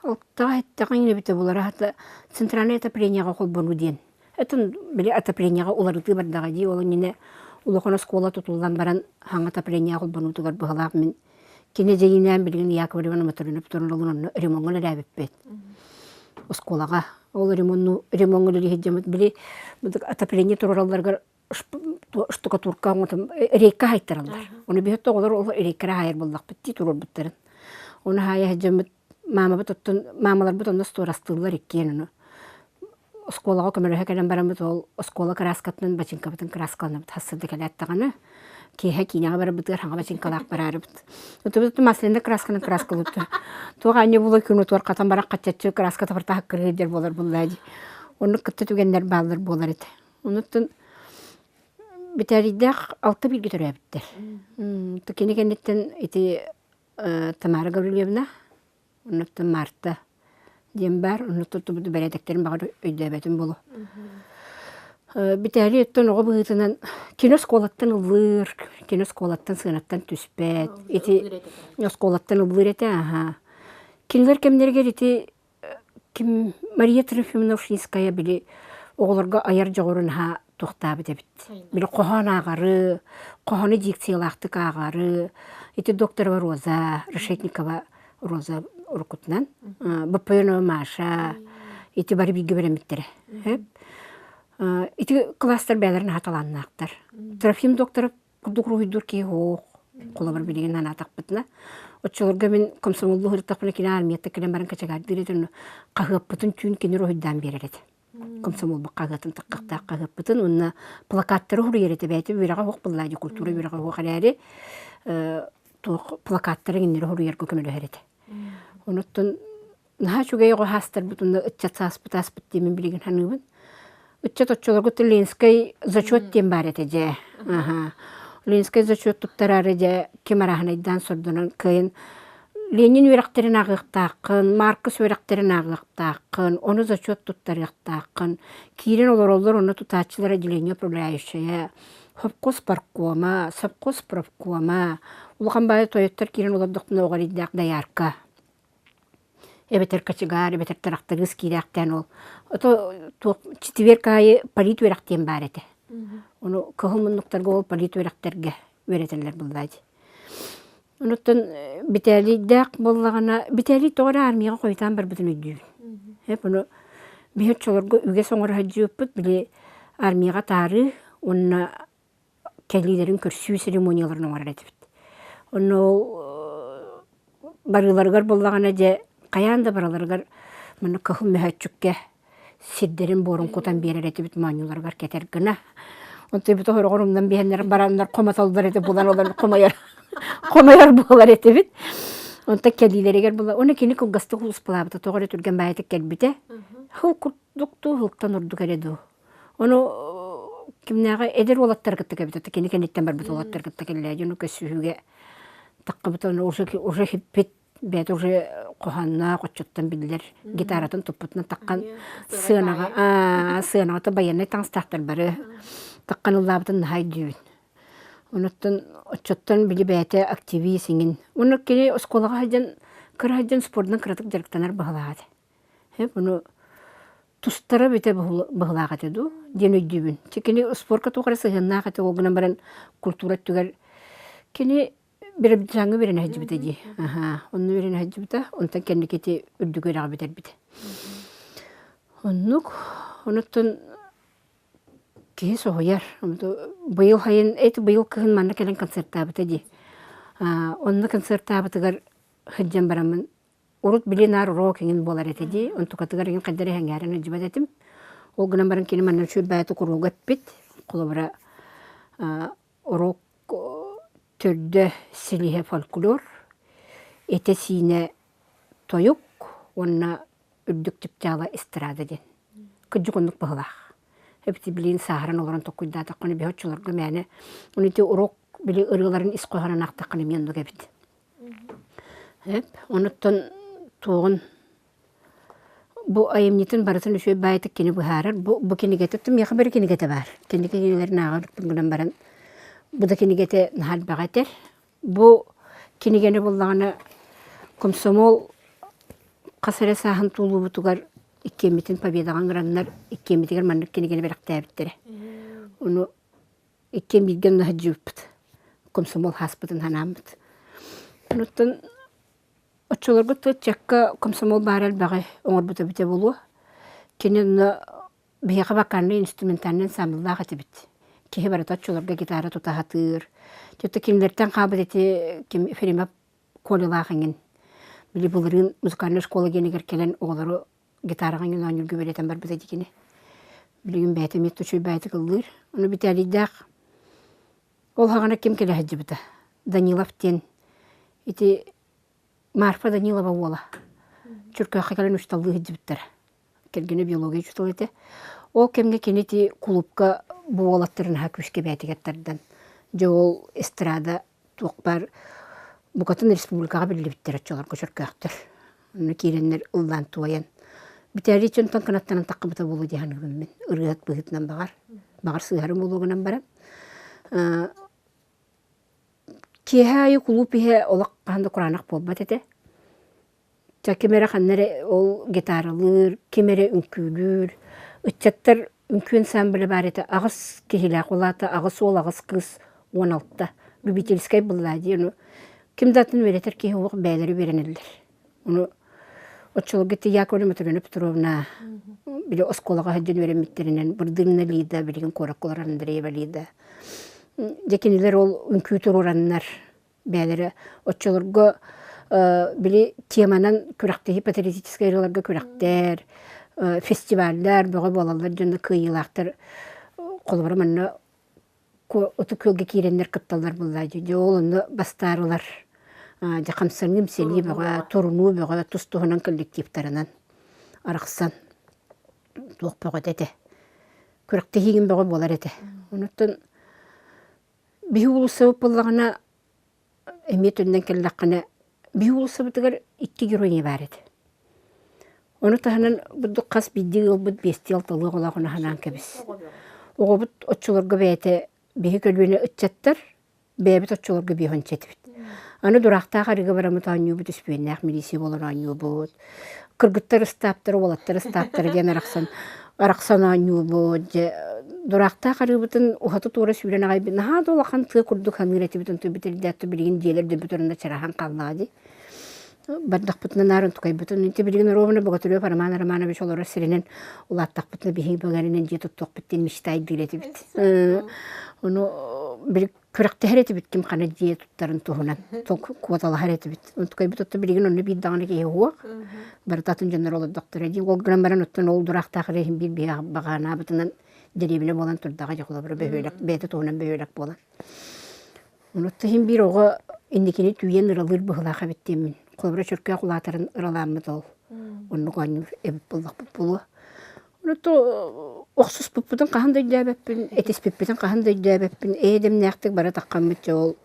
Алтаҕа эттэҕиҥ эбитэ буолар аата центральное отоплениеҕа холбонуу диэн. Это били отоплениеҕа уларытыы бардаҕа дии ол иннинэ улахан оскуола тутуллан баран хаҥа отоплениеҕа холбонуутугар быһалаах мин кини дьиҥинээн билигин Яковлевна Моторина Петровналыын онно ремоҥҥа үлэлээбиппит оскуолаҕа. Ол ремонну ремоҥҥа үлэлии сылдьаммыт били отопление туруоралларыгар штукатурка оҥотон рейка хаайтараллар. Ону биһи оҕолор ол рейкара хаайар буоллахпыт дии туруорбуттарын. Ону хаайа сылдьаммыт маамабыт оттон маамаларбыт онно остуорастыыллар иккиэн ону. Оскуолаҕа көмөлөһө кэлэн бараммыт ол оскуола кырааскатынан бачыыҥкабытын кырааскаланабыт хассырда кэлээт даҕаны киэһэ киинэҕэ барарбытыгар хаҥа бачыыҥкалаах бараарыбыт. Отубут масляный красканан краскалыыбыт. Туох аанньа була күн утуар хатан баран хаччаччы краска табартаах кырыыр буолар буллаа дии. Оннук кытта түгэннэр бааллар буолар этэ. Онуттан Битээлийдээх алта бииргэ төрөөбүттэр. Кини кэнниттэн ити Тамара Гаврильевна, оннуттан Марта диэн баар, оннуттан бэрээдэктэрин баҕар өйдөөбөтүм буолуо. Битээлий оттон оҕо быһыытынан кино оскуолаттан ыллыыр, кино оскуолаттан сыанаттан түспэт. Ити оскуолаттан ыллыыр этэ, аһаа. Кинилэр кэмнэригэр ити Ким Мария Трофимовна Ушницкая били оҕолорго айар дьоҕурун наһаа туохтаабыт эбит. Били хоһоон ааҕары, хоһоону дикциялаахтык ааҕары, ити Докторова Роза, Решетникова Роза уруккутунан, Боппоенова Маша, ити бары бииргэ үөрэммиттэрэ. Ити класстар бэйэлэрин наһаа талааннаахтар. Трофим Докторов курдук уруһуйдуур киһи суох. Холобур билигин анаатахпытына. Оччолорго мин комсомоллуу сырыттахпына кини армияттан кэлэн баран качагаардыыр этэ онно хаһыаппытын түүн кини уруһуйдаан биэрэр этэ. Комсомолбут хаһыатын таххахтаах хаһыаппытын уонна плакаттары суруйар этэ бэйэтэ үөрэҕэ суох буоллаа дии культура үөрэҕэ суох эрээри туох плакаттары кинилэри суруйарга көмөлөһөр этэ. Онуттан Наһаа үчүгэй оҕо саастарбыт уонна ыччат сааспыт ааспыт диэмин билигин саныыбын. Ыччат оччолорго Ленскэй зачет диэн баар этэ дьэ. Аха. Ленскэй зачет туттараары дьэ ким арааһынайдаан сордонон кыайан Ленин үөрэхтэрин ааҕыахтааххын, Маркс үөрэхтэрин ааҕыахтааххын, ону зачет туттарыахтааххын. Киирэн олороллор онно тутааччылар отделение управляющайа, совхоз парткома, совхоз профкома, улахан баайы тойоттор киирэн олордохпуна оҕо эрэйдээх доярка эбэтэр кочегар, эбэтэр тырахтарыыс киирээхтээн ол. Ото туох четверг аайы полит үөрэх диэн баар этэ. Ону кыһыл муннуктарга ол полит үөрэхтэргэ үөрэтэллэр буоллаа дии. Онуттан Битээлийдээх буоллаҕына, Битээлий тоҕо эрэ армияҕа хойутаан барбытын өйдүүбүн. Эп ону биһи оччолорго үгэс оҥоро сылдьыбыппыт, били армияҕа таарыы уонна кэлиилэрин көрсүү церемонияларын оҥорор этибит. Онно ол барыыларыгар буоллаҕына дьэ хайаан да бараларыгар манна кыһыл мөһөөччүккэ сирдэрин буорун кутан биэрэр этибит моонньуларыгар кэтэр гына. Онтон эбит хороҕор умнан биһэннэр бараннар хомотоллор этэ булан олор хомойор хомойор буолар этибит. Онтон кэлиилэригэр була уонна кини кылгастык улуспалаабыта тоҕо эрэ түргэн баайытык кэлбитэ. Хыл курдук дуу, хылтан ордук эрэ дуу. Ону кимнээҕи эдэр уолаттар кытта кэбитэ, кини кэнниттэн барбыт уолаттар кытта кэллээ дьону көссүһүүгэ таххыбыт ону уже уже хиппит бэйэтэ уже хоһоонноох оччоттон биллэр гитаратын туппутунан таххан сыанаҕа сыанаҕа то байыаннай таҥастаахтар бары таххан ыллаабытын наһаа өйдүүбүн. Онуттан оччоттон били бэйэтэ активист иҥин. Уонна кини оскуолаҕа сылдьан кыра сылдьан спордунан кыратык дьарыктанар баҕалаах этэ. Ону тустара бүтэ быһылаах этэ дуу диэн өйдүүбүн. Кини спорка туох эрэ сыһыаннаах этэ ол гынан баран культура өттүгэр кини Биробиджаҥҥа үөрэнэ сылдьыбыта дии. Аһаа, онно үөрэнэ сылдьыбыта, онтон кэнники ити үрдүк үөрэҕи бүтэрбитэ. Оннук, онуттан киһи соһуйар. Быйыл сайын, эти быйыл кыһын манна кэлэн концертаабыта дии. Онно концертаабытыгар сылдьан бараммын урут били наар урок эҥин буолар этэ дии. Онтукатыгар эҥин хайдах эрэ сэҥээрэн сылдьыбат этим. Ол гынан баран кини манна үчүгэй баайы куруук эппит. Холобура, урок төрдө силиһэ фольклор, этэ-сиинэ тойук уонна үрдүк чыпчаала эстрада диэн. Кырдьык оннук быһыылаах. Эбити билигин сааһыран олорон толкуйдаатаххына биһи оччолорго мээнэ ону ити урок били ырыаларын ис хоһоонун аахтаххына эмиэ оннук эбит. Эп, онуттан туоҕун Бу айымньытын барытын үчүгэй баайытык кини быһаарар. Бу, бу кинигэтэ, миэхэ бары кинигэтэ баар. Кэнники кинигэлэрин ааҕа иликпин гынан баран, бу да кинигэтэ наһаа элбэҕи этэр. Бу кинигэни буллаҕына комсомол хас эрэ сааһын туолуубутугар иккиэммитин победаҕа ыҥыраннар иккиэммитигэр маннык кинигэни бэлэхтээбиттэрэ. Ону иккиэн бииргэ онно сылдьыбыппыт. Комсомол хааспытын санааммыт. Онуттан Оччолорго ыччакка комсомол баара элбэҕи оҥорбута эбитэ буолуо. Кини онно биһиэхэ вокальнай инструментальнай ансамбллаах этибит. Киһи барыта оччолорго гитара тута сатыыр. Чөтө кинилэртэн хаалбыт ити ким Ефремов Колялаах эҥин. Били былырыын музыкальнай школа диэнигэр кэлэн оҕолору гитараҕа эҥин оонньуурга үөрэтэн барбыта дии кини. Билигин бэйэтэ эмиэ үчүгэй бэйэтик ыллыыр. Ону Виталийдаах ол саҕана ким кэлэ сылдьыбыта? Данилов диэн ити Марфа Данилова уола Чөркөөххө кэлэн учууталлыы сылдьыбыттара. Кэргэнэ биология учуутала этэ. Ол кэмҥэ кини ити кулуупка бу уолаттарын наһаа күүскэ бэйэтигэр тардан, дьэ ол эстрада туох баар букатын республикаҕа биллибиттэр оччолорго чөркөөхтөр. Онно киирэннэр ыллаан туойан. Бүтээри чонтон кынаттанан таххыбыта буолуо дии саныыбын мин. Ырыаһыт быһыытынан баҕар, баҕар сыыһарым буолуо гынан баран. Киэһэ аайы кулууп иһэ олох хаһан да кураанах буолбат этэ. Чэ ким эрэ ханна эрэ ол гитаралыыр, ким эрэ үҥкүүлүүр. Ыччаттар үҥкүү ансамбля баар этэ. Аҕыс киһилээх, ол аата аҕыс уол, аҕыс кыыс, 16. Любительскай быллаа дии. Ону ким да атын үөрэтэр киһи суох бэйэлэрэ үөрэнэллэр. Ону оччолорго ити Яковлева Матрена Петровна били оскуолаҕа сылдьан үөрэммиттэринэн Бырдыынна Лида, билигин куоракка олорор Андреева Лида. Дьэ кинилэр ол үҥкүү туруораннар бэйэлэрэ оччолорго били теманан күрэхтэһии патриотическай ырыаларга күрэхтэр, фестиваллар бөҕө буолаллар дьонно кыайыылаахтар холобура манна Ытык Күөлгэ киирэннэр кытталлар буоллаа дии. Дьэ ол онно бастаарылар дьэ хамсаныым сэлии бөҕө, турунуу бөҕө тус-туһунан коллективтарынан арахсан туох бөҕөтө этэ. Күрэхтэһиигин бөҕө буолар этэ. Онуттан биһи уулуссабыт буоллаҕына эмиэ төннөн кэллэххинэ. Биһи уулуссабытыгар икки геройня баар этэ. Ону таһынан бурдук хас биирдии ыалбыт биэстии-алталыы оҕолоох ханаан кэбис. Оҕобут оччолорго бэйэтэ биһи көлүөнэ ыччаттар бэйэбит оччолорго биэһонча этибит. Аны дураахтаах арыгы бараммыт оонньуубут, үспүөннээх милиция буолан оонньуубут. Кыргыттар ыстааптара, уолаттар ыстааптара диэн арахсан арахсан оонньуубут. Дьэ, дураахтаах арыыбытын уһаты-туора сүүрэн аҕай наһаа да улахан тыа курдук саныыр этибит, онтон бүтэрдээт билигин дьиэлэр дөбүт орунна чараһан хааллаҕа дии. Бардахпытына наар онтукайбытын инти билигин оруобуна Богатырев Роман Романович олорор сиринэн улааттахпытына биһиги бөҕөрүнэн дьиэ туттуохпут диэн мечтайдыыр этибит. Ону били күрэхтэһэр этибит ким хана дьиэ туттарын туһунан куоталаһар этибит. Онтукайбыт отто билигин онно биир даҕаны киһи уох. Барыта атын дьоннор олордохторо дии. Ол гынан баран оттон ол дураахтаах иһин биир биһи баҕанаабытынан дэриэбинэ буолан турдаҕа дьэ холобура бөһүөлэк бэйэтэ туһунан бөһүөлэк буолан. Онуттан иһин биир оҕо инникини түүйэн ыралыыр быһыылаах эбит диэммин. Холобура Чөркөөх улаатарын ыралааммыт ол. Оннук оонньуур эбит буоллахпыт буолуо. Онуттан охсуспуппутун хаһан да өйдөөбөппүн, этиспиппитин хаһан да өйдөөбөппүн. Эйэ-дэмнээхтик бары таххаммыт дьэ ол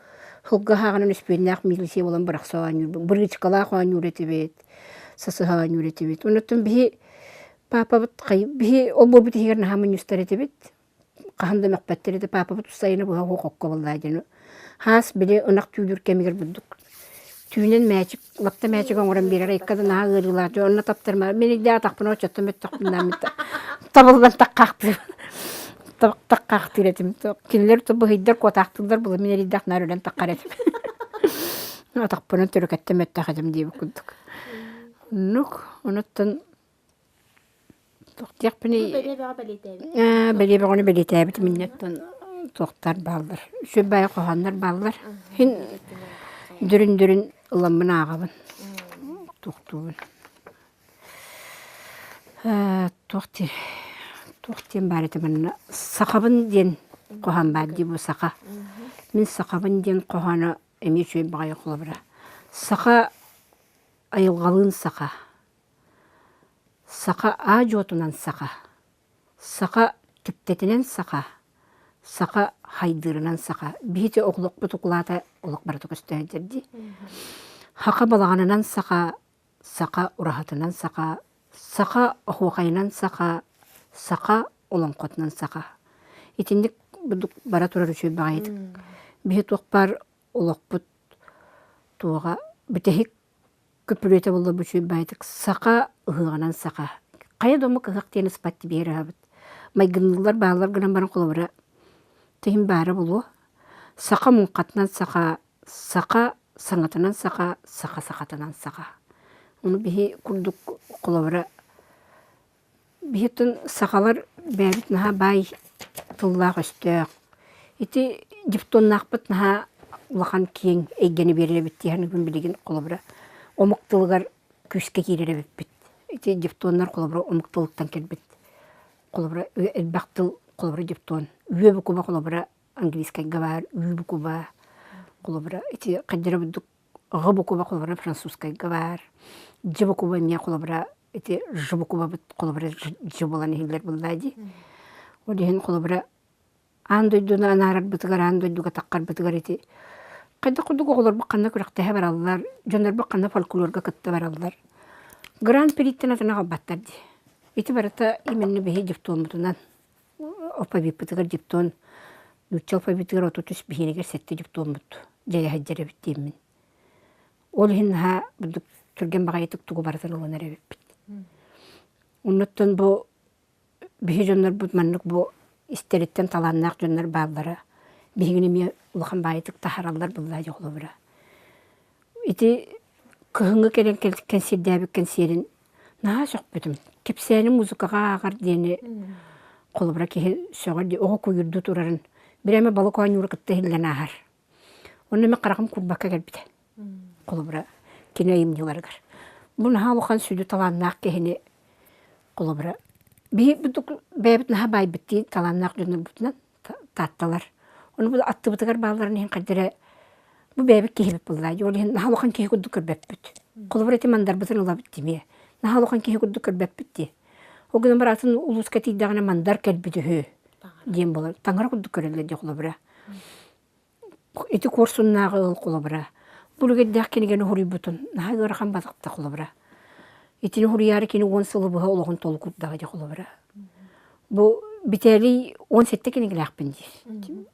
сылгы аһааҕынан үспүөннээх милиция буолан бырахса оонньуурбут. Бырыычкалаах оонньуур этибит, сасыһа оонньуур этибит. Онуттан биһи паапабыт биһи ол буолбут иһигэр наһаа мунньустар этибит. Хаһан да мөхпөттөр этэ, паапабыт сайыны быһа уһук окко буоллаа диэн. Хаас били ынах түүлүүр кэмигэр бурдук түүнэн мээчик, лапта мээчик оҥорон биэрэр, айка да наһаа ыарыылаах дьон, онно таптарма. Мин илдьэ атахпын оччоттон мөттөхпүн табыллан таккаахтыыр таккаахтыыр этим. Кинилэр быһыйдар куотаахтыыллар була мин эрийдэх наар өлөн таккар этим. Атахпынан төрөкөттө мөттөх этим диэбит курдук. Оннук, онуттан Туохтиахпыный бэлиэ бөҕөнү бэлиэтээбитим инньэттэн туохтар бааллар үчүгэй баайы хоһооннор бааллар иһин дөрүн-дөрүн ыламмын ааҕабын туохтуубун туох диир туох диэн баар этэ манна сахабын диэн хоһоон баар дии бу саха мин сахабын диэн хоһооно эмиэ үчүгэй баҕайы холобура саха айылҕалыын саха Саха аа-дьуотунан саха, саха түптэтинэн саха, саха хайдыырынан саха. Биһити оҕолохпут укулаата олох барыта көстөөдөр дии. Хаха балаҕанынан саха, саха ураһатынан саха, саха оһуохайынан саха, саха олоҥхотунан саха. Итинник бара турар үчүгэй баҕайытык. Биһи туох баар олохпут туоҕа бүтэһик Көпүрүөтэ буолла бу үчүгэй саха ыһыаҕынан саха. Хайа да омук ыһыах диэн ыспат тибиэр ыһабыт. Майгынныыллар бааллар гынан баран холобура тиһин баара буолуо. Саха муҥхатынан саха, саха саҥатынан саха, саха сахатынан саха. Ону биһи курдук холобура Биһиттэн сахалар бэйэбит наһаа баай тыллаах-өстөөх. Ити дифтоннаахпыт наһаа улахан киэҥ эйгэни биэрэр эбит дии саныыбын билигин холобура омук тылыгар күүскэ киирэр эбиппит. Ити дифтоннар холобура омук тылыттан кэлбит. Холобура элбэх тыл холобура дифтон. Үө букуба холобура английскайга баар ү букуба холобура ити хайдара бурдук Ҕ букуба холобура французскайга баар. Дж букуба эмиэ холобура ити Ж букубабыт холобура Дж буолан иһиллэр буоллаа дии. Ол иһин холобура аан дойдуну анаарарбытыгар, аан дойдуга таххарбытыгар ити хайдах курдук оҕолорбут ханна күрэхтэһэ бараллар, дьоннорбут ханна фольклорга кытта бараллар. Гран-приттэн атына аҕалбаттар дии. Ити барыта именно биһи дифтоммутунан алфавиппытыгар диптон нуучча алфавитыгар 33 биһиэнигэр сэттэ диптоммут дьайа сылдьар эбит диэммин. Ол иһин наһаа бурдук түргэн баҕайытык тугу барытын ылынар эбиппит. Оннуттан бу биһи дьоннорбут маннык бу истэриттэн талааннаах дьоннор бааллара биһигини эмиэ улахан баайытык таһаараллар быллаа дьоҕулабыра. Ити кыһыҥҥы кэлэн кэнсиэрдээбит кэнсиэрин Наһаа сөхпүтүм. Кэпсээни музыкаҕа ааҕар диэни холобура киһи сөҕөр дии, оҕо куйуурдуу турарын бирээмэ балык оонньууру кытта иһиллэн ааһар. Онно мин хараҕым куурбакка кэлбитэ. Холобура, кини айымньыларыгар. Бу наһаа улахан сүдү талааннаах киһини холобура биһи бэйэбит наһаа баайбыт дии талааннаах дьоннорбутунан таатталар. Ону бу аттыбытыгар баалларын иһин хайда эрэ бу бэйэбит киһибит буоллаа дии. Ол иһин наһаа улахан киһи курдук көрбөппүт. Холобур ити мандарбытын ылабыт димиэ. Наһаа улахан киһи курдук көрбөппүт дии. Ол гынан баран атын улууска тиийдэҕинэ мандар кэлбит үһү диэн буолар. Таҥара курдук көрөллөр дии холобура. Ити куорсуннааҕы ыал холобура. Бу үлүгэрдээх кинигэни суруйбутун наһаа ыарахан батыкта холобура. Итини суруйаары кини уон сылы быһа олоҕун толкурдаҕа дьэ холобура. Бу Битээлий 17 кинигэлээхпин диир.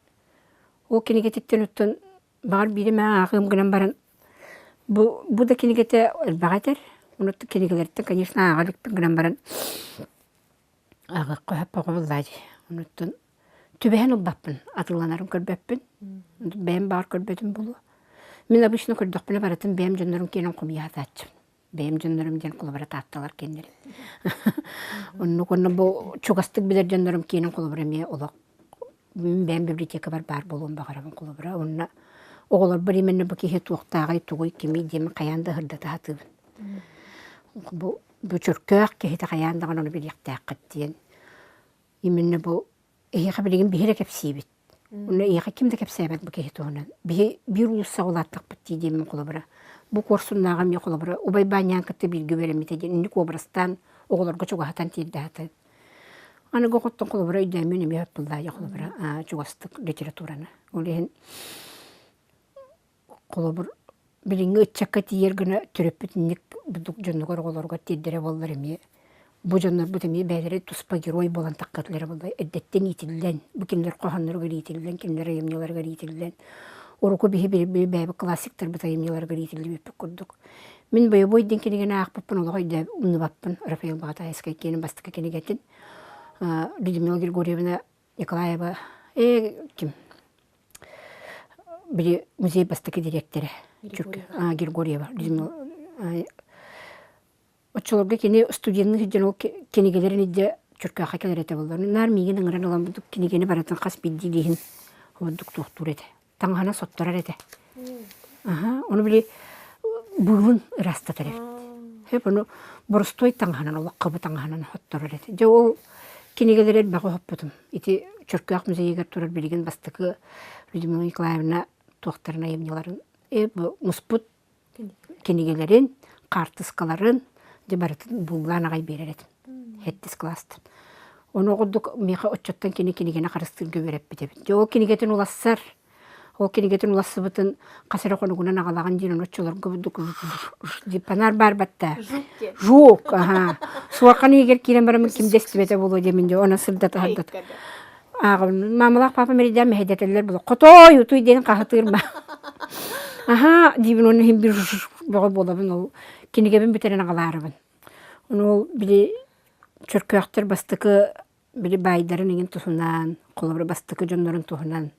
Ол кинигэтиттэн оттон баҕар биири эмэ ааҕыам гынан баран бу бу да кинигэтэ элбэҕи этэр. Ону кинигэлэртэн, конечно, ааҕа иликпин гынан баран ааҕыахха сөп оҕо буоллаа дии. Онуттан түбэһэн ылбаппын, атыыланарын көрбөппүн. Бэйэм баҕар көрбөтүм буолуо. Мин обычно көрдөхпүнэ барытын бэйэм дьоннорум киэнин хомуйа сатааччыбын. Бэйэм дьоннорум диэн холобура таатталар киэннэрин. Оннук уонна бу чугастык билэр дьоннорум киэнин холобура эмиэ олох бэйэм библиотекабар баар буолуон баҕарабын холобура. Уонна оҕолорбор именно бу киһи туохтааҕый, тугуй, кимий диэн хайаан да сырдата сатыыбын. Бу бу чөркөөх киһитэ хайаан даҕаны ону билиэхтээххит диэн. Именно бу эһиэхэ билигин биһи эрэ кэпсиибит. Онно эйиэхэ ким да кэпсээбэт бу киһи туһунан. Биһи биир уулуссаҕа улааттахпыт дии диэммин холобура. Бу куорсуннааҕа эмиэ холобура убай Баанньаан кытта бииргэ үөрэммитэ диэн инник образтаан оҕолорго чугаһатан тиэрдэ сатыыр. Аныгы оҕоттон холобура өйдөөммүн эмиэ ыппыллаайа холобура чугастык литератураны. Ол иһин холобур билиҥҥи ыччакка тиийэр гына төрөппүт инник бурдук дьонугар оҕолоругар тиэрдэрэ буоллар эмиэ бу дьоннорбут эмиэ бэйэлэрэ туспа герой буолан таххатылара буоллар эрдэттэн иитиллэн бу кинилэр хоһоонноругар иитиллэн кинилэр айымньыларыгар иитиллэн урукку биһи бэйэбит классиктарбыт айымньыларыгар иитиллибиппит курдук мин бойобуой диэн кинигэни аахпыппын олох өйдөө умнубаппын Рафаил Баҕатаайыскай киэнин бастакы кинигэтин Людмила Григорьевна Николаева э ким били музей бастакы дириэктэрэ Григорьева оччолорго кини студенныы сылдьан ол кинигэлэрин илдьэ Чөркөөххө кэлэр этэ буоллар наар миигин ыҥыран ылан бурдук кинигэни барытын хас биирдии илииһин бурдук туохтуур этэ таҥаһынан сотторор этэ аха ону били быылын ыраастатар эбит сөп ону боростуой таҥаһынан олох хабы таҥаһынан хотторор этэ дьэ ол кинигэлэри элбэҕи оһоппутум ити Чөркөөх музейыгар турар билигин бастакы Людмила Николаевна туохтарын айымньыларын бу муспут кинигэлэрин хаартыскаларын дьэ барытын буллаан аҕай биэрэр этим сэттис кылаастан ону курдук миэхэ оччоттон кини кинигэни харыстыырга үөрэппит эбит дьэ ол кинигэтин улассар ол кинигэтин улассыбытын хас эрэ хонугунан аҕалаҕын диэн ону оччолорго бурдук панаар баар батта жук аха суорҕан иһигэр киирэн бараммын ким да истибэтэ буолуо диэмин дьэ онон сырдата сырдата ааҕабын маамалаах папа мэрэйдээн мэһэйдэтэллэр буолуо хотой утуй диэн хаһытыыр аһаа диибин уонна иһин биир бөҕө буолабын ол кинигэбин бүтэрэн аҕалаарыбын ону ол били чөркөөхтөр бастакы били баайдарын иҥин туһунан холобура бастакы дьоннорун туһунан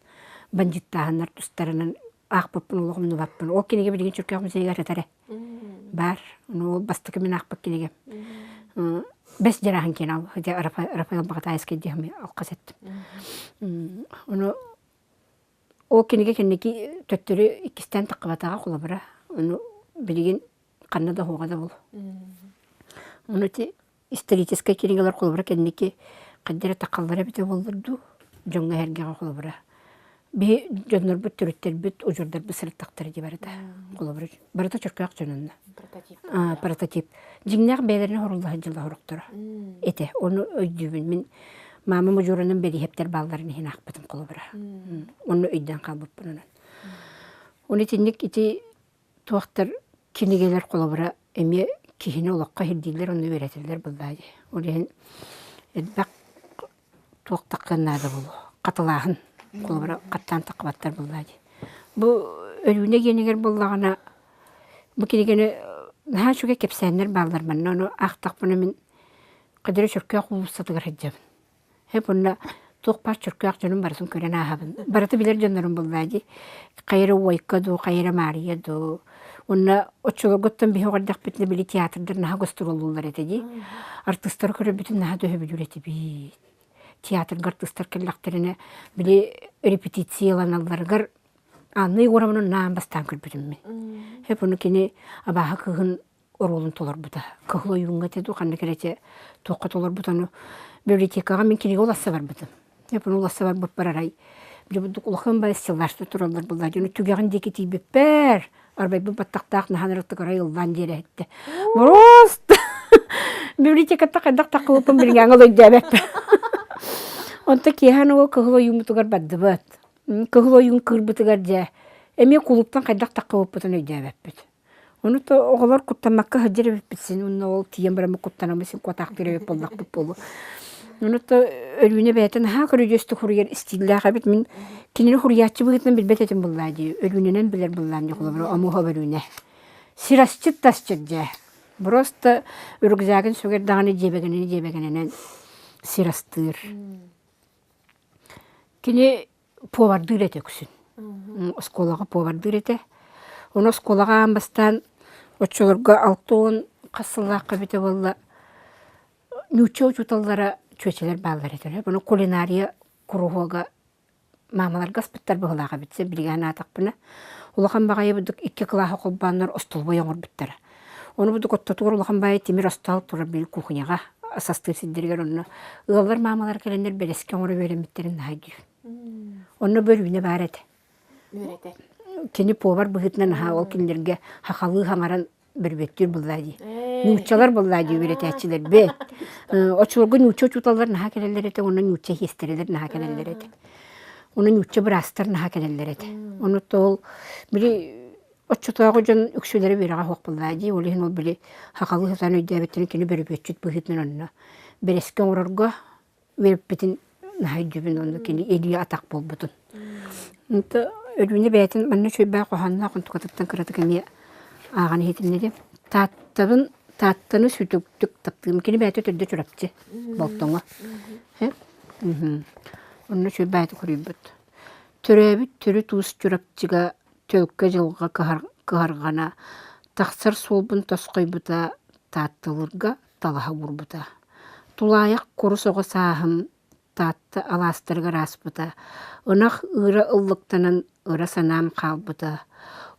бандьыыттааһыннар тустарынан аахпыппын олох умнубаппын ол кинигэ билигин чөркөөх музейыгар этэрэ баар ону ол бастакы мин аахпыт кинигэм бэс дьарааһын киэн ал Рафаэл Баҕатаайыскай диэхми алхас эттим ону ол кинигэ кэнники төттөрү иккистээн таххыбатаҕа холобура ону билигин ханна да уһуоҕа да буолуо ону ити историческай кинигэлэр холобура кэнники хайда эрэ таххаллара эбитэ буоллар дуу дьоҥҥо эһэргэҕэ холобура биһи дьоннорбут төрүттэрбит удьуордарбыт сырыттахтара дии барыта холобура барыта чөркөөх дьонунна прототип дьиҥнээх бэйэлэрин хорулла сылдьаллар сорохторо этэ ону өйдүүбүн мин маамам удьуорунан бэрииһэптэр баалларын иһин аахпытым холобура ону өйдөөн хаалбыппын онон ону итинник ити туохтар кинигэлэр холобура эмиэ киһини олоххо иһирдииллэр уонна үөрэтэллэр буоллаа дии. Ол иһин элбэх туох таххыан наада буолуо. Хатылааһын холобура хаттаан таххыбаттар буоллаа дии. Бу Өрүүнэ гиэнигэр буоллаҕына бу кинигэни наһаа үчүгэй кэпсээннэр бааллар манна ону аахтахпына мин Кадыры Чөркөөх уулуссатыгар сылдьабын. Һэп уонна туох баар чөркөөх дьонум барытын көрөн ааһабын. Барыта билэр дьоннорум буоллаа дии. Хайа эрэ Уойка дуу, хайа эрэ Маарыйа дуу. Уонна оччолоргуттан биһи оҕо эрдэхпитинэ били театрдар наһаа гастроллууллар этэ дии. Артыыстары көрөрбүтүн наһаа төһөбүлүүр этибит. Театрга артыыстар кэллэхтэринэ били репетицияланалларыгар Анна Егоровна наан бастаан көрбүтүм мин. Һэп ону кини абааһы кыыһын оруолун толорбута. Кыһыл ойууҥҥа этэ дуу, ханна кэлэтэ туохха толорбут ону библиотекаҕа мин кинигэ уласса барбытым. Дьэ ону уласса барбыппар арай дьэ бурдук улахан бай стеллажта тураллар буолла. Дьону түгэҕин диэки тиийбиппэр арбайбыт баттахтаах наһан ырыттык арай ыллаан диэрэһиттэ. Просто библиотекаттан хайдах таххыбыппын билиҥҥэ өйдөөбөппүн. Онто киэһэ ол кыһыл ойууммутугар бардыбыт. Кыһыл ойуун кыырбытыгар дьэ. Эмиэ кулууптан хайдах таххыбыппытын өйдөөбөппүт. Ону то оҕолор куттаммакка сылдьар эбиппит син уонна ол тиийэн бараммыт куттанаммыт син куотаахтыыр эбит буоллахпыт буолуо. Ону то Өрүүнэ бэйэтэ наһаа көрүдьүөстүк суруйар истииллээх эбит. Мин кинини суруйааччы быһыытынан билбэт этим буоллаа дии. Өрүүнэнэн билэр буоллаам дии холобура Омуоһап Өрүүнэ. Сир асчыт да асчыт дьэ. Просто рюкзагын сүгэр даҕаны дьиэбэгэнэн дьиэбэгэнэнэн сир астыыр. Кини повардыыр этэ үксүн. Оскуолаҕа повардыыр этэ. Ону оскуолаҕа аан бастаан оччолорго 60 хас сыллаахха эбитэ буолла нуучча учууталлара чүөчэлэр бааллар этилэр. Ону кулинария куруһуога маамаларга аспыттар быһыылаах эбит билигин санаатахпына. Улахан баҕайы бурдук икки кылааһы холбооннор остолобуой оҥорбуттара. Ону бурдук оттотугар улахан баайы тимир остуол турар били кухняҕа ас астыыр сирдэригэр онно ыаллар маамалар кэлэннэр бэлэскэ оҥоро үөрэммиттэрин наһаа өйдүүр. Онно бөрүүнэ баар этэ. Үөрэтэр. Кини повар быһыытынан наһаа ол кинилэргэ хахалыы хаҥаран бөрбүөттүүр буоллаа дии. Нууччалар буоллаа дии үөрэтээччилэр бэт. Оччолорго нуучча учууталлар наһаа кэлэллэр этэ, уонна нуучча сиэстэрэлэр наһаа кэлэллэр этэ. Уонна нуучча быраастар наһаа кэлэллэр этэ. Ону ол били оччотооҕу дьон үксүлэрэ үөрэҕэ суох буоллаа дии. Ол иһин ол били хахалыы сатаан өйдөөбүттэрин кини бөрөбүөччүт быһыытынан онно бэрэскэ оҥорорго үөрэппитин наһаа өйдүүбүн онно кини илии атах буолбутун. Онто Өрүүнэ бэйэтин манна үчүгэйбээх хоһоонноох онтукатыттан кыратык эмиэ ааҕан иһитиннэрим. Тааттабын Тааттаны сүтүктүк таптыым. Кини бэйэтэ төрдө Чурапчы Болтоҥо. Онно үчүгэй бэйэтэ хоруйбут. Төрөөбүт төрүт уус Чурапчыга төлкө дьылҕа кыһарҕана тахсар суолбун тосхойбута Таатталыырга талаһа уурбута. Тулаайах курус оҕо сааһым Таатта алаастарыгар ааспыта, ынах ыыра ыллыктанан ыра санаам хаалбыта.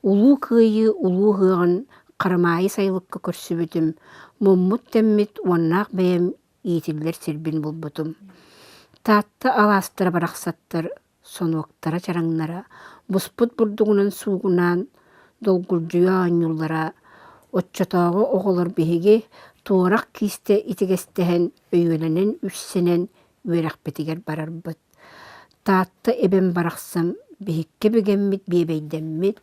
Улуу Кыайыы улуу ыһыаҕын Харамаайы сайылыкка көрсүбүтүм, муммут-тэммит уоннаах бэйэм иитиллэр сирбин булбутум. Таатта алаастара барахсаттар сонуоктара-чараҥнара буспут бурдугунан суугунаан долгулдьуйа оонньууллара, оччотооҕу оҕолор биһиги туорах киистэ итигэстэһэн өйүөлэнэн үссэнэн үөрэхпитигэр барарбыт. Таатта эбэм барахсан биһиккэ бигэммит биэбэйдэммит,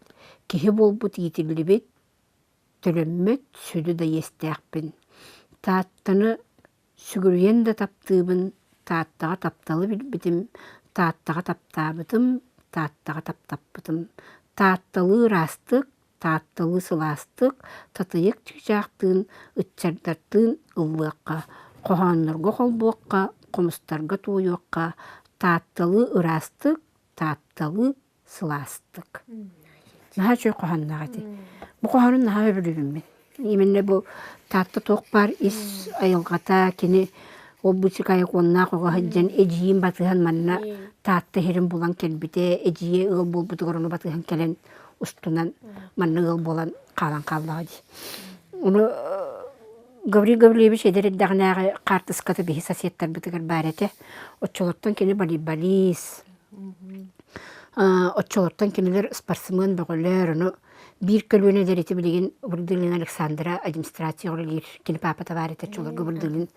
киһи буолбут иитиллибит, төлөммөт сүдү да иэстээхпин. Тааттаны Сүгүрүйэн да таптыыбын, Тааттаҕа тапталы билбитим, Тааттаҕа таптаабытым, Тааттаҕа таптаппытым. Таатталыы ыраастык, таатталыы сылаастык, татыйык чыычаахтыын, ыччардартыын ыллыахха, хоһооннорго холбуохха, хомустарга туойуохха, таатталыы ыраастык, таатталыы сылаастык. Наһаа үчүгэй хоһоонноох ити. Бу хоһоонун наһаа сөбүлүүбүн мин. Именно бу Таатта туох баар ис айылҕата кини ол бу чикайыкуоннаах оҕо сылдьан эдьиийин батыһан манна Таатта иһэрин булан кэлбитэ, эдьиийэ ыал буолбутугар ону батыһан кэлэн устунан манна ыал буолан хаалан хааллаҕа дии. Ону Гаврил Гаврильевич эдэр эрдэҕинээҕи хаартыската биһи соседтарбытыгар баар этэ. Оччолортон кини волейболист, Оччолортон кинилэр спортсмен бөҕөлөр, ону биир көлүөнэлэр ити билигин Вырдылин Александра администрацияҕа үлэлиир, кини паапата баар этэ оччолорго Вырдылин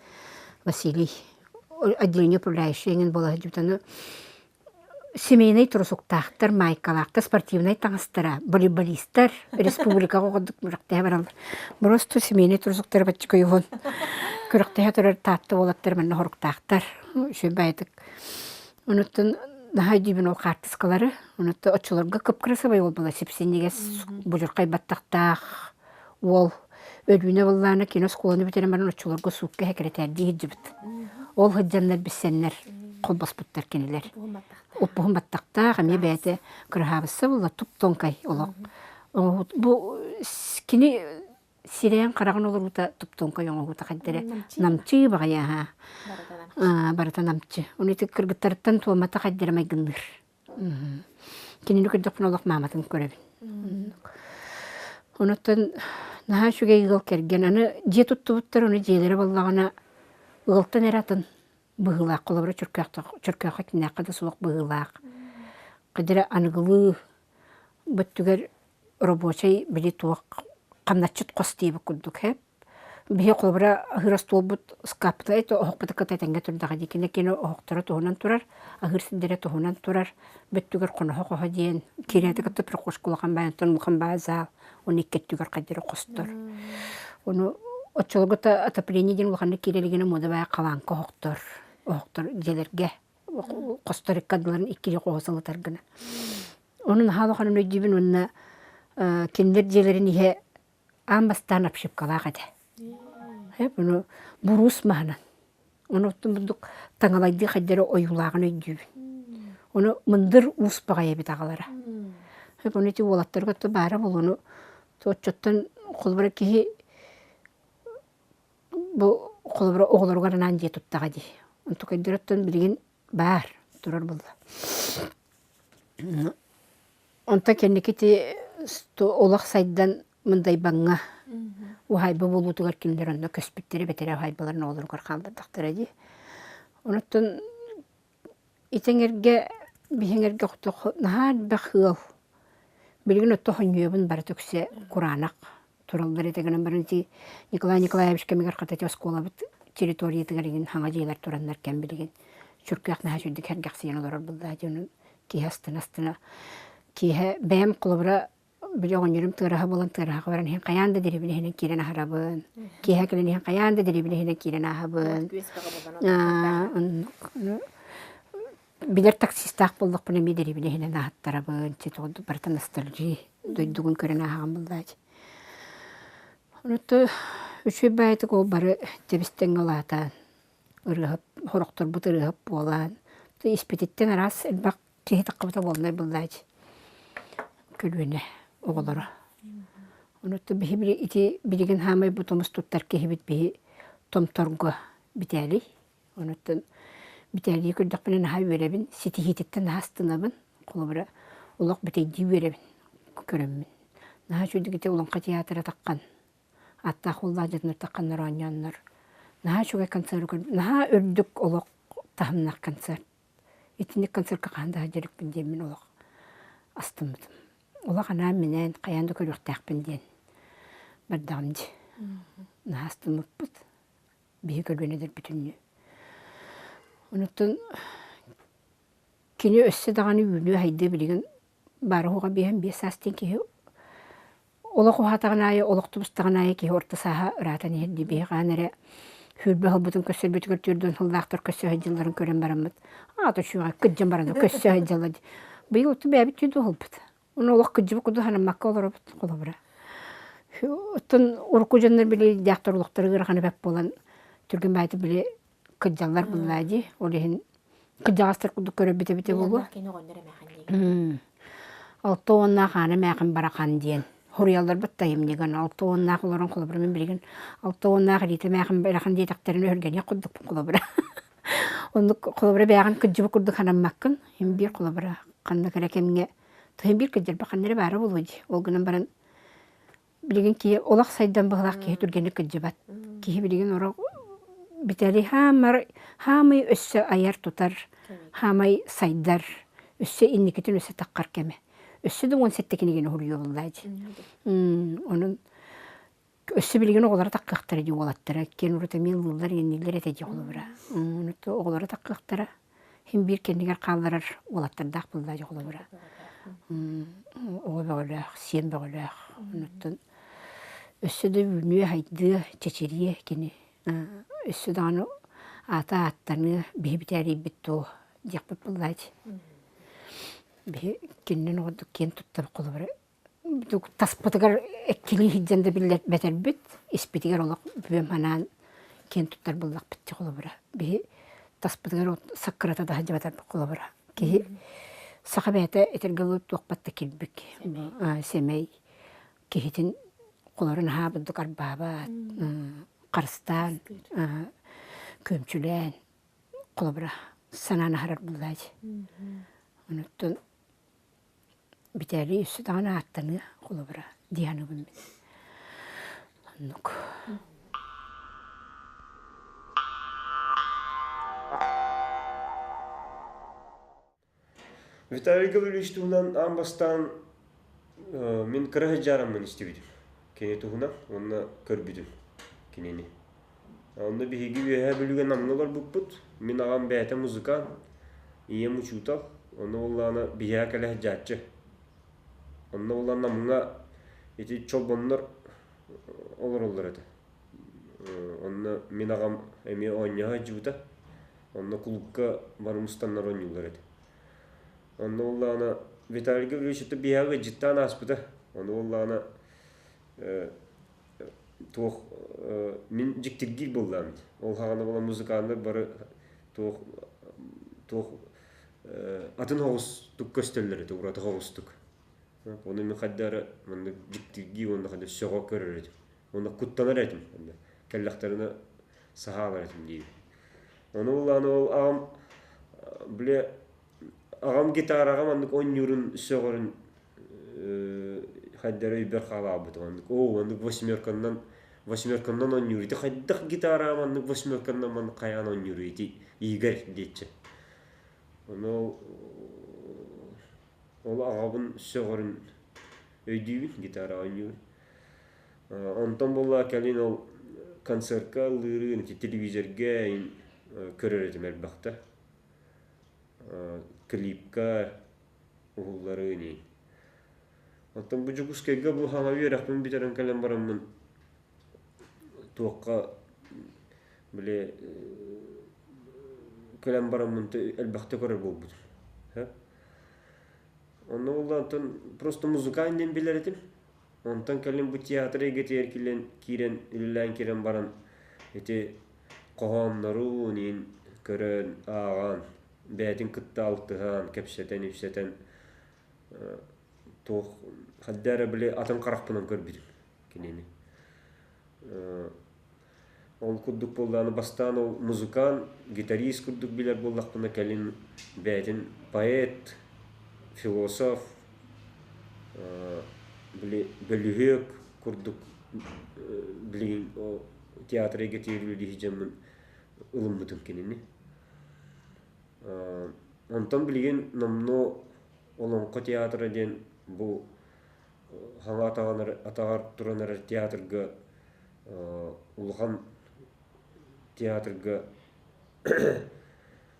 Василий отделение управляющий эҥин буола сылдьыбыт. Ону семейнай трусуктаахтар, маайкалаахтар, спортивнай таҥастара, волейболистар республикаҕа курдук күрэхтэһэ бараллар. Просто семейнай трусуктары бачча уһун күрэхтэһэ турар Таатта уолаттара манна хоруктаахтар. Үчүгэй баайытык Онуттан наһаа өйдүүбүн ол хаартыскалары. Онуттан оччолорго кып-кырасыбай уол буола сипсинньигэс, будьурхай баттахтаах уол. Өлүүнэ буоллаана кино оскуоланы бүтэрэн баран оччолорго суукка сэкирэтээрдии сылдьыбыт. Ол сылдьаннар билсэннэр холбоспуттар кинилэр. Уппуһун баттахтаах, эмиэ бэйэтэ кыраһаабысса буолла, туп-тонкай олох. Бу кини сирэйин хараҕын олоруута туптуҥкай оҥоһуута хайдара намчыы баҕайы аһаа барыта намчы ону ити кыргыттарыттан туомата хайдара майгынныыр кинини көрдөхпүнэ олох мааматын көрөбүн онуттан наһаа үчүгэй ыал кэргэн аны дьиэ туттубуттар ону дьиэлэрэ буоллаҕына ыалтан эрэ атын быһыылаах холобура чөркөөххө кинээххэ да суох быһыылаах хайдара аныгылыы бөттүгэр рабочай били туох хамначчыт хос диэбит курдук һэп. Биһи холобура аһыыр остуолбут ыскааппыта это оһохпут кыта этэҥҥэ турдаҕа дии. Кини кини оһохторо туһунан турар, аһыыр сирдэрэ туһунан турар. Бүттүгэр хоноһо хоһо диэн киирээти кытта прихожка улахан баай, онтон улахан баай зал, оны икки өттүгэр хайдары хостор. Ону оччолорго отопление диэн улаханнык киирэ илигинэ муода баай халааҥка оһохтор, оһохтор дьиэлэргэ хостор икки ардыларын иккили хоһо сылытар гына. Онун наһаа улаханын өйдүүбүн уонна кинилэр дьиэлэрин иһэ аан бастаан обшивкалаах этэ. Ону буруус маһынан. Ону оттон бурдук таҥалайдыы хайдары ойуулааҕын өйдүүбүн. Ону мындыр уус баҕайы эбит аҕалара. Ону ити уолаттарга отто баара буолуону оччоттон холобура киһи бу холобура оҕолоругар анаан дьиэ туттаҕа дии. Онтукайдар оттон билигин баар турар буолла. Онтон кэнники ити олох сайдан Мындайбаҥҥа уһаайба буолуутугар кинилэр онно көспүттэрэ бэтэрээ уһаайбаларын оҕолоругар хааллардахтара дии. Онуттан ити эҥэргэ биһи эҥэргэ наһаа элбэх ыал билигин отто хонньуйабын барыта үксэ кураанах тураллар этэ гынан баран ити Николай Николаевич кэмигэр хата ити оскуолабыт территориятыгар иҥин хаҥа дьиэлэр тураннар кэм билигин сүргээх наһаа үчүгдүк сэргэхсийэн олорор буоллаа дии онон киһи астына-астына киэһэ бэйэм холобура били оҕонньорум тыараһа буолан тыараһаҕа баран иһэн хайаан да дэриэбинэ иһинэн киирэн аһарабын киэһэ кэлэн иһэн хайаан да дэриэбинэ иһинэн киирэн ааһабын билэр таксистаах буоллахпына эмиэ дэриэбинэ иһинэн ааһаттарабын барыта ностальгия дойдугун көрөн ааһаҕын буоллаачы Онутту үчүгэй баайытык ол бары тэбис-тэҥҥэ улаатан ырыаһыт сорохторбут ырыаһыт буолан испититтэн араас элбэх киһи таххыбыта буоллар быллаачы көлүөнэ оҕолоро. Онутту биһи ити билигин хаамай бу тумус туттар киһибит биһи Томторго Битээлий. Онуттан Битээлийи көрдөхпүнэ наһаа үөрэбин, ситиһиититтэн наһаа астынабын. Холобура, олох бүтэйдии үөрэбин көрөммүн. Наһаа үчүгэй ити Олоҥхо театра таххан аттаах уоллаах дьоннор тахханнар оонньооннор наһаа үчүгэй концеры көрбүт наһаа үрдүк олох таһымнаах концерт итинник концертка хаһан да сылдьа диэммин олох астыммытым олох анаан-минээн хайаан да көрүөхтээхпин диэн бардаҕым дии наһаа астыммыппыт биһи көлүөнэлэр бүтүннүү онуттан кини өссө даҕаны үүнүө-сайдыа билигин баара-суоҕа 55 саас диэн киһи олох уһаатаҕын аайы, олох тубустаҕын аайы киһи орто сааһа ыраатан иһэр дии. Биһи хаһан эрэ сүүрбэ сылбытын көрсөрбүтүгэр 40 сыллаахтар көрсө сылдьалларын көрөн бараммыт, аата үчүгэй кырдьан баран көрсө сылдьаллар дии. Быйыл оттон бэйэбит түүн ылбыт. Ону олох кырдьыбыт курдук санаммакка олоробут холобура. Оттон урукку дьоннор били дьахтар олохторо ыарахана бэрт буолан түргэн баайытык били кырдьаллар буллаа дии. Ол иһин кырдьаҕастар курдук көрөрбүт эбитэ буолуо. Алта уоннаах аана эмээхин барахан диэн хоруйалларбыт тайымньыган алта уоннаах олорон холобура мин билигин алта уоннаах Рита эмээхин барахан диэтэхтэринэ өһүргэниэх курдукпун холобура. Оннук холобура бэйэҕин кырдьыбыт курдук санаммаккын. Иһин биир холобура ханнык эрэ кэмҥэ тыһын биир кырдьарба ханна эрэ баара буолуо дии. Ол гынан баран билигин киһи олох сайдан быһылаах киһи түргэнник кырдьыбат. Киһи билигин орох бүтэри хаамар хаамай өссө айар-тутар, хаамай сайдар, өссө инникитин өссө таххар кэмэ. Өссө да 17 кинигини уһуруйуоллаа дии. Онон өссө билигин оҕолоро таккыахтара дии уолаттара. Киэн урут эмиэ ыллыыллар, иэннииллэр этэ дии холобура. Оҕолоро таккыахтара. Син биир кэннигэр хаалларар уолаттардаах буоллаа дии холобура. Оҕо бөҕөлөөх, сиэн бөҕөлөөх. Онуттан өссө да үүнүө, хайдыа, чэчириэ кини. Өссө даҕаны аата ааттаныа, биһи бүтээрийбит дуо диэхпит буоллаа дии. Биһи кининэн оҕордук киэн туттар холобура таспытыгар эккилии сылдьан да биллэрбэтэрбит, испитигэр олох бүөм анаан киэн туттар буоллахпыт дии холобура. Биһи таспытыгар саккырата да сылдьыбатарбыт холобура. Киһи саха бэйэтэ этэргэ дылы туохпат да килбик, сэмэй киһитин холорун аһаа бурдук арбаабат, харыстаан, күөмчүлээн холобура санаан аһарар буоллаа дии. Онуттан Бүтээри өссө даҕаны ааттаныа холобура дии саныыбын мин. Оннук. Виталий Гаврильевич туһунан аан бастаан мин кыра сылдьаараммын истибитим. Кини туһунан уонна көрбүтүм. Кинини. Онно биһиги Үөһээ Бүлүүгэ Намҥа олорбуппут. Мин аҕам бэйэтэ музыкант, ийэм учуутал. Онно буоллаҕына биһиэхэ кэлэ сылдьааччы. Онно буоллаҕына Намҥа ити чолбоннор олороллор этэ. Онно мин аҕам эмиэ оонньоһо сылдьыбыта. Онно кулуупка бары мустаннар оонньууллар этэ. Онно буоллаҕына Виталий Гаврильевич это биһиэхэ ыалдьыттаан ааспыта. Ону буоллаҕына туох мин дьиктиргиир буоллаҕым дии. Ол хаҕана буолан музыканнар бары туох туох атын соҕустук көстөллөр этэ, ураты соҕустук. Ону мин хайда эрэ маннык дьиктиргии уонна хайда сөҕө көрөр этим. Уонна куттанар этим. Кэллэхтэринэ саһаалар этим диибин. Ону буллаҕына ол аҕам бile аҕам гитараҕа маннык оонньуурун сөҕөрүн хайдара өйбөр хаалаабытым оннук оо оннук восьмерканнан восьмерканнан оонньуур ити хайдах гитараҕа маннык восьмерканнан маннык хайаан оонньууруй ити Игорь диэччи ону ол аҕабын сөҕөрүн өйдүүбүн гитара оонньуурун онтон буолла кэлин ол концертка ыллыырын ити телевизорга көрөр этим элбэхтэ клипка уһулларыы ини. Оттон бу Дьокуускайга бу хаҥа үөрэхпин бүтэрэн кэлэн бараммын туохха били кэлэн бараммын элбэхтэ көрөр буолбутум. Онно буолла онтон просто музыкант диэн билэр этим. Онтон кэлин бу театр эйгэтигэр киирэн киирэн үлэлээн киирэн баран ити хоһооннору иин көрөн ааҕан бэйэтин кытта алтыһан, кэпсэтэн-ипсэтэн туох хайда эрэ били атын харахпынан көрбүтүм кинини. Ол курдук буоллаҕына бастаан ол музыкант, гитарист курдук билэр буоллахпына кэлин бэйэтин поэт, философ, били бөлүһүөк курдук билигин театр эйгэтигэр үлэлии сылдьаммын ылыммытым кинини. Онтон билигин номнуо Олоҥхо театра диэн бу хаҥа атаҕар туран эрэр театрга улахан театрга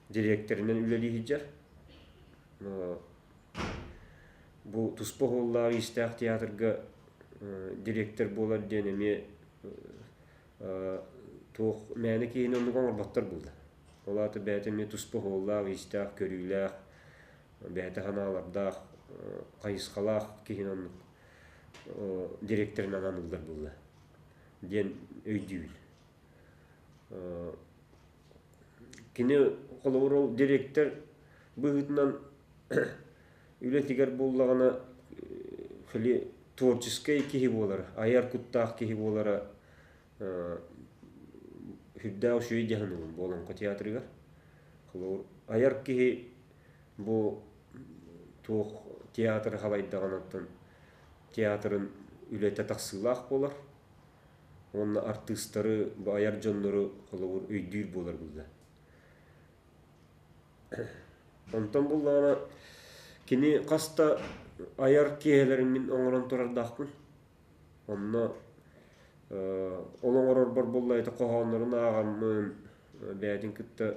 дириэктэринэн үлэлии сылдьар. Бу туспа оһуоллаах иистээх театрга дириэктэр буолар диэн эмиэ туох мээнэ киһини оннук оҥорботтор буолла. Ол аата бэйэтэ эмиэ туспа оһуоллаах, иистээх, көрүүлээх, бэйэтэ санаалардаах, хайысхалаах киһини оннук дириэктэринэн аныыллар буолла диэн өйдүүбүн. Кини холобур ол дириэктэр быһыытынан үлэтигэр буоллаҕына хили творческай киһи буолара, айар куттаах киһи буолара сүрдээх үчүгэй дьаһаныбын бу Олоҥхо театрыгар. Холобур, айар киһи бу туох театры халайдаҕына оттон театрын үлэтэ тахсыылаах буолар уонна артыыстары, бу айар дьоннору холобур өйдүүр буолар булла. Онтон буллаҕына кини хас да айар киэһэлэрин мин оҥорон турардаахпын. Онно ол оҥорорбор буолла ити хоһооннорун ааҕаммын бэйэтин кытта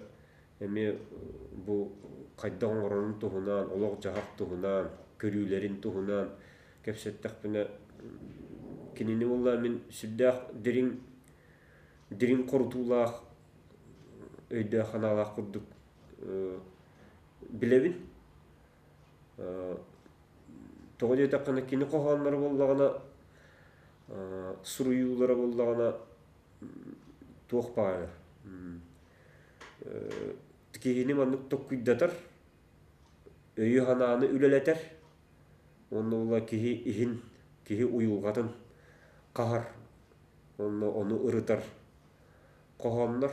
эмиэ бу хайдах оҥорорун туһунан, олох-дьаһах туһунан, көрүүлэрин туһунан кэпсэттэхпинэ кинини буолла мин сүрдээх дириҥ дириҥ хорутуулаах өйдөөх санаалаах курдук билэбин. Тоҕо диэтэххинэ кини хоһоонноро буоллаҕына суруйуулара буоллаҕына туох баҕайы киһини маннык токкуйдатар, өйү-санааны үлэлэтэр уонна була киһи иһин, киһи уйулҕатын хаһар уонна ону ырытар хоһооннор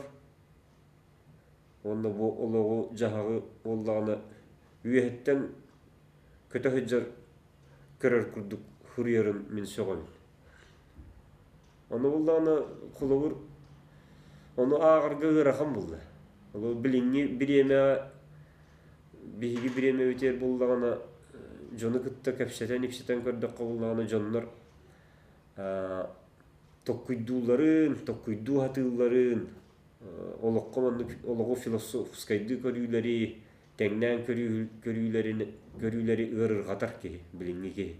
уонна бу олоҕу-дьаһаҕы буоллаҕына үөһэттэн көтө сылдьар көрөр курдук суруйарын мин сөҕөбүн. Ону буоллаҕына холобур ону ааҕарга ыарахан буолла. Ол билиҥҥи бириэмэҕэ биһиги бириэмэбитигэр буоллаҕына дьону кытта кэпсэтэн-ипсэтэн көрдөххө буоллаҕына дьоннор. Токкуйдуулларын, токкуйдуу сатыылларын, олоххо маннык олоҕу философскайдыы көрүүлэри, тэҥнээн көрүүлэрин көрүүлэри ыарырҕатар киһи, билиҥҥи киһи.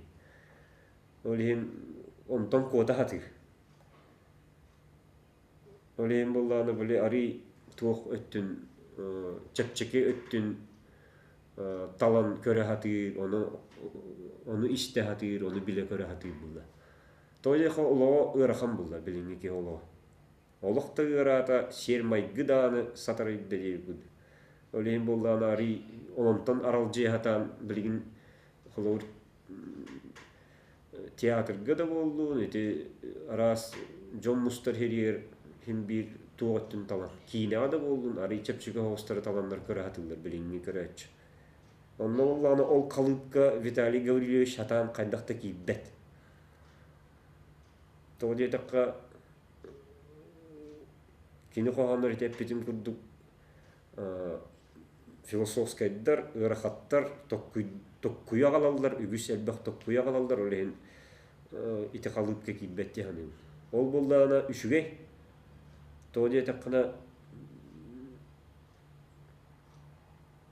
Ол иһин онтон куота сатыыр. Ол иһин буоллаҕына били арыый туох өттүн чэпчэки өттүн талан көрө сатыыр, ону ону истэ сатыыр, ону билэ-көрө сатыыр буолла. Тоҕо диэххэ олоҕо ыарахан буолла билиҥҥи киһи олоҕо. Олох да ыараата, сиэр-майгы даҕаны сатарыйда диэбит курдук. Ол иһин буоллаҕына арыый онтон аралдьыйа сатаан билигин холобур театрга да буоллун, ити араас дьон мустар сиригэр син биир туох өттүн талан, киинэҕэ да буоллун, арыый чэпчэки оһоҕостары таланнар көрө сатыыллар билиҥҥи көрөөччү. Онно буоллаҕына ол халыыпка Виталий Гаврильевич сатаан хайдах да киирбэт. Тоҕо диэтэххэ, кини хоһооннор ити эппитим курдук философскайдар, ыарахаттар токкуйа аҕалаллар, үгүс элбэх токкуйа аҕалаллар, ол иһин ити халыыпка киирбэт дии саныыбын. Ол буоллаҕына үчүгэй. Тоҕо диэтэххинэ,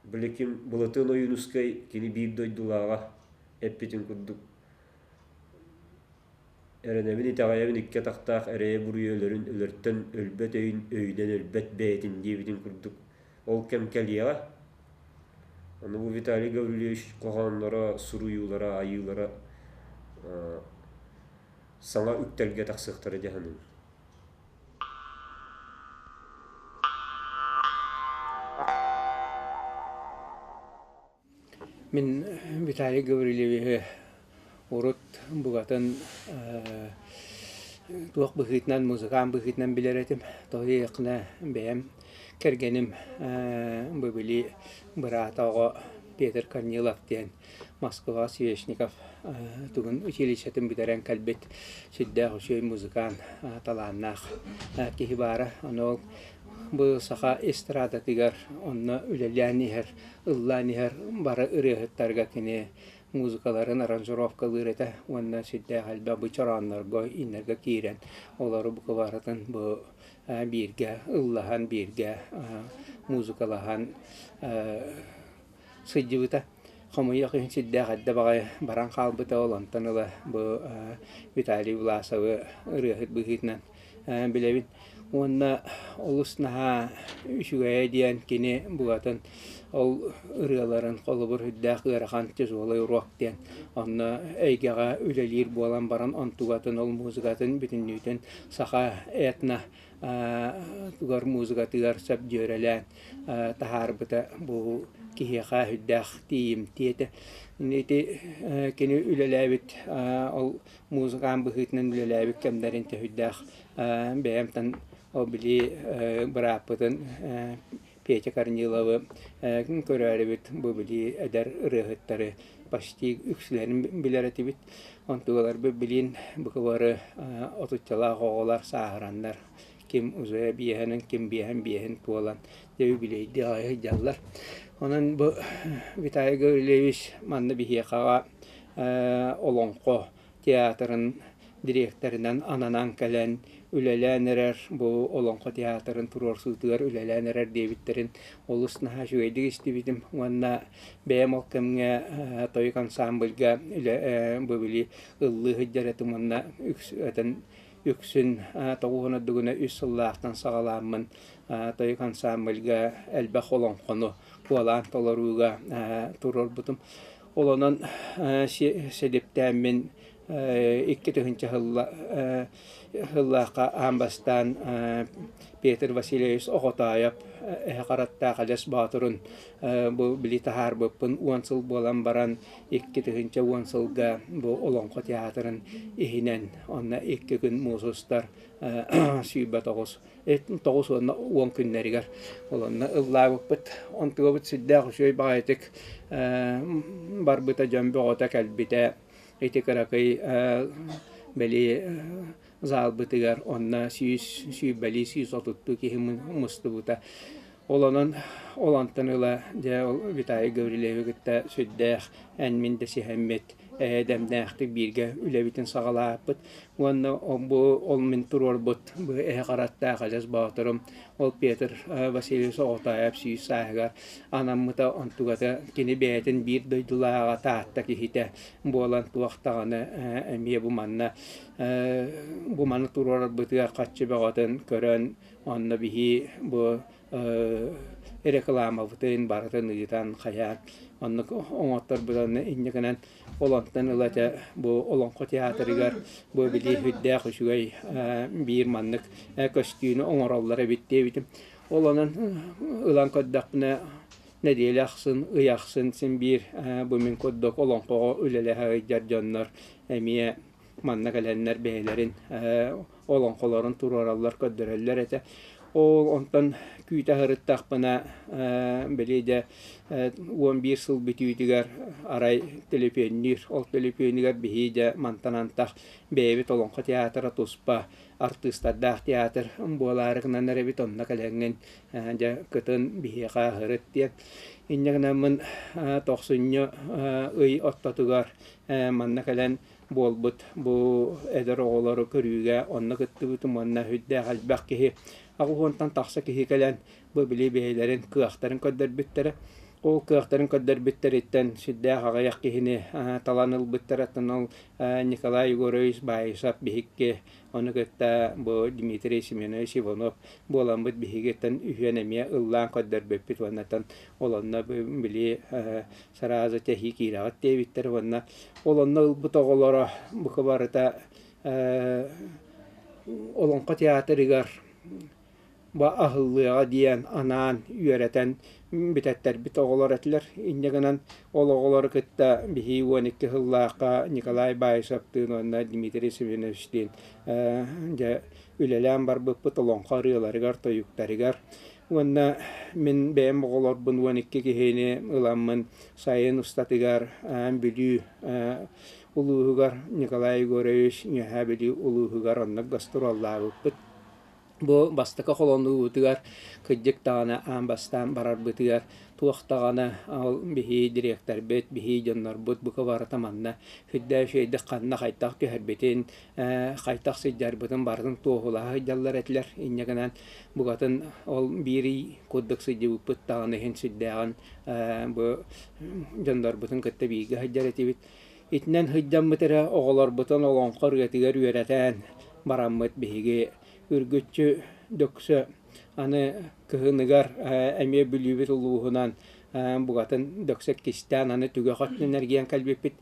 биликим Былатыан Ойуунускай кини биир дойдулааҕа эппитин курдук Эрэнэбин, итэҕэйэбин икки атахтаах эрэйэ-буруйа өлөрүн өлөртөн өлбөт өйүн өйүнэн өлбөт бэйэтин диэбитин курдук ол кэм кэлиэҕэ. Аны бу Виталий Гаврильевич хоһоонноро, суруйуулара, айыылара саҥа үктэлгэ тахсыахтара дии саныыбын. Мин Виталий Гаврильевиһы урут букатын туох быһыытынан, музыкант быһыытынан билэр этим. Тоҕо диэтэххинэ, бэйэм кэргэним бу били быраата оҕо Петр Корнилов диэн Москва Свешников тугун училищетын бүтэрэн кэлбит сүрдээх үчүгэй музыкант, талааннаах киһи баара. Ону ол бу саха эстрадатыгар онно үлэлээн иһэр ыллаан иһэр бары ырыаһыттарга кини музыкаларын аранжировкалыыр этэ уонна сүрдээх элбэх бу чорооннорго иннэргэ киирэн олору бука барытын бу бииргэ ыллаһан бииргэ музыкалаһан сылдьыбыта. Хомойуох иһин сүрдээх эрдэ баҕайы баран хаалбыта ол онтон ыла бу Виталий Власовы ырыаһыт быһыытынан билэбин. Уонна олус наһаа үчүгэйэ диэн кини букатын ол ырыаларын холобур үрдээх ыарахан тяжелый урок диэн онно эйгэҕэ үлэлиир буолан баран онтугатын ол музыкатын бүтүннүүтүн саха этно тугар музыкатыгар сөп дьүөрэлээн таһаарбыта бу киһиэхэ үрдээх тиийимтиэ этэ. Ити кини үлэлээбит ол музыкант быһыытынан үлэлээбит кэмнэрин төһүйдээх бэйэмтэн ол били бырааппытын Петя Корниловы көрөөрүбүт бу били эдэр ырыаһыттары почти үксүлэрин билэр этибит. Онтугаларбыт билин букабары отуччалаах оҕолор сааһыраннар ким уже биэһэнин, ким биэһэн биэһин туолан дьэ үбүлүөйдүү аҕай сылдьаллар. Онон бу Виталий Гаврильевич манна биһиэхэҕэ олоҥхо театрын дириэктэринэн ананан кэлэн үлэлээн эрэр бу Олоҥхо театрын туруорсуутугар үлэлээн эрэр диэбиттэрин олус наһаа үчүгэйдик истибитим уонна бэйэм ол кэмҥэ тойук ансаамбылга үлэ бу били ыллыы сылдьар этим уонна үксүн тоҕуһун ордугуна үс сыллаахтан саҕалааммын тойук ансаамбылга элбэх олоҥхону куолаан толорууга туруорбутум. Ол онон сэдиптээммин 2000 сыллаахха аан бастаан Петр Васильевич Оҕотоойоп Эһэ Хараттаах Элэс Боотурун бу били таһаарбыппын уон сыл буолан баран 2010 сылга бу Олоҥхо театрын иһинэн онно икки күн муус устар 29 9 уонна 10 күннэригэр ол онно ыллаабыппыт. Онтугабыт сүрдээх үчүгэй баҕайытык барбыта, дьон бөҕөтө кэлбитэ. Ити кыракый били заалбытыгар онно сүүс сүүрбэлии сүүс отуттуу киһи мустубута. Ол онон ол онтон ыла дьэ ол Виталий Гаврильевы кытта сүрдээх эн-мин дэсиһэммит. эйэ-дэмнээхтик бииргэ үлэбитин саҕалаабыппыт. Уонна бу ол мин туруорбут бу эһэ хараттаах Элэс Боотурум ол Петр Васильевич Оҕотоев сүүс сааһыгар анаммыта онтугата кини бэйэтин биир дойдулааҕа Таатта киһитэ буолан туох даҕаны эмиэ бу манна бу маны туруорарбытыгар хаччы бөҕөтүн көрөн онно биһи бу рекламабытын барытын ыытан хайаан оннук оҥотторбутун инньэ гынан ол онтон ыла этэ бу Олоҥхо театрыгар бу били сүрдээх үчүгэй биир маннык көстүүнү оҥороллор эбит диэбитим. Ол онон ылан көрдөхпүнэ нэдиэлэ ахсын, ый ахсын син биир бу мин курдук олоҥхоҕо үлэлэһэ сылдьар дьоннор эмиэ манна кэлэннэр бэйэлэрин олоҥхолорун туруораллар, көрдөрөллөр этэ. Ол онтон күүтэ сырыттахпына, били дьэ 11 сыл бүтүүтүгэр арай төлөпүөннүүр. Ол төлөпүөнүгэр биһиги дьэ мантан антах бэйэбит олоҥхо театра туспа артыыстардаах театр буолаары гынан эрэбит, онно кэлэҥҥин дьэ кытын биһиэхэ сырыт диэн. Инньэ гынаммын тохсунньу ый ортотугар манна кэлэн буолбут бу эдэр оҕолору көрүүгэ онно кыттыбытым уонна сүрдээх элбэх киһи 80-тан тахса киһи кэлэн бу били бэйэлэрин кыахтарын көрдөрбүттэрэ. Ол кыахтарын көрдөрбүттэриттэн сүрдээх аҕыйах киһини талан ылбыттарыттан ол Николай Егорович Баишев биһикки ону кытта бу Дмитрий Семенович Иванов буоламмыт биһигиттэн үһүөн эмиэ ыллаан көрдөрбүппүт уонна ол онно били сразу тэһии киирэҕит диэбиттэр уонна ол онно ылбыт оҕолоро бука барыта Олоҥхо театрыгар аһыллыаҕа диэн анаан үөрэтэн бүтэттэрбит оҕолор этилэр. Инньэ гынан ол оҕолору кытта биһиги 12 сыллаахха Николай Баишевтыын уонна Дмитрий Семеновичтыын дьэ үлэлээн барбыппыт олоҥхо ырыаларыгар, тойуктарыгар. Уонна мин бэйэм оҕолорбун 12 киһини ыламмын сайын устатыгар Бүлүү улууһугар Николай Егорович Үөһээ Бүлүү улууһугар онно гастроллаабыппыт. Бу бастакы холонуубутугар кырдьык даҕаны аан бастаан барарбытыгар туох даҕаны ол биһиги дириэктэрбит, биһиги дьоннорбут бука барыта манна сүрдээх үчүгэйдик ханна хайдах түһэрбитин, хайдах сылдьарбытын барытын туоһулаһа сылдьаллар этилэр. Инньэ гынан букатын ол биир ый курдук сылдьыбыппыт даҕаны иһин сүрдээҕин бу дьоннорбутун кытта бииргэ сылдьар этибит. Итинэн сылдьаммыт эрэ оҕолорбутун олоҥхо ырыатыгар үөрэтэн бараммыт биһиги үргүччү дөксө аны кыһыныгар эмиэ Бүлүүбүт улууһунан букатын дөксө иккистээн аны түгэх өттүнэн эргийэн кэлбиппит.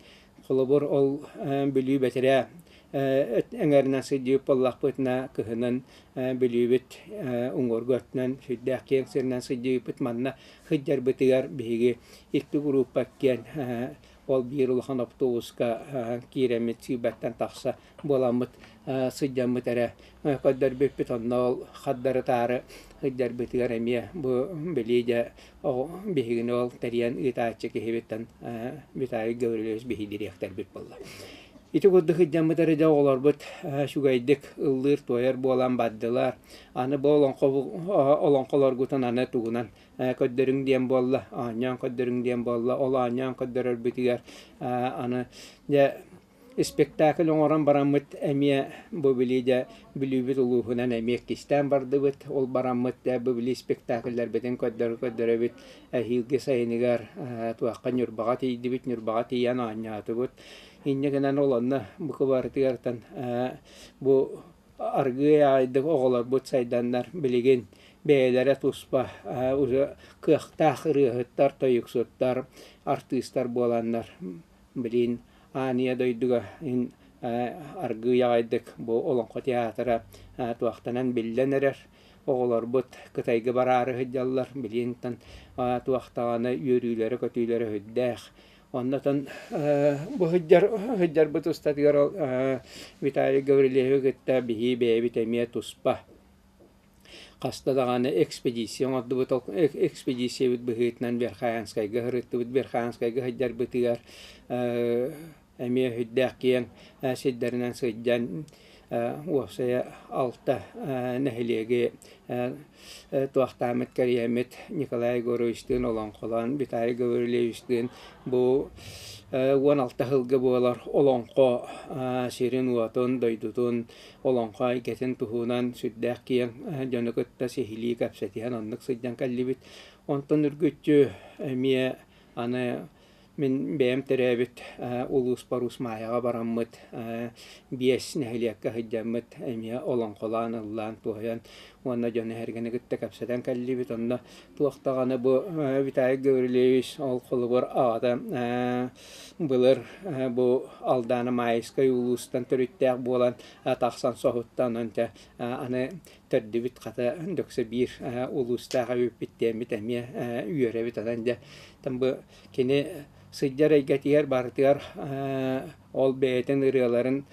Холобур, ол Бүлүү бэтэрээ эҥэринэн сылдьыбыт буоллахпытына, кыһынын Бүлүүбүт уҥуоргу өттүнэн сүрдээх киэҥ сиринэн сылдьыбыппыт. Манна сылдьарбытыгар биһиги икки группа иккиэн ол биир улахан оптуобуска киирэммит сүүрбэттэн тахса буоламмыт сылдьаммыт эрэ көрдөрбүппүт. Онно ол хардары-таары сылдьарбытыгар эмиэ бу били дьэ биһигини ол тэрийэн ыытааччы киһибиттэн Виталий Гаврильевич биһи дириэктэрбит буолла. Ити курдук сылдьаммыт эрэ дьэ оҕолорбут үчүгэйдик ыллыыр-туойар буолан бардылар. Аны бу олоҥхолоргутун аны тугунан көрдөрүҥ диэн буолла, оонньоон көрдөрүҥ диэн буолла. Ол оонньоон көрдөрөрбүтүгэр аны дьэ Испэктээкил оҥорон бараммыт эмиэ бу били дьэ Бүлүүбүт улууһунан эмиэ иккистээн бардыбыт. Ол бараммыт дьэ бу били испэктээкиллэрбитин көрдөрө-көрдөрөбүт. Эһиилги сайыныгар туохха Ньурбаҕа тиийдибит, Ньурбаҕа тиийэн оонньоотубут. Инньэ гынан ол онно бу кыбарытыгартан бу аргыый аҕайдык оҕолорбут сайданнар билигин бэйэлэрэ туспа уже кыахтаах ырыаһыттар, тойуксуттар, артыыстар буоланнар Билигин аан ийэ дойдуга иһин аргыый аҕайдык бу Олоҥхо театра туохтанан биллэн эрэр. Оҕолорбут Кытайга бараары сылдьаллар. Билигинтэн туох даҕаны үөрүүлэрэ-көтүүлэрэ сүрдээх. Оннотон бу сылдьар сылдьарбыт устатыгар Виталий Гаврильевы кытта биһиги бэйэбит эмиэ туспа Хаста даҕаны экспедиция оҥордубут, ол экспедициябыт быһыытынан Верхоянскайга сырыттыбыт. Верхоянскайга сылдьарбытыгар эмиэ сүрдээх киэҥ сирдэринэн сылдьан уопсайа алта нэһилиэги туохтааммыт кэрийэммит Николай Егоровичтыын олоҥхолоон, Виталий Гаврильевичтыын бу 16 сылга буолар олоҥхо сирин-уотун, дойдутун, олоҥхо эйгэтин туһунан сүрдээх киэҥ дьону кытта сиһилии кэпсэтиһэн оннук сылдьан кэллибит. Онтон үргүччү эмиэ аны Мин бэйэм төрөөбүт улууспар Уус Маайаҕа бараммыт биэс нэһилиэккэ сылдьаммыт эмиэ олоҥхолоон, ыллаан, туойан уонна дьону эһэргэни кытта кэпсэтэн кэллибит. Онно туох даҕаны бу Виталий Гаврильевич ол холобур аҕата былыр бу Алдаана Маайыскай улуустан төрүттээх буолан тахсан соһутта. Онон дьэ аны төрдүбүт хата дөксө биир улуустаах эбиппит диэммит эмиэ үөрэбит. Онон дьэ бу Кини сылдьар эйгэтигэр барытыгар ол бэйэтин ырыаларын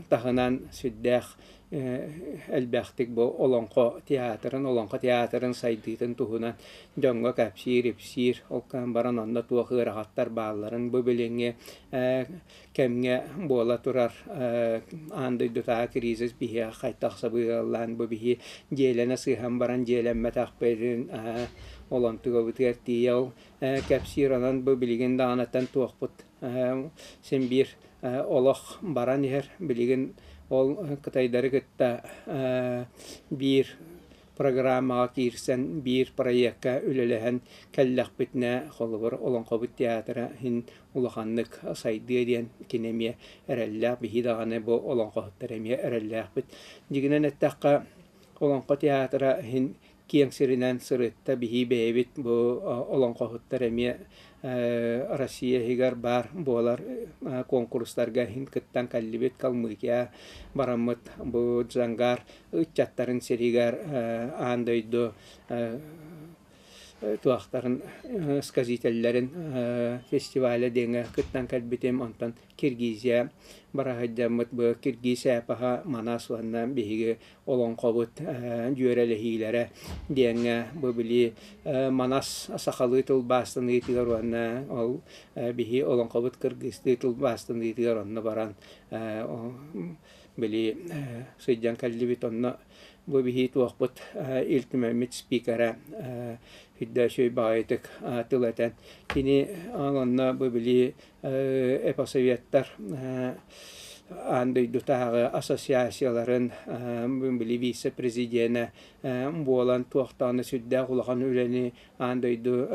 таһынан сүрдээх элбэхтик бу олоҥхо театрын, олоҥхо театрын сайдыытын туһунан дьоҥҥо кэпсиир-ипсиир, ол гынан баран онно туох ыарахаттар баалларын бу билиҥҥи кэмҥэ буола турар аан дойдутааҕы кризис биһиэхэ хайдах сабыылаан бу биһи дьиэлэнэ сыһан баран дьиэлэммэтэхпитин ол онтугабытыгар тиийэ ол кэпсиир онон бу билигин даҕанаттан туохпут син биир олох баран иһэр билигин ол кытайдары кытта биир программаҕа киирсэн биир проекка үлэлэһэн кэллэхпитинэ холобур олоҥхобут театра иһин улаханнык сайдыа диэн кини эмиэ эрэллээх биһи даҕаны бу олоҥхоһуттар эмиэ эрэллээхпит дьиҥинэн эттэххэ олоҥхо театра иһин киэҥ сиринэн сырытта биһи бэйэбит бу олоҥхоһуттар эмиэ Россия иһигэр баар буолар куонкурустарга иһин кыттан кэллибит Калмыкия бараммыт бу Джангар ыччаттарын сиригэр аан дойду туохтарын сказителлэрин фестиваля диэҥҥэ кыттан кэлбитим онтон Киргизия бараһыйдаммыт бу Киргиз эпоһа Манас уонна биһиги олоҥхобут дьүөрэлэһиилэрэ диэҥҥэ бу били Манас сахалыы тылбаастаныытыгар уонна ол биһи олоҥхобут кыргызтыы тылбаастаныытыгар онно баран били сылдьан кэллибит онно бу биһи туохпут Ил Түмэммит спикера Федосий баҕайытык тыл этэн кини онно бу били эпосоветтар аан дойдутааҕы ассоциацияларын били вице-президенэ буолан туох даҕаны сүрдээх улахан үлэни аан дойду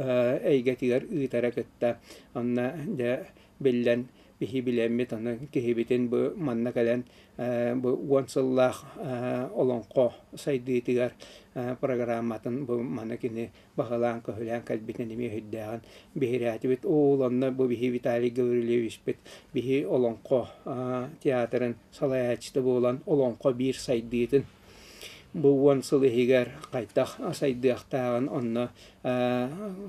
эйгэтигэр ыытара кытта онно дьэ биллэн биһи билэммит аны киһибитин бу манна кэлэн бу уон сыллаах олоҥхо сайдыытыгар программатын бу маны кини баһылаан-көһүлээн кэлбитин эмиэ өйдөөҕүн биһирээтибит. Ол онно бу биһи Виталий Гаврильевичпит биһи олоҥхо театрын салайааччыта буолан олоҥхо биир сайдыытын бу уон сыл иһигэр хайдах сайдыахтааҕын онно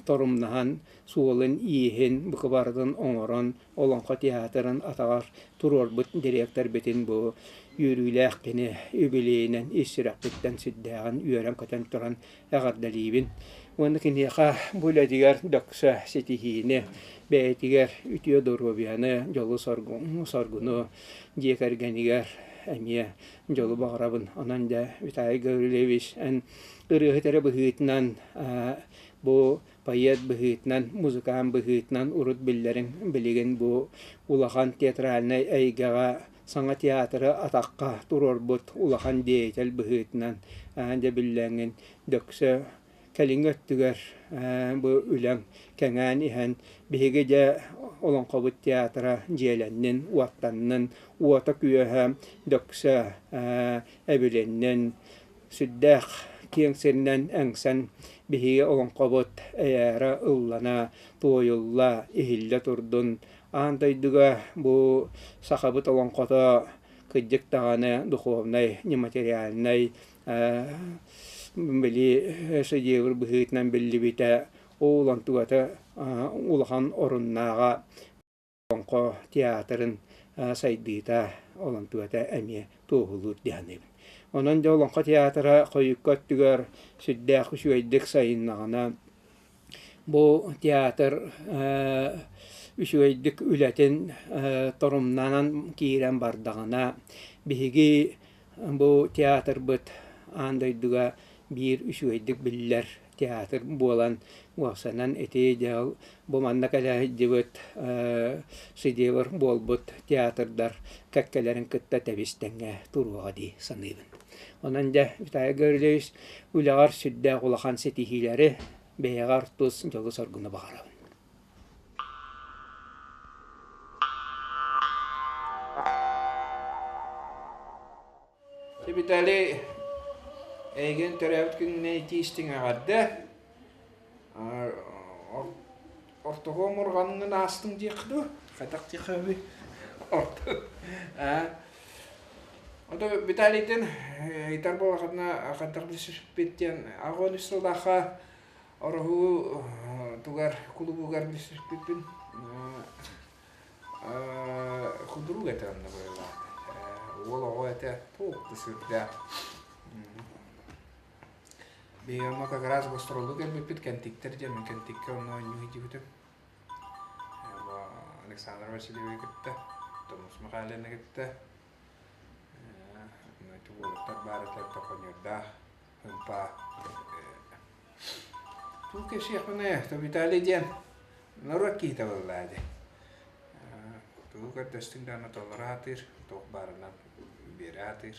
торумнаһан суолун-ииһин букубарытын оҥорон Олоҥхо театрын атаҕар туруорбут дириэктэрбитин бу үөрүүлээх кини үбүлүөйүнэн ис сүрэхпиттэн сүрдээҕин үөрэн-көтөн туран эҕэрдэлиибин. Уонна киниэхэ бу үлэтигэр дөксө ситиһиини, бэйэтигэр үтүө доруобуйаны, дьолу-соргуну, дьиэ кэргэнигэр эмиэ дьолу баҕарабын. Онон дьэ, Виталий Гаврильевич, эн ырыаһыт эрэ быһыытынан бу поэт быһыытынан, музыкант быһыытынан урут биллэриҥ билигин бу улахан театральнай эйгэҕэ саҥа театры атахха туруорбут улахан деятель быһыытынан дьэ биллэҥҥин дөксө кэлиҥҥи өттүгэр бу үлэҥ кэҥээн иһэн биһиги дьэ олоҥхобут театра дьиэлэннин, уоттаннын, уота-күөһэ дөксө эбилиннин, сүрдээх киэҥ сиринэн эҥсэн биһиги олоҥхобут эйээрэ ыллана, туойулла, иһиллэ турдун. Аан дойдуга бу сахабыт олоҥхото кырдьык даҕаны духовнай, нематериальнай били шедевр быһыытынан биллибитэ ол онтугата улахан оруннааҕа Олоҥхо театрын сайдыыта олонтугата эмиэ туоһулуур дии саныыбын. Онон дьэ Олоҥхо театра хойукка өттүгэр сүрдээх үчүгэйдик сайыннаҕына бу театр үчүгэйдик үлэтин торумнанан киирэн бардаҕына, биһиги бу театрбыт аан дойдуга биир үчүгэйдик биллэр театр буолан уопсанан ити дьыл бу манна кэлэ сылдьыбыт шедевр буолбут театрдар кэккэлэрин кытта тэбис-тэҥҥэ туруоҕа дии саныыбын. Онон дьэ Виталий Гаврильевич үлэҕэр сүрдээх улахан ситиһиилэри, бэйэҕэр тус дьолу-соргуну баҕарабын. Виталий, эйигин төрөөбүт күнүнэн итии-истиҥ эҕэрдэ. Ортоҕу омурҕаҥҥын аастыҥ диэх дуу? Хайдах диэххэ Орто. Ото Виталийтын ыйытар буоллаххына хайдах билсибиппит диэн аҕа үс сыллаахха Ороһу тугар кулубугар билсибиппин Худрук этэ онно быһыылаах. Уол оҕо этэ туох да сүрдээх. Биһиги онно как раз гастроллуу кэлбиппит Кэнтиктэр диэн мин Кэнтиккэ онно оонньуу сылдьыбытым. Александр Васильевы кытта, Томус Михайловны кытта ити уолаттар баар этэ тохонньордоох ымпаа Тугу кэпсиэхпиний, то Виталий диэн норуот киһитэ буоллаа дии. Тугу көрдөстүҥ даҕаны толоро сатыыр, туох баарынан биэрэ сатыыр.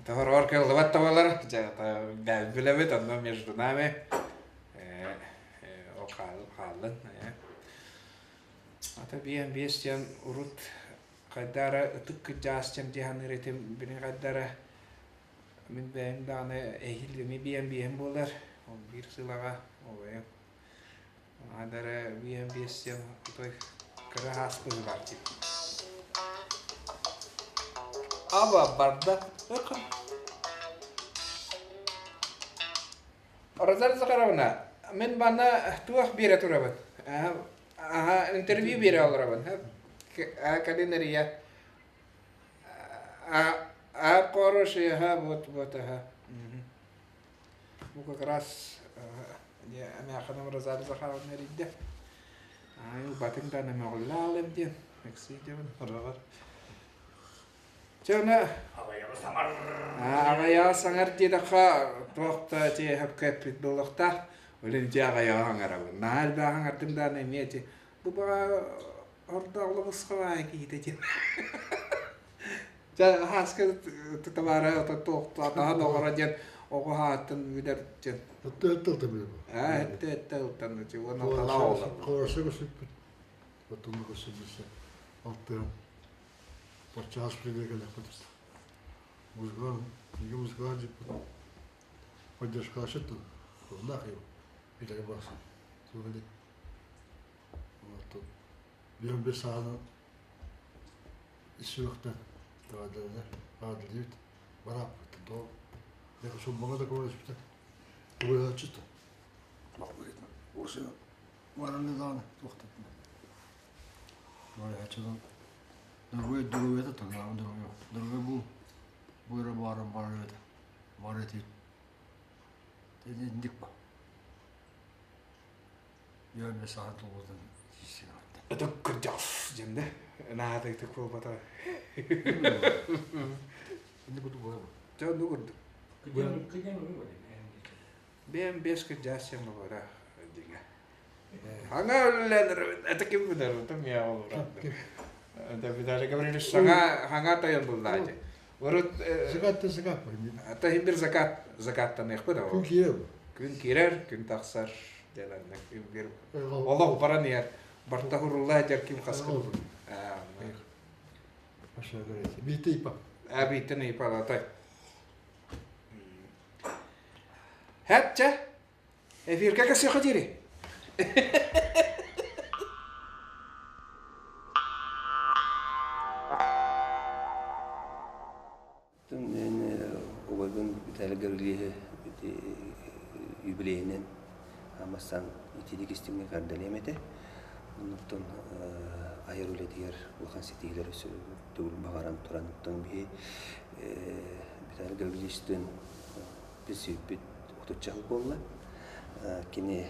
Тоһороҕор кыаллыбат да буолар, билэбит, онно между нами ол хааллын. Ата биэн биэс диэн урут хайдара ытык кырдьаас диэн дии саныыр этим, билин хайдара Мин бэйэм даҕаны эһиил эмиэ биэм биэһим буолар. Ол биир сылаҕа убайым Аадара биэм биэс диэн отой кыра ааспыт баар дии. Аба барда. Розалия Захаровна, мин манна туох биэрэ турабын? Аха, интервью биэрэ олоробун. Кэлин эрийэ. А хороший, ага, вот, вот, ага. Бу как раз эмээххиним Розалия Захаровна эрийдэ. Ай, батыҥ да мөҕүллэ диэн. Эксий диэбин ораҕар. Чэ, аны аҕайаҕа саҥар диэтэххэ туох да чиэһэпкэ эппит буолуохтаах. Олин дьэ аҕайаҕа саҥарабын. Наһаа элбэх саҥардым даҕаны эмиэ ити бу баҕа Ордоҕло бусхалаай киһитэ диэн. Дьэ хааска тутабаара туохтаатаһан оҕоро диэн оҕо хааттын билэр диэн. Өттө өттө ылта билэр. Аа өттө өттө ылтан уонна талаа олор. Хоросо көсүппүт. Оттон көсүппүт. Алтыан. Баччаас биле келеппит. Музыкан, иге музыкан жиппит. Поддержка ашыттын. Оннах билеге барсын. Сугали. Биир бир саҕана сүрэхтэн аадылыйбыт барааппыт доо суммаҕа да көмөлөспүтэ көмөлөһөөччү бараны даҕаны туохтатына көмөлөһөөччү дорогой дорогой тогда дорогой дорогой бу бу эрэ баара баар этэ баар этит инник ба Үөрмэ саҕа тулуутун Ытык кырдьаҕас диэн да наада ытык буолбата. Инни курдук буолар. Дьэ онну курдук. Бэйэм бес кырдьаас сем буолара диҥэ. Хаҥа үллэнэр это ким билэр это я олорор. Это Виталий Гаврильевич саҥа хаҥа тойон буллаати. Урут Закат закат. Ата хим бир закат закаттаныахпыт Күн киирэр. Күн киирэр, күн тахсар диэн күн бир олох баран иһэр. Барта хурулла дьэр ким хаскын. Биитте ипа. А бииттен ипа атай. Хәтчә эфирге кәсеха дири. Убайбын Виталий Гаврильевиһы юбилейинэн аммастан итиник истиҥник эҕэрдэлиэм этэ. Оннуктан айар үлэтигэр улахан ситиһиилэри төгүл баҕаран туран оттон биһи Виталий Гаврильевичтыын билсибиппит отучча сыл буолла. Кини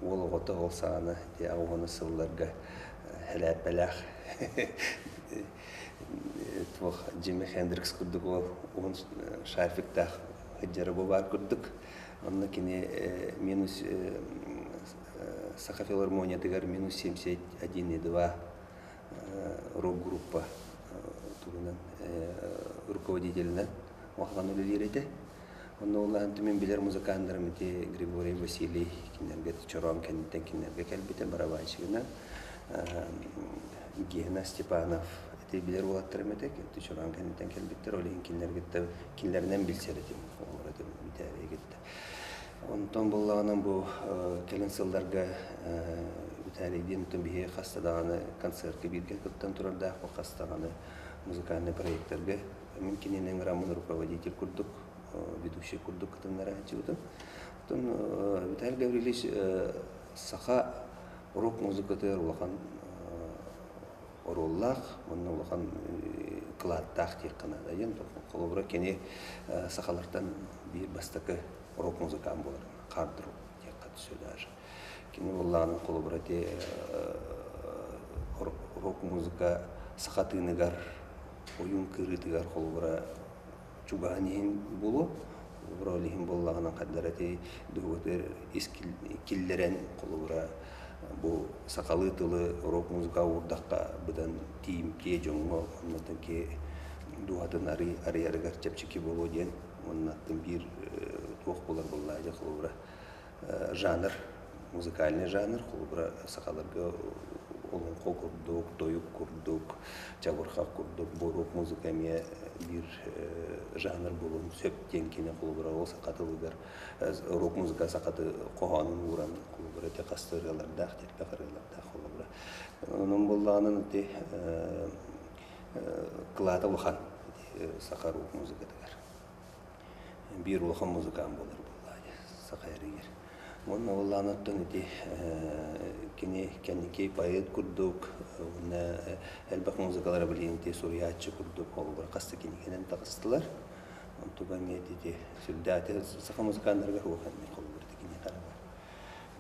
Уол оҕото ол саҕана ити аҕыс сылларга хэлээппэлээх туох Джимми Хендрикс курдук уол уһун шарфиктаах сылдьара бу баар курдук. Онно кини минус Саха филармониятыгар минус 71,2 рок-группа тугунан руководителинэн улахан үлэлиир этэ. Онно улахан түмэн билэр музыканнарым ити Григорий Василий кинилэргэ чороон кэнниттэн кинилэргэ кэлбитэ барабанщигынан Гена Степанов ити билэр уолаттарым этэ чороон кэнниттэн кэлбиттэр ол иһин кинилэргэ кинилэринэн билсэр этим олор этим бүтээри кытта. Онтон буоллаҕына бу кэлин сылларга Виталийдиин оттон биһиги хаста даҕаны концертка бииргэ кыттан турардаахпыт, хаста даҕаны музыкальнай проектарга мин кинини ыҥыраммын руководитель курдук, ведущий курдук кытыннара сылдьыбытым. Оттон Виталий Гаврильевич саха рок-музыкатыгар улахан оруоллаах уонна улахан кылааттаах диэххэ наада диэн. Холобура, кини сахалартан биир бастакы рок-музыкант буолар, хард-рок диэххэ түсө даже. Кини буоллаҕына холобура ити рок-музыка саха тыыныгар, ойуун кырыытыгар холобура чугаһын иһин буолуо. Холобура ол иһин буоллаҕына хардара ити дууһатыгар ис киллэрэн холобура бу сахалыы тылы рок-музыка уурдахха быдан тиийимтиэ дьоҥҥо оннуттан ки дууһатын арыйарыгар чэпчэки буолуо диэн уоннаттан биир туох буолар буоллаа дьэ холобура жанр музыкальный жанр холобура сахаларга олоҥхо курдук, тойук курдук, чабырҕах курдук боруок музыка эмиэ биир жанр буолуон сөп диэн кини холобура ол саха тылыгар рок музыка сахаты хоһоонун ууран холобура ити хаста ырыалардаах, элбэх ырыалардаах холобура. Онон буоллаҕынан ити кылаата улахан саха рок музыкатыгар. Биир улахан музыкант буолар буоллаа саха эригэр. Уонна буоллаҕына оттон ити кини кэнники поэт курдук уонна элбэх музыкалары билигин ити суруйааччы курдук холобура хас да кинигэнэн таҕыстылар. Онтуга эмиэ ити сүрдээх саха музыканнарыгар уох эмиэ холобур ити кини хараҕар.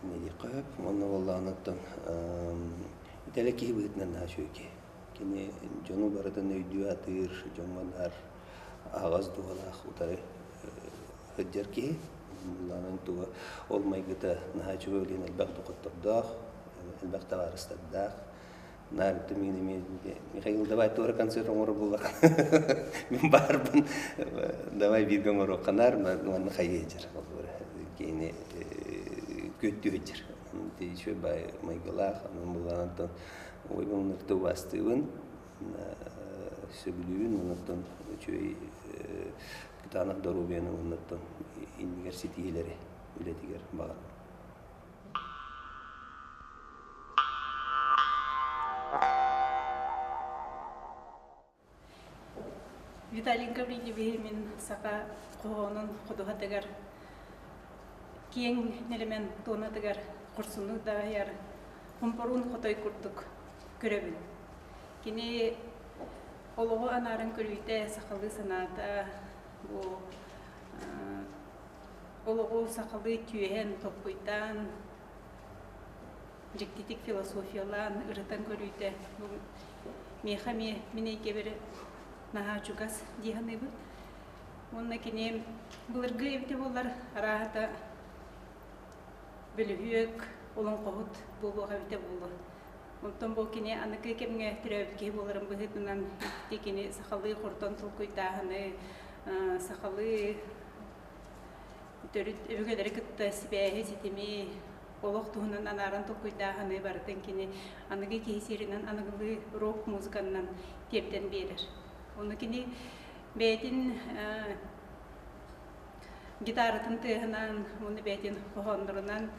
Эмиэ диэххэ сөп. Уонна буоллаҕына оттон итэлэ киһи быһыытынан наһаа үчүгэй киһи. Кини дьону барытын өйдүү сатыыр, дьоҥҥо наар аһаҕас дууһалаах утары сылдьар киһи. Былаанын туга ол майгыта наһаа үчүгэй үлэһин элбэх доҕоттордоох, элбэх табаарыстардаах. Наар мин эмиэ Михаил, давай туора концерт оҥоро буллах. Мин баарбын, давай бииргэ оҥоруохха наар, манна хайыы сылдьар. Киһини күөттүү сылдьар. Үчүгэй майгылаах, онон былаанантан ойбон ырты убаастыыбын, сөбүлүүбүн, оннуттан үчүгэй кытаанах доруобуйаны оннуттан иннигэр ситиһиилэри үлэтигэр баҕарабын. Виталий Гаврильевиһи мин саха хоһоонун ходуһатыгар киэҥ нэлэмэн туонатыгар хорсуннук даҕайар хомпоруун хотой курдук көрөбүн. Кини олоҕу анааран көрүүтэ, сахалыы санаата, бу олоҕу сахалыы түөһэн, толкуйдаан, дьиктитик философиялаан, ырытан көрүүтэ бу миэхэ эмиэ мин эйгэбэр наһаа чугас дии саныыбын. Уонна кини былыргы эбитэ буоллар арааһата бөлүһүөк, олоҥхоһут буолуох эбитэ буолуо. Онтон бу кини аныгы кэмҥэ төрөөбүт киһи буоларын быһыытынан ити кини сахалыы хордон толкуйдааһыны, сахалыы төрүт өбүгэлэри кытта сибээһи, ситими, олох туһунан анааран толкуйдааһыны барытын кини аныгы киһи сиэринэн аныгылыы рок музыканнан тиэрдэн биэрэр. Ону кини бэйэтин гитаратын тыаһынан уонна бэйэтин хоһооннорунан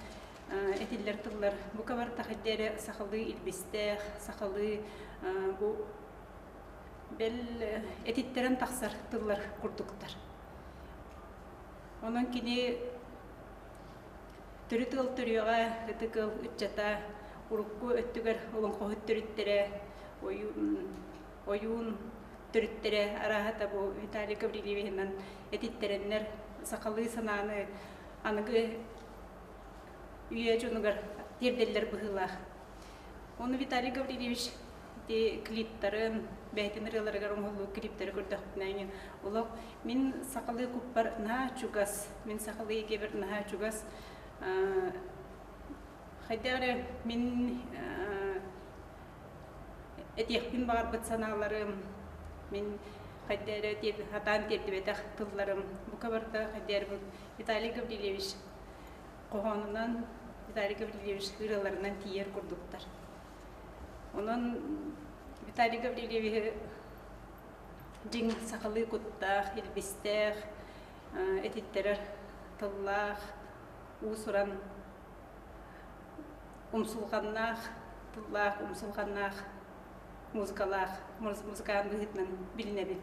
этиллэр тыллар бука барыта хайда эрэ сахалыы илбистээх, сахалыы бу бэл этиттэрэн тахсар тыллар курдуктар. Онон кини төрүт ыал төрүөҕэ, ытык ыал ыччата, урукку өттүгэр олоҥхоһут төрүттэрэ, ойуун төрүттэрэ арааһата бу Виталий Гаврильевиһынан этиттэрэннэр сахалыы санааны аныгы үйэ дьонугар тиэрдэллэр быһыылаах. Ону Виталий Гаврильевич ити клиптарын, бэйэтин ырыаларыгар оҥоһуллубут клиптэри көрдөхпүнэ, олох мин сахалыы куппар наһаа чугас, мин сахалыы эйгэбэр наһаа чугас. Хайдах эрэ мин этиэхпин баҕарбыт санааларым, мин хайда эрэ хатаан тиэрдибэтэх тылларым бука барыта хайда эрэ Виталий Гаврильевич хоһоонунан, Виталий Гаврильевич ырыаларынан тиийэр курдуктар. Онон Виталий Гаврильевиһы дьиҥ сахалыы куттаах, илбистээх, этиттэрэр тыллаах, уус-уран умсулҕаннаах тыллаах, умсулҕаннаах музыкалаах, музыкант быһыытынан билинэбин.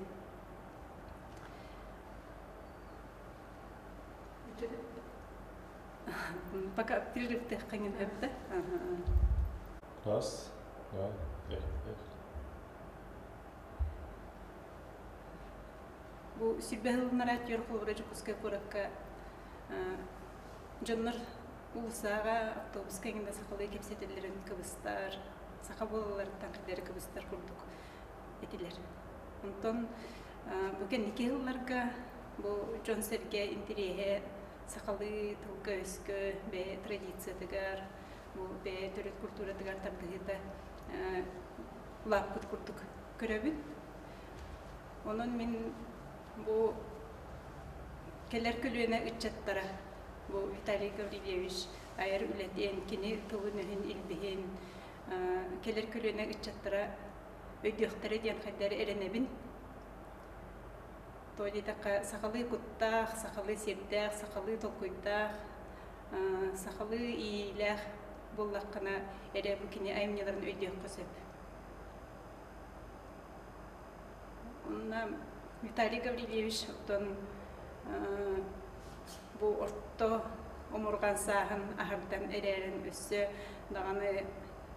Пока перерывтыаххаҥын өптө. Раз, два, три, Бу сүрбэ сылынара түөр холобура Дьокуускай куоракка дьоннор уулуссаҕа автобуска эҥин да сахалыы кэпсэтэллэрин кыбыстар, саха буолалларыттан кэллэри кыбыстар курдук этилэр. Онтон бу кэнники сылларга бу дьон-сэргэ интэриэһэ сахалыы тылга-өскө бэйэ традициятыгар, бу бэйэ төрүт культуратыгар тардыһыыта улааппыт курдук көрөбүн. Онон мин бу кэлэр көлүөнэ ыччаттара бу Виталий Гаврильевич айар үлэтин, кини тылын-өһүн илбиһин кэлэр көлүөнэ ыччаттара өйдүөхтэрэ диэн хайдары эрэнэбин. Тоҕо диэтэххэ, сахалыы куттаах, сахалыы сиэрдээх, сахалыы толкуйдаах, сахалыы иэйиилээх буоллаххына эрэ бу кини айымньыларын өйдүөххэ сөп. Онно Виталий Гаврильевич оттон бу орто омурҕан сааһын аһардан эрээрин өссө даҕаны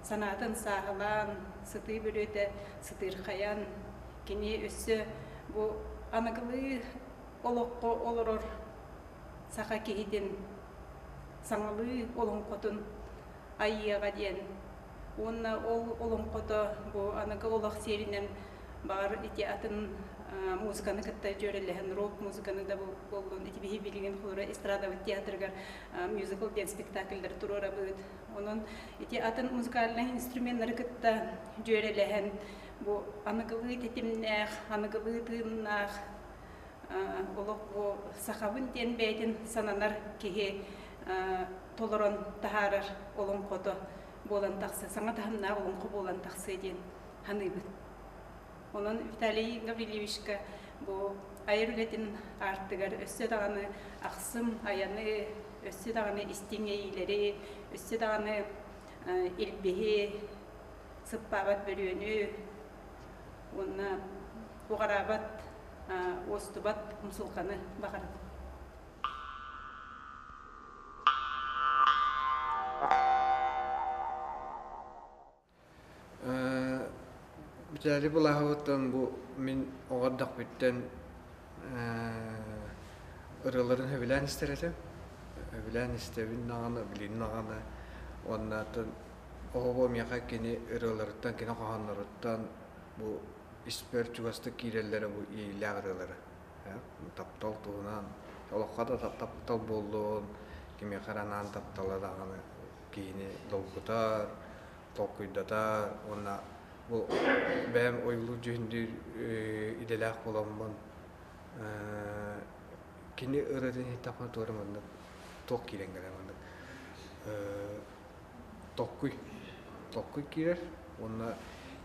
санаатын сааһылаан, сытыы бүрүөтэ сытыырхайан, кини өссө бу аныгылыы олоххо олорор саха киһитин саҥалыы олоҥхотун айыаҕа диэн уонна ол олоҥхото бу аныгы олох сиэринэн баҕар ити атын музыканы кытта дьүөрэлэһэн рок музыканы да буоллун ити биһи билигин холура эстрадабыт театрыгар мюзикл диэн спектакльдары туруорабыт онон ити атын музыкальнай инструменнары кытта дьүөрэлэһэн бу аныгылыы тэтимнээх аныгылыы тыыннаах олох бу сахабын диэн бэйэтин сананар киһи толорон таһаарар олоҥхото буолан тахса, саҥа таһымнаах олоҥхо буолан тахсыа диэн саныыбын. Онон Виталий Гаврильевичка бу айар үлэтин аартыгар өссө даҕаны ахсым айаны, өссө даҕаны истиҥ иэйиилэри, өссө даҕаны илбиһи, сыппаабат бөрүөнү уонна уҕараабат, уостубат умсулҕаны баҕарабын. Виталий Балаһовыттан бу мин оҕо эрдэхпиттэн ырыаларын сөбүлээн истэр этим. Сөбүлээн истэбин даҕаны, билигин даҕаны. Уонна оҕобо миэхэ кини ырыаларыттан, кини хоһоонноруттан бу испэр чугастык киирэллэрэ бу иэйиилээх ырыалара. Таптал туһунан, олоххо да таптал буоллун, кимиэхэ эрэ анаан таптала даҕаны киһини долгутар, толкуйдатар уонна бу бэйэм ойуулуур-дьүһүндүүр идэлээх буоламмын кини ырыатын иһиттэхпинэ туора маннык туох киирэн кэлэр маннык толкуй толкуй киирэр уонна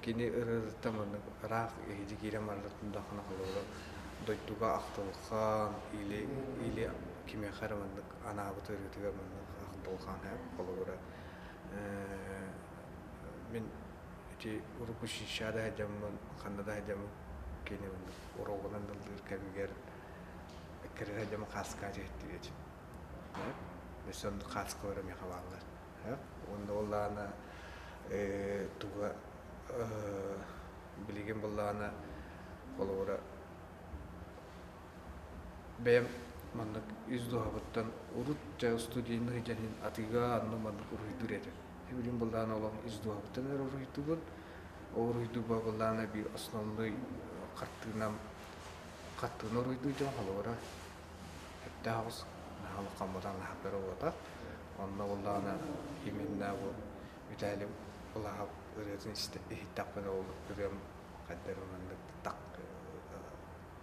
кини ырыатыттан маннык ыраах иһити киирэн барарыттан холобура дойдуга ахтылҕан или или кимиэхэ эрэ маннык анаабыт ырыатыгар маннык ахтылҕан холобура мин ити урукку шишада сылдьаммын ханна да сылдьаммын кини маннык уруогунан ыллыыр кэмигэр кэрэ сылдьаммын хааскаа түһэттиир этим өссө оннук хааскалар эмиэ бааллар уонна буоллаҕына туга билигин буоллаҕына холобура бэйэм Маннык ис дууһабыттан урут дьэ студийный дьэнин атыыга анны маннык уруһуйдуур этим. Билим былаан олон ис дууһабыттан эрэ уруһуйдуубун. Ол уруһуйдууба былаана биир основной хартыынам хартыына уруһуйдуу дьон холобура эптээх оҕус наһаа улахан наһаа уота. Онно буллаана именно бу Виталий Улахап ырыатын иһиттэхпинэ ол ырыам хайдах маннык так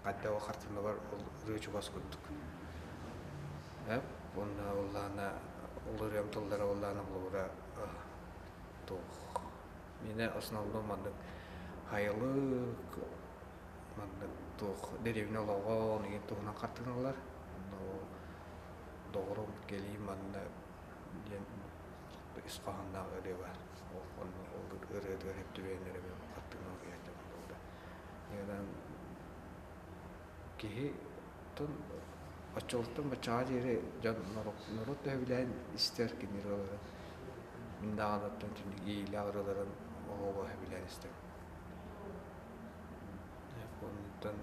хайдах ол хартыыналар ол ырыа чугас курдук. Уонна уллаана ол ырыам тыллара уллаана холобура туох минэ основном маннык хайылык маннык туох деревня олоҕо онигин туһунан хартыыналар онно доҕорум кэлии манна диэн ис хоһоонноох ырыа баар. Ол онно ол ырыатыгар сөп түбэһэн эрэ хартыына уруйааччы буолла. Ньыгынан киһи тон оччолортон баччаҕа диэри дьон норуот төһөбүлээн истэр кини ырыаларын мин даҕаны оттон итинник иэйиилээх ырыаларын оҕоҕо сөбүлээн истэбин. Онтон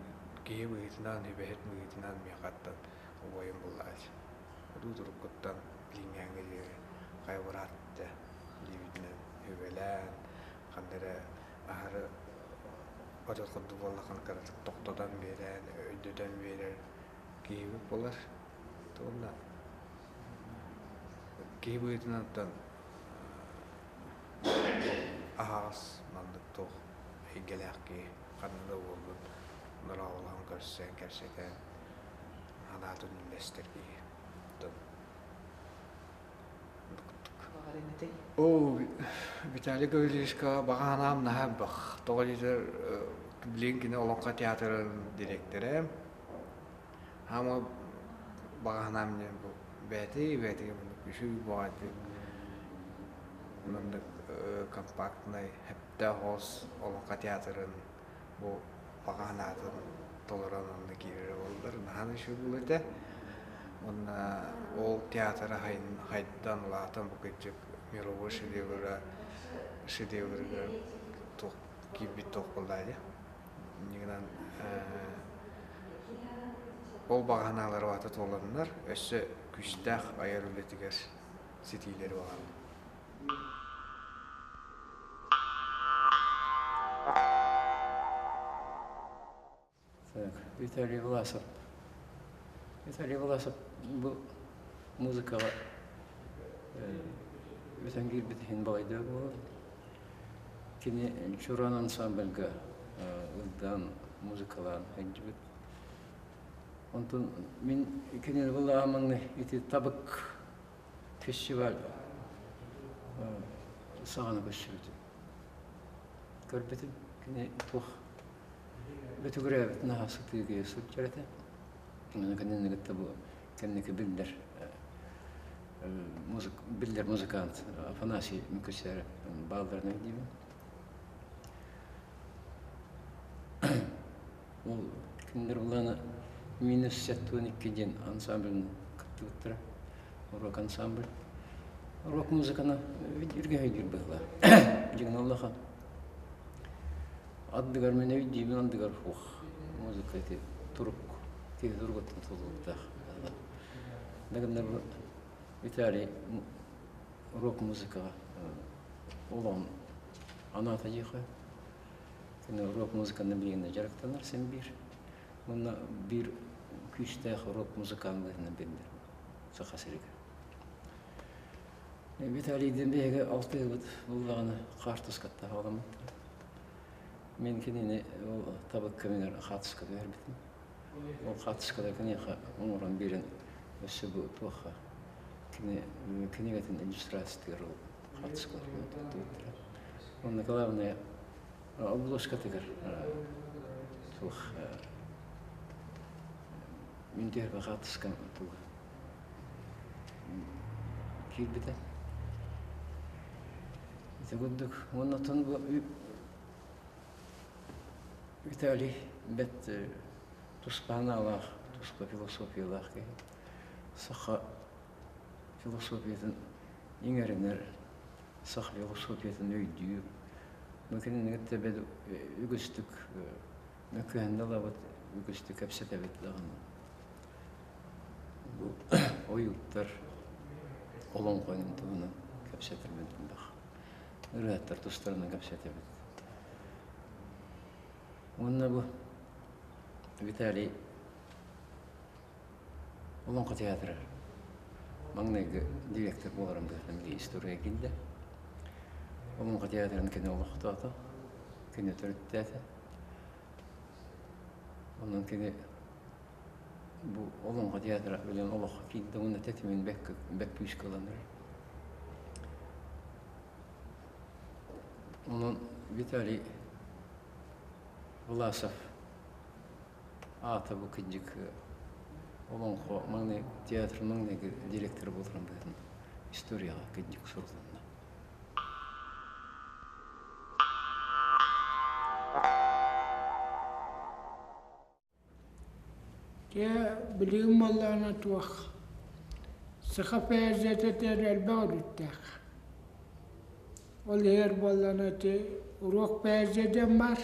киһи быһыытынан, үбэһит быһыытынан миэхэттэн убайым буллааччы. Уруу туруккуттан билиҥҥээҥҥэ диэри хайабыраатта диэбитинэн үбэлээн, ханна эрэ аһары отут курдук буоллаххына кыратык тохтотон биэрэн, өйдөтөн биэрэр киһибит буолар. Уонна киһи быһыытынан оттон аһаҕас маннык туох эйгэлээх киһи ханна да буоллун нороолоон көрсөн кэпсэтэн санаатын үллэстэр киһи. Оо, Виталий Гаврильевичка баҕа санаам наһаа элбэх. Тоҕо диэтэр, билигин кини Олоҥхо театрын дириэктэрэ. Хаама баҕа санаам диэн бу бэйэтэ бэйэтигэр маннык үчүгэй баҕайытык маннык компактнай сөптөөх оҕус Олоҥхо театрын бу баҕа санаатын толорон онно киирэрэ буоллар наһаа үчүгэй буолуо этэ. Уонна ол театра хайдан улаатан бу кырдьык мировой шедевра шедеврыгар туох киирбит туох буоллаа дии. Иннигинэн ол баҕа санаалара баата туоланнар өссө күүстээх айар үлэтигэр ситиилэри баҕарабын. Так, Виталий Власов. Виталий Власов бу музыкаҕа бүтэн киирбит иһин балайда буолар. Кини Чуран ансамбльга ылдаан, музыкалаан сылдьыбыт. Онтон мин кинини былаамаҥны ити табык фестиваль саҕана көрсүбүтүм. Көрбүтүм, кини туох бөтүгүрээбит наһаа сытыыгыйа сылдьар этэ. Аны кинини кытта бу кэнники биллэр музык, биллэр музыкант Афанасий Микусяров баалларын өйдүүбүн. Ол кинилэр булаана минус 72 диэн ансамблын кыттыбыттара. Рок ансамбль. Рок музыканы үргэ өйдүүр быһыылаах. Дьиҥин Аллаха ардыгар мин өйдүүбүн, ардыгар ух музыка ити турук киһи туругуттан тутулуктаах. Да гыннар Виталий рок музыкаҕа олоҕун анаата диэхэ. Кини рок музыканы билигин дьарыктанар син биир. Уонна биир күүстээх рок музыкант быһыытынан биллэр Саха сиригэр. Виталийдыын биһиги алтыһыбыт буллаҕына хаартыскаттаах оҕоломмуттара. Мин кинини ол табык кэмигэр хаартыска түһэрбитим. Ол хаартыскалар киниэхэ оҥорон биэрэн өссө бу туохха кини кинигэтин иллюстрациятыгар ол хаартыскалар туттубуттара. Уонна главное обложкатыгар туох мин түһэрбэ хаартыскам туох киирбитэ. Ити курдук уонна оттон бу Виталий бэрт туспа санаалаах, туспа философиялаах киһи. Саха философиятын иҥэринэр, саха философиятын өйдүүр. Бу кинини кытта бэл үгүстүк мөккүһэн да ылабыт, үгүстүк кэпсэтэбит даҕаны. Бу ойууттар олоҥхонун туһунан кэпсэтэрбит элбэх. Ырыаттар тустарынан кэпсэтэбит. Уонна бу Виталий Олоҥхо театра маҥнайгы директор буоларын быһыытынан били история киирдэ. Олоҥхо театрын кини олохтоото, кини төрүттээтэ. Онон кини бу Олоҥхо театра билэн олоххо киирдэ уонна тэтимин бэккэ бэк күүскэ ылан эрэр. Онон Виталий Власов аата бу кырдьык олоҥхо маҥнай театр маҥнайгы директора буоларын быһыытынан историяҕа кырдьык сурулунна. Дьэ, билигин буоллаҕына туох саха поэзията элбэх өрүттээх. Ол иһигэр буоллаҕына ити уруок поэзия диэн баар.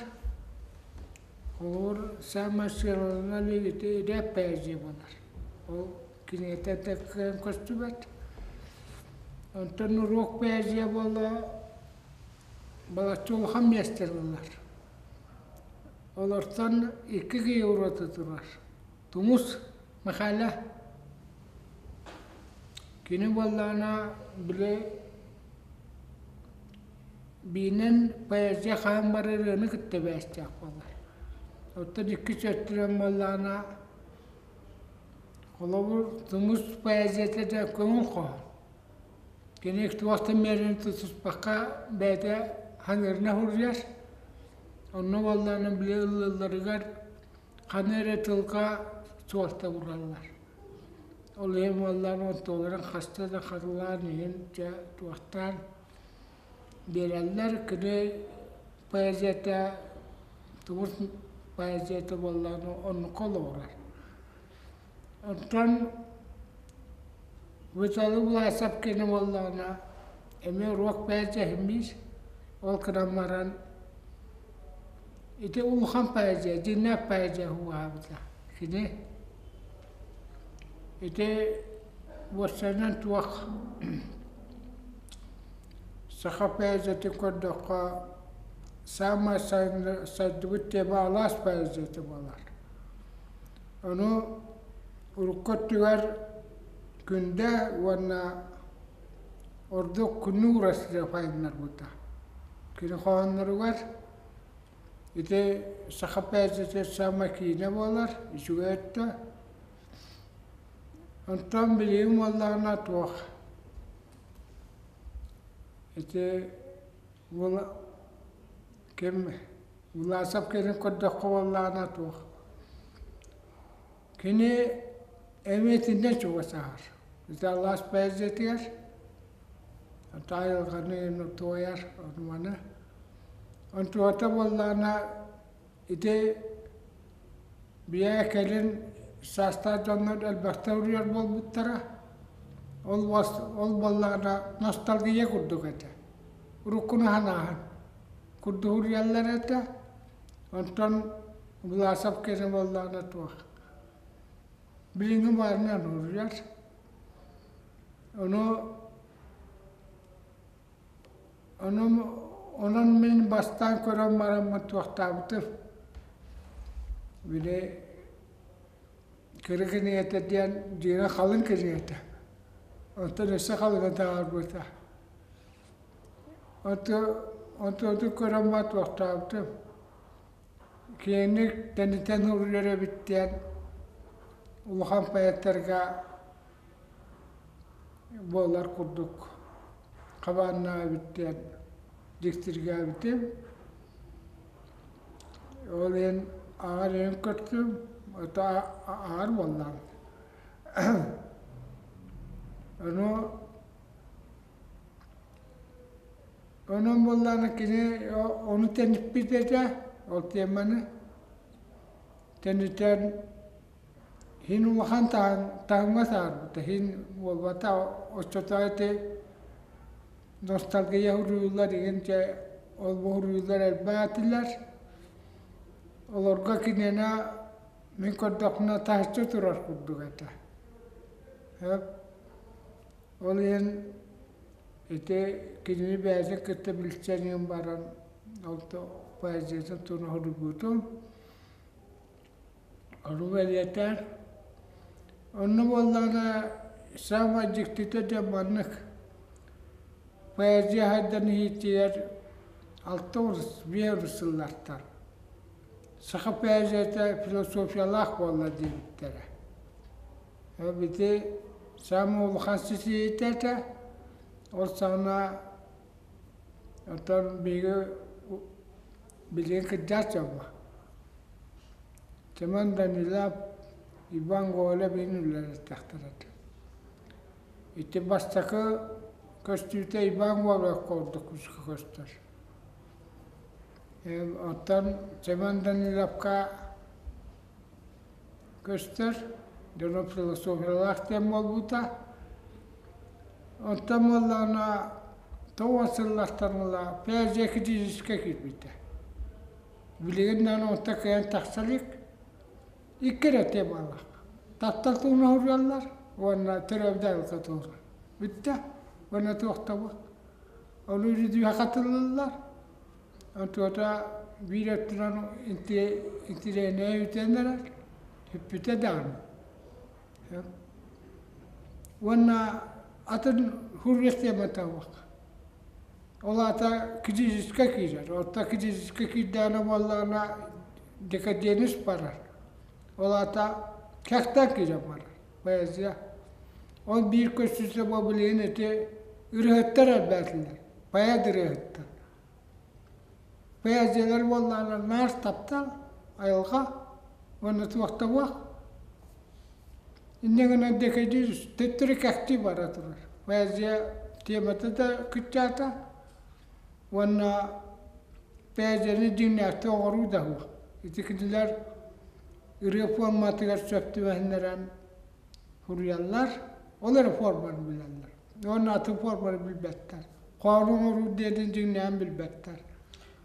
Холобур, саамай сыаналанар ити рэп поэзия буолар. Ол кинигэтэ да кыайан көстүбэт. Онтон уруок поэзия буолла балачча улахан миэстэ ылар. Олортон икки киһи уруота турар. Тумус Михаила кини буоллаҕына били биинэн поэзия хаһан барар ырыаны кытта бээстээх буолар. Оттон иккис өттүнэн буоллаҕына холобур тумус поэзията да көҥүл хоһоон. Кини туох да миэрэни тутуспакка бэйэтэ ханыырына суруйар. Онно буоллаҕына били ыллыылларыгар ханна эрэ тылга суолта уураллар. Ол иһин буоллаҕына онтуларын хаста да хатылаан иһин дьэ туохтаан биэрэллэр. Кини поэзията тугус поэзията буоллаҕына оннукка олоҕурар. Оттон Виталий Власов кини буоллаҕына эмиэ уруок поэзия иһиммиир. Ол гынан баран ити улахан поэзия, дьиҥнээх поэзия уһаабыта. Кини ити уопсайынан туох саха поэзиятын көрдөххө саамай сайдыбыт тема алаас поэзията буолар. Ону урукку өттүгэр Күндэ уонна ордук Күннүк Уурастыырап айаннарбыта. Кини хоһоонноругар ити саха поэзията саамай киинэ буолар, үчүгэй өттө. Онтон билигин буоллаҕына туох ити ким Власов кэлин көрдөххө буоллаҕына туох Кини эмиэ итиннэ чугасаһар. Ити алаас поэзиятыгар айылҕаны туойар ону-маны. Онтуота буоллаҕына ити бийээ кэлин саастаах дьоннор элбэхтэ уруйар буолбуттара. Ол ол буоллаҕына ностальгия курдук этэ. Уруккуну санааһын курдук уруйаллар этэ. Онтон Власов кэнэ буоллаҕына туох билиҥҥи баарынан уруйар. Ону ону онон мин бастаан көрөн бараммын туохтаабытым били кыра кинигэтэ диэн дьиҥэ халыҥ кинигэтэ. Онтон өссө халыҥа таҕарбыта. Онту көрөн баран туохтаабытым Киэҥник тэнитэн уруйар эбит диэн улахан поэттарга буолар курдук хабааннаах эбит диэн дьиктиргээбитим. Ол иһин ааҕар иһин көртүм, ото ааҕар буоллаҕым. Ону Онон буоллаҕына кини ону тэниппит этэ, ол теманы тэнитэн иһин улахан таһымҥа таһаарбыта, иһин буолбата оччотооҕу ити ностальгия уруйуллар игин дьэ ол уруйуллар элбэх этилэр. Олорго киниэнэ мин көрдөхпүнэ таһыччы турар курдук этэ. Ол иһин ити кинини бэйэтин кытта билсэн баран ол поэзиятын туһунан суруйбутум. Ону бэлиэтээн. Онно буоллаҕына саамай дьиктитэ диэн маннык. Поэзия хайдан иһиитигэр 65 сыллартан саха поэзията философиялаах буолла диэбиттэрэ. Ити саамай улахан ситиһиитэ этэ. Ол саҕана оттон биһиги билигин кырдьаҕас дьоммут. Семен Данилов, Иван Гоголев иһин үлэлэттэхтэрэ этэ. Ити бастакы көстүүтэ Иван Гоголев курдук көстөр. Оттон Семен Даниловка көстөр, дьоно философиялаах диэн буолбута. Оттон буоллаҕына тоҕо сыллартан ыла поэзия критическэй киирбитэ. Билигин даҕаны онто кыайан тахса илик. Икки эрэ темалаах. Таптал туһунан суруйаллар уонна төрөөбүт айылҕа туһунан. Бүттэ. Уонна туох да буол. Ону үрдүгэ хатыллаллар. Онтуота биир өттүнэн интириэнэ үтэн эрэр. Бүппүтэ даҕаны. Уонна атын суруйар темата суох. Ол аата кризиска киирэр. Оттон кризиска киирдэҕинэ буоллаҕына декаденис барар. Ол аата кэхтэн киирэн барар поэзия. Ол биир көстүүтэ бу билигин ити ырыаһыттар элбээтилэр. Поэт ырыаһыттар. Поэзиялар буоллаҕына наар таптал, айылҕа уонна туох да буох. Инньэ гынан декаденис төттөрү кэхтии бара турар. Поэзия темата да кыччаата уонна поэзияны дьиҥнээхтик оҥоруу да суох. Ити кинилэр ырыа форматыгар сөп түбэһиннэрэн суруйаллар, ол эрэ форманы билэллэр. Уонна атын форманы билбэттэр. Хоору оҥоруу диэнин дьиҥнээн билбэттэр.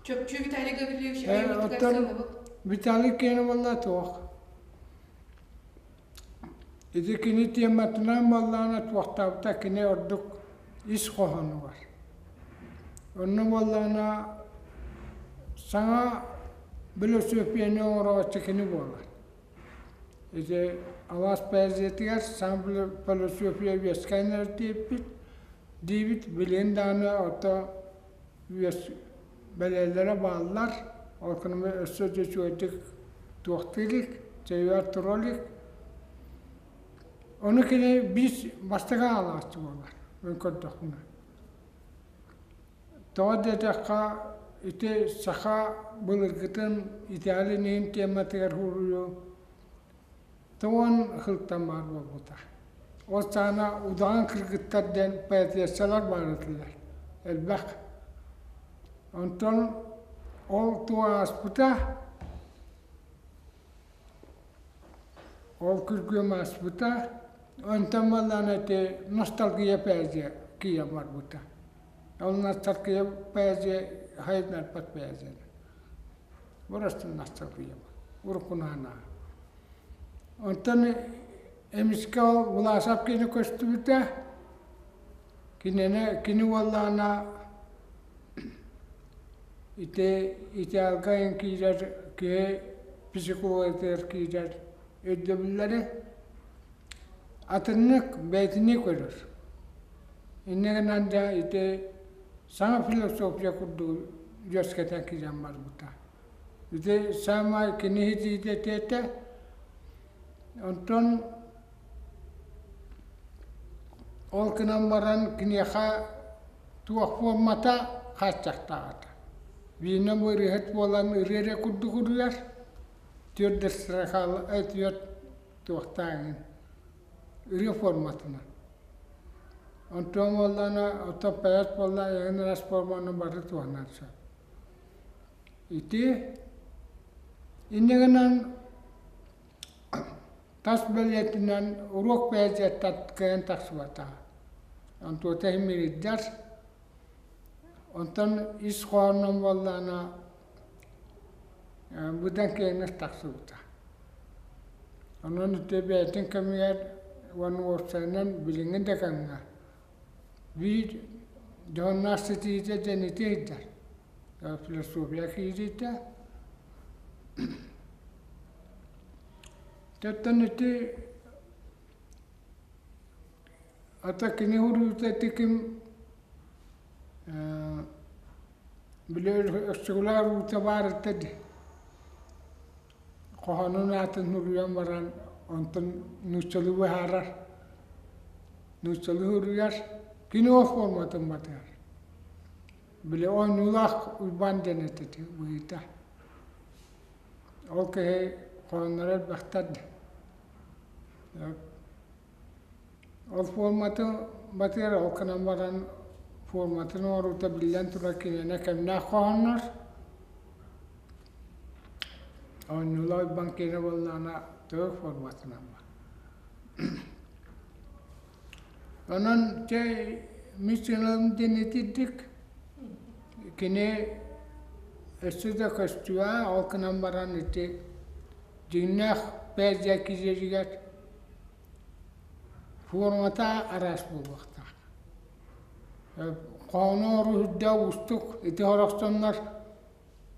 Чопчу Виталий Гаврильевич Оттон Виталий киэнэ буолла туох. Ити кини тематынан буоллаҕына туохтаабыта кини ордук ис хоһоонугар. Онно буоллаҕына саҥа бөлөсүөпүйэни оҥорооччу кини буолар. Ити алаас поэзиятыгар саҥа бөлөсүөпүйэ үөскээн эрэр диэбиппит диибит билигин даҕаны ото үөс бэлиэлэрэ бааллар. Ол гынан өссө да үчүгэйдик туохтуу илик, чэйигэр тура илик. Ону кини биир бастакы аҕалааччы буолар, мин көрдөхпүнэ. Тоҕо диэтэххэ, ити саха былыргытын итэҕэлин иһин тематыгар суруйуу тоҕон сылтан баар буолбута. Ол саҕана удаҕан кыргыттар диэн поэтессалар баар этилэр, элбэх. Онтон ол туох ааспыта, ол күргүөм ааспыта, онтон буоллаҕына ити ностальгия поэзия киирэн барбыта. Ол ностальгия поэзия хайыннарбат поэзия. Просто ностальгия уруккунаана. Онтон эмискэ ол Власов кини көстүбүтэ, кинини кини буоллаҕына ити идеалга киирэр киһи психологиятыгар киирэр өйдөбүллэри атыннык бэйэтинии көрөр. Инньэ гынан да ити саҥа философия курдук үөскэтэн киирэн барбыта. Ити саамай кини иһитиитэ этэ. Онтон ол гынан баран киниэхэ туох буолмата хааччахтаах этэ. Бииринэн бу ырыаһыт буолан ырыа эрэ курдук уруйар, түөрт түөрт туохтааҕын ырыа форматынан. Онтон буоллаҕына оттон поэт буолла эҥин ас форманы бары туһанар сөп. Ити инньэ гынан тас бэлиэтинэн уруок поэзияттан кыайан тахсыбатаҕа. Онтуота иһин Онтон ис хоһоонун буоллаҕына быдан киэҥник тахсыбыта. Онон ити бэйэтин кэмигэр уонна уопсайынан билиҥҥи да кэмҥэ биир дьоһуннаах ситиһиитэ диэн ити сылдьар. Философия киириитэ. Оттон ити ата кини уруйта ити ким били өксөкүлээх уута баар этэ дии. Хоһоонун аатын суруйан баран онтон нууччалыы быһаарар. Нууччалыы суруйар, кини ол форматын батыһар. Били оонньуулаах Уйбаан диэн этэ быһыыта. Ол киһи хоһоонноро элбэхтэр да. Ол форматын батыһар, ол гынан баран форматын оҥоруута биллэн турар киниэнэ кэмнээх хоһооннор. Оонньуулаах Уйбаан киэнэ буоллаҕына тыл форматынан бар. Онон чэ мин сыаналым диэн итирдик кини өссө да көстүөҕэ, ол гынан баран ити дьиҥнээх поэзия киирэригэр формата араас буолуохтаах. Хоһоону оҥоруу үрдэ уустук, ити сорохсоннор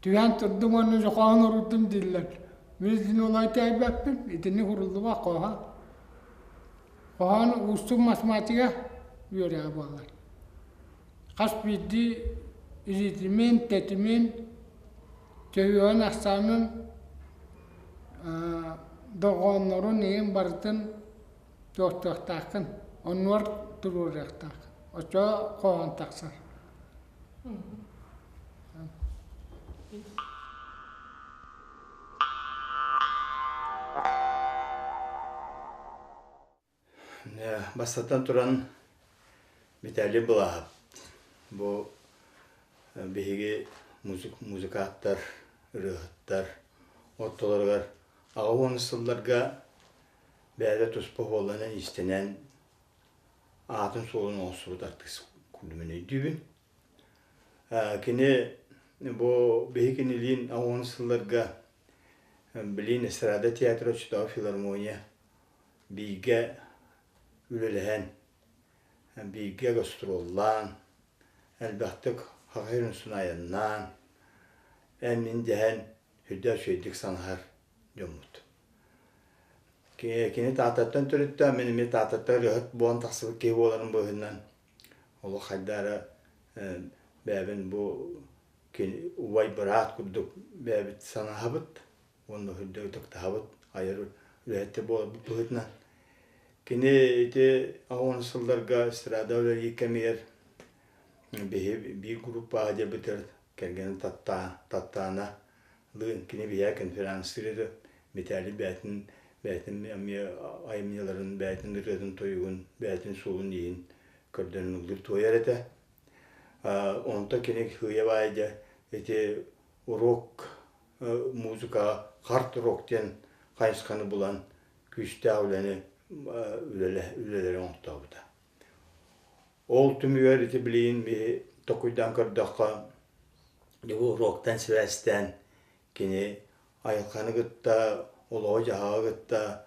түһээн турдум уонна дьохоон уруйдум дииллэр. Мин итини олой тэйбэппин, итини куруллубат хоһоон. Хоһоон уустук математика үөрэҕэ буолар. Хас биирдии ритмин, тэтимин, төһүөҕүн ахсаанын, дорҕооннорун иһин барытын туохтуохтааххын, оннугар туруоруохтааххын. Оччоҕо хоһоон тахсар. Бастатан туран, Виталий Былааһап бу биһиги музыкааттар, ырыаһыттар ортолоругар 80 сылларга бэйэтэ туспа буолланан иистэнэн аатын-суолун оҥостубут артыыс курдук өйдүүбүн. Кини бу биһи кинилиин 80 сылларга билин эстрада театра оччотооҕу филармония бииргэ үлэлэһэн, бииргэ гастроллаан, элбэхтик Саха сирин устун айаннаан, эн-мин дэһэн сүрдээх үчүгэйдик санаһар дьоммут. Кини Тааттаттан төрүттээх, мин эмиэ Тааттаттан ырыаһыт буолан тахсыбыт киһи буоларым быһыытынан олох хайдах эрэ бэйэбин бу убай быраат курдук бэйэбит санаһабыт уонна үрдэ ытыктаһабыт айар үлэһиттэр буоларбыт быһыытынан. Кини ити 10 сылларга эстрада үлэлиир кэмигэр биһи биир группаҕа диэбитэр кэргэнин Таттаана лыын кини биһиэхэ конференцтыыр Виталий бэйэтин бэйэтин эмиэ айымньыларын бэйэтин ырыатын тойугун бэйэтин суолун-ииһин көрдөрөн ыллыыр туойар этэ. Онтон кини сыыйа баайа дьэ ити урок музыкаҕа хард рок диэн хайысханы булан күүстээх үлэни үлэлэри оҥортообута. Ол түмүгэр ити билигин токуйдаан көрдөххө, бу уруоктан сибээстээн кини айылҕаны кытта, олоҕу-дьаһаҕы кытта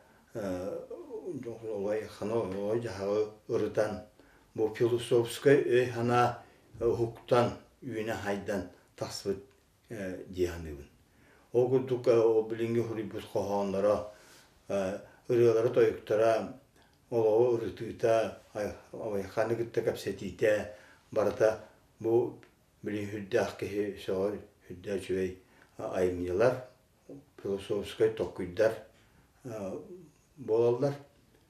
олоҕу-дьаһаҕы ырытан, бу философскай өй-санаа уһуктан, үүнэ-хайдан тахсыбыт дии саныыбын. Ол курдук ол билиҥҥи суруйбут хоһоонноро, ырыалара-тойуктара, олоҕу ырытыыта, айханы кытта кэпсэтиитэ барыта бу билигин сүрдээх киһи сөҕөр, сүрдээх үчүгэй айымньылар, философскай толкуйдар буолаллар.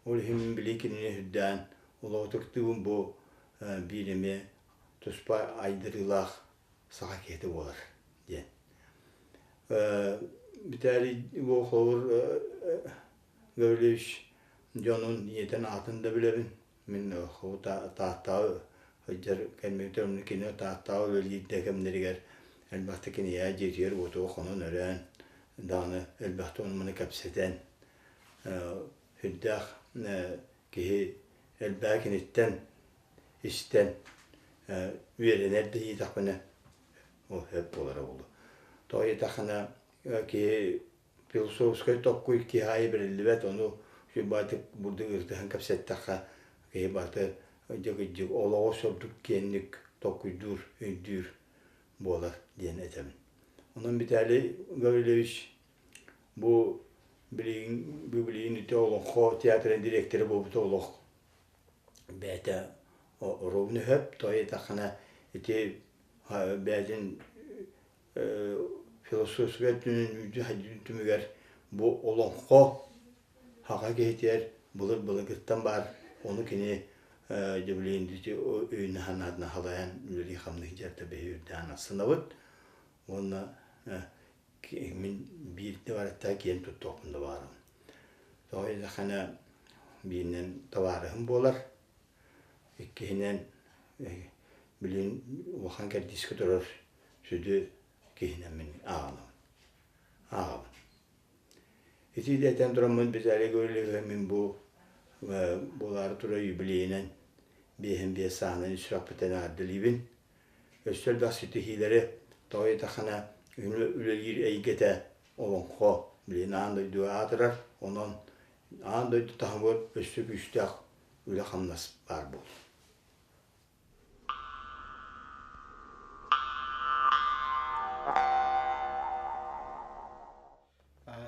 Ол иһин мин билигин кинини сүрдээн олоҕу ытыктыыбын бу биир эмиэ туспа айдарыылаах саха киһитэ буолар диэн. Виталий бу холобур Гаврильевич дьонун ийэтин аатын да билэбин. Мин Тааттаҕа сылдьар кэммитигэр кини Тааттаҕа үлэлиир да кэмнэригэр элбэхтик киниэхэ дьиэтигэр уотугар хонон-өрөөн даҕаны элбэхтик ону-маны кэпсэтэн сүрдээх киһи элбэҕи киниттэн истэн үөрэнэр да диэтэхпинэ ол сөп буолара буолуо. Тоҕо диэтэххинэ киһи философскай толкуй киһи аайы бэриллибэт, ону Сүрбаатык бурдук ырытыһан кэпсэттэххэ киһи барыта дьыгыдьык олоҕу сордук киэҥник толкуйдуур, өйдүүр буолар диэн этэбин. Онон Виталий Гаврильевич бу билигин бу билигин ити олоҥхо театрын дириэктэрэ буолбута олох бэйэтэ оруобуна өһөп, тоҕо диэтэххинэ ити бэйэтин философскай өттүнэн үүтү түмүгэр бу олоҥхо саха киһитигэр былыр-былыргыттан баар, ону кини дьэбилиэн өйүн-санаатын халайан үлэлии-хамныы сылдьарта биһи үрдээн астынабыт уонна мин биирдэ барыттаа киэн туттуохпун да баҕарабын. Тоҕо диэтэххинэ бииринэн табаарыһым буолар, иккиһинэн билигин улахан кэрдиискэ турар сүдү киһинэн мин ааҕынабын. Ааҕабын. Ити этэн тураммын Виталий Гаврильевиһы мин бу буолаары турар юбилейинэн 55 сааһынан сүрэхпиттэн эҕэрдэлиибин. Өссө элбэх ситиһиилэри тоҕо диэтэххинэ үлэлиир эйгэтэ олоҥхо билигин аан дойдуга аатырар. Онон аан дойду таһымыгар өссө күүстээх үлэ-хамнас баар буолуо.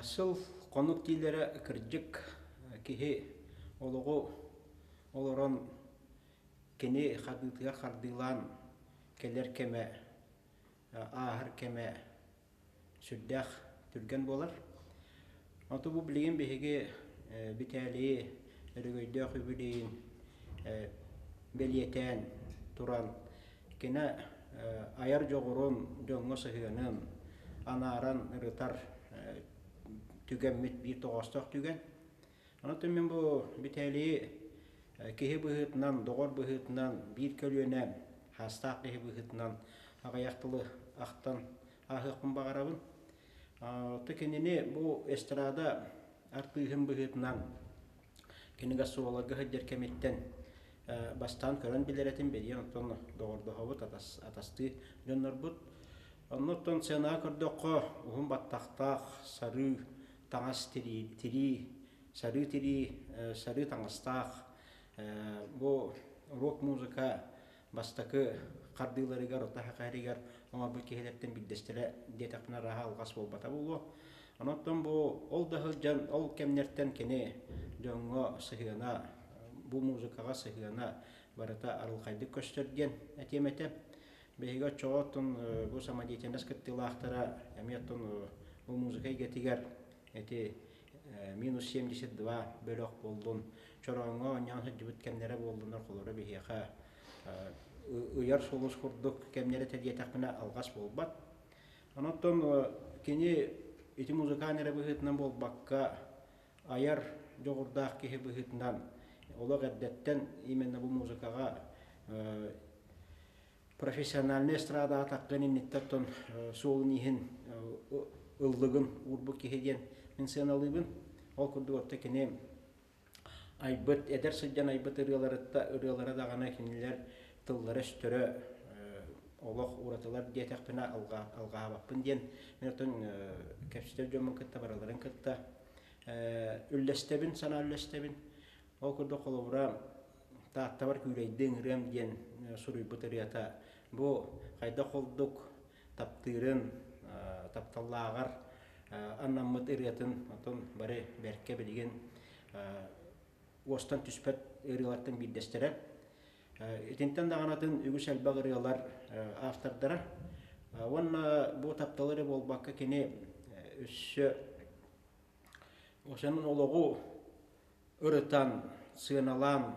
Сыл хонук дииллэрэ кырдьык киһи олоҕу олорон кини хардыытыгар хардыылаан кэлэр кэмэ, ааһар кэмэ сүрдээх түргэн буолар. Оту бу билигин биһиги Битээлийи өрөгөйдөөх үбүлүйүн бэлиэтээн туран кини айар дьоҕурун, дьоҥҥо сыһыанын анааран ырытар түгэммит биир тоҕоостоох түгэн. Онон мин бу Битээлийи киһи быһыытынан, доҕор быһыытынан, биир көлүөнэ хаастаах киһи быһыытынан аҕыйах тылы ахтан ааһыахпын баҕарабын. Оттон кинини бу эстрада артыыһын быһыытынан кини гастролларга сылдьар кэмиттэн бастаан көрөн билэр этим, бэлиэн оттон доҕордоһобут, атастыы дьоннорбут. Оннуттан сценаҕа көрдөххө, уһун баттахтаах, сарыы таҥас тирии, сарыы тирии, сарыы таҥастаах бу рок-музыка бастакы хардыыларыгар, орто саха оҥорбут киһилэртэн биирдэстэрэ диэтэхпинэ арааһа алҕас буолбата буолуо. Онон бу ол да сылдьан, ол кэмнэртэн кини дьоҥҥо сыһыана, бу музыкаҕа сыһыана барыта арылхайдык көстөр диэн этиэм этэ. Биһиги оччоҕо оттон бу самодеятельность кыттыылаахтара эмиэ оттон бу музыка эйгэтигэр эти минус 72 бөлөх буоллун, чорооҥҥо оонньоон сылдьыбыт кэмнэрэ буоллунар, холоро биһиэхэ ыйар сулус курдук кэмнэрэ этэ диэтэхпинэ алҕас буолбат. Онон кини ити музыкант эрэ быһыытынан буолбакка, айар дьоҕурдаах киһи быһыытынан олох эрдэттэн именно бу музыкаҕа профессиональнай эстрадаҕа таххыан инниттэн суолун иһин ыллыгын уурбут киһи диэн мин сыаналыыбын. Ол курдук отто кини айбыт, эдэр сылдьан айбыт ырыаларытта ырыалара даҕаны кинилэр тыллара-өстөрө олох уратылар диэтэхпинэ алҕаабаппын диэн мин оттон кэпсэтэр дьоммун кытта барыларын кытта үллэстэбин, санаа үллэстэбин. Ол курдук холобура Тааттабар күүлэйдии ыҥырыам диэн суруйбут ырыата бу хайдах курдук таптыырын, тапталлааҕар анаммыт ырыатын отон бары бэркэ билигин уостан түспэт ырыалартан биирдэстэрэ. Итинтэн даҕанатын үгүс элбэх ырыалар автордара. Уонна бу таптал эрэ буолбакка кини өссө осенун олоҕу ырытан, сыаналаан,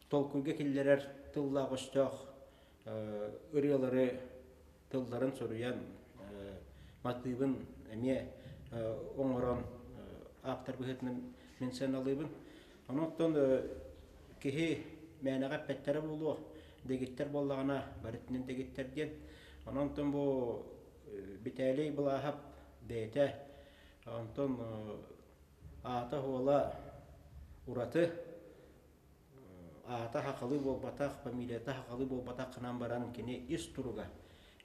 толкуйга киллэрэр тыллаах-өстөөх ырыалары тылларын суруйан, матыыбын эмиэ оҥорон ааптар быһыытынан мин сыаналыыбын. Онон киһи мээнэҕэ эппэттэрэ буолуо, дэгиттэр буоллаҕына барытынан дэгиттэр диэн. Онон бу Битээлий Былааһап бэйэтэ онтон Аата-суола ураты, аата сахалыы буолбатах, фамилията сахалыы буолбатах гынан баран кини ис туруга,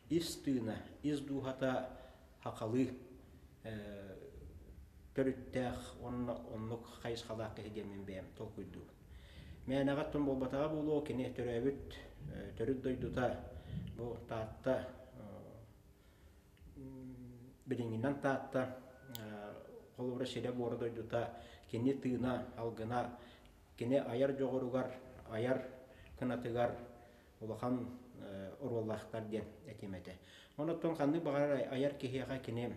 ис тыына, ис дууһата сахалыы. төрүттээх уонна оннук хайысхалаах киһи диэн мин бэйэм толкуйдуубун. Мээнэҕэ оттон буолбатаҕа буолуо, кини төрөөбүт төрүт дойдута бу Таатта билиҥҥинэн Таатта холобура сирэ-буора дойдута кини тыына, алгына, кини айар дьоҕуругар, айар кынатыгар улахан оруоллаахтар диэн этим этэ. Онон ханнык баҕарар айар киһиэхэ кини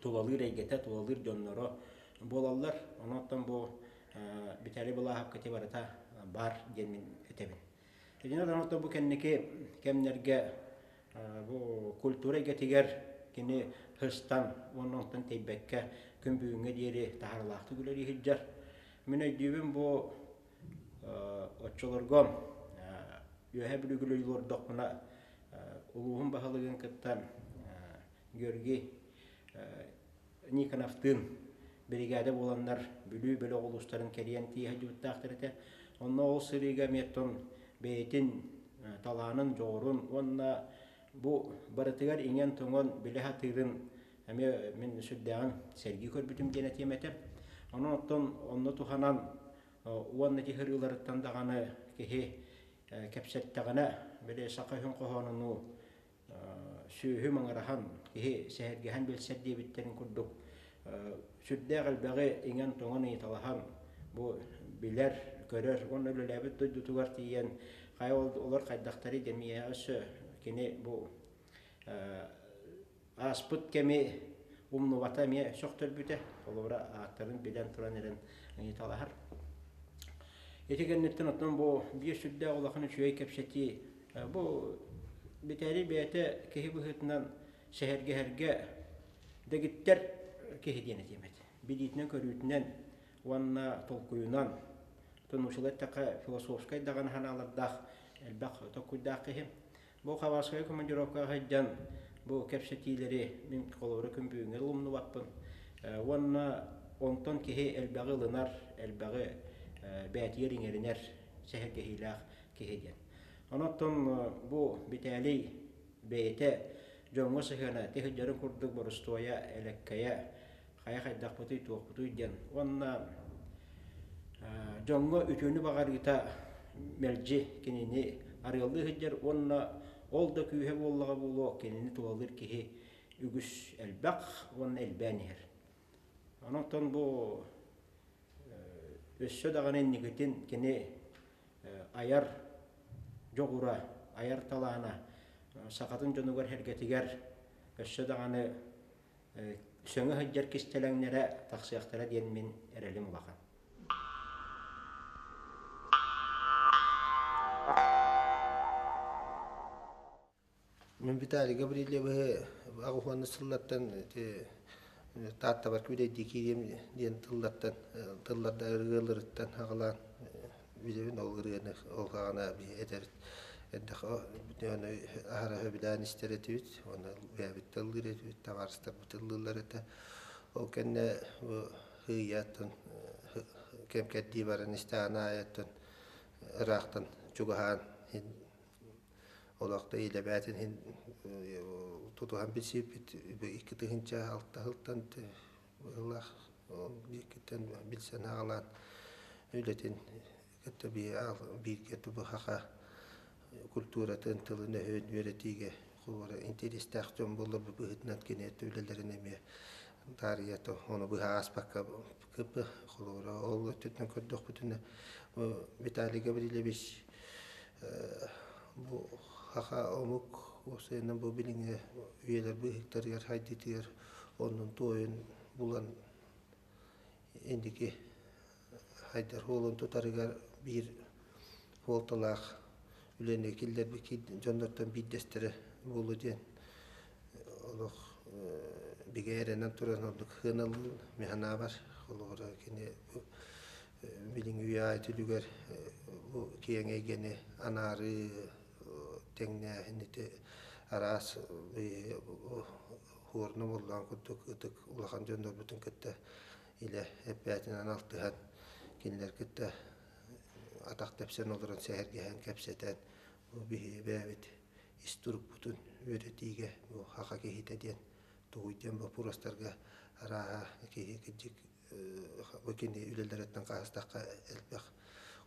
тулалыыр эйгэтэ, тулалыыр дьонноро буолаллар. Онон бу Виталий Былааһапка ити барыта баар диэн мин этэбин. Итинэн онон бу кэнники кэмнэргэ бу культура эйгэтигэр кини һыстан уонна онтон тэйбэккэ күн бүгүҥҥэ диэри таһаарыылаахтык үлэлии сылдьар. Мин өйдүүбүн бу Оччолорго Үөһээ Бүлүүгэ олордохпуна улууһум баһылыгын кытта Георгий Никоновтыын биригээдэ буоланнар Бүлүү бөлөх улуустарын кэрийэн тиийэ сылдьыбыттаахтар этэ. Онно ол сырыыга эмиэ оттон бэйэтин талаанын, дьоҕурун уонна бу барытыгар иҥэн-тоҥон билэ сатыырын эмиэ мин сүрдээҕин сэргии көрбүтүм диэн этиэм этэ. Онон оттон онно туһанан уонна ити ырыаларыттан даҕаны киһи кэпсэттэҕинэ, били саха үһүн хоһоонунуу сүөһү маҥыраһан, киһи сэһэргэһэн билсэр диэбиттэрин курдук сүрдээх элбэҕи иҥэн-тоҥон ыйыталаһан бу билэр, көрөр уонна үлэлээбит дойдутугар тиийэн хайа олор хайдахтарый дэмиэҕэ өссө кини бу Ааспыт кэми умнубата эмиэ сөхтөрбүтэ. Холобура, ааттарын билэн туран эрэн ыйыталаһар. Ити кэнниттэн оттон бу биир сүрдээх улахан үчүгэй кэпсэтии бу Битээлий бэйэтэ киһи быһыытынан сэһэргэһэргэ дэгиттэр киһи диэн этиэм этэ. Билиитинэн-көрүүтүнэн уонна толкуйунан, оттон нууччалыы эттэххэ философскай даҕаны санаалардаах элбэх толкуйдаах киһи. Бу Хабаровскай командировкаҕа сылдьан бу кэпсэтиилэри мин холобура күн бүгүҥҥэ умнубаппын. Уонна онтон киһи элбэҕи ылынар, элбэҕи бэйэтигэр иҥэринэр сэһэргэһиилээх киһи диэн. Онон бу Битээлий бэйэтэ дьоҥҥо сыһыана тиһилдьэрин курдук борустуойа, элэккэйэ, хайа хайдахпытый, туохпутуй диэн. Уонна дьоҥҥо үтүөнү баҕарыыта мэлдьи кинини арыаллыы сылдьар уонна ол да күүһэ буоллаҕа буолуо кинини тулалыыр киһи үгүс элбэх уонна элбээн иһэр. Онон бу өссө даҕаны инникитин кини айар дьоҕура, айар талаана сахатын дьонугар-сэргэтигэр өссө даҕаны сөҥө сылдьар кистэлэҥнэрэ тахсыахтара диэн мин эрэлим улахан. Мин Виталий Гаврильевиһы аҕыс сыллартан Тааттабар күүлэйдии киириэм диэн тыллартан тылларда ырыаларыттан аҕалаан билэбин ол ырыаны ол хаҕана этэр аһара сөбүлээн истэр этибит уонна бэйэбит да ыллыыр этибит табаарыстарбыт ыллыыллар этэ ол кэннэ бу һыйааттан кэм кэрдии баран истэҕин аайыттан ыраахтан чугаһаан олохто илэбээтин иһин тутуһан билсибиппит 2006 сылтан быһыылаах бииргиттэн билсэн аҕалаан үлэтин кытта бииргэ тубухаха культуратын тылын-өһүн үөрэтиигэ холобура интэриэстээх дьон буоллар быһыытынан кини үлэлэрин эмиэ таарыйа ону быһа ааспакка холобура ол өттүттэн көрдөхпүтүнэ Виталий Гаврильевич бу саха омук уопсайынан бу билиҥҥи үйэлэр быыһыктарыгар хайдыытыгар оннун туойун булан инники хайдар суолун тутарыгар биир суолталаах үлэни киллэрбит дьоннортон биирдэстэрэ буолуо диэн олох бигэ эрэнэн туран ордук сыаналыыр мин санаабар холобура кини билиҥҥи үйэ түлүгэр бу киэҥ эйгэни анаарыы тэҥнээһин ити араас хуорну буоллаҕын курдук ытык улахан дьоннорбутун кытта илэ эппээтинэн алтыһан кинилэр кытта атах тэпсэн олорон сэһэргэһэн кэпсэтэн бу биһиги бэйэбит ис турукпутун үөрэтиигэ бу саха киһитэ диэн. тугуй диэн боппуруостарга арааһа киһи кырдьык бу кини үлэлэриттэн хаһыстахха элбэх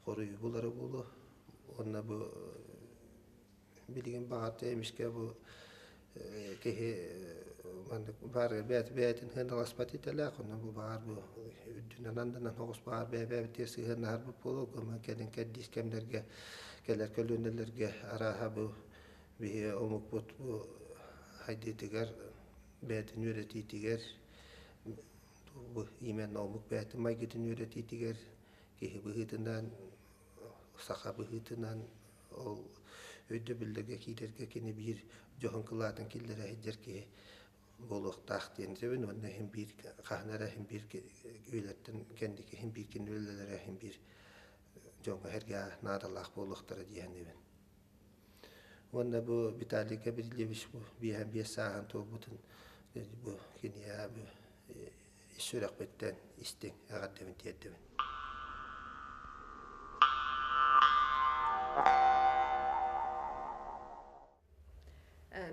хоруйу булара буолуо. Уонна бу билигин баҕар эмискэ бу киһи маннык баар бэйэтин бэйэтин сыаналаспат идэлээх, онно бу баҕар бу үрдүнэн аннынан соҕус баҕар бэйэ-бэйэбитигэр сыһыаннаһарбыт буолуо, гынан кэлин кэрдиис кэмнэргэ кэлэр көлүөнэлэргэ арааһа бу биһи омукпут бу хайдыытыгар бэйэтин үөрэтиитигэр бу именно омук бэйэтин майгытын үөрэтиитигэр киһи быһыытынан саха быһыытынан ол өйдөбүллэргэ киирэргэ кини биир дьоһун кылаатын киллэрэ сылдьар киһи буолуохтаах диэн сөбүн уонна иһин биир хаһан эрэ иһин биир үлэттэн кэнники иһин биир кини үлэлэрэ иһин биир дьоҥҥо сэргэ наадалаах буолуохтара дии саныыбын. Уонна бу Виталий Гаврильевич бу биэһэн биэс сааһын туолбутун бу киниэхэ бу ис сүрэхпиттэн истиҥ эҕэрдэбин тиэрдэбин.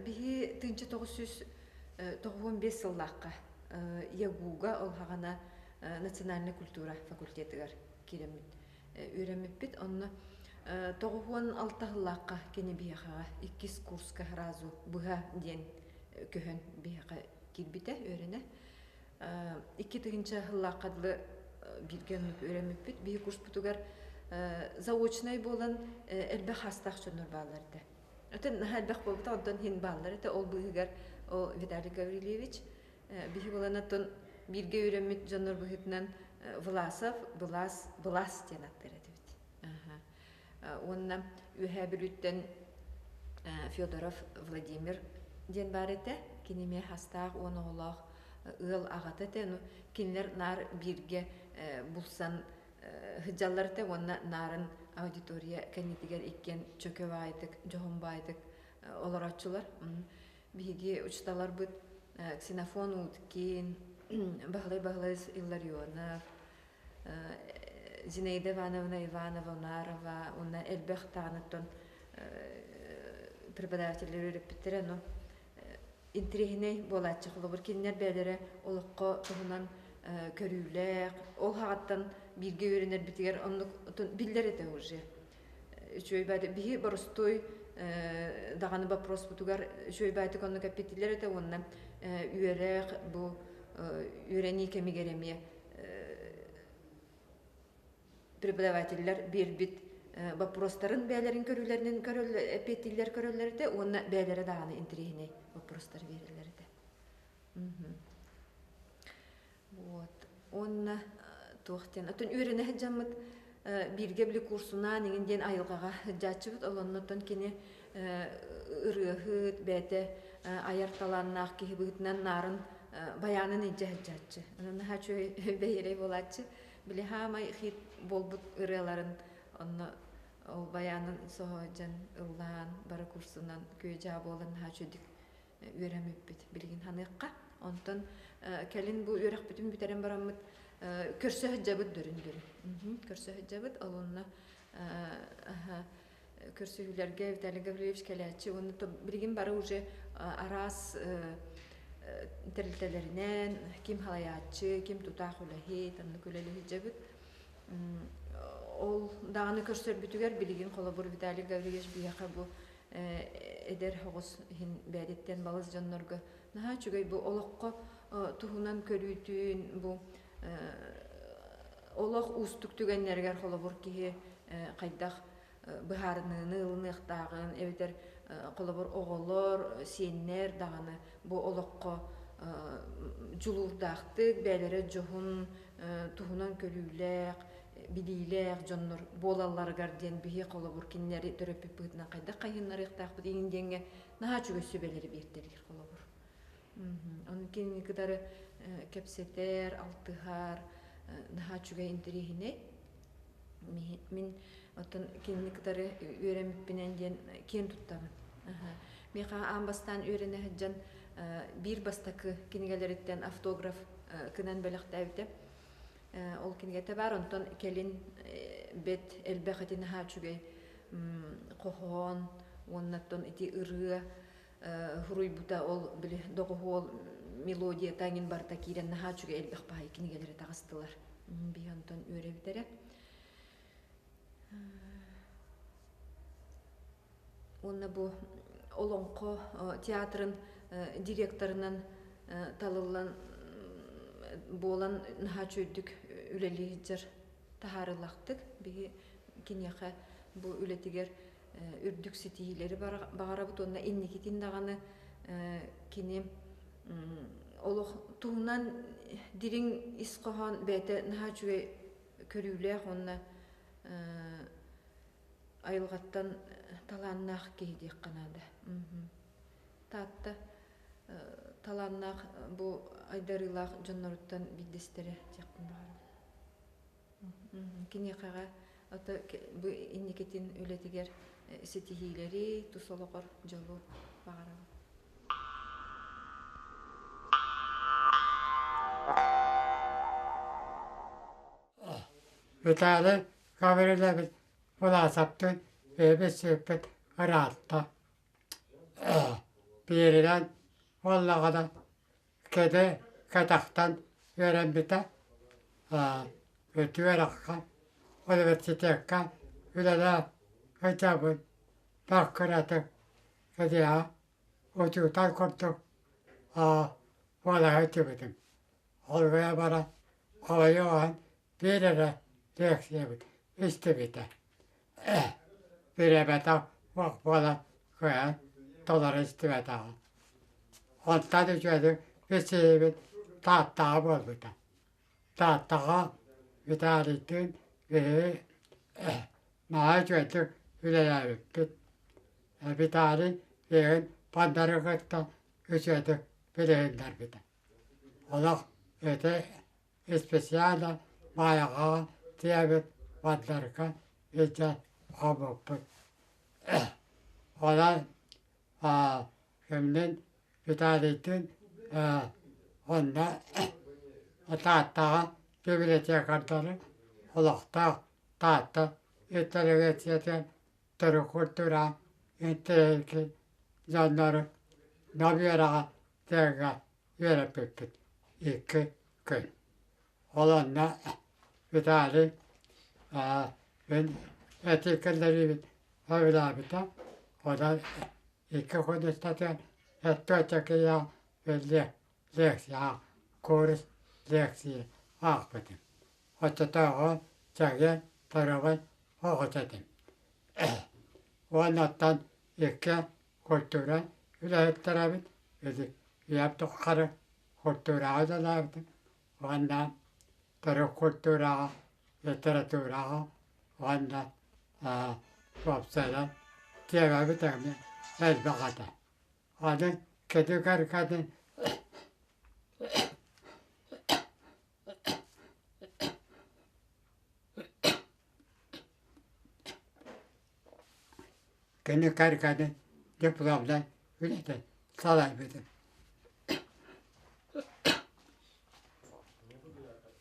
Биһи 1995 сыллаахха ЯГУга ол хаҕана национальная культура факультетыгар киирэммит үөрэммиппит. Онно 96 сыллаахха кини биһиэхэҕэ иккис курска сразу быһа диэн көһөн биһиэхэ киирбитэ үөрэнэ. 2000 сыллаахха дылы бииргэ оннук үөрэммиппит. Биһи курспутугар заочнай буолан элбэх хаастаах дьоннор бааллар этэ. Өтөн наһаа элбэх буолбута, онтон иһин бааллар этэ. Ол быыһыгар ол Виталий Гаврильевич биһи буолан оттон бииргэ үөрэммит дьоннор быһыытынан Власов, Былас, Былас диэн аттар этибит. Уонна Үөһээ Бүлүүттэн Федоров Владимир диэн баар этэ. Кини эмиэ хастаах уон оҕолоох ыал аҕата этэ. Ну, кинилэр наар бииргэ булсан сылдьаллар этэ уонна наарын аудитория кэннитигэр иккиэн чөкө баайдык, дьоһун баайдык олорооччулар. Биһиги учууталларбыт Ксенофон Уткин, Баһылай Баһылайыс Илларионов, Зинаида Ивановна Иванова Унарова уонна элбэх даҕаныттан преподавателлэр үөрэппиттэрэ. Но интириэһинэй буолааччы холобур кинилэр бэйэлэрэ олоххо туһунан көрүүлээх, ол хаҕаттан бииргэ үөрэнэрбитигэр оннук биллэр этэ уже. Үчүгэй баайда биһи боростуой даҕаны боппуруоспутугар үчүгэй баайтык оннук эппитилэр этэ уонна үөрэх бу үөрэнии кэмигэр эмиэ преподавателлэр биэрбит боппуруостарын бэйэлэрин көрүүлэринэн эппиэттииллэр көрөллөр этэ уонна бэйэлэрэ даҕаны интэриэһинэй боппуруостары биэрэллэр этэ. Вот. Уонна туох диэн, оттон үөрэнэ сылдьаммыт бииргэ били курсунаан иҥин диэн айылҕаҕа сылдьааччыбыт, ол оннуттан кини ырыаһыт, бэйэтэ айар талааннаах киһи быһыытынан наарын байаанын илдьэ сылдьааччы. Онон наһаа үчүгэй бэйэрэй буолааччы. Били хаамай хит буолбут ырыаларын онно ол байаанын соһоодьан ыллаан бары курсунан күө-дьаа буолан наһаа үчүгүйдүк үөрэммиппит билигин ханыахха. Онтон кэлин бу үөрэхпитин бүтэрэн бараммыт көрсө сылдьабыт дөрүн-дөрүн. Көрсө сылдьабыт. Ол онно көрсүһүүлэргэ Виталий Гаврильевич кэлээччи уонна билигин бары уже араас тэрилтэлэринэн ким халайааччы, ким тутаах үлэһит, оннук үлэлии сылдьабыт. Ол даҕаны көрсөрбүтүгэр билигин холобур Виталий Гаврильевич биһиэхэ бу эдэр оҕус иһин бэйэтиттэн балыс дьоннорго наһаа үчүгэй бу олоххо туһунан көрүүтүн бу олох уустук түгэннэригэр холобур киһи хайдах быһаарыныыны ылыныахтааҕын эбэтэр холобур оҕолор сиэннэр даҕаны бу олоххо дьулуурдаахтык бэйэлэрэ дьоһун туһунан көрүүлээх билиилээх дьоннор буолалларыгар диэн биһи холобур кинилэри төрөппүт быһыытынан хайдах хайыһыннарыахтаахпыт иҥин диэҥҥэ наһаа үчүгэй сүбэлэри биэртэлиир холобур. Ону кинини кытары кэпсэтэр, алтыһар наһаа үчүгэй интэриэһинэй. Мин оттон кинини кытары үөрэммиппинэн диэн киэн туттабын. Миэхэ аан бастаан үөрэнэ сылдьан биир бастакы кинигэлэриттэн автограф кынан бэлэхтээбитэ. Ол кинигэтэ баар, онтон кэлин бэт элбэх ити наһаа үчүгэй хоһоон уонна оттон ити ырыа суруйбута ол били доҕуһуол мелодията эҥин барыта киирэн наһаа үчүгэй элбэх баһай кинигэлэри таҕыстылар. Биһи онтон үөрэбит Уонна бу Олоҥхо театрын директорынан талыллан буолан наһаа үчүгэйдик үлэлии сылдьар таһаарыылаахтык. Биһи киниэхэ бу үлэтигэр үрдүк ситиһиилэри баҕарабыт уонна инникитин даҕаны кини олох туһунан дириҥ ис хоһоон бэйэтэ наһаа үчүгэй көрүүлээх уонна айылҕаттан талааннаах киһи диэххэ наада. Таатта талааннаах бу айдарыылаах дьонноруттан биирдэстэрэ диэхпин баҕарабын. Киниэхэҕэ ото бу инникитин үлэтигэр ситиһиилэри, тус олоҕор дьолу баҕарабын. Виталий Гаврильевич Власовтыын бэйэбит сыыппыт ыраатта. Бииринэн буоллаҕына кини кэтэхтэн үөрэммитэ, үөрэххэ, университекка үлэлээн сылдьабын. Баккыратык киниэхэ учуутал курдук буола сылдьыбытым. Ол гына баран хомойуох иһин биир эрэ лекциябыт истибитэ. Бириэмэтэ суох буолан кыайан толору истибэтэҕим. Онтон үчүгэйдик билсиһиибит Тааттаҕа буолбута. Тааттаҕа Виталийдыын биһиги наһаа үчүгэйдик үлэлээбиппит. Виталий билигин Пандары кытта үчүгэйдик билиһиннэрбитэ. Олох ити специально Маайаҕа тиийэбит Мандарга илдьэ хоммуппут. Онон кимниин Виталийдыын онно Тааттаҕа библиотекардары олохтоох Таатта интеллигенциятын төрүт культура интеллигенция дьоннору Нам үөрэҕэ тыаҕа үөрэппиппит икки күн. Ол онно Виталий мин этии киллэриибин сөбүлээбитэ. Онон икки күн устата эттүөчэкийэ лекция, курс лекция аахпытым. Оччотооҕу чэгиэн доруобай оҕото этим. Уонна оттон икки культура үлэһиттэрэбит, ити үйэм тухары культураҕа үлэлээбитим уонна төрүт культураҕа, литератураҕа уонна уопсайынан тиэмэбит эмиэ элбэх этэ. Аны кини кэргэнин Кини кэргэнин дипломнай үлэтин салайбытым.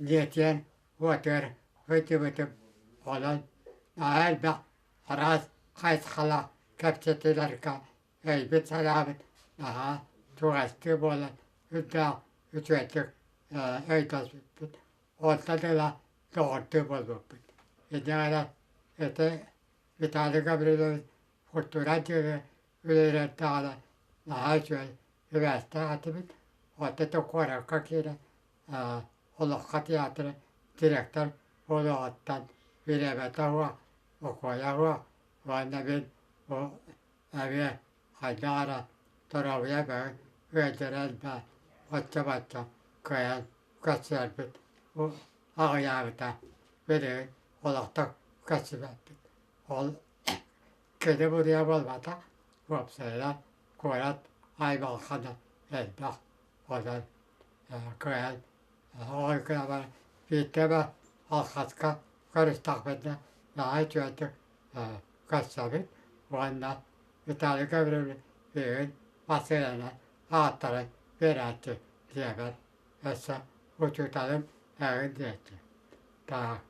Дьиэтигэр уотугар сылдьыбытым. Онон наһаа элбэх араас хайысхалаах кэпсэтиилэргэ өйбүт-санаабыт наһаа чугастыы буолан үрдээх үчүгэйдик өйдөспүппүт. Онтон ыла доҕордуу буолбуппут. Ити эрэ ити Виталий Гаврилович культура дьиэгэ үлэлэрдэҕинэ наһаа үчүгэй сибээстээх этибит. Оттон куоракка киирэн Олоххо театра директор буолуоҕуттан бириэмэтэ суох, бокуойа суох уонна мин бу эмиэ хайдах эрэ доруобуйа бөҕө ыалдьара элбээн оччо-бачча кыайан көрсүһэрбит аҕыйаабыта билигин олохтон көрсүбэппит. Ол кини буруйа буолбатах, уопсайынан куорат аймалҕана элбэх, онон кыайан ол гынан биирдэ эмэ алҕаска көрүстэхпинэ наһаа үчүгэйдик көрсөбүт уонна Виталий Гаврильевич билигин массыынанан ааттарын биэрээччи диэбэт өссө учууталым эҥин диэччи. Так,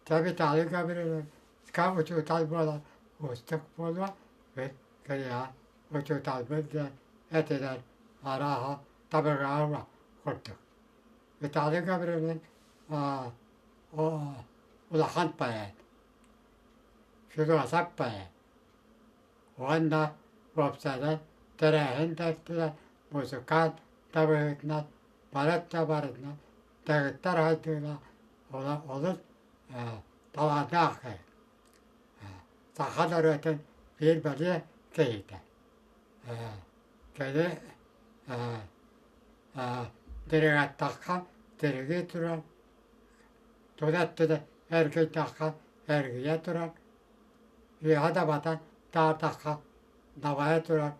дьэ Виталий Гаврильевичка учуутал буолан уустук буолуо, мин киниэхэ учууталбын диэн этинэр арааһа табыгаһа. курдук. Виталий Гаврилович улахан поэт, философ поэт уонна уопсайынан тэрээһин да өттүнэн, музыкант да быһыытынан бары да барытынан дэгиттэр сайдыылаах олус талааннаах киһи. Саха норуотун биир бэлиэ киһитэ. Кини дириҥэттахха дириҥии турар, тула өттүнэн эргийдэххэ эргийэ турар, үөһэ дабатан таардахха дабайа турар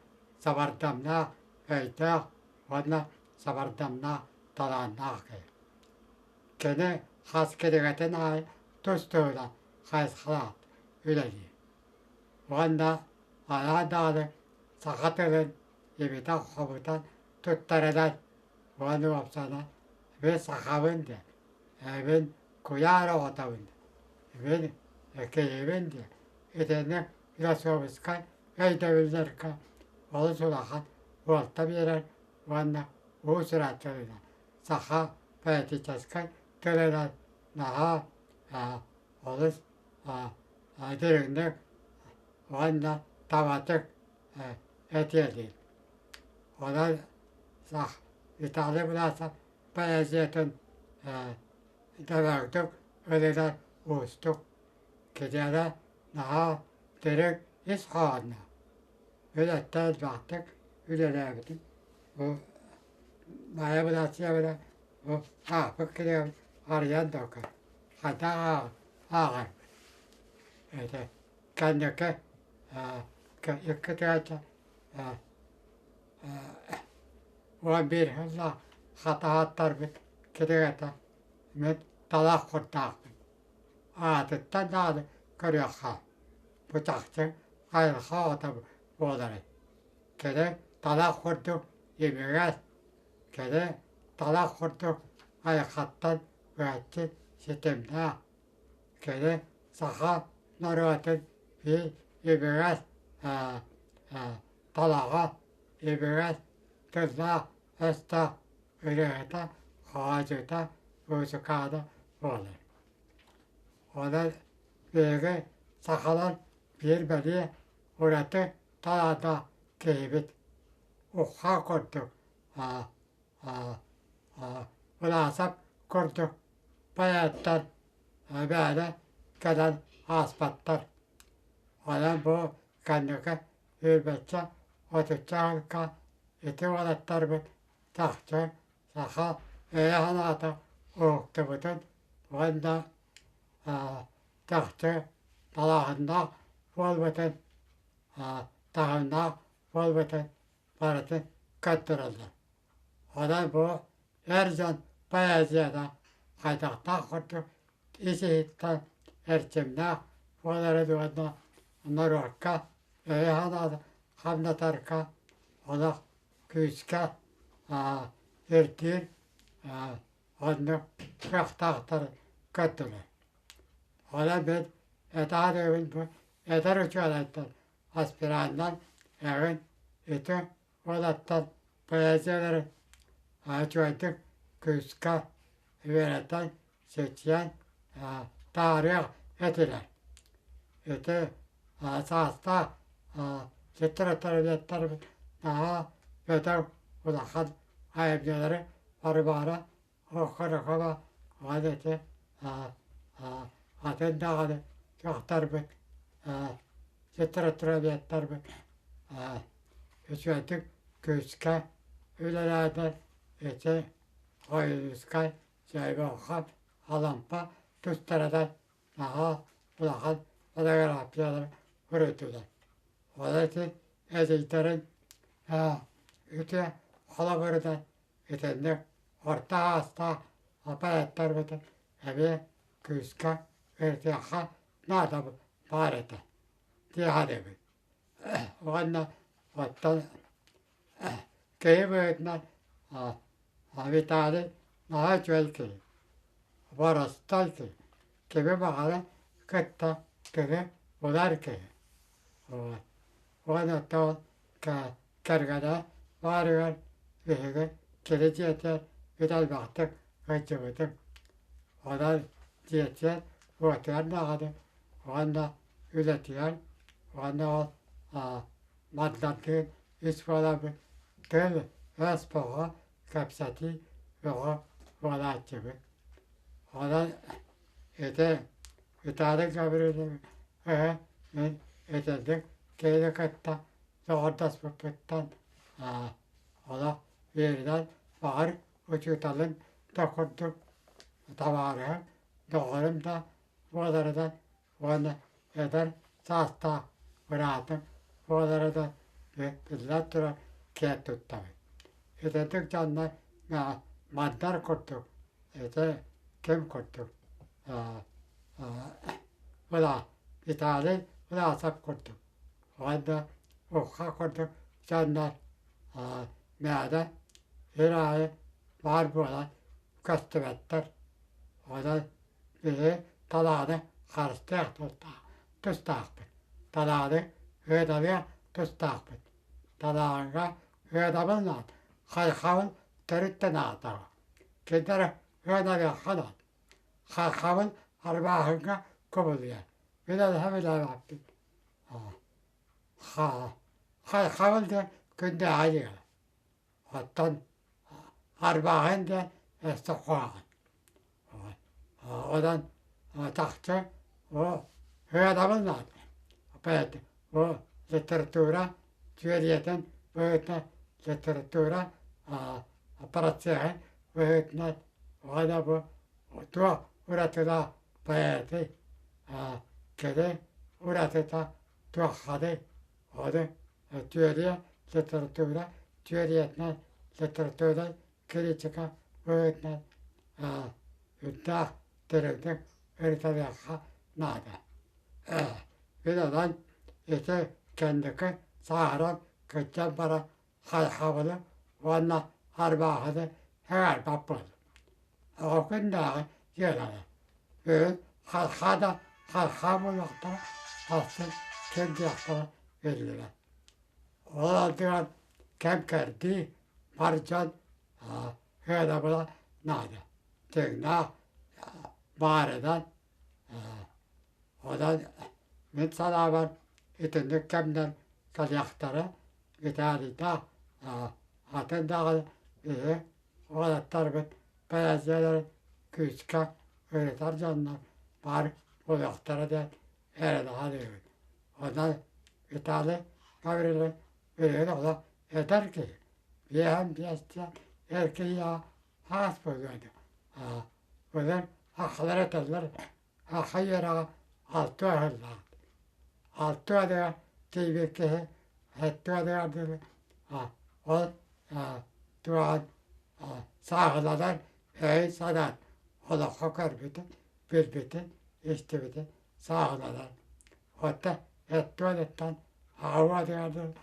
сабардамнаах өйдөөх уонна сабардамнаах талааннаах киһи. Кини хас кинигэтин аайы тус-туһунан хайысхалаах үлэлиир. Уонна анаан даҕаны саха тылын имитэн-хомутан туттарынан уонна уопсайынан мин сахабын диэн, мин куйаар оҕотобун диэн, мин киһибин диэн итинник философскай өйдөбүллэргэ олус улахан суолта биэрэр уонна уус-уран тылынан саха поэтическай тылынан наһаа олус дириҥник уонна табатык этиэлиир. Онон сах Виталий Власов поэзиятын дөбөҥтүк ылынар уустук. Киниэхэ наһаа дириҥ ис хоһоонноох. Үлэттэн элбэхтик үлэлээбитим. Бу Майя Власьевна бу аахпыт кинигэм арыйан да көр. Хайдах ааҕарбын. Это кэнники икки тыһыынча 11 сыллаах хатаһаттарбыт кинигэтэ мин талах курдаахпын. Аатыттан даҕаны көрүөххэ, бу чахчы айылҕа оҕото буоларый. Кини талах курдук имигэс, кини талах курдук айылҕаттан быһаччы ситимнээх, кини саха норуотун биир имигэс талаҕа, имигэс тыллаах өстөөх ырыаһыта, хоһоодьута, музыкаана буолар. Онон биһиги сахалар биир бэлиэ ураты талааннаах киһибит. Ухха курдук, Власов курдук поэттар бэйэлэрэ кэлэн ааспаттар. Онон бу кэнники сүүрбэччэ, отучча сылга ити уолаттарбыт чахчы саха өйө-санаата уһуктубутун уонна чахчы талааһыннаах буолбутун, таһымнаах буолбутун барытын көрдөрөллөр. Онон бу эр дьон поэзията хайдахтаах курдук ис-иһиттэн эрчимнээх буоларын уонна норуокка өйө-санаата хамнатарга олох күүскэ ирдиир оннук кыахтаахтары көрдүлэр. Онон мин этэ бу эдэр учуонайдар аспираннар эҕин ити уолаттар поэзиялары үчүгэйдик күүскэ үөрэтэн, сичийэн таарыах этилэр. Ити саастаах литературоведтарбыт наһаа бөдөҥ улахан айымньылары Варвара Окорокова уонна ити атын даҕаны дьахтарбыт литературоведтарбыт үчүгэйдик күүскэ үлэлээтэ ити Ойуунускай, Чайбоохоп, Алампа тустарынан наһаа улахан фотографиялары суруйдулар. Ол ити эдьиийдэрин үтүө холобурунан итинник орто аастаах аппараттарбытын эмиэ күүскэ ырытыахха наада баар этэ дии саныыбын. Уонна оттон киһи быһыытынан Виталий наһаа үчүгэй киһи, боростуой киһи, кими баҕарар кытта кини булар киһи. Уонна оттон кэргэнэ баарыгар биһиги кини дьиэтигэр Мин элбэхтик сылдьыбытым. Онон дьиэтигэр уотугар даҕаны уонна үлэтигэр уонна ол Мандардыын үс буоламмыт тыл өс бөҕө кэпсэтии бөҕө буолааччыбыт. Онон ити Виталий Гаврильевич мин итинник киһини кытта доҕордоспуппуттан олох үөрэнэн баҕар учууталын да курдук табаарыһым, доҕорум да буоларынан уонна эдэр саастаах быраатым буоларынан биллэн турар киэн туттабын. Итинник дьоннор мандар курдук ити ким курдук Виталий Власов курдук уонна Ухха курдук дьоннор мээнэ сир аайы баар буолан көстүбэттэр. Онон биһи талааны харыстыах тустаахпыт. Талааны ыыталыах тустаахпыт. Талааҥҥа ыанабыл наада, хайхабыл төрүт да наада. Кинилэр ыаналыахха наада. Хайхабыл арбааһыҥҥа кубулуйар. Мин олоһо билээбэппин. Хайхабыл диэн күннээҕи дьыала. Оттон арбааһын диэн өссө куһаҕан. Онон чахчы бу ыанабыл наада. Опять бу литература түөрүйэтин быһыытынан литература процеһын быһыытынан уонна бу туох уратылаах поэты кини уратыта туохханый ону түөрүйэ литература түөрүйэтинэн литературнай критика быһыытынан үрдээх дириҥник ырыталыахха наада. Мин онон ити кэнники сааһыран кырдьан баран хайхабыны уонна арбааһыны сэҥээрбэт буоллум. Оҕо күннээҕи дьыаланы бүгүн халхаа да халхаа буолуохтара, сарсын ким диэхтэрэ биллибэт. Ол ардыгар кэм-кэрдии бар дьон сыанабыла наада. Дьиҥнээх баарынан онон мин санаабар итинник кэмнэр кэлиэхтэрэ Виталийдаах атын даҕаны биһи уолаттарбыт поэзияларын күүскэ ырытар дьоннор баар буолуохтара диэн эрэнэ саныыбын. Онон Виталий Гаврилович билигин олох эдэр киһи, биэһэн биэстиэн эр киһиэхэ хаас буолуо этэ. Былыр сахалар этэллэр саха үөрэҕэ алтыа ыһыллаах. Алтыа адыга тиийбит киһи сэттиэ адыгар дылы ол туоҕан сааһыланан өйүн-санаан олоххо көрбүтүн, билбитин, истибитин сааһыланар. Оттон эттиэ аҕа адыгар дылы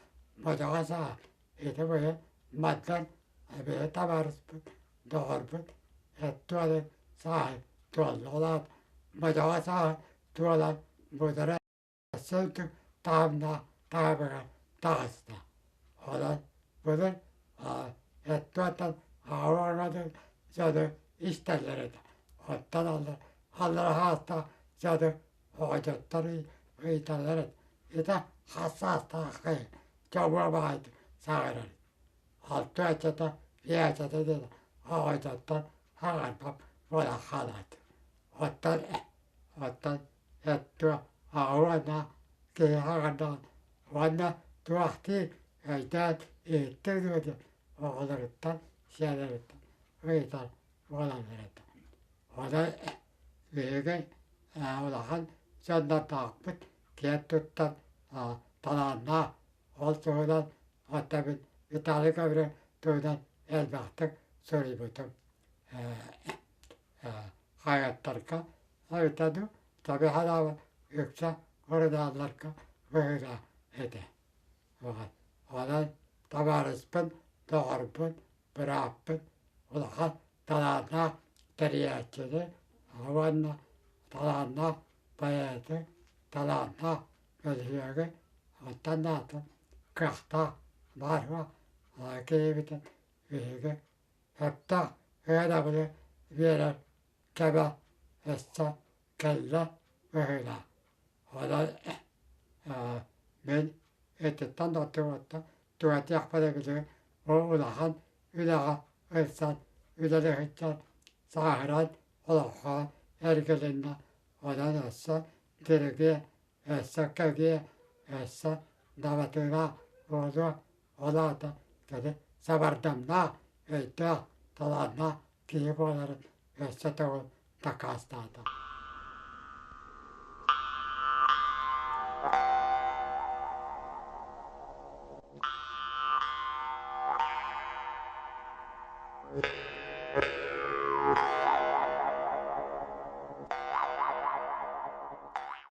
модьоҕо саа ити быһы мантан биһи табаарыспыт, доҕорбут эттиэ сааһы туолла модьоҕо сааһы туолан будара сылдьык таамна таабыгар таҕыста. Онон былыр эттиэттэн аҕа дьону истэллэр этэ. Оттон аллара хаастаах дьону оҕочоттор ыйыталлар этэ. Ити хас саастааххый чобуо баҕайытык саҥарар. Алтыаччата, биэчэтэ диэн оҕочоттор саҥарбат буолан хаалааччы. Оттон оттон эттуо аҕа уонна киһи саҥардаҕын уонна туохтуу өйдөөн иһиттиҥ дуо диэн оҕолоруттан, сиэннэриттэн ыйытар буолаллар этэ. Онон биһиги улахан дьоннордоохпут киэн туттан талааннаах ол туһунан оттон Виталий Гаврилович туһунан элбэхтик суруйбутум. Хаһыаттарга эбитэ дуу, таби хараабы үксэ сурунаалларга быһыылаах этэ. Онон табаарыспын, доҕорбун, бырааппын улахан талааннаах тэрийээччини уонна талааннаах поэты, талааннаах бөлүһүөгү оттон да атын кыахтаах баар киһибитин биһиги сөптөөх ыарабылы биэрэр кэмэ өссө кэллэ быһыылаах. Онон мин ититтэн да тугатыахпын эбитэ ол улахан үлэҕэ ылсан үлэлэһиттэн сааһыран олоххо эргилиннэ. Онон өссө дириҥиэ, өссө кэҥиэ, өссө дабатыылаах буолуо. Ол аата кини сабардамнаах, өйдөөх, талааннаах киһи буоларын өссө төгүл дакаастаата.